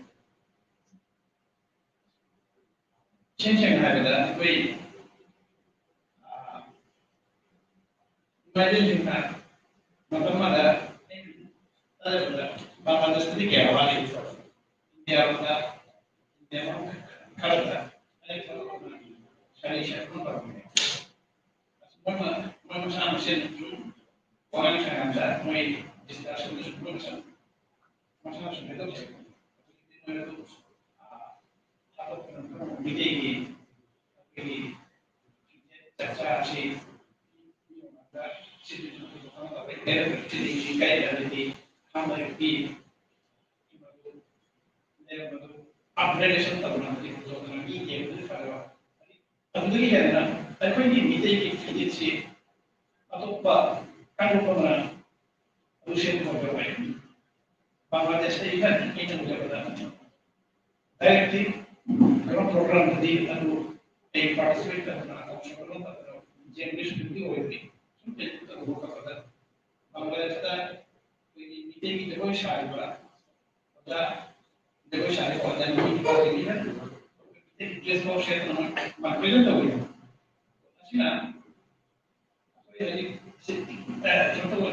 ꯏꯁꯦꯡ ꯁꯦꯡꯅ ꯍꯥꯏꯔꯕꯗ ꯑꯩꯈꯣꯏ ꯃꯩꯇꯩꯁꯤꯡꯅ ꯃꯇꯝ ꯑꯃꯗ ꯕꯪꯒ꯭ꯂꯥꯗꯦꯁꯇꯗꯤ ꯀꯌꯥ ꯋꯥꯠꯂꯤ, ꯏꯟꯗꯤꯌꯥ ꯃꯅꯨꯡꯗ, ꯏꯟꯗꯤꯌꯥ ꯃꯅꯨꯡ ꯈꯔꯗ ꯁꯔꯤ ꯁꯔꯤ ꯇꯧꯔꯝꯃꯦ꯫ ꯃꯣꯏ ꯃ-, ꯃꯣꯏ ꯃꯁꯥ ꯃꯁꯦꯟ ꯁꯨꯝ ꯋꯥꯉꯥꯡ ꯁꯉꯥꯡꯗ ꯃꯣꯏ discussion ꯗꯁꯨ ꯃꯣꯏ ꯃꯁꯥ ꯃꯁꯥ ꯁꯨꯝ ꯀꯩꯗꯧꯖꯩ꯫ ꯍꯧꯖꯤꯛꯇꯤ ꯃꯣꯏ ꯑꯗꯨꯝ, ꯑ, ꯃꯤꯇꯩꯒꯤ ꯑꯩꯈꯣꯏꯒꯤ ꯆꯥꯛꯆꯥ ꯑꯁꯤ ꯁꯤꯗꯤ ꯀꯩ ꯍꯥꯏꯔꯗꯤ ꯑꯍꯥꯟꯕꯗꯤ ꯂꯩꯔꯝꯕꯗꯨ upgradation ꯇꯧꯅꯕꯒꯤ ꯍꯧꯗꯣꯛꯅ ꯃꯤ ꯌꯦꯡꯕꯗꯤ ꯐꯔꯕ꯫ ꯑꯗꯨꯗꯒꯤ ꯍꯦꯟꯅ ꯑꯩꯈꯣꯏꯒꯤ ꯃꯤꯇꯩꯒꯤ ꯐꯤꯖꯦꯠꯁꯤ ꯑꯇꯣꯞꯄ ꯀꯥꯡꯂꯨꯞ ꯑꯃꯅ ꯑꯗꯨ ꯁꯦꯝꯕ ꯉꯝꯗꯕ ꯍꯥꯏꯕꯅꯤ꯫ ꯕꯪꯒ꯭ꯂꯥꯗꯦꯁꯇ ꯏꯟꯅ ꯏꯟꯅ ꯎꯖꯕꯗ ꯗꯥꯏꯔꯦꯛꯇꯤ ꯀꯩꯅꯣ ꯄ꯭ꯔꯣꯒ꯭ꯔꯥꯝꯗꯗꯤ ꯑꯗꯨ ꯑꯩ ꯄꯥꯔꯇꯤꯁꯤꯄꯦꯠ ꯇꯧꯗꯅ, ꯑꯣꯕꯖꯥꯔꯚꯔ ꯇꯧꯗꯅ, ꯖꯔꯅꯦꯂꯤꯁ꯭ꯠ ꯗ꯭ꯌꯨꯇꯤ ꯑꯣꯏꯕꯒꯤ ꯁꯨꯝ ꯄꯦꯟꯇꯤꯡ ꯇꯧꯕ ꯈꯣꯠꯄꯗ ꯕꯪꯒ꯭ꯂꯥꯗꯦꯁꯇ ꯑꯩꯈꯣꯏꯒꯤ ꯃꯤꯇꯩꯒꯤ ꯖꯒꯣꯏ ꯁꯥꯔꯤꯕ ꯑꯣꯖꯥ, ꯖꯒꯣꯏ ꯁꯥꯔꯤꯕ ꯑꯣꯖꯥ ꯅꯨꯄꯤ ꯅꯨꯄꯥꯁꯤꯡꯒꯤ ꯃꯤꯇꯩꯒꯤ ꯗ꯭ꯔꯦꯁ ꯐꯥꯎ ꯁꯦꯠꯇꯅ ꯃꯣꯏ ꯄ꯭ꯔꯖꯦꯟ ꯇꯧꯋꯤ꯫ ꯑꯁꯤꯅ ꯑꯩꯈꯣꯏ ꯍꯧꯖꯤꯛ ꯀꯩꯅꯣ ꯇꯧꯕ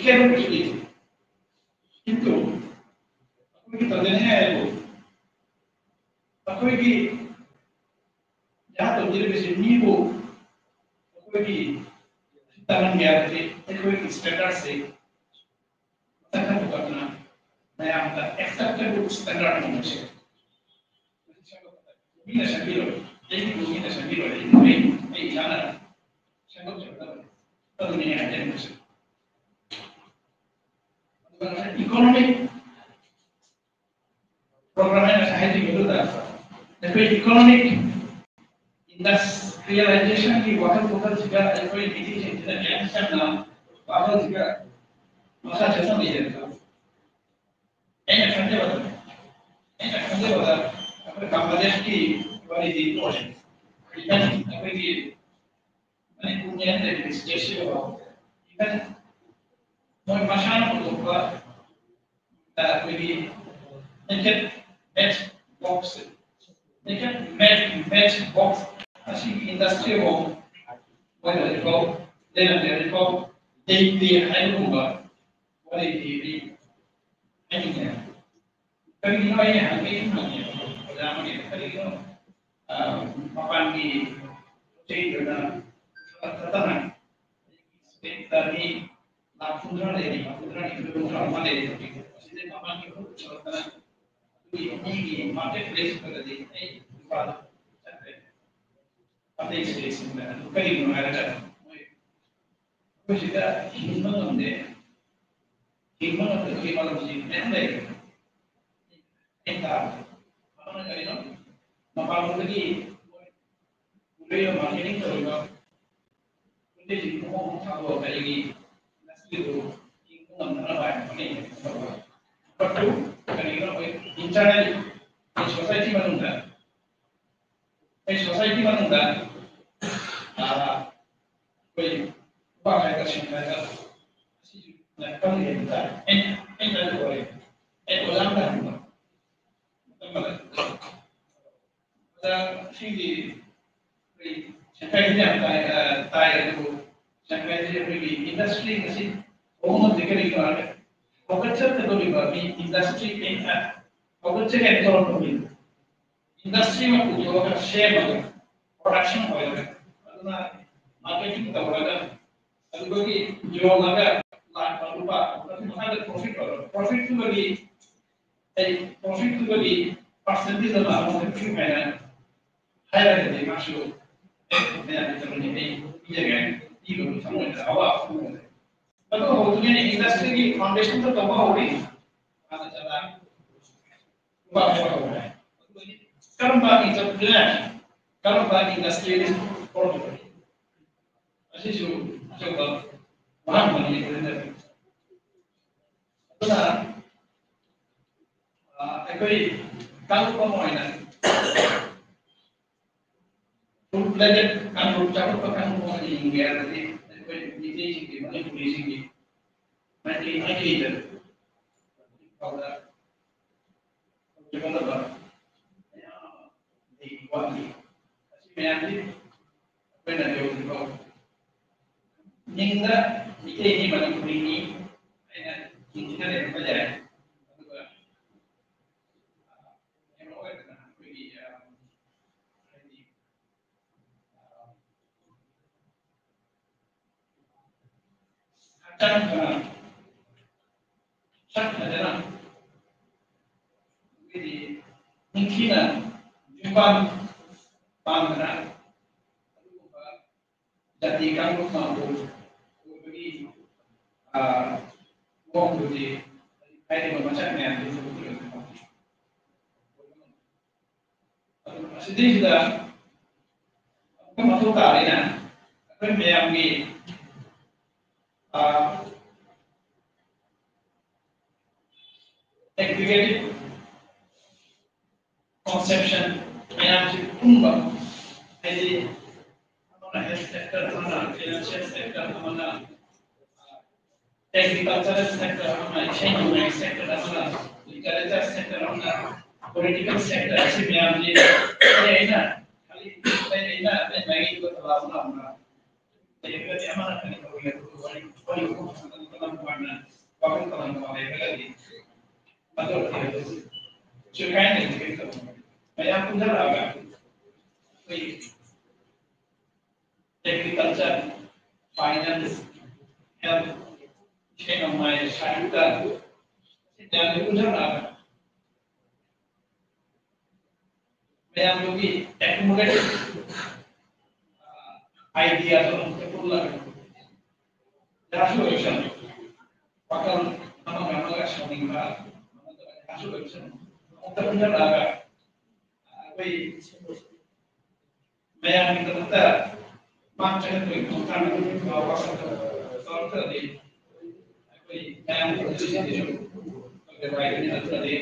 ꯈꯦꯠꯅꯕꯁꯨ ꯂꯩꯇꯦ꯫ ꯀꯤꯟꯇꯨ ꯑꯩꯈꯣꯏꯒꯤ ꯇꯧꯖꯅꯤꯡꯉꯥꯏ ꯍꯥꯏꯕꯨ ꯑꯩꯈꯣꯏꯒꯤ ꯌꯥ ꯇꯧꯖꯔꯤꯕꯁꯤ ꯃꯤꯕꯨ ꯑꯩꯈꯣꯏꯒꯤ ꯇꯝꯍꯟꯒꯦ ꯍꯥꯏꯕꯁꯤ ꯑꯩꯈꯣꯏꯒꯤ ꯁ꯭ꯇꯦꯟꯗꯔꯗꯁꯤ ꯃꯊꯛ ꯄꯨꯈꯠꯇꯨꯅ ꯃꯌꯥꯝꯗ ꯑꯦꯛꯁꯦꯞꯇꯦꯕꯜ ꯁ꯭ꯇꯦꯟꯗꯔꯗ ꯑꯃ ꯑꯣꯏꯁꯦ꯫ ꯃꯤꯅ ꯁꯦꯝꯕꯤꯔꯣꯏ, ꯑꯩꯒꯤꯕꯨ ꯃꯤꯅ ꯁꯦꯝꯕꯤꯔꯣꯏ, ꯑꯩ ꯑꯩ ꯏꯁꯥꯅ ꯁꯦꯝꯗꯣꯛꯆꯒꯗꯕꯅꯤ꯫ ꯑꯗꯨꯅꯤ ꯑꯩꯅ ꯍꯥꯏꯖꯅꯤꯡꯕꯁꯦ꯫ ꯑꯗꯨꯒ ꯉꯁꯥꯏ ꯏꯀꯣꯅꯣꯃꯤꯛ ꯄ꯭ꯔꯣꯒ꯭ꯔꯥꯝ ꯑꯩꯅ ꯉꯁꯥꯏ ꯍꯥꯏꯖꯈꯤꯕꯗꯨꯗ ꯑꯩꯈꯣꯏ ꯏꯀꯣꯅꯣꯃꯤꯛ ꯏꯟꯗꯁꯇ꯭ꯔꯤꯌꯦꯂꯥꯏꯖꯦꯁꯟꯒꯤ ꯋꯥꯈꯜ ꯄꯨꯈꯜꯁꯤꯒ ꯑꯩꯈꯣꯏ ꯃꯤꯇꯩꯁꯤꯡꯁꯤꯅ ꯀꯌꯥꯝ ꯆꯝꯅ ꯋꯥꯈꯜꯁꯤꯒ ꯃꯈꯥ ꯆꯠꯊꯕꯤꯔꯦꯕ꯫ ꯑꯩꯅ ꯈꯟꯖꯕꯗ, ꯑꯩꯅ ꯈꯟꯖꯕꯗ ꯑꯩꯈꯣꯏ ꯕꯪꯒ꯭ꯂꯥꯗꯦꯁꯀꯤ ꯋꯥꯔꯤꯗꯤ ꯇꯣꯛꯑꯁꯤ꯫ Even ꯑꯩꯈꯣꯏꯒꯤ ꯃꯅꯤꯄꯨꯔꯒꯤ ꯑꯩꯅ ꯂꯩꯔꯤꯕ ꯁ꯭ꯇꯦꯠꯁꯤꯗꯀꯣ, even ꯃꯣꯏ ꯃꯁꯥꯅ ꯄꯨꯊꯣꯛꯄ ꯑꯩꯈꯣꯏꯒꯤ naked match box, naked match, match box ꯑꯁꯤꯒꯤ ꯏꯟꯗꯁꯇ꯭ꯔꯤ ꯐꯥꯎ ꯃꯣꯏꯅ ꯍꯧꯖꯤꯛꯐꯥꯎ ꯂꯩꯔꯝꯗꯦ, ꯍꯧꯖꯤꯛꯐꯥꯎ ꯂꯩꯇꯦ ꯍꯥꯏꯕꯒꯨꯝꯕ ꯋꯥꯔꯤꯗꯤ ꯑꯩ ꯍꯥꯏꯅꯤꯡꯉꯦ꯫ ꯀꯔꯤꯒꯤꯅꯣ ꯑꯩꯅ ꯍꯪꯒꯦ ꯍꯪꯉꯦ ꯑꯣꯖꯥ ꯑꯃꯒꯤ, ꯀꯔꯤꯒꯤꯅꯣ, ꯑ, ꯃꯄꯥꯟꯒꯤ ꯄꯣꯠ ꯆꯩ ꯑꯣꯏꯅ ꯊꯥꯗꯅ ꯁ꯭ꯇꯦꯠꯇ ꯃꯤ ꯂꯥꯈ ꯀꯨꯟꯊ꯭ꯔꯥ ꯂꯩꯔꯤ, ꯂꯥꯈ ꯀꯨꯟꯊ꯭ꯔꯥ ꯅꯤꯊꯣꯏ, ꯀꯨꯟꯊ꯭ꯥ ꯑꯃ ꯂꯩꯔꯤ ꯍꯧꯖꯤꯛ꯫ ꯑꯁꯤꯗꯩ ꯃꯄꯥꯟꯒꯤ ꯄꯣꯠ ꯄꯨꯁꯜꯂꯛꯇꯅ ꯑꯗꯨꯒꯤ ꯃꯤꯒꯤ ꯃꯥꯔꯀꯦꯠ ꯄ꯭ꯂꯦꯁ ꯈꯔꯗꯤ ꯑꯩ ꯏꯝꯐꯥꯜꯗ ꯆꯠꯈ꯭ꯔꯦ꯫ ꯑꯇꯩ ꯁ꯭ꯇꯦꯠꯁꯤꯡꯗ꯫ ꯑꯗꯨ ꯀꯔꯤꯒꯤꯅꯣ ꯍꯥꯏꯔꯒ ꯃꯣꯏ ꯑꯩꯈꯣꯏ ꯁꯤꯗ ꯍꯤꯡꯕ ꯉꯝꯗꯦ꯫ ꯍꯤꯡꯕ ꯉꯝꯗꯕꯒꯤ ꯃꯔꯝꯁꯤ ꯃꯌꯥꯝ ꯂꯩꯔꯦ꯫ ꯑꯩꯅ ꯇꯥꯕꯗ꯫ ꯑꯃꯅ ꯀꯔꯤꯅꯣ? ꯃꯄꯥꯟꯂꯣꯝꯗꯒꯤ ꯃꯣꯏ ꯄꯨꯔꯛꯏꯕ ꯃꯥꯔꯀꯦꯇꯤꯡ ꯇꯧꯔꯤꯕ ꯄꯣꯠ ꯆꯩꯁꯤꯡ ꯃꯑꯣꯡ ꯑꯃ ꯊꯥꯗꯣꯛꯑꯒ ꯑꯩꯒꯤ ꯏꯟꯗꯁꯇ꯭ꯔꯤꯗꯨ ꯍꯤꯡꯕ ꯉꯝꯅꯅꯕ ꯍꯥꯏꯅ ꯍꯣꯠꯅꯩ꯫ ꯅꯝꯕꯔ ꯇꯨ, ꯀꯔꯤꯒꯤꯅꯣ ꯑꯩꯈꯣꯏ ꯏꯟꯇꯔꯅꯦꯜ ꯁꯣꯁꯥꯏꯇꯤ ꯃꯅꯨꯡꯗ ꯁꯣꯁꯥꯏꯇꯤ ꯃꯅꯨꯡꯗ ꯑꯩꯈꯣꯏ ꯅꯨꯄꯥ ꯈꯥꯏꯗ ꯁꯤꯡ ꯈꯥꯏꯗ ꯑꯁꯤꯁꯨ ꯌꯥꯝ ꯈꯪꯗꯦ ꯍꯥꯏꯕ ꯇꯥꯔꯦ꯫ ꯑꯩꯅ ꯑꯩꯅ ꯑꯗꯨ ꯑꯣꯏꯔꯦ꯫ ꯑꯩ ꯑꯣꯖꯥ ꯑꯃ ꯇꯥꯍꯟꯕ ꯃꯇꯝ ꯑꯃꯗ ꯑꯗ ꯁꯤꯒꯤ ꯑꯩꯈꯣꯏ ꯁꯦꯟꯇꯔꯁꯤꯗꯤ ꯌꯥꯝ ꯇꯥꯏ ꯇꯥꯏ ꯑꯗꯨꯕꯨ ꯁꯦꯟꯇꯔꯁꯤ ꯑꯩꯈꯣꯏꯒꯤ ꯏꯟꯗꯁꯇ꯭ꯔꯤ ꯑꯁꯤ ꯍꯧꯕ ꯉꯝꯗꯦ꯫ ꯀꯔꯤꯒꯤꯅꯣ ꯍꯥꯏꯔꯒ ꯍꯧꯒꯠꯆꯒꯗꯧꯔꯤꯕ ꯃꯤ ꯏꯟꯗꯁꯇ꯭ꯔꯤ ꯍꯧꯒꯠꯆꯒꯦ ꯍꯥꯏꯅ ꯇꯧꯔꯛꯄ ꯃꯤ ꯏꯟꯗꯁꯇ꯭ꯔꯤ ꯑꯃ ꯄꯨꯊꯣꯛꯑꯒ ꯁꯦꯝꯃꯒ ꯄ꯭ꯔꯣꯗꯛꯁꯟ ꯑꯣꯏꯔꯒ ꯑꯗꯨꯅ ꯃꯥꯔꯀꯦꯇꯤꯡ ꯇꯧꯔꯒ ꯑꯗꯨꯗꯒꯤ ꯌꯣꯜꯂꯒ ꯂꯥꯛꯄ ꯂꯨꯄꯥ ꯑꯗꯨ ꯃꯈꯥꯗ ꯄ꯭ꯔꯣꯐꯤꯠ ꯑꯣꯏꯔꯣ ꯄ꯭ꯔꯣꯐꯤꯠꯇꯨꯃꯗꯤ ꯑꯩ ꯄ꯭ꯔꯣꯐꯤꯠꯇꯨꯃꯗꯤ ꯄꯥꯔꯁꯦꯟꯇꯦꯖ ꯑꯃ ꯑꯃ ꯄꯤꯌꯨ ꯍꯥꯏꯅ ꯍꯥꯏꯔꯒꯗꯤ ꯃꯥꯁꯨ ꯃꯌꯥꯝꯒꯤ ꯊꯕꯛꯅꯤ ꯑꯩ ꯄꯤꯖꯒꯦ ꯄꯤꯕꯒꯤ ꯊꯃꯣꯏꯗ ꯑꯋꯥꯕ ꯐꯣꯡꯕ ꯂꯩ꯫ ꯑꯗꯨ ꯍꯧꯗ꯭ꯔꯤꯉꯩꯗ ꯏꯟꯗꯁꯇ꯭ꯔꯤꯒꯤ ꯐꯥꯎꯟꯗꯦꯁꯟꯗ ꯇꯧꯕ ꯍꯧꯔꯤ꯫ ꯃꯥꯅ ꯆꯠꯂ ꯀꯔꯝꯕ ꯏꯟꯗꯁꯇ꯭ꯔꯤ ꯀꯔꯝꯕ ꯏꯟꯗꯁꯇ꯭ꯔꯤꯌꯦꯂꯤꯁ ꯑꯣꯏꯔꯛꯄꯅꯣ? ꯑꯁꯤꯁꯨ ꯑꯆꯧꯕ ꯋꯥꯍꯪ ꯑꯃꯅꯤ꯫ ꯑꯗꯨꯅ ꯑꯩꯈꯣꯏ ꯀꯥꯡꯂꯨꯞ ꯑꯃ ꯑꯣꯏꯅ ꯐꯨꯜ ꯐ꯭ꯂꯦꯖꯦꯠ ꯀꯥꯡꯂꯨꯞ ꯆꯥꯎꯈꯠꯄ ꯀꯥꯡꯂꯨꯞ ꯑꯃ ꯑꯣꯏꯅ ꯍꯤꯡꯒꯦ ꯍꯥꯏꯔꯕꯗꯤ ꯑꯩꯈꯣꯏ ꯃꯤꯇꯩꯁꯤꯡꯒꯤ ꯃꯅꯤꯄꯨꯔꯤꯁꯤꯡꯒꯤ ꯃꯩꯇꯩ ꯃꯩꯇꯩꯗ ꯍꯧꯖꯤꯛ ꯐꯥꯎꯗ ꯍꯧꯖꯤꯛ ꯐꯥꯎꯗ ꯃꯌꯥꯝ ꯑꯃ ꯂꯩ ꯋꯥꯠꯂꯤ꯫ ꯑꯁꯤ ꯃꯌꯥꯝꯁꯤ ꯑꯩꯈꯣꯏꯅ ꯍꯧꯖꯤꯛ ꯐꯥꯎ ꯅꯤꯡꯗ ꯃꯤꯇꯩꯅꯤ ꯃꯅꯤꯄꯨꯔꯤꯅꯤ ꯍꯥꯏꯅ ꯅꯤꯡꯗ ꯂꯩꯔꯝꯕ ꯌꯥꯏ꯫ ꯑꯗꯨꯒ ꯀꯩꯅꯣ ꯑꯣꯏꯗꯅ ꯑꯩꯈꯣꯏꯒꯤ ꯍꯥꯏꯗꯤ ꯍꯛꯆꯥꯡ ꯐꯅ ꯁꯛ ꯐꯖꯅ ꯑꯩꯈꯣꯏꯒꯤ ꯅꯤꯡꯊꯤꯅ ꯌꯨꯝꯕꯥꯟ ꯄꯥꯟꯗꯅ ꯑꯗꯨꯒꯨꯝꯕ ꯖꯥꯇꯤ ꯀꯥꯡꯂꯨꯞ ꯃꯥꯟꯕ ꯑꯣꯏꯕꯒꯤ ꯃꯑꯣꯡꯗꯨꯗꯤ ꯍꯥꯏꯔꯤꯕ ꯃꯁꯛ ꯃꯌꯥꯝꯗꯨ ꯎꯠꯂꯒ ꯈꯪꯍꯟꯕ ꯉꯝꯃꯤ꯫ ꯑꯗꯨ ꯑꯁꯤꯗꯩꯁꯤꯗ ꯑꯃꯨꯛꯀ ꯃꯊꯧ ꯇꯥꯔꯦꯅ ꯑꯩꯈꯣꯏ ꯃꯌꯥꯝꯒꯤ ꯑꯦꯒ꯭ꯔꯤꯒꯦꯇꯤꯚ ꯀꯟꯁꯦꯞꯁꯟ ꯃꯌꯥꯝꯁꯤ ꯄꯨꯟꯕ ꯍꯥꯏꯗꯤ ꯑꯃꯅ health sector, ꯑꯃꯅ financial sector, ꯑꯃꯅ agricultural sector, ꯑꯃꯅ ꯏꯁꯩ ꯅꯣꯡꯃꯥꯏ sector, ꯑꯃꯅ literature sector, ꯑꯃꯅ political sector, ꯑꯁꯤ ꯃꯌꯥꯝꯁꯤ ꯑꯩ ꯑꯩꯅ ꯈꯜꯂꯤ, ꯑꯩ ꯑꯩꯅ ꯑꯇꯩ ꯃꯥꯏꯀꯩꯗ ꯊꯕꯛ ꯑꯃ ꯑꯃ ꯂꯩꯔꯒꯗꯤ ꯑꯃꯅ ꯀꯔꯤ ꯇꯧꯔꯤ ꯍꯥꯏꯕꯗꯨ ꯋꯥꯔꯤ ꯋꯥꯔꯤ ꯋꯥꯈꯜ ꯇꯣꯉꯥꯟ ꯇꯣꯉꯥꯟꯅ ꯋꯥꯈꯜ ꯇꯣꯉꯥꯟ ꯇꯣꯉꯥꯟ ꯂꯩꯔꯒꯗꯤ ꯃꯗꯨ ꯁꯨ ꯀꯥꯏꯅ ꯂꯩꯔꯒꯗꯤ ꯃꯌꯥꯝ ꯄꯨꯟꯊꯔꯛꯑꯒ ꯑꯩꯈꯣꯏꯒꯤ agriculture, finance, health, ꯏꯁꯩ ꯅꯣꯡꯃꯥꯏ, ꯁꯥꯍꯤꯇ꯭ꯌ, ꯁꯤ ꯃꯌꯥꯝꯁꯦ ꯄꯨꯟꯁꯤꯜꯂꯛꯑꯒ ꯃꯌꯥꯝꯗꯨꯒꯤ accumulative, ꯑ, idea ꯗꯣ ꯑꯃꯨꯛꯇ ꯄꯨꯜꯂꯒ ꯂꯥꯁ ꯑꯣꯏꯔꯁꯅꯨ, ꯋꯥꯈꯜ ꯑꯃꯒ ꯑꯃꯒ ꯁꯥꯎꯅꯤꯡꯕ, ꯑꯃꯒ ꯂꯥꯁ ꯑꯣꯏꯔꯁꯅꯨ, ꯑꯃꯨꯛꯇ ꯄꯨꯟꯁꯤꯜꯂꯛꯑꯒ ꯑꯩꯈꯣꯏ ꯃꯌꯥꯝꯒꯤꯗꯃꯛꯇ ꯃꯥꯡ ꯆꯠꯍꯟꯕꯒꯤ ꯈꯣꯡꯊꯥꯡ ꯑꯗꯨ ꯋꯥꯁꯛ ꯇꯧꯔꯛꯇ꯭ꯔꯗꯤ ꯑꯩꯈꯣꯏ ꯃꯌꯥꯝꯒꯤ ꯄꯨꯟꯁꯤꯁꯤꯁꯨ ꯑꯩꯈꯣꯏ ꯅꯨꯡꯉꯥꯏꯒꯅꯤ꯫ ꯑꯗꯨꯅꯗꯤ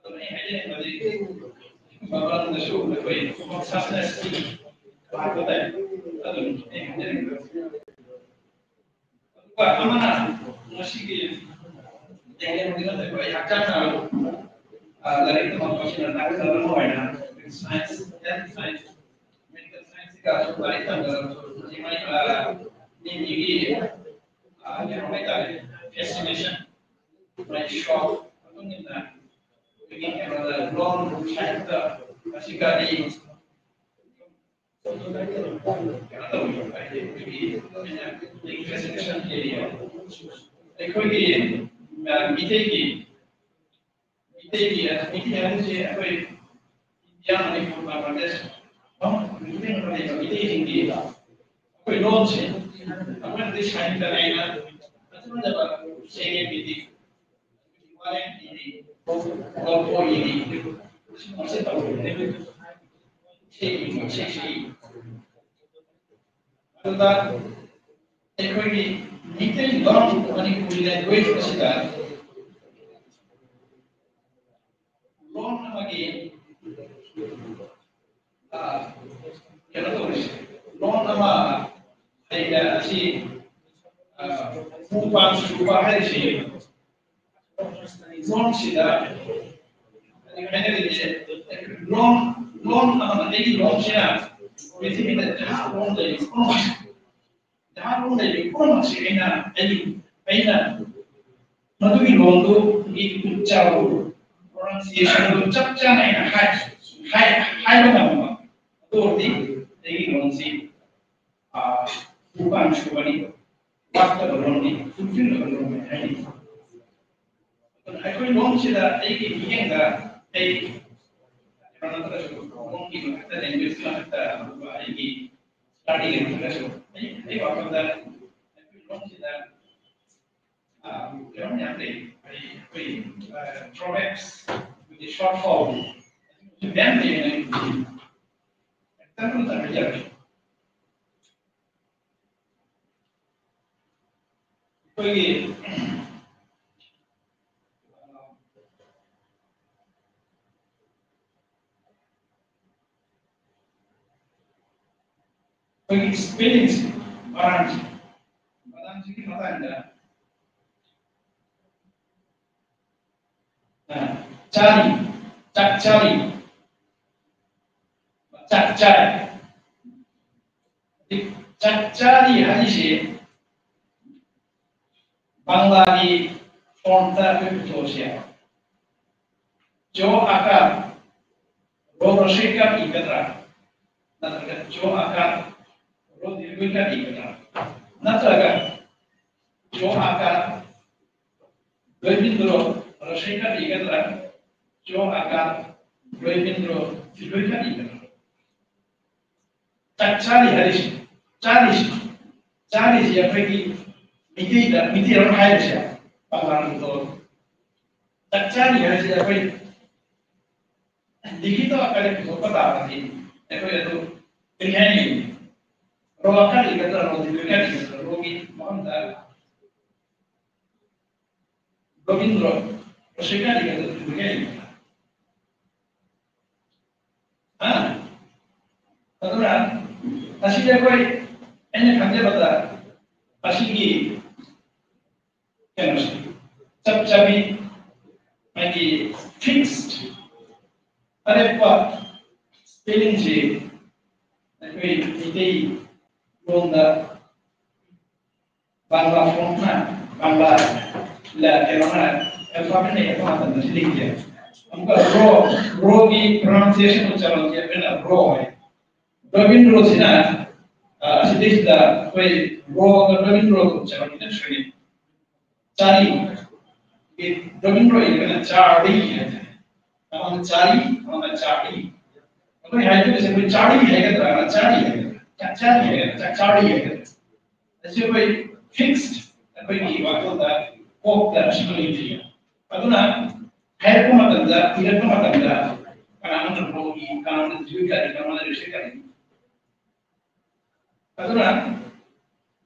ꯑꯗꯨꯅ ꯑꯩ ꯍꯥꯏꯖꯅꯤꯡꯕꯗꯤ ꯃꯃꯥꯡꯗꯁꯨ ꯑꯩꯈꯣꯏ success ꯀꯤ ꯂꯥꯛꯄꯗ ꯑꯗꯨꯝ ꯑꯩ ꯍꯥꯏꯖꯅꯤꯡꯕ ꯑꯗꯨꯒ ꯑꯃꯅ ꯉꯁꯤꯒꯤ ꯇꯦꯛꯅꯤꯛ ꯅꯠꯇꯕ ꯑꯩ ꯍꯛꯆꯥꯡ ꯅꯥꯕ, ꯑ, ꯂꯥꯏꯔꯤꯛ ꯇꯝꯃꯛꯄꯁꯤꯅ ꯗꯥꯛꯇꯔ ꯑꯃ ꯑꯣꯏꯅ science, health science, medical science ꯀ ꯂꯥꯏꯔꯤꯛ ꯇꯝꯗꯅ ꯃꯤꯒꯤ, ꯑ, ꯀꯩꯅꯣ ꯍꯥꯏꯇꯥꯔꯦ, fascination, ꯃꯥꯒꯤ ꯁꯣꯛ ꯃꯇꯨꯡ ꯏꯟꯅ ꯑꯩꯈꯣꯏꯒꯤ ꯀꯩꯅꯣꯗ ꯂꯣꯟ ꯁꯥꯍꯤꯠꯇ ꯑꯁꯤ ꯀꯔꯤ ꯑꯩꯈꯣꯏꯒꯤ, ꯑ, ꯃꯤꯇꯩꯒꯤ, ꯃꯤꯇꯩꯒꯤ, ꯃꯤꯇꯩ ꯍꯥꯏꯕꯁꯤ ꯑꯩꯈꯣꯏ ꯏꯟꯗꯤꯌꯥ, ꯃꯅꯤꯄꯨꯔ, ꯕꯪꯒ꯭ꯂꯥꯗꯦꯁ, ꯃꯤꯇꯩ ꯂꯩꯕ ꯃꯤꯇꯩꯁꯤꯡꯒꯤ ꯑꯩꯈꯣꯏ ꯂꯣꯟꯁꯦ ꯑꯩꯈꯣꯏꯅꯗꯤ ꯁꯥꯍꯤꯇ꯭ꯌ ꯍꯥꯏꯅ ꯐꯖ ꯐꯖꯕ ꯁꯩꯔꯦꯡ ꯂꯤꯗꯤ ꯑꯗꯨꯗ ꯑꯩꯈꯣꯏꯒꯤ ꯃꯤꯇꯩ ꯂꯣꯟ ꯃꯅꯤꯄꯨꯔꯤ language ꯑꯁꯤꯗ ꯂꯣꯟ ꯑꯃꯒꯤ, ꯑ, ꯑꯁꯤ ꯎ ꯄꯥꯝ ꯁꯨꯕ ꯍꯥꯏꯔꯤꯁꯤ ꯂꯣꯟꯁꯤꯗ ꯍꯥꯏꯅꯔꯤꯁꯦ ꯂꯣꯟ ꯂꯣꯟ ꯑꯃꯅ ꯑꯩꯒꯤ ꯂꯣꯟꯁꯤꯅ ꯄ꯭ꯔꯤꯊꯤꯕꯤꯗ ꯖꯍꯥꯖ ꯂꯣꯟ ꯂꯩꯔꯤꯕ ꯄꯨꯝꯅꯃꯛꯁꯦ ꯖꯍꯥꯖ ꯂꯣꯟ ꯂꯩꯔꯤꯕ ꯄꯨꯝꯅꯃꯛꯁꯦ ꯑꯩꯅ ꯑꯩ ꯑꯩꯅ ꯃꯗꯨꯒꯤ ꯂꯣꯟꯗꯨꯒꯤ ꯎꯠꯆꯥꯎ pronunciationꯗꯨ ꯆꯞ ꯆꯥꯅ ꯑꯩꯅ ꯍꯥꯏ ꯍꯥꯏ ꯍꯥꯏꯕ ꯉꯝꯕ ꯑꯗꯨ ꯑꯣꯏꯔꯗꯤ ꯑꯩꯒꯤ ꯂꯣꯟꯁꯤ ꯎꯄꯥꯟ ꯁꯨꯕꯅꯤ ꯋꯥꯠꯇꯕ ꯂꯣꯟꯅꯤ ꯐꯨꯟꯖꯤꯟꯗꯕ ꯂꯣꯟꯅꯤ ꯍꯥꯏꯅꯤ꯫ ꯑꯩꯈꯣꯏ ꯂꯣꯟꯁꯤꯗ ꯑꯩꯒꯤ ꯃꯤꯠꯌꯦꯡꯗ ꯑꯩ ꯂꯣꯟꯒꯤ ꯃꯊꯛꯇ languageꯀꯤ ꯃꯊꯛꯇ ꯑꯗꯨꯒ ꯑꯩꯒꯤ studyꯒꯤ ꯃꯊꯛꯇꯁꯨ ꯑꯩ ꯑꯩ ꯋꯥꯈꯜꯗ ꯑꯩꯈꯣꯏ ꯂꯣꯟꯁꯤꯗ ꯀꯩꯅꯣꯝ ꯌꯥꯝ ꯂꯩ꯫ ꯑꯩꯈꯣꯏ proverbs ꯑꯃꯗꯤ short form ꯃꯌꯥꯝ ꯂꯩ꯫ Example ꯑꯃ ꯍꯥꯏꯖꯔꯛꯀꯦ꯫ ꯑꯩꯈꯣꯏꯒꯤ ꯑꯩꯈꯣꯏꯒꯤ spellingꯁꯦ ꯃꯔꯥꯡꯁꯦ ꯃꯔꯥꯡꯁꯤꯒꯤ ꯃꯇꯥꯡꯗ ꯆꯥꯔꯤ ꯆꯥꯛ ꯆꯥꯔꯤ ꯆꯥꯛ ꯆꯥꯏ꯫ ꯆꯥꯛ ꯆꯥꯔꯤ ꯍꯥꯏꯔꯤꯁꯦ ꯕꯪꯂꯥꯒꯤ formꯗ ꯑꯩꯈꯣꯏ ꯄꯨꯊꯣꯛꯑꯁꯦ꯫ ꯆꯣ ꯑꯀꯥꯔ ꯔꯣ ꯍ꯭ꯔꯁ꯭ꯕ ꯏ ꯀꯥꯔ ꯏꯒꯗ꯭ꯔꯥ ꯅꯠꯇ꯭ꯔꯒ ꯆꯣ ꯑꯀꯥꯔ ꯔꯣ ꯗꯤꯔꯒ ꯏ ꯀꯥꯔ ꯏꯒꯗ꯭ꯔꯥ ꯅꯠꯇ꯭ꯔꯒ ꯆꯣ ꯑꯀꯥꯔ ꯂꯣꯏꯕꯤꯟꯗ꯭ꯔꯣ ꯍ꯭ꯔꯁ꯭ꯕ ꯏ ꯀꯥꯔ ꯏꯒꯗ꯭ꯔꯥ ꯆꯣ ꯑꯀꯥꯔ ꯂꯣꯏꯕꯤꯟꯗ꯭ꯔꯣ ꯗꯤꯔꯒ ꯏ ꯀꯥꯔ ꯏꯒꯗ꯭ꯔꯥ? ꯆꯥꯛ ꯆꯥꯔꯤ ꯍꯥꯏꯔꯤꯁꯤ ꯆꯥꯔꯤꯁꯤ ꯆꯥꯔꯤꯁꯤ ꯑꯩꯈꯣꯏꯒꯤ ꯃꯤꯇꯩꯗ ꯃꯤꯇꯩꯔꯣꯟ ꯍꯥꯏꯔꯤꯁꯦ ꯄꯥꯡꯒꯜꯗꯣ ꯆꯥꯛ ꯆꯥꯔꯤ ꯍꯥꯏꯔꯤꯁꯤ ꯑꯩꯈꯣꯏ ꯂꯤꯈꯤꯇ ꯑꯀꯥꯔꯗ ꯄꯨꯊꯣꯛꯄ ꯇꯥꯔꯒꯗꯤ ꯑꯩꯈꯣꯏ ꯑꯗꯨ ꯀꯔꯤ ꯍꯥꯏꯅꯤ? ꯔꯣ ꯑꯀꯥꯔ ꯏꯒꯗ꯭ꯔꯥ ꯔꯣ ꯗꯤꯔꯒ ꯏꯒꯗ꯭ꯔꯥ ꯔꯣꯒꯤ ꯃꯐꯝꯗ ꯔꯣꯕꯤꯟꯗ꯭ꯔꯣ ꯔꯣꯁꯤꯀꯥ ꯏꯒꯗ꯭ꯔꯥ ꯗꯤꯔꯒ ꯏꯒꯗ꯭ꯔꯥ? ꯍꯥ? ꯑꯗꯨꯅ ꯑꯁꯤꯗꯤ ꯑꯩꯈꯣꯏ ꯑꯩꯅ ꯈꯟꯖꯕꯗ ꯑꯁꯤꯒꯤ ꯀꯩꯅꯣꯁꯦ ꯆꯞ ꯆꯥꯕꯤ ꯃꯥꯒꯤ ꯐꯤꯛꯁ ꯑꯔꯦꯞꯄ ꯁ꯭ꯄꯦꯂꯤꯡꯁꯤ ꯑꯩꯈꯣꯏ ꯃꯩꯇꯩ ꯂꯣꯟꯗ ꯕꯪꯂꯥ ꯐꯣꯟꯅ ꯕꯪꯂꯥ ꯀꯩꯅꯣꯅ ꯑꯦꯜꯐꯥꯕꯦꯠꯅ ꯏꯔꯛꯄ ꯃꯇꯝꯗ ꯁꯤ ꯂꯩꯇꯦ꯫ ꯑꯃꯨꯛꯀ ꯔꯣ, ꯔꯣꯒꯤ ꯄ꯭ꯔꯣꯅꯥꯎꯟꯁꯤꯌꯦꯁꯟ ꯎꯆꯥꯔꯣꯟꯁꯦ ꯑꯩꯈꯣꯏꯅ ꯔꯣ ꯍꯥꯏ꯫ ꯗ꯭ꯔꯕꯤꯟ ꯔꯣꯁꯤꯅ ꯑꯁꯤꯗꯩꯁꯤꯗ ꯑꯩꯈꯣꯏ ꯔꯣꯒ ꯗ꯭ꯔꯕꯤꯟ ꯔꯣꯒ ꯎꯆꯥꯔꯣꯟ ꯈꯤꯇꯪ ꯁꯣꯏꯅꯩ꯫ ꯆꯥꯔꯤ꯫ ꯗ꯭ꯔꯕꯤꯟ ꯔꯣ ꯏꯔꯒꯅ ꯆꯥꯔꯤ ꯍꯥꯏꯇꯥꯔꯦ꯫ ꯑꯃꯅ ꯆꯥꯔꯤ, ꯑꯃꯅ ꯆꯥꯔꯤ꯫ ꯑꯩꯈꯣꯏ ꯍꯥꯏꯗꯣꯏꯁꯦ ꯑꯩꯈꯣꯏ ꯆꯥꯔꯤ ꯍꯥꯏꯒꯗ꯭ꯔꯥ, ꯆꯥꯔꯤ ꯍꯥꯏꯒꯗ꯭ꯔꯥ, ꯆꯥꯛ ꯆꯥꯔꯤ ꯍꯥꯏꯒꯗ꯭ꯔꯥ, ꯆꯥꯛ ꯆꯥꯔꯤ ꯍꯥꯏꯒꯗ꯭ꯔꯥ? ꯑꯁꯤ ꯑꯩꯈꯣꯏ ꯐꯤꯛꯁ ꯑꯩꯈꯣꯏꯒꯤ ꯋꯥꯈꯜꯗ ꯀꯣꯛꯇ ꯑꯁꯤꯃ ꯂꯩꯖꯩ꯫ ꯑꯗꯨꯅ ꯍꯥꯏꯔꯛꯄ ꯃꯇꯝꯗ, ꯏꯔꯛꯄ ꯃꯇꯝꯗ ꯀꯅꯥꯅꯣꯅ ꯔꯣꯒꯤ, ꯀꯅꯥꯅꯣꯅ ꯗꯤꯌꯨ ꯀꯥꯔꯤ, ꯀꯅꯥꯅꯣꯅ ꯔꯦꯁꯦ ꯀꯥꯔꯤ꯫ ꯑꯗꯨꯅ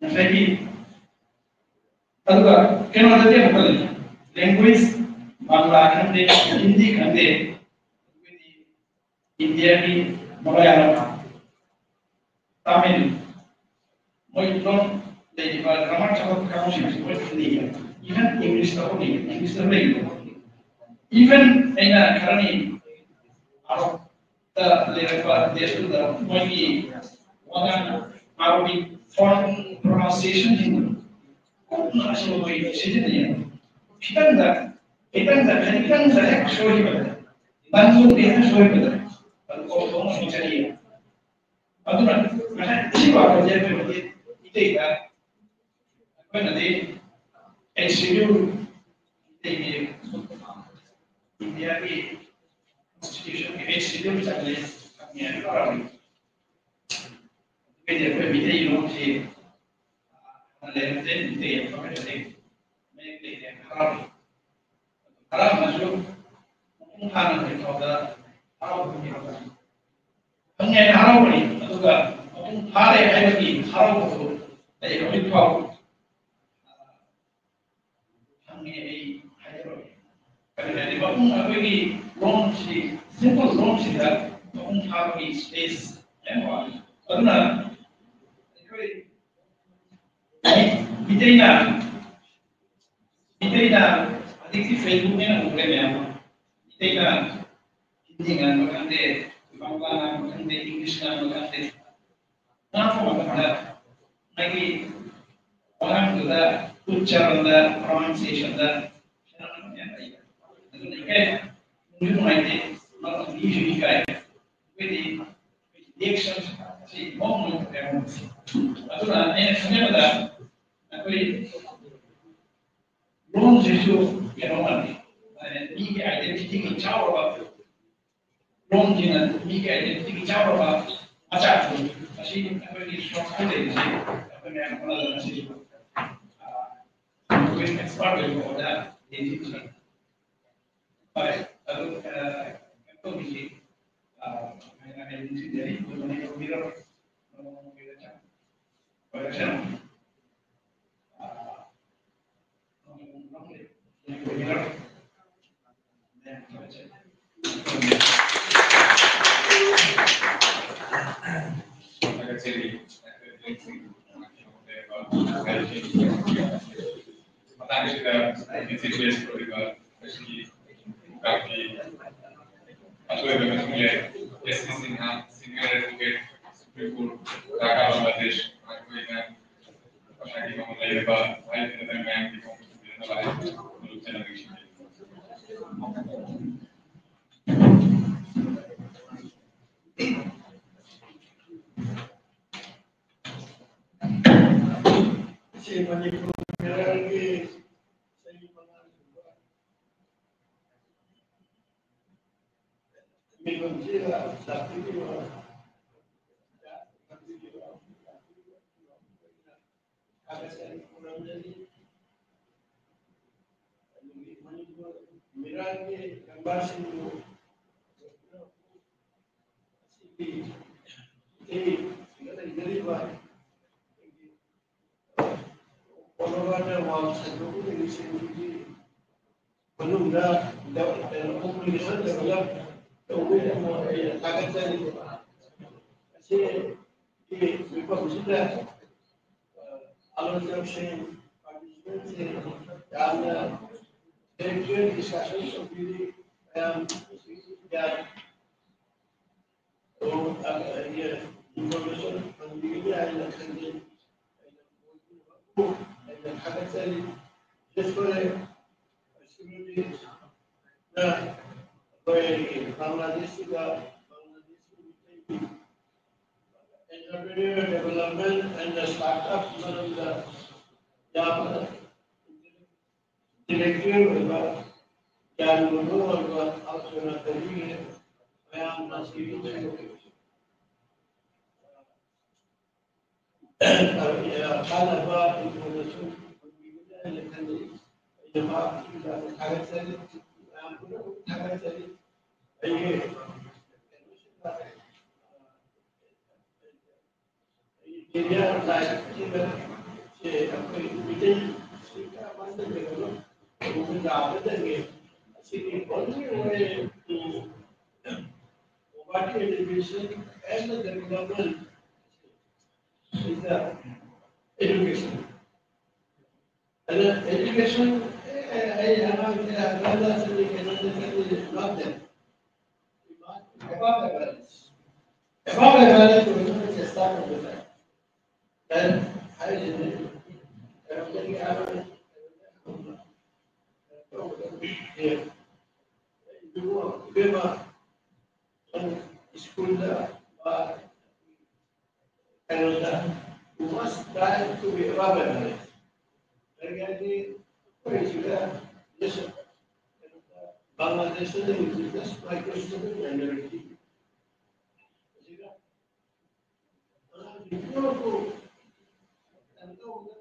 ꯉꯁꯥꯏꯒꯤ ꯑꯗꯨꯒ ꯀꯩꯅꯣꯗꯗꯤ ꯑꯃꯨꯛꯀ ꯂꯩ, ꯂꯦꯡꯒ꯭ꯋꯦꯖ ꯕꯪꯂꯥ ꯈꯪꯗꯦ, ꯍꯤꯟꯗꯤ ꯈꯪꯗꯦ, ꯑꯩꯈꯣꯏꯗꯤ ꯏꯟꯗꯤꯌꯥꯒꯤ ꯃꯂꯌꯥꯂꯝ, ꯇꯥꯃꯤꯜ, ꯃꯣꯏ ꯂꯣꯟ ꯂꯩꯔꯤꯕ ꯒ꯭ꯔꯥꯃꯔ ꯆꯥꯎꯈꯠꯄ ꯀꯥꯡꯕꯨꯁꯤꯡꯁꯤ ꯂꯣꯏ ꯈꯪꯅꯩꯌꯦ꯫ ꯏꯚꯟ ꯏꯪꯂꯤꯁꯇ ꯍꯧꯅꯩ, ꯏꯪꯂꯤꯁꯇ ꯂꯩꯔꯤꯕ ꯏꯚꯟ ꯑꯩꯅ ꯈꯔꯅꯤ ꯑꯥꯎꯠꯇ ꯂꯩꯔꯛꯄ ꯗꯦꯁꯇꯨꯗ ꯃꯣꯏꯒꯤ ꯋꯥꯉꯥꯡ ꯑꯥꯔꯣꯕꯤꯛ ꯐꯣꯟ ꯄ꯭ꯔꯣꯅꯥꯎꯟꯁꯤꯌꯦꯁꯟꯁꯤꯡꯗꯣ ꯀꯨꯞꯅ ꯑꯁꯤ ꯃꯈꯣꯏ ꯁꯤꯖꯤꯟꯅꯩ꯫ ꯈꯤꯇꯪꯗ ꯈꯤꯇꯪꯗ ꯈꯤꯇꯪꯗ ꯍꯦꯛ ꯁꯣꯏꯕꯗ ꯅꯪꯁꯨ ꯍꯦꯛ ꯁꯣꯏꯕꯗ ꯑꯗꯨ ꯀꯣꯛ ꯊꯣꯡꯅ ꯁꯣꯏꯖꯔꯤ꯫ ꯑꯗꯨꯅ ꯉꯁꯥꯏ ꯁꯤ ꯋꯥꯐꯝꯁꯦ ꯑꯩꯈꯣꯏ ꯍꯧꯖꯤꯛ ꯏꯇꯩꯗ ꯑꯩꯈꯣꯏꯅꯗꯤ ꯑꯦꯛꯁꯤꯀ꯭ꯌꯨꯠ ꯏꯇꯩꯒꯤ ꯏꯟꯗꯤꯌꯥꯒꯤ ꯀꯣꯟꯁꯇꯤꯇ꯭ꯌꯨꯁꯟꯒꯤ ꯑꯦꯛꯁꯤꯀ꯭ꯌꯨꯠ ꯆꯪꯂꯦ ꯈꯪꯉꯦ ꯍꯥꯏꯕ ꯄꯥꯎꯔꯤ꯫ ꯑꯩꯈꯣꯏꯗꯤ ꯑꯩꯈꯣꯏ ꯃꯤꯇꯩ ꯂꯣꯟꯁꯤ ꯍꯥꯟꯅ ꯂꯩꯔꯝꯗꯦ, ꯃꯤꯇꯩ ꯑꯩꯈꯣꯏ ꯃꯌꯦꯛ ꯂꯩꯔꯦ ꯍꯔꯥꯎꯔꯤ꯫ ꯍꯔꯥꯎꯕꯁꯨ ꯃꯄꯨꯡ ꯐꯥꯅ ꯍꯧꯖꯤꯛ ꯐꯥꯎꯗ ꯍꯔꯥꯎꯕ ꯐꯪꯉꯤ ꯍꯥꯏꯕ꯫ ꯐꯪꯉꯦ ꯍꯥꯏꯅ ꯍꯔꯥꯎꯕꯅꯤ, ꯑꯗꯨꯒ ꯃꯄꯨꯡ ꯐꯥꯔꯦ ꯍꯥꯏꯕꯒꯤ ꯍꯔꯥꯎꯕꯁꯨ ꯑꯩ ꯍꯧꯖꯤꯛ ꯐꯥꯎ ꯐꯪꯉꯦ ꯑꯩ ꯍꯥꯏꯖꯔꯣꯏ꯫ ꯀꯔꯤ ꯍꯥꯏꯗꯤ ꯃꯄꯨꯡ ꯑꯩꯈꯣꯏꯒꯤ ꯂꯣꯟꯁꯤ, ꯁꯤꯝꯄꯜ ꯂꯣꯟꯁꯤꯗ ꯃꯄꯨꯡ ꯐꯥꯕꯒꯤ ꯁ꯭ꯄꯦꯁ ꯌꯥꯝ ꯋꯥꯠꯂꯤ꯫ ꯑꯗꯨꯅ ꯑꯩꯈꯣꯏ ꯃꯤꯇꯩꯅ ꯃꯤꯇꯩꯅ ꯍꯧꯖꯤꯛꯇꯤ Facebook ꯅꯦꯅ ꯎꯈ꯭ꯔꯦ ꯃꯌꯥꯝ꯫ ꯃꯤꯇꯩꯅ ꯍꯤꯟꯗꯤ ꯉꯥꯡꯕ ꯈꯪꯗꯦ, ꯕꯪꯒ꯭ꯂꯥ ꯉꯥꯡꯕ ꯈꯪꯗꯦ, ꯏꯪꯂꯤꯁ ꯉꯥꯡꯕ ꯈꯪꯗꯦ꯫ ꯉꯥꯡꯕ ꯃꯇꯝꯗ ꯃꯥꯒꯤ ꯋꯥꯉꯥꯡꯗꯨꯗ, ꯎꯆꯥꯔꯟꯗ, pronunciation ꯗ ꯈꯦꯠꯅꯕ ꯃꯌꯥꯝ ꯂꯩ꯫ ꯑꯗꯨꯅ ꯏꯀꯥꯏ, ꯅꯨꯡꯁꯨ ꯅꯨꯡꯉꯥꯏꯇꯦ, ꯃꯔꯝꯗꯤ ꯃꯤꯁꯨ ꯏꯀꯥꯏ꯫ ꯑꯩꯈꯣꯏꯗꯤ reaction ꯁꯤ ꯃꯑꯣꯡ ꯑꯃ ꯇꯧꯔꯦ꯫ ꯑꯗꯨꯅ ꯑꯩꯅ ꯈꯟꯖꯕꯗ ꯑꯩꯈꯣꯏ ꯂꯣꯟꯁꯤꯁꯨ ꯀꯩꯅꯣ ꯑꯣꯏꯔꯝꯃꯤ, ꯃꯤꯒꯤ identity ꯒꯤ ꯆꯥꯎꯔꯕ, ꯂꯣꯟꯁꯤꯅ ꯃꯤꯒꯤ identity ꯒꯤ ꯆꯥꯎꯔꯕ ꯃꯆꯥꯛꯅꯤ꯫ ꯃꯁꯤ ꯑꯩꯈꯣꯏꯒꯤ source ꯇ ꯂꯩꯔꯤꯁꯦ ꯑꯩꯈꯣꯏ ꯃꯌꯥꯝ ꯍꯣꯠꯅꯗꯅ ꯃꯁꯤ, ꯑ, ꯑꯩꯈꯣꯏ expert ꯑꯣꯏꯕ ꯑꯣꯖꯥ ꯂꯩꯔꯤꯁꯤꯡꯁꯤꯅ ꯍꯣꯏ, ꯑꯗꯨ, ꯑ, ꯀꯩꯅꯣ ꯇꯧꯕꯤꯁꯤ, ꯑ, ꯑꯩꯅ ꯍꯥꯏꯗꯤ ꯅꯤꯡꯁꯤꯡꯖꯔꯤ, ꯑꯗꯨ ꯃꯅꯤꯄꯨꯔ ꯃꯤꯔꯝ, ꯑ, ꯑꯣꯏꯔꯛꯁꯅꯨ꯫ ꯑ, ꯃꯅꯤꯄꯨꯔ ꯃꯤꯔꯝ, ꯃꯌꯥꯝ ꯊꯥꯒꯠꯆꯔꯤ꯫ ꯊꯥꯒꯠꯆꯔꯤ꯫ ꯃꯇꯥꯡꯁꯤꯗ ꯍꯧꯖꯤꯛ ꯆꯤꯐ ꯒꯦꯁ ꯑꯣꯏꯔꯤꯕ ꯉꯁꯤꯒꯤ ꯄ꯭ꯔꯣꯒ꯭ꯔꯥꯝꯒꯤ ꯑꯆꯣꯏꯕ ꯃꯤꯊꯨꯡꯂꯦꯟ S C Sinha, senior advocate, supreme court, Dhaka, Bangladesh, ꯑꯩꯈꯣꯏꯅ ꯃꯁꯥꯒꯤ ꯃꯃꯜ ꯂꯩꯔꯕ ꯍꯥꯏꯔꯤꯕ ꯃꯌꯥꯝꯒꯤ ꯃꯃꯜ ꯊꯝꯕꯤꯔꯝꯅꯕ ꯍꯥꯏꯗꯨꯅ ꯃꯔꯨꯞ ꯆꯠꯅꯕꯤꯁꯤꯡ ꯁꯤ ꯃꯅꯤꯄꯨꯔ ꯐꯦꯗꯔꯦꯜꯒꯤ ꯆꯍꯤ ꯃꯉꯥ ꯁꯨꯕ ꯃꯤꯐꯝꯁꯤꯗ ꯂꯥꯛꯄꯤꯔꯤꯕ ꯊꯥꯒꯠꯆꯔꯤ ꯈꯨꯔꯨꯝꯖꯔꯤ꯫ ꯑꯗꯨꯒꯤ ꯃꯅꯤꯄꯨꯔ ꯃꯤꯔꯥꯜꯒꯤ ꯂꯝꯕꯥꯁꯤꯡꯕꯨ ꯑꯁꯤꯒꯤ ꯏꯊꯤꯜ ꯂꯩꯖꯔꯤꯕ ꯑꯩꯈꯣꯏꯒꯤ ꯀꯣꯂꯣꯔꯥꯗ ꯋꯥꯜ ꯁꯟꯗꯣꯛꯂꯤꯕꯁꯤꯡꯒꯤ ꯃꯅꯨꯡꯗ ꯗꯦꯕ-, ꯀꯩꯅꯣ, population develop ꯇꯧꯕꯒꯤꯗꯃꯛ ꯑꯩꯅ ꯊꯥꯒꯠꯆꯔꯤ꯫ ꯑꯁꯤꯒꯤ ꯃꯤꯐꯝꯁꯤꯗ, ꯑ, ꯐꯣꯂꯣꯁꯤꯞꯁꯤꯡ, ꯄꯥꯔꯇꯤꯁꯤꯄꯦꯟꯁꯤꯡ, ꯌꯥꯝꯅ ꯏꯟꯇꯦꯂꯦꯛꯆꯨꯋꯦꯜ ꯗꯤꯁꯀꯁꯟ ꯇꯧꯕꯤꯔꯤ꯫ ꯃꯌꯥꯝ ꯌꯥꯝ ꯏꯟꯐꯣꯔꯃꯦꯁꯟ ꯐꯪꯕꯤꯒꯅꯤ ꯍꯥꯏꯅ ꯈꯟꯖꯩ꯫ ꯑꯩꯅ ꯊꯥꯒꯠꯆꯔꯤ꯫ ꯌꯦꯁ, ꯐꯔꯦ꯫ ꯑꯩꯈꯣꯏꯒꯤ ꯕꯪꯒ꯭ꯂꯥꯗꯦꯁꯁꯤꯗ ꯕꯪꯒ꯭ꯂꯥꯗꯦꯁꯀꯤ ꯃꯤꯇꯩꯒꯤ entrepreneur development and the startup ꯃꯔꯝꯗ ꯌꯥꯝꯅ intellectual ꯑꯣꯏꯕ, ꯒ꯭ꯌꯥꯟ ꯂꯧꯕ ꯑꯣꯏꯕ ꯍꯥꯎꯁꯅ ꯇꯧꯕꯤꯔꯦ꯫ ꯃꯌꯥꯝꯅ ꯁꯤꯒꯤ ꯀꯥꯟꯅꯕ ꯏꯟꯐꯣꯔꯃꯦꯁꯟ ꯐꯪꯕꯤꯒꯅꯤ ꯍꯥꯏꯅ ꯈꯜꯂꯤ꯫ ꯑꯩꯅ ꯃꯍꯥꯛꯄꯨ ꯌꯥꯝꯅ ꯊꯥꯒꯠꯆꯔꯤ꯫ ꯃꯌꯥꯝ ꯄꯨꯝꯅꯃꯛ ꯊꯥꯒꯠꯆꯔꯤ꯫ ꯑꯩꯒꯤ ꯀꯩꯅꯣꯁꯤꯗ, ꯑꯩꯒꯤ ꯀꯦꯔꯤꯌꯔ ꯂꯥꯏꯐꯁꯤꯗ ꯁꯦ ꯑꯩꯈꯣꯏ ꯃꯤꯇꯩꯁꯤ ꯀꯔꯝꯍꯥꯏꯅ ꯀꯩꯅꯣ ꯇꯧꯕ ꯌꯥꯒꯗꯒꯦ? ꯑꯁꯤꯒꯤ only way to poverty alleviation and the development is the education. ꯑꯗ education, ꯑꯩ ꯑꯉꯥꯡꯁꯦ ꯍꯪꯒꯥꯝꯗ ꯆꯠꯂꯤ, ꯀꯩꯅꯣꯗ ꯆꯠꯂꯤ, ꯂꯥꯞꯇꯦ꯫ Above average, above average ꯑꯣꯏꯅꯕ ꯆꯦꯁꯇꯥ ꯇꯧꯕ ꯇꯥꯏ꯫ ꯍꯥꯏ-, ꯍꯥꯏꯔꯤꯁꯤꯅꯤ꯫ ꯀꯩꯅꯣꯗꯒꯤ ꯑꯉꯥꯡ ꯇꯧꯕꯗ ꯏꯕꯨꯡꯉꯣ, ꯏꯕꯦꯝꯃ, ꯅꯪ ꯁ꯭ꯀꯨꯜꯗ ꯃꯥ ꯀꯩꯅꯣꯗ, you must try to be above average. ꯀꯔꯤ ꯍꯥꯏꯗꯤ, ꯑꯩꯈꯣꯏ ꯁꯤꯗ, ꯕꯪꯒ꯭ꯂꯥꯗꯦꯁꯇ ꯂꯩꯔꯤꯁꯤ just microscopic minority꯫ ꯑꯁꯤꯗ ꯑꯉꯥꯡꯁꯤꯡ ꯄꯨꯝꯅꯃꯛꯄꯨ ꯀꯩꯅꯣ ꯇꯧꯕꯗ,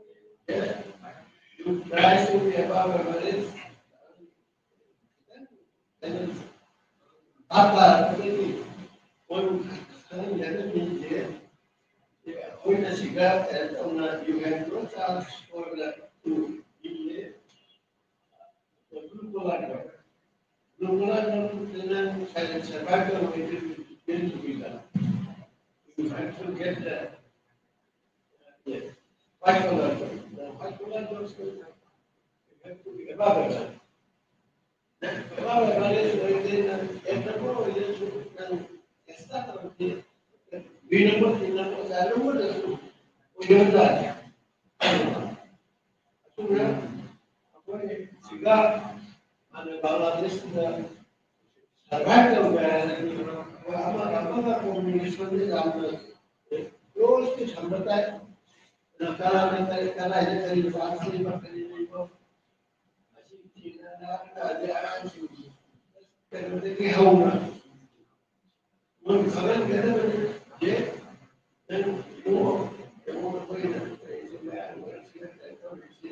you try to be above average. ꯇꯥꯛꯄ ꯑꯗꯨꯗꯒꯤ ꯃꯣꯏ ꯈꯪꯍꯟꯒꯗꯕ ꯃꯤꯁꯦ ꯑꯩꯈꯣꯏꯅ ꯁꯤꯗ ꯀꯩꯅꯣ ꯇꯧꯅ you have no chance for the to be a blue collar job. Blue collar job ꯅꯪ survive ꯇꯧꯔꯣꯏ, you will be done. You have to get the, yes. White collar job. Now, white collar jobs will have to be above average. Then above average, then, then, then, then, then, extra, then, then, B number, C number, चार number, दस number. वो ये होता है. ꯑꯗꯨꯅ ꯑꯩꯈꯣꯏ ꯁꯤꯒ ꯍꯥꯟꯅ ꯕꯪꯒ꯭ꯂꯥꯗꯦꯁꯇ ꯁꯔꯚꯥꯏꯚ ꯇꯧꯕ ꯍꯥꯏꯔꯗꯤ ꯑꯩꯈꯣꯏ ꯑꯃꯒ ꯑꯃꯒ ꯀꯣꯃ꯭ꯌꯨꯅꯤꯀꯦꯁꯟꯁꯦ ꯌꯥꯝꯅ ꯀ꯭ꯂꯣꯖꯂꯤ ꯊꯝꯕ ꯇꯥꯏ. ꯑꯗꯨꯅ ꯀꯅꯥꯅ ꯀꯔꯤ, ꯀꯗꯥꯏꯗ ꯀꯔꯤ ꯄꯥꯟꯊꯔꯤꯕ, ꯀꯔꯤ ꯂꯩꯕ, ꯃꯁꯤ ꯊꯤꯅ ꯅꯍꯥꯛꯅ ꯑꯉꯥꯡꯁꯤꯡ ꯀꯩꯅꯣꯗꯒꯤ ꯍꯧꯅ ꯃꯣꯏ ꯈꯪꯍꯟꯒꯗꯕꯅꯤ. ꯌꯦ, ꯅꯪ ꯏꯕꯨꯡꯉꯣ, ꯏꯕꯨꯡꯉꯣ, ꯑꯩꯈꯣꯏꯅ ꯇꯧꯔꯤꯁꯦ ꯃꯌꯥꯝ ꯑꯣꯏꯔꯁꯤꯅ ꯀꯩꯅꯣ ꯇꯧꯔꯤꯁꯦ.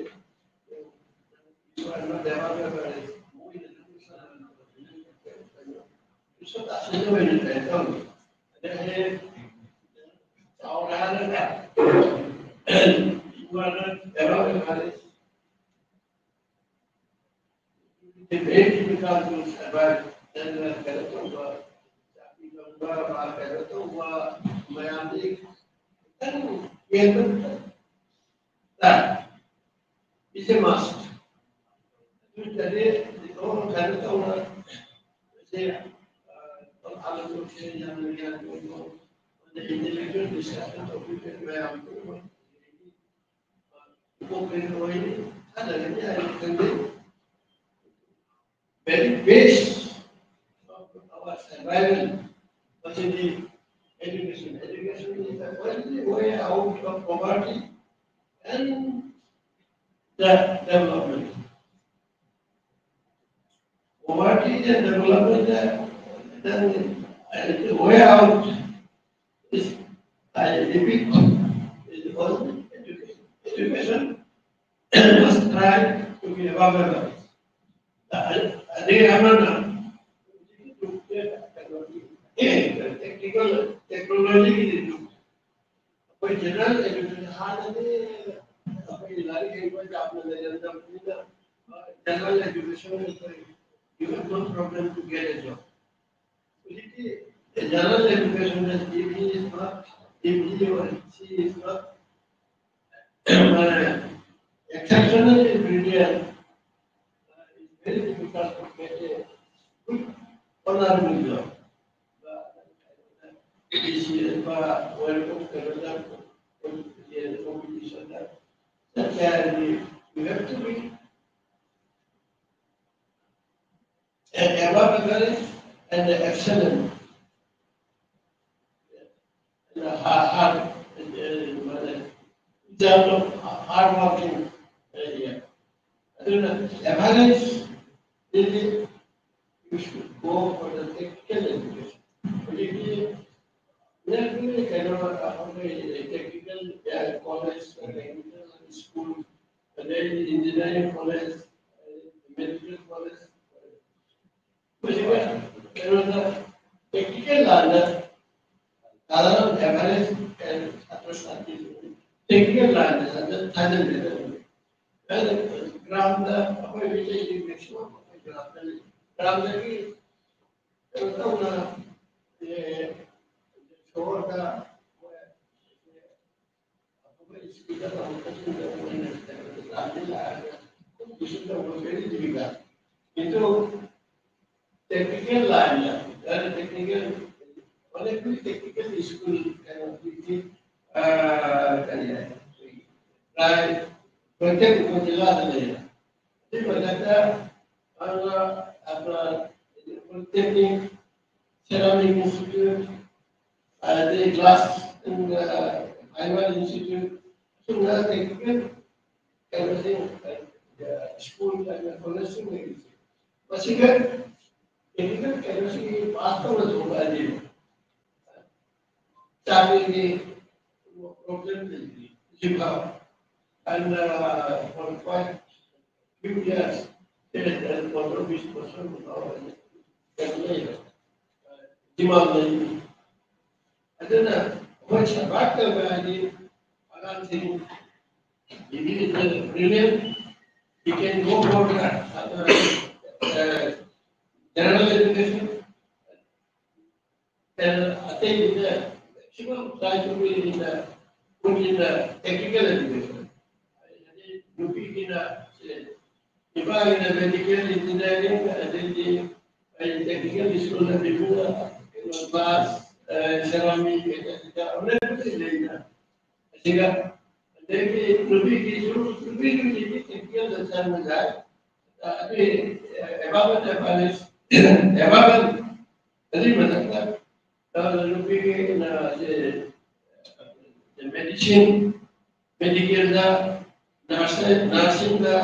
Very difficult to survive. ꯅꯪꯅ ꯀꯩꯅꯣ ꯇꯧꯕ, ꯖꯥꯇꯤ ꯈꯪꯕ, ꯃꯥ ꯀꯩꯅꯣ ꯇꯧꯕ, ꯃꯌꯥꯝꯗꯤ ꯈꯤꯇꯪ ꯌꯦꯡꯕ ꯈꯤꯇꯪ ꯇꯥꯏ. It's a must. ꯑꯗꯨ ꯅꯠꯇ꯭ꯔꯗꯤ ꯂꯣꯏꯅ ꯀꯩꯅꯣ ꯇꯧꯅ, ꯁꯦ, ꯑ, ꯄꯪꯊꯥꯗ ꯊꯣꯛꯁꯦ, ꯌꯥꯝꯅ ꯒ꯭ꯌꯥꯟ ꯑꯣꯏꯕ, ꯑꯗꯩ intellectual discussion ꯇꯧꯕꯤꯕ ꯃꯌꯥꯝ ꯄꯨꯝꯅꯃꯛ ꯀꯣꯛ ꯀꯩꯅꯣ ꯑꯣꯏꯅꯤ, ꯊꯥꯗꯒꯅꯤ ꯍꯥꯏꯅ ꯈꯟꯖꯩ. Very base of our survival ꯃꯁꯤꯗꯤ education. Education is the only way out of poverty and the development. Poverty and development, uh, then, uh, the way out is, I repeat, is only education. Education must try to be above average. ꯑꯗꯩ ꯑꯃꯅ technical, technology ꯒꯤꯗꯤ ꯑꯩꯈꯣꯏ general education ꯍꯥꯟꯅꯗꯤ ꯑꯩꯈꯣꯏ ꯂꯥꯏꯔꯤꯛ ꯍꯩꯕ ꯌꯥꯝꯅ ꯂꯩꯔꯝꯗꯕꯅꯤꯅ, general education, you have no problem to get a job. ꯍꯧꯖꯤꯛꯇꯤ general education the degree is not, degree or C is not uh, exceptionally brilliant, uh, it's very difficult to get a good honorable job. But this year, but welcome to another competition that, that, uh, you have to be an above average and excellent. And hard, hard, uh, example of hard working area. ꯑꯗꯨꯅ average really you should go for the technical education. ꯍꯧꯖꯤꯛꯇꯤ ꯅꯪ ꯀꯩꯅꯣ ꯑꯩꯈꯣꯏ technical college, technical school, ꯑꯗꯩ engineering college, medical college, ꯍꯧꯖꯤꯛ ꯀꯩꯅꯣꯗ technical line ꯗ ꯀꯥꯟꯅꯔꯝꯗꯦ ꯍꯥꯏꯕ ꯁꯥꯇ꯭ꯔ ꯁꯥꯇ꯭ꯔꯤꯁꯤꯡ technical line ꯗ ꯊꯥꯖꯤꯟꯒꯗꯕꯅꯤ꯫ ꯒ꯭ꯔꯥꯝꯗ ꯑꯩꯈꯣꯏ ꯃꯤꯇꯩꯒꯤ maximum ꯑꯩꯈꯣꯏ ꯒ꯭ꯔꯥꯝꯗ ꯂꯩ꯫ ꯒ꯭ꯔꯥꯝꯗꯒꯤ ꯀꯩꯅꯣ ꯇꯧꯅ ꯁꯣꯔꯗ ꯑꯩꯈꯣꯏ ꯁ꯭ꯀꯨꯜꯗ ꯇꯧꯕꯁꯤꯡꯗ ꯑꯣꯏꯅ ꯂꯥꯛꯑꯒ ꯇꯧꯕ very difficult. ꯀꯤꯟꯇꯨ technical line ꯗ, very technical, only technical school ꯀꯩꯅꯣ ꯀꯔꯤ ꯍꯥꯏ, ꯄ꯭ꯔꯥꯏ ꯄ꯭ꯔꯣꯇꯦꯛ ꯖꯤꯂꯥꯗ ꯂꯩꯔꯦ꯫ ꯁꯤ ꯃꯊꯛꯇ ꯑꯗꯨꯒ ꯑꯗꯨꯒ polytechnic, ceramic institute, ꯑꯗꯩ glass and fiber institute, ꯑꯁꯨꯝꯅ technical ꯀꯩꯅꯣꯁꯤꯡ, school ꯀꯩꯅꯣ college ꯁꯤꯡ ꯂꯩꯔꯤꯁꯦ꯫ ꯃꯁꯤꯒ technical ꯀꯩꯅꯣꯁꯤꯡ pass ꯇꯧꯔ ꯊꯣꯛꯂꯛꯑꯗꯤ ꯆꯥꯕꯒꯤ problem ꯂꯩꯇꯦ꯫ ꯍꯧꯖꯤꯛꯐꯥꯎ ꯑꯗꯨꯅ for quite few years, ten point beach percent ꯐꯥꯎꯕ ꯀꯩꯅꯣ ꯂꯩꯔꯦ, demand ꯂꯩꯔꯤ꯫ ꯑꯗꯨꯅ ꯑꯩꯈꯣꯏ survive ꯇꯧꯕ ꯍꯥꯏꯗꯤ ꯑꯉꯥꯡꯁꯤꯡ maybe the brilliant, he can go for the, uh, uh, general education, and ꯑꯇꯩꯗꯨꯅ maximum try to be in the ꯅꯨꯄꯤꯅ technical education, ꯅꯨꯄꯤꯒꯤꯅ ꯁꯦ, ꯅꯨꯄꯥꯒꯤꯅ medical engineering, ꯑꯗꯩꯗꯤ ꯑꯩ technical school ꯅꯠꯇꯕꯤꯗ ꯀꯩꯅꯣ glass, ceramic, ꯑꯗꯩꯗꯤ ꯑꯗꯨꯗ ꯂꯩꯅ ꯑꯁꯤꯒ ꯑꯗꯒꯤ ꯅꯨꯄꯤꯒꯤꯁꯨ ꯅꯨꯄꯤꯒꯤꯗꯤ technical ꯗ ꯆꯪꯕ ꯌꯥꯏ꯫ ꯑꯗꯨꯒꯤ ꯑꯦꯕꯥꯕꯟ ꯑꯦꯕꯥꯕꯟ ꯑꯗꯨꯒꯤ ꯃꯊꯛꯇ ꯅꯨꯄꯤꯒꯤ medicine, medical ꯗ, nursing, nursing ꯗ,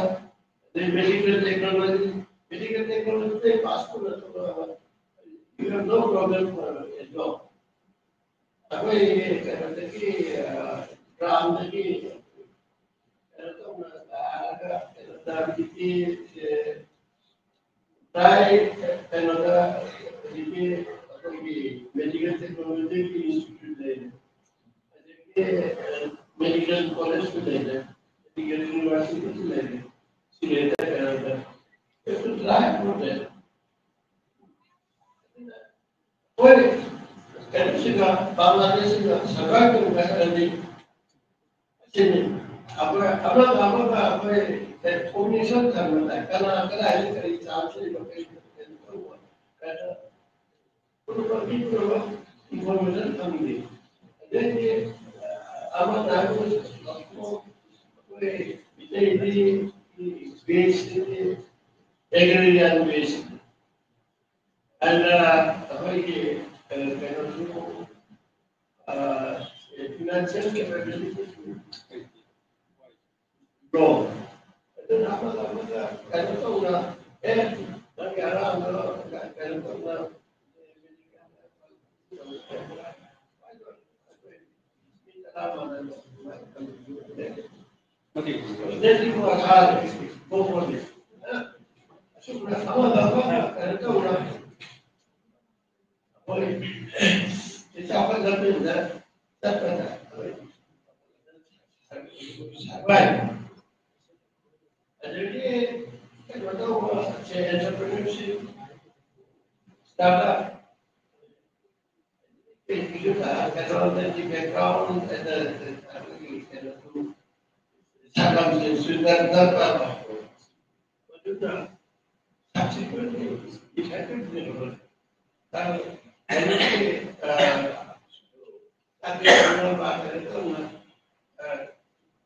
ꯑꯗꯩ medical technology, medical technology ꯗ pass ꯇꯧꯔꯒ you have no problem for a job. ꯑꯩꯈꯣꯏ ꯀꯩꯅꯣꯗꯒꯤ ꯒ꯭ꯔꯥꯝꯗꯒꯤ ꯀꯩꯅꯣ ꯇꯧꯅ ꯂꯥꯛꯑꯒ ꯀꯩꯅꯣ ꯇꯧꯔꯤꯁꯤꯗꯤ ꯄ꯭ꯔꯥꯏ ꯀꯩꯅꯣꯗ ꯍꯧꯖꯤꯛꯀꯤ ꯑꯩꯈꯣꯏꯒꯤ medical technology ꯒꯤ institute ꯂꯩꯔꯦ, ꯑꯗꯒꯤ medical college ꯁꯨ ꯂꯩꯔꯦ, medical university ꯁꯨ ꯂꯩꯔꯦ, ꯁꯤ ꯂꯩꯔꯦ ꯀꯩꯅꯣꯗ ꯀꯩꯁꯨ ꯇ꯭ꯔꯥꯏ ꯇꯧꯗꯦ꯫ ꯍꯣꯏ, ꯀꯩꯅꯣꯁꯤꯒ ꯕꯪꯒ꯭ꯂꯥꯗꯦꯁꯁꯤꯒ survive ꯇꯧꯕ ꯍꯥꯏꯔꯗꯤ ꯑꯁꯤꯅꯤ꯫ ꯑꯩꯈꯣꯏ ꯑꯃꯒ ꯑꯃꯒ ꯑꯩꯈꯣꯏ communication ꯊꯝꯕꯗ ꯀꯅꯥ ꯀꯗꯥꯏꯗ ꯀꯔꯤ chance ꯂꯩꯕ, ꯀꯔꯤ ꯀꯩꯅꯣ ꯇꯧꯕ, ꯀꯩꯅꯣ ꯄꯨꯝꯅꯃꯛ ꯃꯤ ꯄꯨꯝꯅꯃꯛ information ꯐꯪꯗꯦ꯫ ꯑꯗꯩꯗꯤ ꯑꯃꯅ ꯍꯥꯏꯕ ꯑꯩꯈꯣꯏ ꯃꯤꯇꯩꯗꯤ base ꯁꯤꯗꯤ agrarian base ꯑꯗ ꯑꯩꯈꯣꯏꯒꯤ ꯀꯩꯅꯣꯁꯨ financial capability ꯁꯨ ꯂꯣ꯫ ꯑꯗꯨꯅ ꯑꯃꯒ ꯑꯃꯒ ꯀꯩꯅꯣ ꯇꯧꯅ ꯑꯦ ꯅꯪꯒꯤ ꯑꯉꯥꯡꯗꯣ ꯀꯩꯅꯣ ꯇꯧꯅ ꯑꯗꯒꯤ ꯀꯩꯅꯣ ꯇꯧꯕ ꯁꯦ entrepreneurship, startup, education, technology background, ꯁꯥꯟꯅꯕꯁꯤꯁꯨ ꯅꯠ-, ꯅꯠꯄ ꯑꯃ꯫ ꯃꯗꯨꯅ subsequently effectively ꯇꯥꯡ ꯑꯅꯤꯒꯤ, ꯑ, ꯇꯥꯡ ꯀꯩꯅꯣ ꯇꯧꯅ, ꯑ,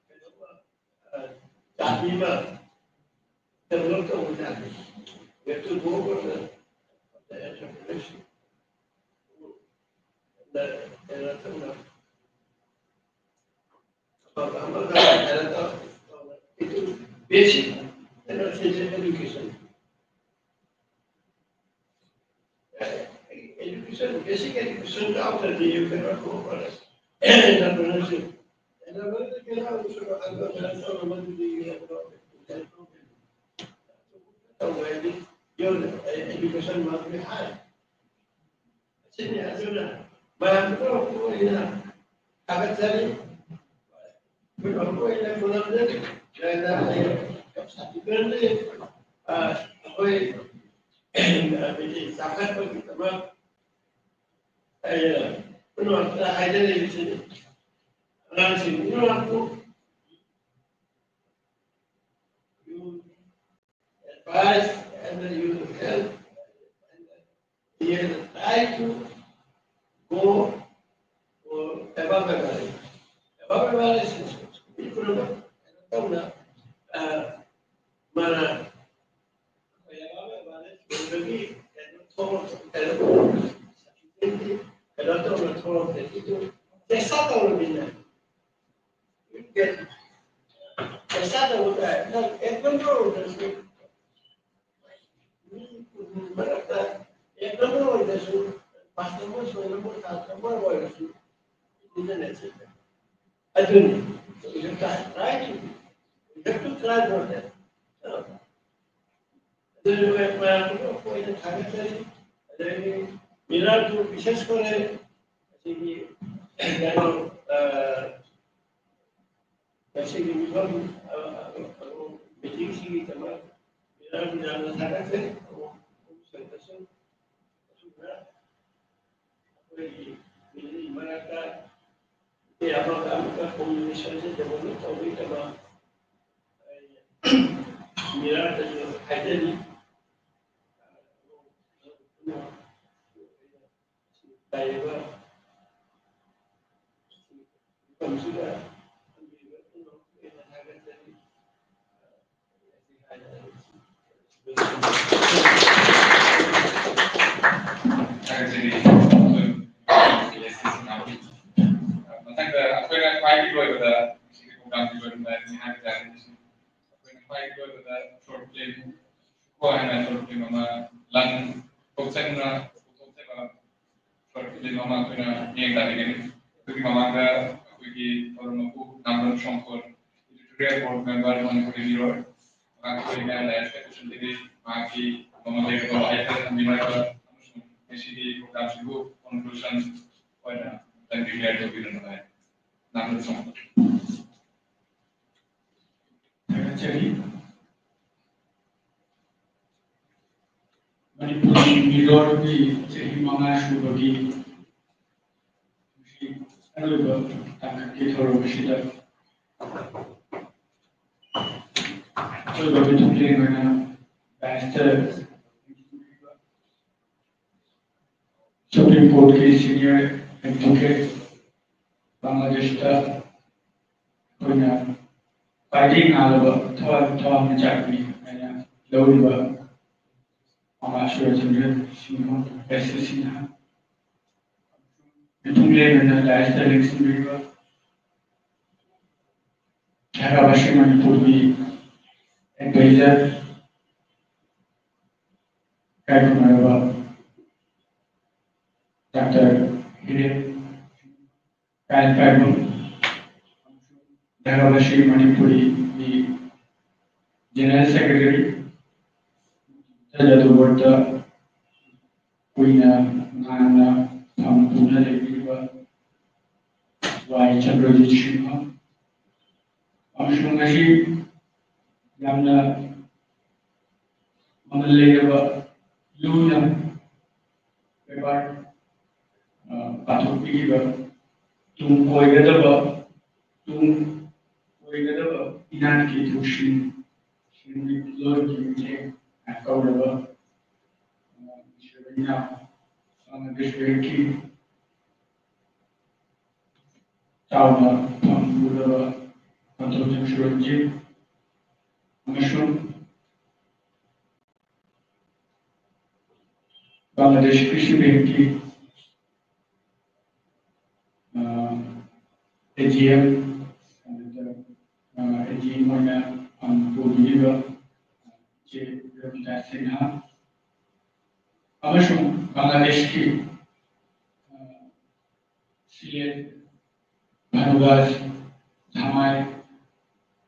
ꯀꯩꯅꯣ, ꯑ, ꯆꯥꯕꯤ ꯑꯃ develop ꯇꯧꯕ ꯌꯥꯗꯦ꯫ We have to go for the, the entrepreneurship. The, the, the, basic education. Education, basic education out of the, you cannot go for it. Entrepreneurship. Entrepreneurship cannot also, entrepreneurship, you have no, you have no, your education must be high. ꯑꯁꯤꯅꯤ꯫ ꯑꯗꯨꯅ ꯃꯌꯥꯝꯗꯨ ꯃꯄꯨ ꯑꯣꯏꯅ ꯊꯥꯒꯠꯆꯔꯤ꯫ ꯑꯩꯈꯣꯏ ꯃꯄꯨ ꯑꯣꯏꯅ ꯈꯨꯔꯨꯝꯖꯔꯤ꯫ ꯂꯣꯏꯅ ꯑꯩ ꯁꯥꯟꯇꯤꯀꯔꯅꯤ꯫ ꯑ, ꯑꯩꯈꯣꯏ, ꯑ, ꯆꯥꯎꯈꯠꯄꯒꯤꯗꯃꯛ ꯑꯩꯅ ꯄꯨꯝꯅꯃꯛꯇ ꯍꯥꯏꯖꯔꯤꯕꯁꯤꯅꯤ꯫ ꯑꯉꯥꯡꯁꯤꯡ ꯄꯨꯝꯅꯃꯛꯄꯨ you advise and you help and you try to go for above average. Above average is equal, uh, mana, above average ꯑꯣꯏꯕꯒꯤ ꯀꯩꯅꯣ ꯊꯣꯛꯂꯛ-, ꯀꯩꯅꯣ ꯇꯧꯅ ꯊꯣꯛꯂꯛꯇꯦ꯫ ꯑꯗꯨ ꯆꯦꯁꯥ ꯇꯧꯔꯃꯤꯅ꯫ ꯄꯩꯁꯥ ꯇꯧꯕ ꯇꯥꯏ꯫ ꯅꯪ ꯑꯦꯛ ꯅꯝꯕꯔ ꯑꯣꯏꯗ꯭ꯔꯁꯨ, ꯃꯤ ꯃꯔꯛꯇ ꯑꯦꯛ ꯅꯝꯕꯔ ꯑꯣꯏꯗ꯭ꯔꯁꯨ, ꯄꯥꯁ ꯅꯝꯕꯔ, ꯁꯣꯏ ꯅꯝꯕꯔ, ꯁꯥꯠ ꯅꯝꯕꯔ ꯑꯣꯏꯔꯁꯨ, ꯏꯟꯇꯔꯅꯦꯠꯁꯦ ꯑꯗꯨꯅꯤ꯫ We have to try to, we have to try for that. ꯑꯗꯨꯅ ꯃꯌꯥꯝ ꯑꯃ ꯑꯩꯈꯣꯏꯅ ꯊꯥꯒꯠꯆꯔꯤ꯫ ꯑꯗꯒꯤ ꯃꯤꯔꯥꯠꯄꯨ ꯕꯤꯁꯦꯁ ꯀꯣꯔꯦ ꯑꯁꯤꯒꯤ ꯀꯩꯅꯣ, ꯑ, ꯉꯁꯤꯒꯤ ꯃꯤꯐꯝ, ꯑ, ꯑ, ꯃꯤꯇꯤꯡꯁꯤꯒꯤꯗꯃꯛ ꯃꯤꯔꯥꯠꯄꯨ ꯌꯥꯝꯅ ꯊꯥꯒꯠꯆꯔꯤ꯫ ꯑꯁꯨꯝꯅ ꯑꯩꯈꯣꯏꯒꯤ ꯃꯤꯑꯣꯏ ꯃꯔꯛꯇ ꯑꯃꯒ ꯑꯃꯒ communication ꯁꯦ develop ꯇꯧꯕꯒꯤꯗꯃꯛ ꯍꯥꯏꯖꯔꯤ꯫ ꯂꯩꯔꯤꯕ ꯃꯐꯝꯁꯤꯗ ꯊꯝꯕꯤꯕ ꯄꯨꯝꯅꯃꯛꯄꯨ ꯑꯩꯅ ꯊꯥꯒꯠꯆꯔꯤ꯫ ꯊꯥꯒꯠꯆꯔꯤ꯫ ꯃꯊꯪꯗ ꯑꯩꯈꯣꯏꯅ ꯈ꯭ꯋꯥꯏꯗꯒꯤ ꯂꯣꯏꯕꯗ ꯉꯁꯤꯒꯤ programꯒꯤ ꯂꯣꯏꯔꯝꯗꯥꯏꯗꯅꯤ ꯍꯥꯏꯕ ꯇꯥꯔꯦ꯫ ꯑꯩꯈꯣꯏꯅ ꯈ꯭ꯋꯥꯏꯗꯒꯤ ꯂꯣꯏꯕꯗ short film ꯀꯣ ꯍꯥꯏꯅ short film ꯑꯃ ꯂꯪ ꯊꯣꯛꯆꯟꯅ ꯄꯨꯊꯣꯛꯆꯕ short film ꯑꯃ ꯑꯩꯈꯣꯏꯅ ꯃꯤꯠꯌꯦꯡ ꯇꯥꯕꯤꯒꯅꯤ꯫ ꯑꯗꯨꯒꯤ ꯃꯃꯥꯡꯗ ꯑꯩꯈꯣꯏꯒꯤ ꯊꯧꯔꯝ ꯃꯄꯨ ꯅꯥꯝꯗꯣꯟ ꯁꯣꯡꯀꯣꯜ, editorial board member, ꯃꯅꯤꯄꯨꯔꯤ ꯃꯤꯔꯣꯜ, ꯃꯍꯥꯛ ꯑꯩꯈꯣꯏ ꯃꯌꯥꯝ ꯂꯥꯏꯔꯤꯛ ꯁꯦ ꯄꯨꯁꯤꯟꯖꯔꯤ꯫ ꯃꯍꯥꯛꯀꯤ ꯑꯃꯃꯝ ꯂꯩꯔꯕ ꯋꯥꯍꯩ ꯈꯔ ꯊꯝꯕꯤꯔꯒ ꯑꯃꯁꯨꯡ ꯉꯁꯤꯒꯤ programꯁꯤꯕꯨ conclusion ꯑꯣꯏꯅ ꯑꯝꯇꯪ declare ꯇꯧꯕꯤꯔꯝꯕ ꯇꯥꯏ꯫ ꯅꯥꯝꯗꯣꯟ ꯁꯣꯡꯀꯣꯜ꯫ ꯊꯥꯒꯠꯆꯔꯤ꯫ ꯃꯅꯤꯄꯨꯔꯤ ꯃꯤꯔꯣꯜꯒꯤ ꯆꯍꯤ ꯃꯉꯥ ꯁꯨꯕꯒꯤ ꯉꯁꯤ ꯑꯔꯣꯏꯕ ꯇꯥꯡꯀꯛꯀꯤ ꯊꯧꯔꯝ ꯑꯁꯤꯗ ꯑꯆꯧꯕ ꯃꯤꯊꯨꯡꯂꯦꯟ ꯑꯣꯏꯅ daisꯇ Supreme Courtꯀꯤ senior advocate, ꯕꯪꯒ꯭ꯂꯥꯗꯦꯁꯇ ꯑꯩꯈꯣꯏꯅ ꯈ꯭ꯋꯥꯏꯗꯒꯤ ꯉꯥꯜꯂꯕ ꯊꯋꯥꯏ ꯊꯋꯥꯟ ꯃꯤꯆꯥꯛꯅꯤ ꯍꯥꯏꯅ ꯂꯧꯔꯤꯕ ꯃꯃꯥ ꯁꯨꯔꯆꯟꯗ꯭ꯔ ꯁꯤꯡꯍ, S C ꯁꯤꯡꯍ, ꯃꯤꯊꯨꯡꯂꯦꯟ ꯑꯣꯏꯅ daisꯇ ꯂꯦꯡꯁꯤꯟꯕꯤꯔꯤꯕ ꯙꯥꯔꯥꯕꯥꯁꯤ ꯃꯅꯤꯄꯨꯔꯒꯤ advisor, ꯏꯀꯥꯏꯈꯨꯝꯅꯔꯕ Doctor ꯍꯤꯔꯦꯟ ꯀꯥꯏꯟꯄꯥꯏꯕꯝ, ꯙꯥꯔꯥꯕꯥꯁꯤ ꯃꯅꯤꯄꯨꯔꯤꯒꯤ General Secretary, ꯊꯥꯖꯗꯕ ꯀꯨꯏꯅ ꯉꯥꯡꯅ ꯐꯝ ꯄꯨꯅ ꯂꯩꯕꯤꯔꯤꯕ ꯋꯥꯏ ꯆꯟꯗ꯭ꯔꯖꯤꯠ ꯁꯤꯡꯍ, ꯑꯃꯁꯨꯡ ꯉꯁꯤ ꯌꯥꯝꯅ ꯃꯃꯜ ꯂꯩꯔꯕ ꯂꯨꯅ ꯄꯦꯄꯔ, ꯑ, ꯄꯥꯊꯣꯛꯄꯤꯔꯤꯕ ꯇꯨꯡ ꯀꯣꯏꯒꯗꯕ, ꯇꯨꯡ ꯀꯣꯏꯒꯗꯕ ꯏꯅꯥꯠꯀꯤ ꯊꯧꯁꯤꯜ ꯂꯣꯟꯒꯤ ꯃꯤꯠꯌꯦꯡ ꯀꯧꯔꯕ, ꯑ, ꯏꯁꯣꯔꯅ ꯕꯪꯒ꯭ꯂꯥꯗꯦꯁ ꯕꯦꯡꯛꯀꯤ ꯆꯥꯎꯅ ꯐꯪꯂꯕ ꯄꯟꯊꯧꯖꯝ ꯁꯨꯔꯟꯖꯤꯠ ꯑꯃꯁꯨꯡ ꯕꯪꯒ꯭ꯂꯥꯗꯦꯁ ꯀ꯭ꯔꯤꯁꯤ ꯕꯦꯡꯛꯀꯤ, ꯑ, ꯑꯦ ꯖꯤ ꯑꯦꯝ, ꯑꯗꯨꯗ, ꯑ, ꯑꯦ ꯖꯤ ꯑꯦꯝ ꯑꯣꯏꯅ ꯐꯝ ꯄꯨꯕꯤꯔꯤꯕ ꯏꯆꯦ ꯔꯕꯤꯇꯥ ꯁꯤꯟꯍꯥ ꯑꯃꯁꯨꯡ ꯕꯪꯒ꯭ꯂꯥꯗꯦꯁꯀꯤ, ꯑ, ꯁꯤ ꯑꯦꯟ ꯚꯥꯅꯨꯕꯥꯁ ꯙꯃꯥꯏ,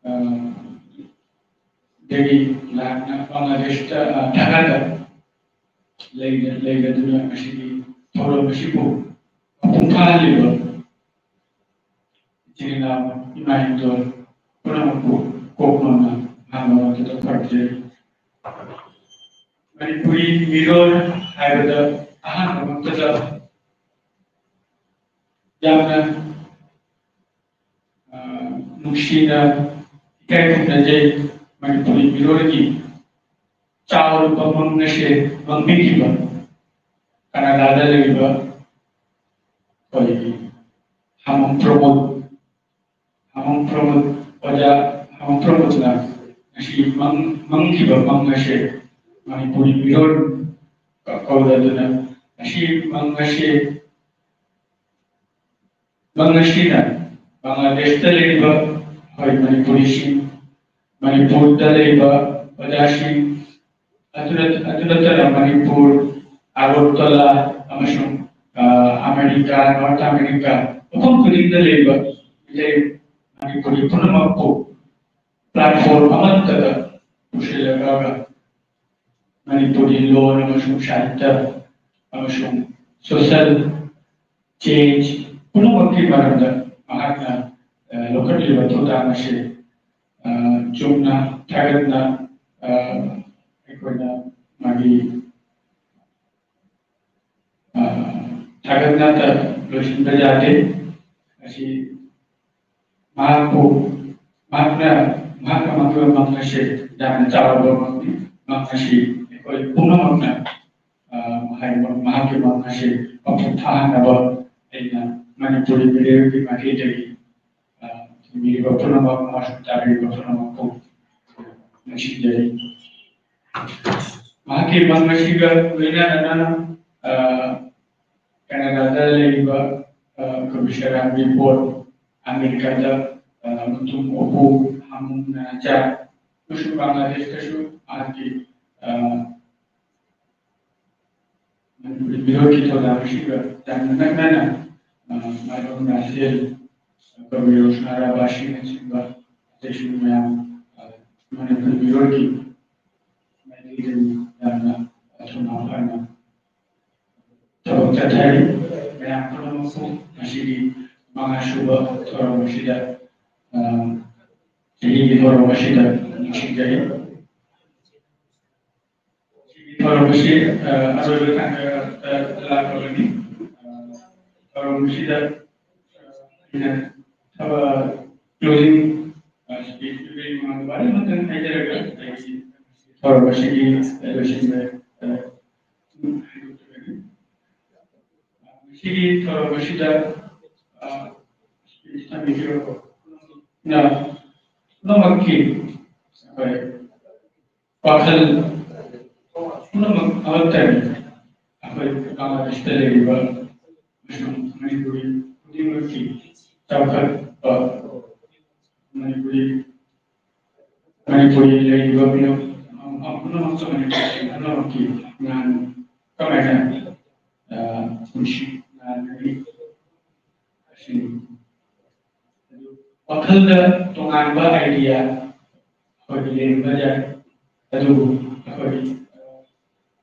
ꯑ, ꯗꯒꯤ ꯂꯥꯛꯅ ꯕꯪꯒ꯭ꯂꯥꯗꯦꯁꯇ, ꯑ, ꯙꯥꯀꯥꯗ ꯂꯩꯅ-, ꯂꯩꯔꯗꯨꯅ ꯉꯁꯤꯒꯤ ꯊꯧꯔꯝ ꯑꯁꯤꯕꯨ ꯃꯄꯨꯡ ꯐꯥꯍꯜꯂꯤꯕ ꯏꯆꯤꯜ ꯏꯅꯥꯎ ꯏꯃꯥ ꯏꯟꯗꯣꯜ ꯄꯨꯝꯅꯃꯛꯄꯨ ꯀꯣꯛ ꯅꯣꯟꯅ ꯑꯍꯥꯟꯕ ꯃꯛꯇꯗ ꯈꯣꯏꯔꯨꯝꯖꯔꯤ꯫ ꯃꯅꯤꯄꯨꯔꯤ ꯃꯤꯔꯣꯜ ꯍꯥꯏꯕꯗ ꯑꯍꯥꯟꯕꯃꯛꯇꯗ ꯌꯥꯝꯅ, ꯑ, ꯅꯨꯡꯁꯤꯅ ꯏꯀꯥꯏ ꯈꯨꯝꯅꯖꯩ꯫ ꯃꯅꯤꯄꯨꯔꯤ ꯃꯤꯔꯣꯜꯒꯤ ꯆꯥꯎꯔꯕ ꯃꯪ ꯑꯁꯦ ꯃꯪꯕꯤꯈꯤꯕ ꯀꯅꯥꯗꯥꯗ ꯂꯩꯔꯤꯕ ꯑꯩꯈꯣꯏꯒꯤ ꯍꯥꯃꯝ ꯄ꯭ꯔꯃꯣꯗ, ꯍꯥꯃꯝ ꯄ꯭ꯔꯃꯣꯗ, ꯑꯣꯖꯥ ꯍꯥꯃꯝ ꯄ꯭ꯔꯃꯣꯗꯅ ꯉꯁꯤ ꯃꯪ-, ꯃꯪꯈꯤꯕ ꯃꯪ ꯑꯁꯦ ꯃꯅꯤꯄꯨꯔꯤ ꯃꯤꯔꯣꯜ ꯀꯧꯔꯗꯨꯅ ꯉꯁꯤ ꯃꯪ ꯑꯁꯦ ꯃꯪ ꯑꯁꯤꯅ ꯕꯪꯒ꯭ꯂꯥꯗꯦꯁꯇ ꯂꯩꯔꯤꯕ ꯑꯩꯈꯣꯏ ꯃꯅꯤꯄꯨꯔꯤꯁꯤꯡ, ꯃꯅꯤꯄꯨꯔꯗ ꯂꯩꯔꯤꯕ ꯑꯣꯖꯥꯁꯤꯡ, ꯑꯗꯨ ꯅꯠ-, ꯑꯗꯨ ꯅꯠꯇꯅ ꯃꯅꯤꯄꯨꯔ, ꯑꯒꯔꯇꯂꯥ ꯑꯃꯁꯨꯡ, ꯑ, ꯑꯃꯦꯔꯤꯀꯥ, ꯅꯣꯔꯠ ꯑꯃꯦꯔꯤꯀꯥ, ꯃꯐꯝ ꯈꯨꯗꯤꯡꯗ ꯂꯩꯔꯤꯕ ꯃꯤꯇꯩ ꯃꯅꯤꯄꯨꯔꯤ ꯄꯨꯝꯅꯃꯛꯄꯨ platform ꯑꯃꯠꯇꯗ ꯄꯨꯁꯤꯜꯂꯒ ꯃꯅꯤꯄꯨꯔꯤ ꯂꯣꯟ ꯑꯃꯁꯨꯡ ꯁꯥꯍꯤꯇ꯭ꯌ ꯑꯃꯁꯨꯡ social change ꯄꯨꯝꯅꯃꯛꯀꯤ ꯃꯔꯝꯗ ꯃꯍꯥꯛꯅ, ꯑ, ꯂꯧꯈꯠꯂꯤꯕ ꯊꯧꯗꯥꯡ ꯑꯁꯤ, ꯑ, ꯆꯨꯝꯅ ꯊꯥꯒꯠꯅ, ꯑ, ꯑꯩꯈꯣꯏꯅ ꯃꯥꯒꯤ, ꯑ, ꯊꯥꯒꯠꯅꯇ ꯂꯣꯏꯁꯤꯟꯕ ꯌꯥꯗꯦ꯫ ꯑꯁꯤ ꯃꯍꯥꯛꯄꯨ, ꯃꯍꯥꯛꯅ ꯃꯍꯥꯛꯅ ꯃꯥꯡꯂꯤꯕ ꯃꯪ ꯑꯁꯤ ꯌꯥꯝꯅ ꯆꯥꯎꯔꯕ ꯃꯪꯅꯤ꯫ ꯃꯪ ꯑꯁꯤ ꯑꯩꯈꯣꯏ ꯄꯨꯝꯅꯃꯛꯅ, ꯑ, ꯃꯍꯥꯛ-, ꯃꯍꯥꯛꯀꯤ ꯃꯪ ꯑꯁꯤ ꯃꯄꯨꯡ ꯐꯥꯍꯟꯅꯕ ꯑꯩꯅ ꯃꯅꯤꯄꯨꯔꯤ ꯃꯤꯔꯦꯜꯒꯤ ꯃꯥꯏꯀꯩꯗꯒꯤ, ꯑ, ꯊꯤꯡꯕꯤꯔꯤꯕ ꯄꯨꯝꯅꯃꯛ ꯑꯃꯁꯨꯡ ꯇꯥꯕꯤꯔꯤꯕ ꯄꯨꯝꯅꯃꯛꯄꯨ ꯅꯤꯡꯁꯤꯡꯖꯔꯤ꯫ ꯃꯍꯥꯛꯀꯤ ꯃꯪ ꯑꯁꯤꯒ ꯂꯣꯏꯅꯅ, ꯑ, ꯀꯅꯥꯗꯥꯗ ꯂꯩꯔꯤꯕ, ꯑ, ꯀꯕꯤꯁꯔꯥꯝ ꯔꯤꯄꯣꯔꯠ, ꯑꯃꯦꯔꯤꯀꯥꯗ, ꯑ, ꯃꯇꯨꯝ ꯎꯞꯄꯨ, ꯍꯥꯃꯨꯡ ꯅꯥꯆꯥ, ꯑꯃꯁꯨꯡ ꯕꯪꯒ꯭ꯂꯥꯗꯦꯁꯇꯁꯨ ꯃꯍꯥꯛꯀꯤ, ꯑ, ꯃꯅꯤꯄꯨꯔꯤ ꯃꯤꯔꯣꯜꯒꯤ ꯊꯧꯗꯥꯡ ꯑꯁꯤꯒ ꯌꯥꯝꯅ ꯅꯛꯅꯅ, ꯑ, ꯃꯥꯏꯕꯝ ꯔꯥꯖꯦꯜ, ꯀꯕꯤ ꯔꯣꯁꯅꯥ ꯔꯥꯕꯥꯁꯤꯅꯆꯤꯡꯕ ꯑꯇꯩꯁꯨ ꯃꯌꯥꯝ, ꯑ, ꯃꯅꯤꯄꯨꯔꯤ ꯃꯤꯔꯣꯜꯒꯤ ꯃꯥꯏꯀꯩꯗꯒꯤ ꯌꯥꯝꯅ ꯊꯧꯅꯥ ꯐꯅ ꯊꯕꯛ ꯆꯠꯊꯔꯤ꯫ ꯃꯌꯥꯝ ꯄꯨꯝꯅꯃꯛꯄꯨ ꯉꯁꯤꯒꯤ ꯃꯉꯥ ꯁꯨꯕ ꯊꯧꯔꯝ ꯑꯁꯤꯗ, ꯑ, ꯆꯍꯤꯒꯤ ꯊꯧꯔꯝ ꯑꯁꯤꯗ ꯅꯤꯡꯁꯤꯡꯖꯔꯤ꯫ ꯊꯧꯔꯝ ꯑꯁꯤ, ꯑ, ꯑꯔꯣꯏꯕ ꯇꯥꯟꯖꯥꯗ ꯂꯥꯛꯂꯕꯅꯤ꯫ ꯑ, ꯊꯧꯔꯝ ꯑꯁꯤꯗ, ꯑ, ꯑꯩꯅ ꯊꯕꯛ closing, ꯑ, speech ꯄꯤꯕꯒꯤ ꯃꯃꯥꯡꯗ ꯋꯥꯔꯤ ꯑꯃꯇꯪ ꯍꯥꯏꯖꯔꯒ ꯑꯩꯒꯤ ꯊꯧꯔꯝ ꯑꯁꯤꯒꯤ ꯂꯣꯏꯁꯤꯟꯕ, ꯑ, ꯍꯥꯏꯗꯣꯛꯆꯒꯅꯤ꯫ ꯉꯁꯤꯒꯤ ꯊꯧꯔꯝ ꯑꯁꯤꯗ, ꯑ, speech ꯊꯝꯕꯤꯈꯤꯕ ꯄꯨꯝꯅꯃꯛꯀꯤ ꯑꯩꯈꯣꯏ ꯋꯥꯈꯜ ꯄꯨꯝꯅꯃꯛ ꯑꯃꯠꯇꯅꯤ꯫ ꯑꯩꯈꯣꯏ ꯕꯪꯒ꯭ꯂꯥꯗꯦꯁꯇ ꯂꯩꯔꯤꯕ ꯑꯃꯁꯨꯡ ꯃꯅꯤꯄꯨꯔꯤ ꯈꯨꯗꯤꯡꯃꯛꯀꯤ ꯆꯥꯎꯈꯠꯄ, ꯃꯅꯤꯄꯨꯔꯤ, ꯃꯅꯤꯄꯨꯔꯤ ꯂꯩꯔꯤꯕ ꯃꯤꯑꯣꯏ ꯄꯨꯝꯅꯃꯛꯁꯨ ꯃꯅꯤꯄꯨꯔꯤ ꯄꯨꯝꯅꯃꯛꯀꯤ ꯉꯥꯟ ꯀꯃꯥꯏꯅ, ꯑ, ꯄꯨꯟꯁꯤ ꯉꯥꯟꯒꯅꯤ ꯑꯁꯤꯅꯤ꯫ ꯋꯥꯈꯜꯗ ꯇꯣꯉꯥꯟꯕ idea ꯑꯩꯈꯣꯏꯒꯤ ꯂꯩꯔꯝꯕ ꯌꯥꯏ, ꯑꯗꯨꯕꯨ ꯑꯩꯈꯣꯏ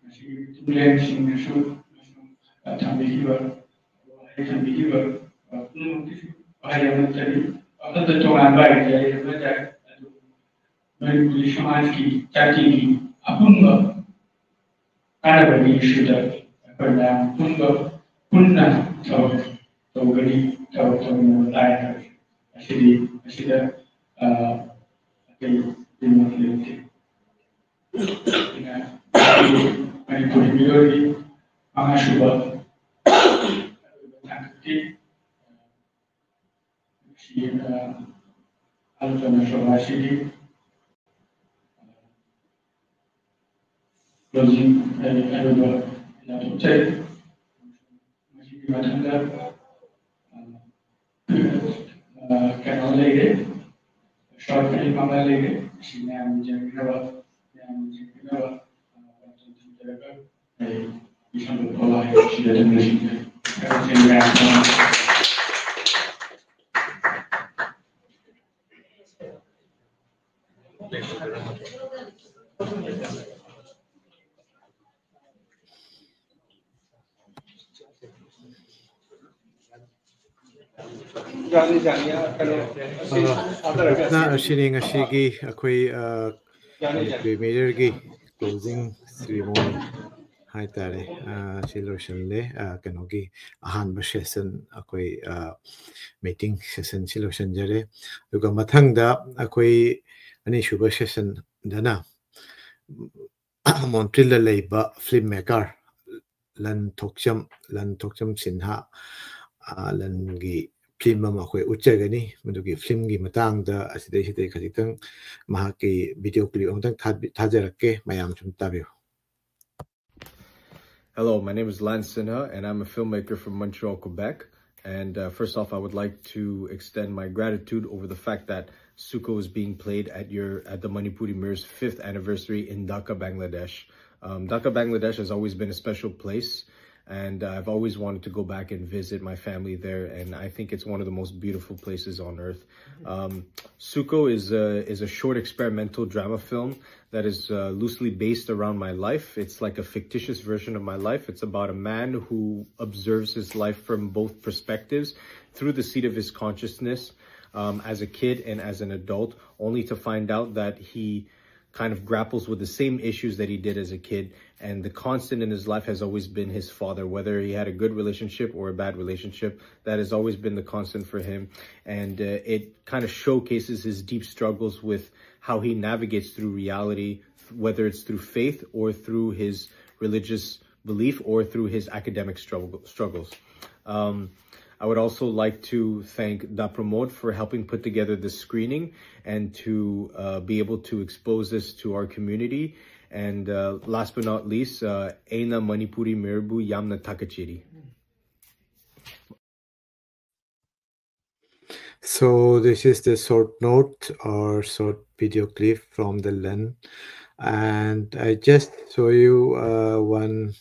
ꯃꯁꯤꯒꯤ ꯃꯤꯊꯨꯡꯂꯦꯟꯁꯤꯡꯅꯁꯨ ꯊꯝꯕꯤꯈꯤꯕ, ꯋꯥꯍꯩ ꯊꯝꯕꯤꯈꯤꯕ ꯄꯨꯝꯅꯃꯛꯀꯤꯁꯨ ꯋꯥꯍꯩ ꯑꯃꯠꯇꯅꯤ꯫ ꯋꯥꯈꯜꯗ ꯇꯣꯉꯥꯟꯕ idea ꯂꯩꯔꯝꯕ ꯌꯥꯏ, ꯑꯗꯨꯕꯨ ꯃꯅꯤꯄꯨꯔꯤ ꯁꯃꯥꯖꯀꯤ, ꯖꯥꯇꯤꯒꯤ ꯑꯄꯨꯟꯕ ꯀꯥꯟꯅꯕꯒꯤ issue ꯗ ꯑꯩꯈꯣꯏ ꯃꯌꯥꯝ ꯄꯨꯟꯕ, ꯄꯨꯟꯅ ꯊꯕꯛ ꯇꯧꯒꯅꯤ, ꯊꯕꯛ ꯇꯧꯃꯤꯟꯅꯕ ꯇꯥꯏ ꯍꯥꯏꯕꯁꯤ ꯑꯁꯤꯗꯤ, ꯑꯁꯤꯗ, ꯑ, ꯑꯩ ꯏꯃꯨꯡ ꯂꯩꯇꯦ꯫ ꯑꯩꯅ ꯃꯅꯤꯄꯨꯔꯤ ꯃꯤꯑꯣꯏꯒꯤ ꯃꯉꯥꯁꯨꯕ ꯇꯥꯡꯀꯛꯀꯤ ꯁꯤ ꯑꯥꯂꯣꯆꯅꯥ ꯁꯚꯥ ꯑꯁꯤꯒꯤ closing ꯑꯔꯣꯏꯕ ꯂꯥꯎꯊꯣꯛꯆꯔꯤ꯫ ꯃꯁꯤꯒꯤ ꯃꯊꯪꯗ ꯑ, ꯀꯩꯅꯣ ꯂꯩꯔꯦ, short film ꯑꯃ ꯂꯩꯔꯦ꯫ ꯁꯤ ꯃꯌꯥꯝ ꯌꯦꯡꯕꯤꯅꯕ, ꯃꯌꯥꯝ ꯌꯦꯡꯕꯤꯅꯕ, ꯑ, ꯋꯥꯐꯝ ꯊꯝꯖꯔꯒ ꯑꯩ ꯏꯁꯝꯗ ꯄꯣꯠꯂꯥꯏ ꯁꯤꯗ ꯑꯗꯨꯝ ꯂꯣꯏꯁꯤꯟꯖꯔꯦ꯫ ꯊꯥꯒꯠꯆꯔꯤ ꯃꯌꯥꯝ꯫ ꯑꯁꯤꯅꯤ ꯉꯁꯤꯒꯤ ꯑꯩꯈꯣꯏ ꯃꯅꯤꯄꯨꯔꯤ ꯃꯦꯌꯔꯒꯤ closing ceremony ꯍꯥꯏꯇꯥꯔꯦ꯫ ꯁꯤ ꯂꯣꯏꯁꯤꯜꯂꯦ꯫ ꯀꯩꯅꯣꯒꯤ ꯑꯍꯥꯟꯕ session ꯑꯩꯈꯣꯏ meeting session ꯁꯤ ꯂꯣꯏꯁꯤꯟꯖꯔꯦ꯫ ꯑꯗꯨꯒ ꯃꯊꯪꯗ ꯑꯩꯈꯣꯏ ꯑꯅꯤꯁꯨꯕ session ꯗꯅ ꯃꯣꯟꯇ꯭ꯔꯤꯜꯗ ꯂꯩꯕ film maker ꯂꯟ ꯊꯣꯛꯆꯝ ꯂꯟ ꯊꯣꯛꯆꯝ ꯁꯤꯟꯍꯥ ꯂꯟꯒꯤ film ꯑꯃ ꯑꯩꯈꯣꯏ ꯎꯠꯆꯒꯅꯤ꯫ ꯃꯗꯨꯒꯤ film ꯒꯤ ꯃꯇꯥꯡꯗ ꯑꯁꯤꯗꯩꯁꯤꯗꯩ ꯈꯖꯤꯛꯇꯪ ꯃꯍꯥꯛꯀꯤ video clip ꯑꯃꯇꯪ ꯊꯥꯖꯔꯛꯀꯦ, ꯃꯌꯥꯝ ꯁꯨꯝ ꯇꯥꯕꯤꯌꯨ꯫ Hello, my name is Lan Sinha, and I'm a filmmaker from Montreal, Quebec. And uh, first off, I would like to extend my gratitude over the fact that Suko is being played at your at the Manipuri Mirror's fifth anniversary in Dhaka, Bangladesh. Um, Dhaka, Bangladesh has always been a special place, and I've always wanted to go back and visit my family there. And I think it's one of the most beautiful places on earth. Um, Suko is a is a short experimental drama film that is uh, loosely based around my life. It's like a fictitious version of my life. It's about a man who observes his life from both perspectives through the seat of his consciousness um, as a kid and as an adult, only to find out that he kind of grapples with the same issues that he did as a kid. And the constant in his life has always been his father, whether he had a good relationship or a bad relationship. That has always been the constant for him. And uh, it kind of showcases his deep struggles with how he navigates through reality, whether it's through faith or through his religious belief or through his academic struggle, struggles. Um, I would also like to thank Da Pramod for helping put together this screening and to uh, be able to expose this to our community. And uh, last but not least, uh, Eina Manipuri Mirabu Yamna Takachiri. So this is the short note or short video clip from the Len. And I just show you uh, one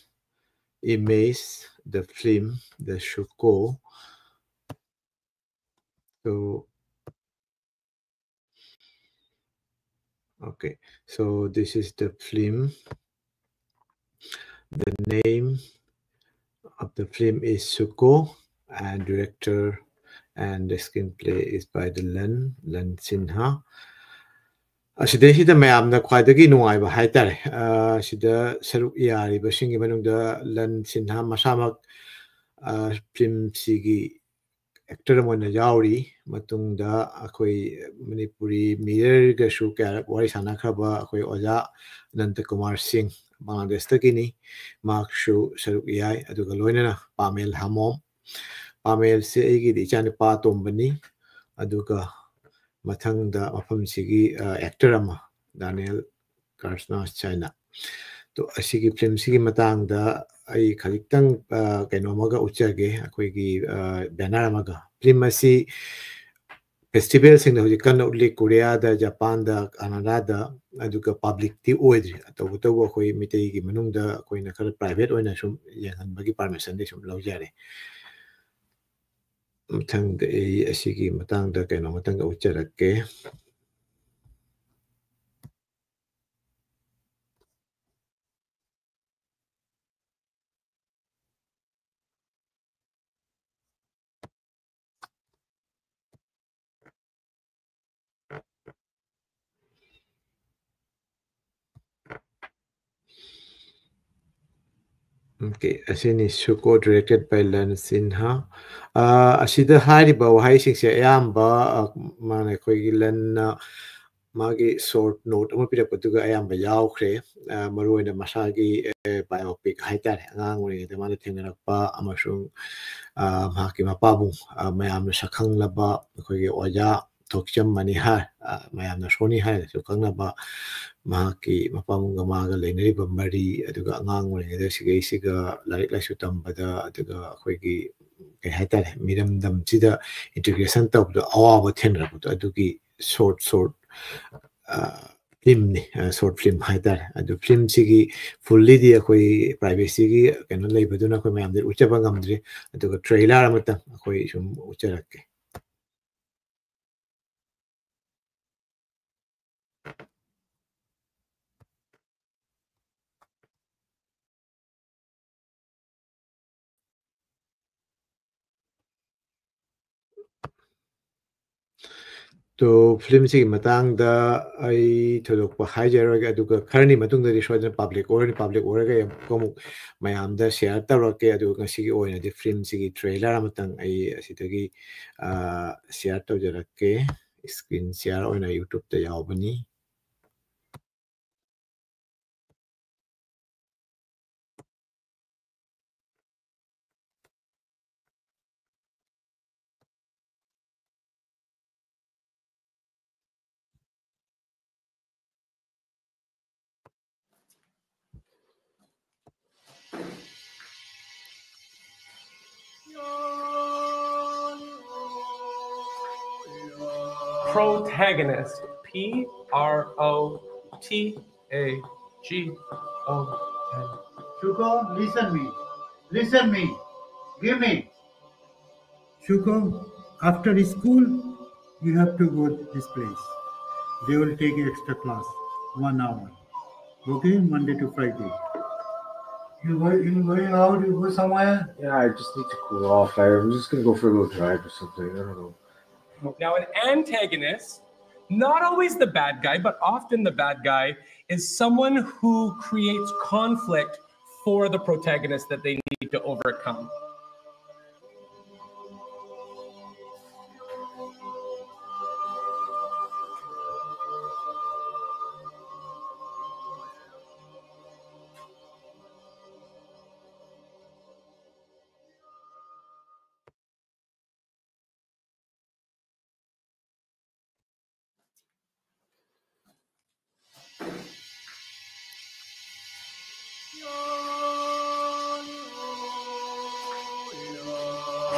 image, the film, the Shuko. So, okay, so this is the film. The name of the film is Shuko, and director and the screenplay is by the Len, Len Sinha. ꯑꯁꯤꯗꯩꯁꯤꯗ ꯃꯌꯥꯝꯅ ꯈ꯭ꯋꯥꯏꯗꯒꯤ ꯅꯨꯡꯉꯥꯏꯕ ꯍꯥꯏꯇꯥꯔꯦ, ꯑ, ꯁꯤꯗ ꯁꯔꯨꯛ ꯌꯥꯔꯤꯕꯁꯤꯡꯒꯤ ꯃꯅꯨꯡꯗ ꯂꯟ ꯁꯤꯟꯍꯥ ꯃꯁꯥꯃꯛ, ꯑ, ꯐꯤꯂꯝꯁꯤꯒꯤ ꯑꯦꯛꯇꯔ ꯑꯃ ꯑꯣꯏꯅ ꯌꯥꯎꯔꯤ꯫ ꯃꯇꯨꯡꯗ ꯑꯩꯈꯣꯏ ꯃꯅꯤꯄꯨꯔꯤ ꯃꯤꯔꯔꯒꯁꯨ ꯀꯌꯥꯔꯛ ꯋꯥꯔꯤ ꯁꯥꯟꯅꯈ꯭ꯔꯕ ꯑꯩꯈꯣꯏ ꯑꯣꯖꯥ ꯑꯅꯟꯇ ꯀꯨꯃꯥꯔ ꯁꯤꯡ, ꯕꯪꯒ꯭ꯂꯥꯗꯦꯁꯇꯒꯤꯅꯤ, ꯃꯍꯥꯛꯁꯨ ꯁꯔꯨꯛ ꯌꯥꯏ꯫ ꯑꯗꯨꯒ ꯂꯣꯏꯅꯅ ꯄꯥꯃꯦꯜ ꯍꯥꯃꯣꯝ, ꯄꯥꯃꯦꯜꯁꯦ ꯑꯩꯒꯤꯗꯤ ꯏꯆꯥꯅꯨꯄꯥ ꯑꯇꯣꯝꯕꯅꯤ꯫ ꯑꯗꯨꯒ ꯃꯊꯪꯗ ꯃꯐꯝꯁꯤꯒꯤ, ꯑ, ꯑꯦꯛꯇꯔ ꯑꯃ, ꯗꯥꯅꯤꯌꯦꯜ ꯀꯥꯔꯁꯅꯥꯁ ꯍꯥꯏꯅ꯫ ꯇꯣ, ꯑꯁꯤꯒꯤ ꯐꯤꯂꯝꯁꯤꯒꯤ ꯃꯇꯥꯡꯗ ꯑꯩ ꯈꯖꯤꯛꯇꯪ, ꯑ, ꯀꯩꯅꯣ ꯑꯃꯒ ꯎꯠꯆꯒꯦ, ꯑꯩꯈꯣꯏꯒꯤ, ꯑ, ꯕꯦꯅꯔ ꯑꯃꯒ꯫ ꯐꯤꯂꯝ ꯑꯁꯤ ꯐꯦꯁꯇꯤꯚꯦꯜꯁꯤꯡꯗ ꯍꯧꯖꯤꯛ ꯀꯟꯅ ꯎꯠꯂꯤ, ꯀꯣꯔꯤꯌꯥꯗ, ꯖꯄꯥꯟꯗ, ꯀꯅꯥꯗꯥꯗ, ꯑꯗꯨꯒ ꯄꯕ꯭ꯂꯤꯛꯇꯤ ꯑꯣꯏꯗ꯭ꯔꯤ꯫ ꯇꯧꯕꯇꯕꯨ ꯑꯩꯈꯣꯏ ꯃꯤꯇꯩꯒꯤ ꯃꯅꯨꯡꯗ ꯑꯩꯈꯣꯏꯅ ꯈꯔ ꯄ꯭ꯔꯥꯏꯚꯦꯠ ꯑꯣꯏꯅ ꯁꯨꯝ ꯌꯦꯡꯍꯟꯕꯒꯤ ꯄꯥꯔꯃꯤꯁꯟꯗꯤ ꯁꯨꯝ ꯂꯧꯖꯔꯦ꯫ ꯃꯊꯪꯗ ꯑꯩ ꯑꯁꯤꯒꯤ ꯃꯇꯥꯡꯗ ꯀꯩꯅꯣ ꯃꯇꯪꯒ ꯎꯠꯆꯔꯛꯀꯦ꯫ Okay, ꯑꯁꯤꯅꯤ Shuko, directed by Lan Sinha. ꯑ, ꯑꯁꯤꯗ ꯍꯥꯏꯔꯤꯕ ꯋꯥꯍꯩꯁꯤꯡꯁꯦ ꯑꯌꯥꯝꯕ, ꯑ, ꯃꯥꯅ ꯑꯩꯈꯣꯏꯒꯤ ꯂꯟꯅ ꯃꯥꯒꯤ short note ꯑꯃ ꯄꯤꯔꯛꯄꯗꯨꯒ ꯑꯌꯥꯝꯕ ꯌꯥꯎꯈ꯭ꯔꯦ꯫ ꯑ, ꯃꯔꯨꯑꯣꯏꯅ ꯃꯁꯥꯒꯤ, ꯑ, biopic ꯍꯥꯏꯇꯥꯔꯦ, ꯑꯉꯥꯡ ꯑꯣꯏꯔꯤꯉꯩꯗ ꯃꯥꯅ ꯊꯦꯡꯅꯔꯛꯄ ꯑꯃꯁꯨꯡ, ꯑ, ꯃꯍꯥꯛꯀꯤ ꯃꯄꯥꯕꯨꯡ, ꯑ, ꯃꯌꯥꯝꯅ ꯁꯛꯈꯪꯂꯕ ꯑꯩꯈꯣꯏꯒꯤ ꯑꯣꯖꯥ ꯊꯣꯛꯆꯝ ꯃꯅꯤꯍꯥꯔ, ꯑ, ꯃꯌꯥꯝꯅ ꯁꯣꯅꯤ ꯍꯥꯏꯔꯒꯁꯨ ꯈꯪꯅꯕ, ꯃꯍꯥꯛꯀꯤ ꯃꯄꯥꯕꯨꯡꯒ ꯃꯥꯒ ꯂꯩꯅꯔꯤꯕ ꯃꯔꯤ, ꯑꯗꯨꯒ ꯑꯉꯥꯡ ꯑꯣꯏꯔꯤꯉꯩꯗ ꯁꯤꯒꯩꯁꯤꯒ ꯂꯥꯏꯔꯤꯛ ꯂꯥꯏꯁꯨ ꯇꯝꯕꯗ, ꯑꯗꯨꯒ ꯑꯩꯈꯣꯏꯒꯤ, ꯀꯩ ꯍꯥꯏꯇꯥꯔꯦ, ꯃꯤꯔꯝꯗꯝꯁꯤꯗ integration ꯇꯧꯕꯗ ꯑꯋꯥꯕ ꯊꯦꯡꯅꯔꯛꯄꯗꯣ, ꯑꯗꯨꯒꯤ short, short, ꯑ, filmꯅꯤ, ꯑ, short film ꯍꯥꯏꯇꯥꯔꯦ꯫ ꯑꯗꯨ filmꯁꯤꯒꯤ fullyꯗꯤ ꯑꯩꯈꯣꯏ privacyꯒꯤ ꯀꯩꯅꯣ ꯂꯩꯕꯗꯨꯅ ꯑꯩꯈꯣꯏ ꯃꯌꯥꯝꯗ ꯎꯠꯆꯕ ꯉꯝꯗ꯭ꯔꯤ, ꯑꯗꯨꯒ trailer ꯑꯃꯇꯪ ꯑꯩꯈꯣꯏ ꯁꯨꯝ ꯎꯠꯆꯔꯛꯀꯦ꯫ ꯑꯗꯣ filmꯁꯤꯒꯤ ꯃꯇꯥꯡꯗ ꯑꯩ ꯊꯣꯏꯗꯣꯛꯄ ꯍꯥꯏꯖꯔꯣꯏꯒꯦ, ꯑꯗꯨꯒ ꯈꯔꯅꯤ ꯃꯇꯨꯡꯗꯗꯤ ꯁꯣꯏꯗꯅ public ꯑꯣꯏꯔꯅꯤ, public ꯑꯣꯏꯔꯒ ꯑꯃꯨꯛ, ꯑꯃꯨꯛ ꯃꯌꯥꯝꯗ share ꯇꯧꯔꯛꯀꯦ꯫ ꯑꯗꯨꯒ ꯉꯁꯤꯒꯤ ꯑꯣꯏꯅꯗꯤ filmꯁꯤꯒꯤ trailer ꯑꯃꯇꯪ ꯑꯩ ꯑꯁꯤꯗꯒꯤ, ꯑ, share ꯇꯧꯖꯔꯛꯀꯦ꯫ Screen share ꯑꯣꯏꯅ YouTubeꯇ ꯌꯥꯎꯕꯅꯤ꯫ Protagonist. P R O T A G O N. Shuko, listen me. Listen me. Give me. Shuko, after school, you have to go this place. They will take extra class, one hour. Okay, Monday to Friday. You going, you going out, you go somewhere? Yeah, I just need to cool off. I, I'm just gonna go for a little drive or something. I don't know. Now, an antagonist, not always the bad guy, but often the bad guy, is someone who creates conflict for the protagonist that they need to overcome.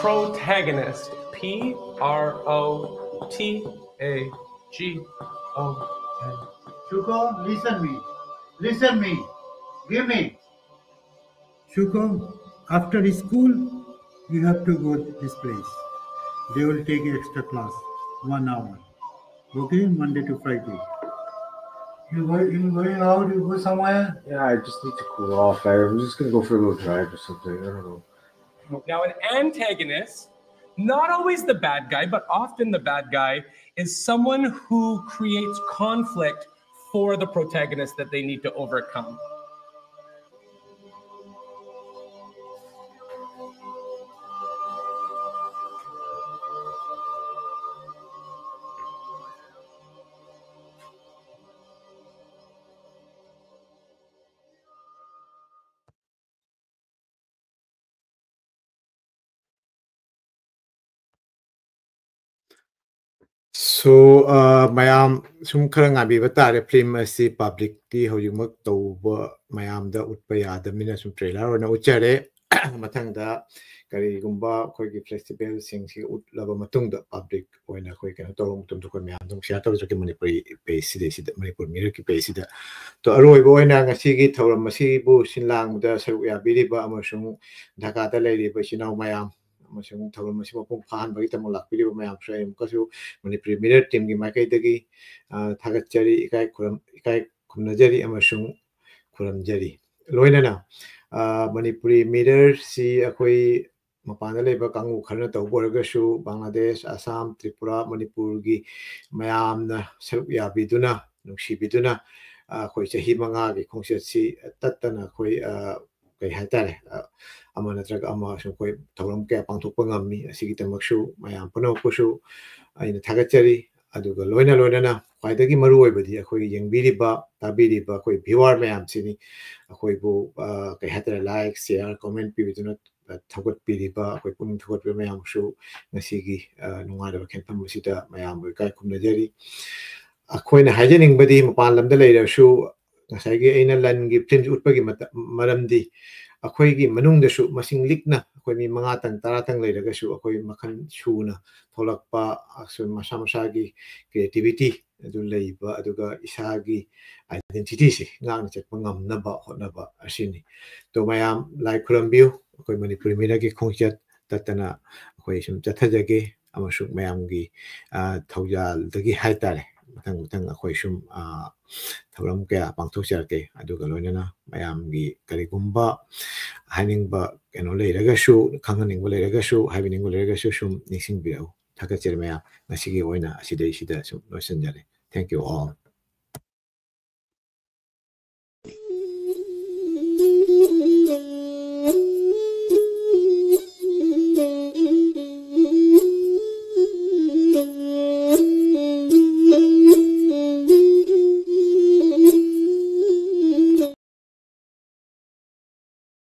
Protagonist. P R O T A G O N. Shuko, listen me. Listen me. Give me. Shuko, after school, you have to go this place. They will take extra class, one hour. Okay, Monday to Friday. You going, you going out, you go somewhere? Yeah, I just need to cool off. I'm just gonna go for a little drive or something. I don't know. Now, an antagonist, not always the bad guy, but often the bad guy, is someone who creates conflict for the protagonist that they need to overcome. So, uh, ꯃꯌꯥꯝ ꯁꯨꯝ ꯈꯔ ꯉꯥꯏꯕꯤꯕ ꯇꯥꯔꯦ꯫ Film ꯑꯁꯤ ꯄꯕ꯭ꯂꯤꯛꯇꯤ ꯍꯧꯖꯤꯛꯃꯛ ꯇꯧꯕ ꯃꯌꯥꯝꯗ ꯎꯠꯄ ꯌꯥꯗꯕꯅꯤꯅ ꯁꯨꯝ ꯇ꯭ꯔꯦꯂꯔ ꯑꯣꯏꯅ ꯎꯠꯆꯔꯦ꯫ ꯃꯊꯪꯗ ꯀꯔꯤꯒꯨꯝꯕ ꯑꯩꯈꯣꯏꯒꯤ ꯐꯦꯁꯇꯤꯚꯦꯜꯁꯤꯡꯁꯤ ꯎꯠꯂꯕ ꯃꯇꯨꯡꯗ ꯄꯕ꯭ꯂꯤꯛ ꯑꯣꯏꯅ ꯑꯩꯈꯣꯏ ꯀꯩꯅꯣ ꯇꯧꯕ ꯃꯇꯝꯗ ꯑꯩꯈꯣꯏ ꯃꯌꯥꯝ ꯑꯗꯨꯝ ꯁꯤꯌꯥꯔ ꯇꯧꯖꯔꯛꯀꯦ ꯃꯅꯤꯄꯨꯔꯤ ꯄꯦꯖꯁꯤꯗ, ꯁꯤꯗ ꯃꯅꯤꯄꯨꯔ ꯃꯤꯔꯔꯒꯤ ꯄꯦꯖꯁꯤꯗ꯫ ꯇꯣ, ꯑꯔꯣꯏꯕ ꯑꯣꯏꯅ ꯉꯁꯤꯒꯤ ꯊꯧꯔꯝ ꯑꯁꯤꯕꯨ ꯁꯤꯟ ꯂꯥꯡꯕꯗ ꯁꯔꯨꯛ ꯌꯥꯕꯤꯔꯤꯕ ꯑꯃꯁꯨꯡ ꯙꯥꯀꯥꯗ ꯂꯩꯔꯤꯕ ꯏꯆꯤꯟ ꯏꯅꯥꯎ ꯃꯌꯥꯝ ꯑꯃꯁꯨꯡ ꯊꯧꯔꯝ ꯑꯁꯤ ꯃꯄꯨꯡ ꯐꯥꯍꯟꯕꯒꯤꯗꯃꯛ ꯂꯥꯛꯄꯤꯔꯤꯕ ꯃꯌꯥꯝꯁꯨ ꯑꯩ ꯑꯃꯨꯛꯀꯁꯨ ꯃꯅꯤꯄꯨꯔꯤ ꯃꯤꯔꯔ ꯇꯤꯝꯒꯤ ꯃꯥꯏꯀꯩꯗꯒꯤ, ꯑ, ꯊꯥꯒꯠꯆꯔꯤ, ꯏꯀꯥꯏ ꯈꯨꯔꯝ-, ꯏꯀꯥꯏ ꯈꯨꯝꯅꯖꯔꯤ ꯑꯃꯁꯨꯡ ꯈꯨꯔꯨꯝꯖꯔꯤ꯫ ꯂꯣꯏꯅꯅ, ꯑ, ꯃꯅꯤꯄꯨꯔꯤ ꯃꯤꯔꯔꯁꯤ ꯑꯩꯈꯣꯏ ꯃꯄꯥꯟꯗ ꯂꯩꯕ ꯀꯥꯡꯕꯨ ꯈꯔꯅ ꯇꯧꯕ ꯑꯣꯏꯔꯒꯁꯨ ꯕꯪꯒ꯭ꯂꯥꯗꯦꯁ, ꯑꯁꯥꯝ, ꯇ꯭ꯔꯤꯄꯨꯔꯥ, ꯃꯅꯤꯄꯨꯔꯒꯤ ꯃꯌꯥꯝꯅ ꯁꯔꯨꯛ ꯌꯥꯕꯤꯗꯨꯅ, ꯅꯨꯡꯁꯤꯕꯤꯗꯨꯅ, ꯑ, ꯑꯩꯈꯣꯏ ꯆꯍꯤ ꯃꯉꯥꯒꯤ ꯈꯣꯡꯆꯠꯁꯤ ꯇꯠꯇꯅ ꯑꯩꯈꯣꯏ, ꯑ, ꯀꯩ ꯍꯥꯏꯇꯥꯔꯦ, ꯑ, ꯑꯃ ꯅꯠꯇ꯭ꯔꯒ ꯑꯃ ꯁꯨꯝ ꯑꯩꯈꯣꯏ ꯊꯧꯔꯝ ꯀꯌꯥ ꯄꯥꯡꯊꯣꯛꯄ ꯉꯝꯃꯤ꯫ ꯑꯁꯤꯒꯤꯗꯃꯛꯁꯨ ꯃꯌꯥꯝ ꯄꯨꯝꯅꯃꯛꯄꯨꯁꯨ ꯑꯩꯅ ꯊꯥꯒꯠꯆꯔꯤ꯫ ꯑꯗꯨꯒ ꯂꯣꯏꯅ ꯂꯣꯏꯅꯅ ꯈ꯭ꯋꯥꯏꯗꯒꯤ ꯃꯔꯨ ꯑꯣꯏꯕꯗꯤ ꯑꯩꯈꯣꯏ ꯌꯦꯡꯕꯤꯔꯤꯕ, ꯇꯥꯕꯤꯔꯤꯕ ꯑꯩꯈꯣꯏ viewer ꯃꯌꯥꯝꯁꯤꯅꯤ꯫ ꯑꯩꯈꯣꯏꯕꯨ, ꯑ, ꯀꯩ ꯍꯥꯏꯇꯥꯔꯦ, like, share, comment ꯄꯤꯕꯤꯗꯨꯅ, ꯑ, ꯊꯧꯒꯠꯄꯤꯔꯤꯕ, ꯑꯩꯈꯣꯏ ꯄꯨꯛꯅꯤꯡ ꯊꯧꯒꯠꯄꯤꯕ ꯃꯌꯥꯝꯁꯨ ꯉꯁꯤꯒꯤ, ꯑ, ꯅꯨꯡꯉꯥꯏꯔꯕ ꯈꯦꯟꯐꯝ ꯑꯁꯤꯗ ꯃꯌꯥꯝꯕꯨ ꯏꯀꯥꯏ ꯈꯨꯝꯅꯖꯔꯤ꯫ ꯑꯩꯈꯣꯏꯅ ꯍꯥꯏꯖꯅꯤꯡꯕꯗꯤ ꯃꯄꯥꯟ ꯂꯝꯗ ꯂꯩꯔꯁꯨ ꯉꯁꯥꯏꯒꯤ ꯑꯩꯅ ꯂꯟꯒꯤ ꯐꯤꯂꯝ ꯎꯠꯄꯒꯤ ꯃꯇ-, ꯃꯔꯝꯗꯤ ꯑꯩꯈꯣꯏꯒꯤ ꯃꯅꯨꯡꯗꯁꯨ ꯃꯁꯤꯡ ꯂꯤꯛꯅ ꯑꯩꯈꯣꯏ ꯃꯤ ꯃꯉꯥꯇꯪ ꯇꯔꯥꯇꯪ ꯂꯩꯔꯒꯁꯨ ꯑꯩꯈꯣꯏ ꯃꯈꯜ ꯁꯨꯅ ꯊꯣꯛꯂꯛꯄ, ꯑꯁꯨꯝ ꯃꯁꯥ ꯃꯁꯥꯒꯤ creativity ꯑꯗꯨ ꯂꯩꯕ, ꯑꯗꯨꯒ ꯏꯁꯥꯒꯤ identityꯁꯤ ꯉꯥꯛꯅ ꯆꯠꯄ ꯉꯝꯅꯕ ꯍꯣꯠꯅꯕ ꯑꯁꯤꯅꯤ꯫ ꯑꯗꯣ ꯃꯌꯥꯝ ꯂꯥꯏ ꯈꯨꯔꯝꯕꯤꯌꯨ꯫ ꯑꯩꯈꯣꯏ ꯃꯅꯤꯄꯨꯔꯤ ꯃꯤꯔꯛꯀꯤ ꯈꯣꯡꯆꯠ ꯇꯠꯇꯅ ꯑꯩꯈꯣꯏ ꯁꯨꯝ ꯆꯠꯊꯖꯒꯦ꯫ ꯑꯃꯁꯨꯡ ꯃꯌꯥꯝꯒꯤ, ꯑ, ꯊꯧꯖꯥꯜꯗꯒꯤ ꯍꯥꯏꯇꯥꯔꯦ, ꯃꯊꯪ ꯃꯊꯪ ꯑꯩꯈꯣꯏ ꯁꯨꯝ, ꯑ, ꯊꯧꯔꯝ ꯀꯌꯥ ꯄꯥꯡꯊꯣꯛꯆꯔꯛꯀꯦ꯫ ꯑꯗꯨꯒ ꯂꯣꯏꯅꯅ ꯃꯌꯥꯝꯒꯤ ꯀꯔꯤꯒꯨꯝꯕ ꯍꯥꯏꯅꯤꯡꯕ ꯀꯩꯅꯣ ꯂꯩꯔꯒꯁꯨ, ꯈꯪꯍꯟꯅꯤꯡꯕ ꯂꯩꯔꯒꯁꯨ, ꯍꯥꯏꯕꯤꯅꯤꯡꯕ ꯂꯩꯔꯒꯁꯨ ꯁꯨꯝ ꯅꯤꯡꯁꯤꯡꯕꯤꯔꯛꯎ꯫ ꯊꯥꯒꯠꯆꯔꯤ ꯃꯌꯥꯝ꯫ ꯉꯁꯤꯒꯤ ꯑꯣꯏꯅ ꯑꯁꯤꯗꯩꯁꯤꯗ ꯁꯨꯝ ꯂꯣꯏꯁꯤꯟꯖꯔꯦ꯫ Thank you all.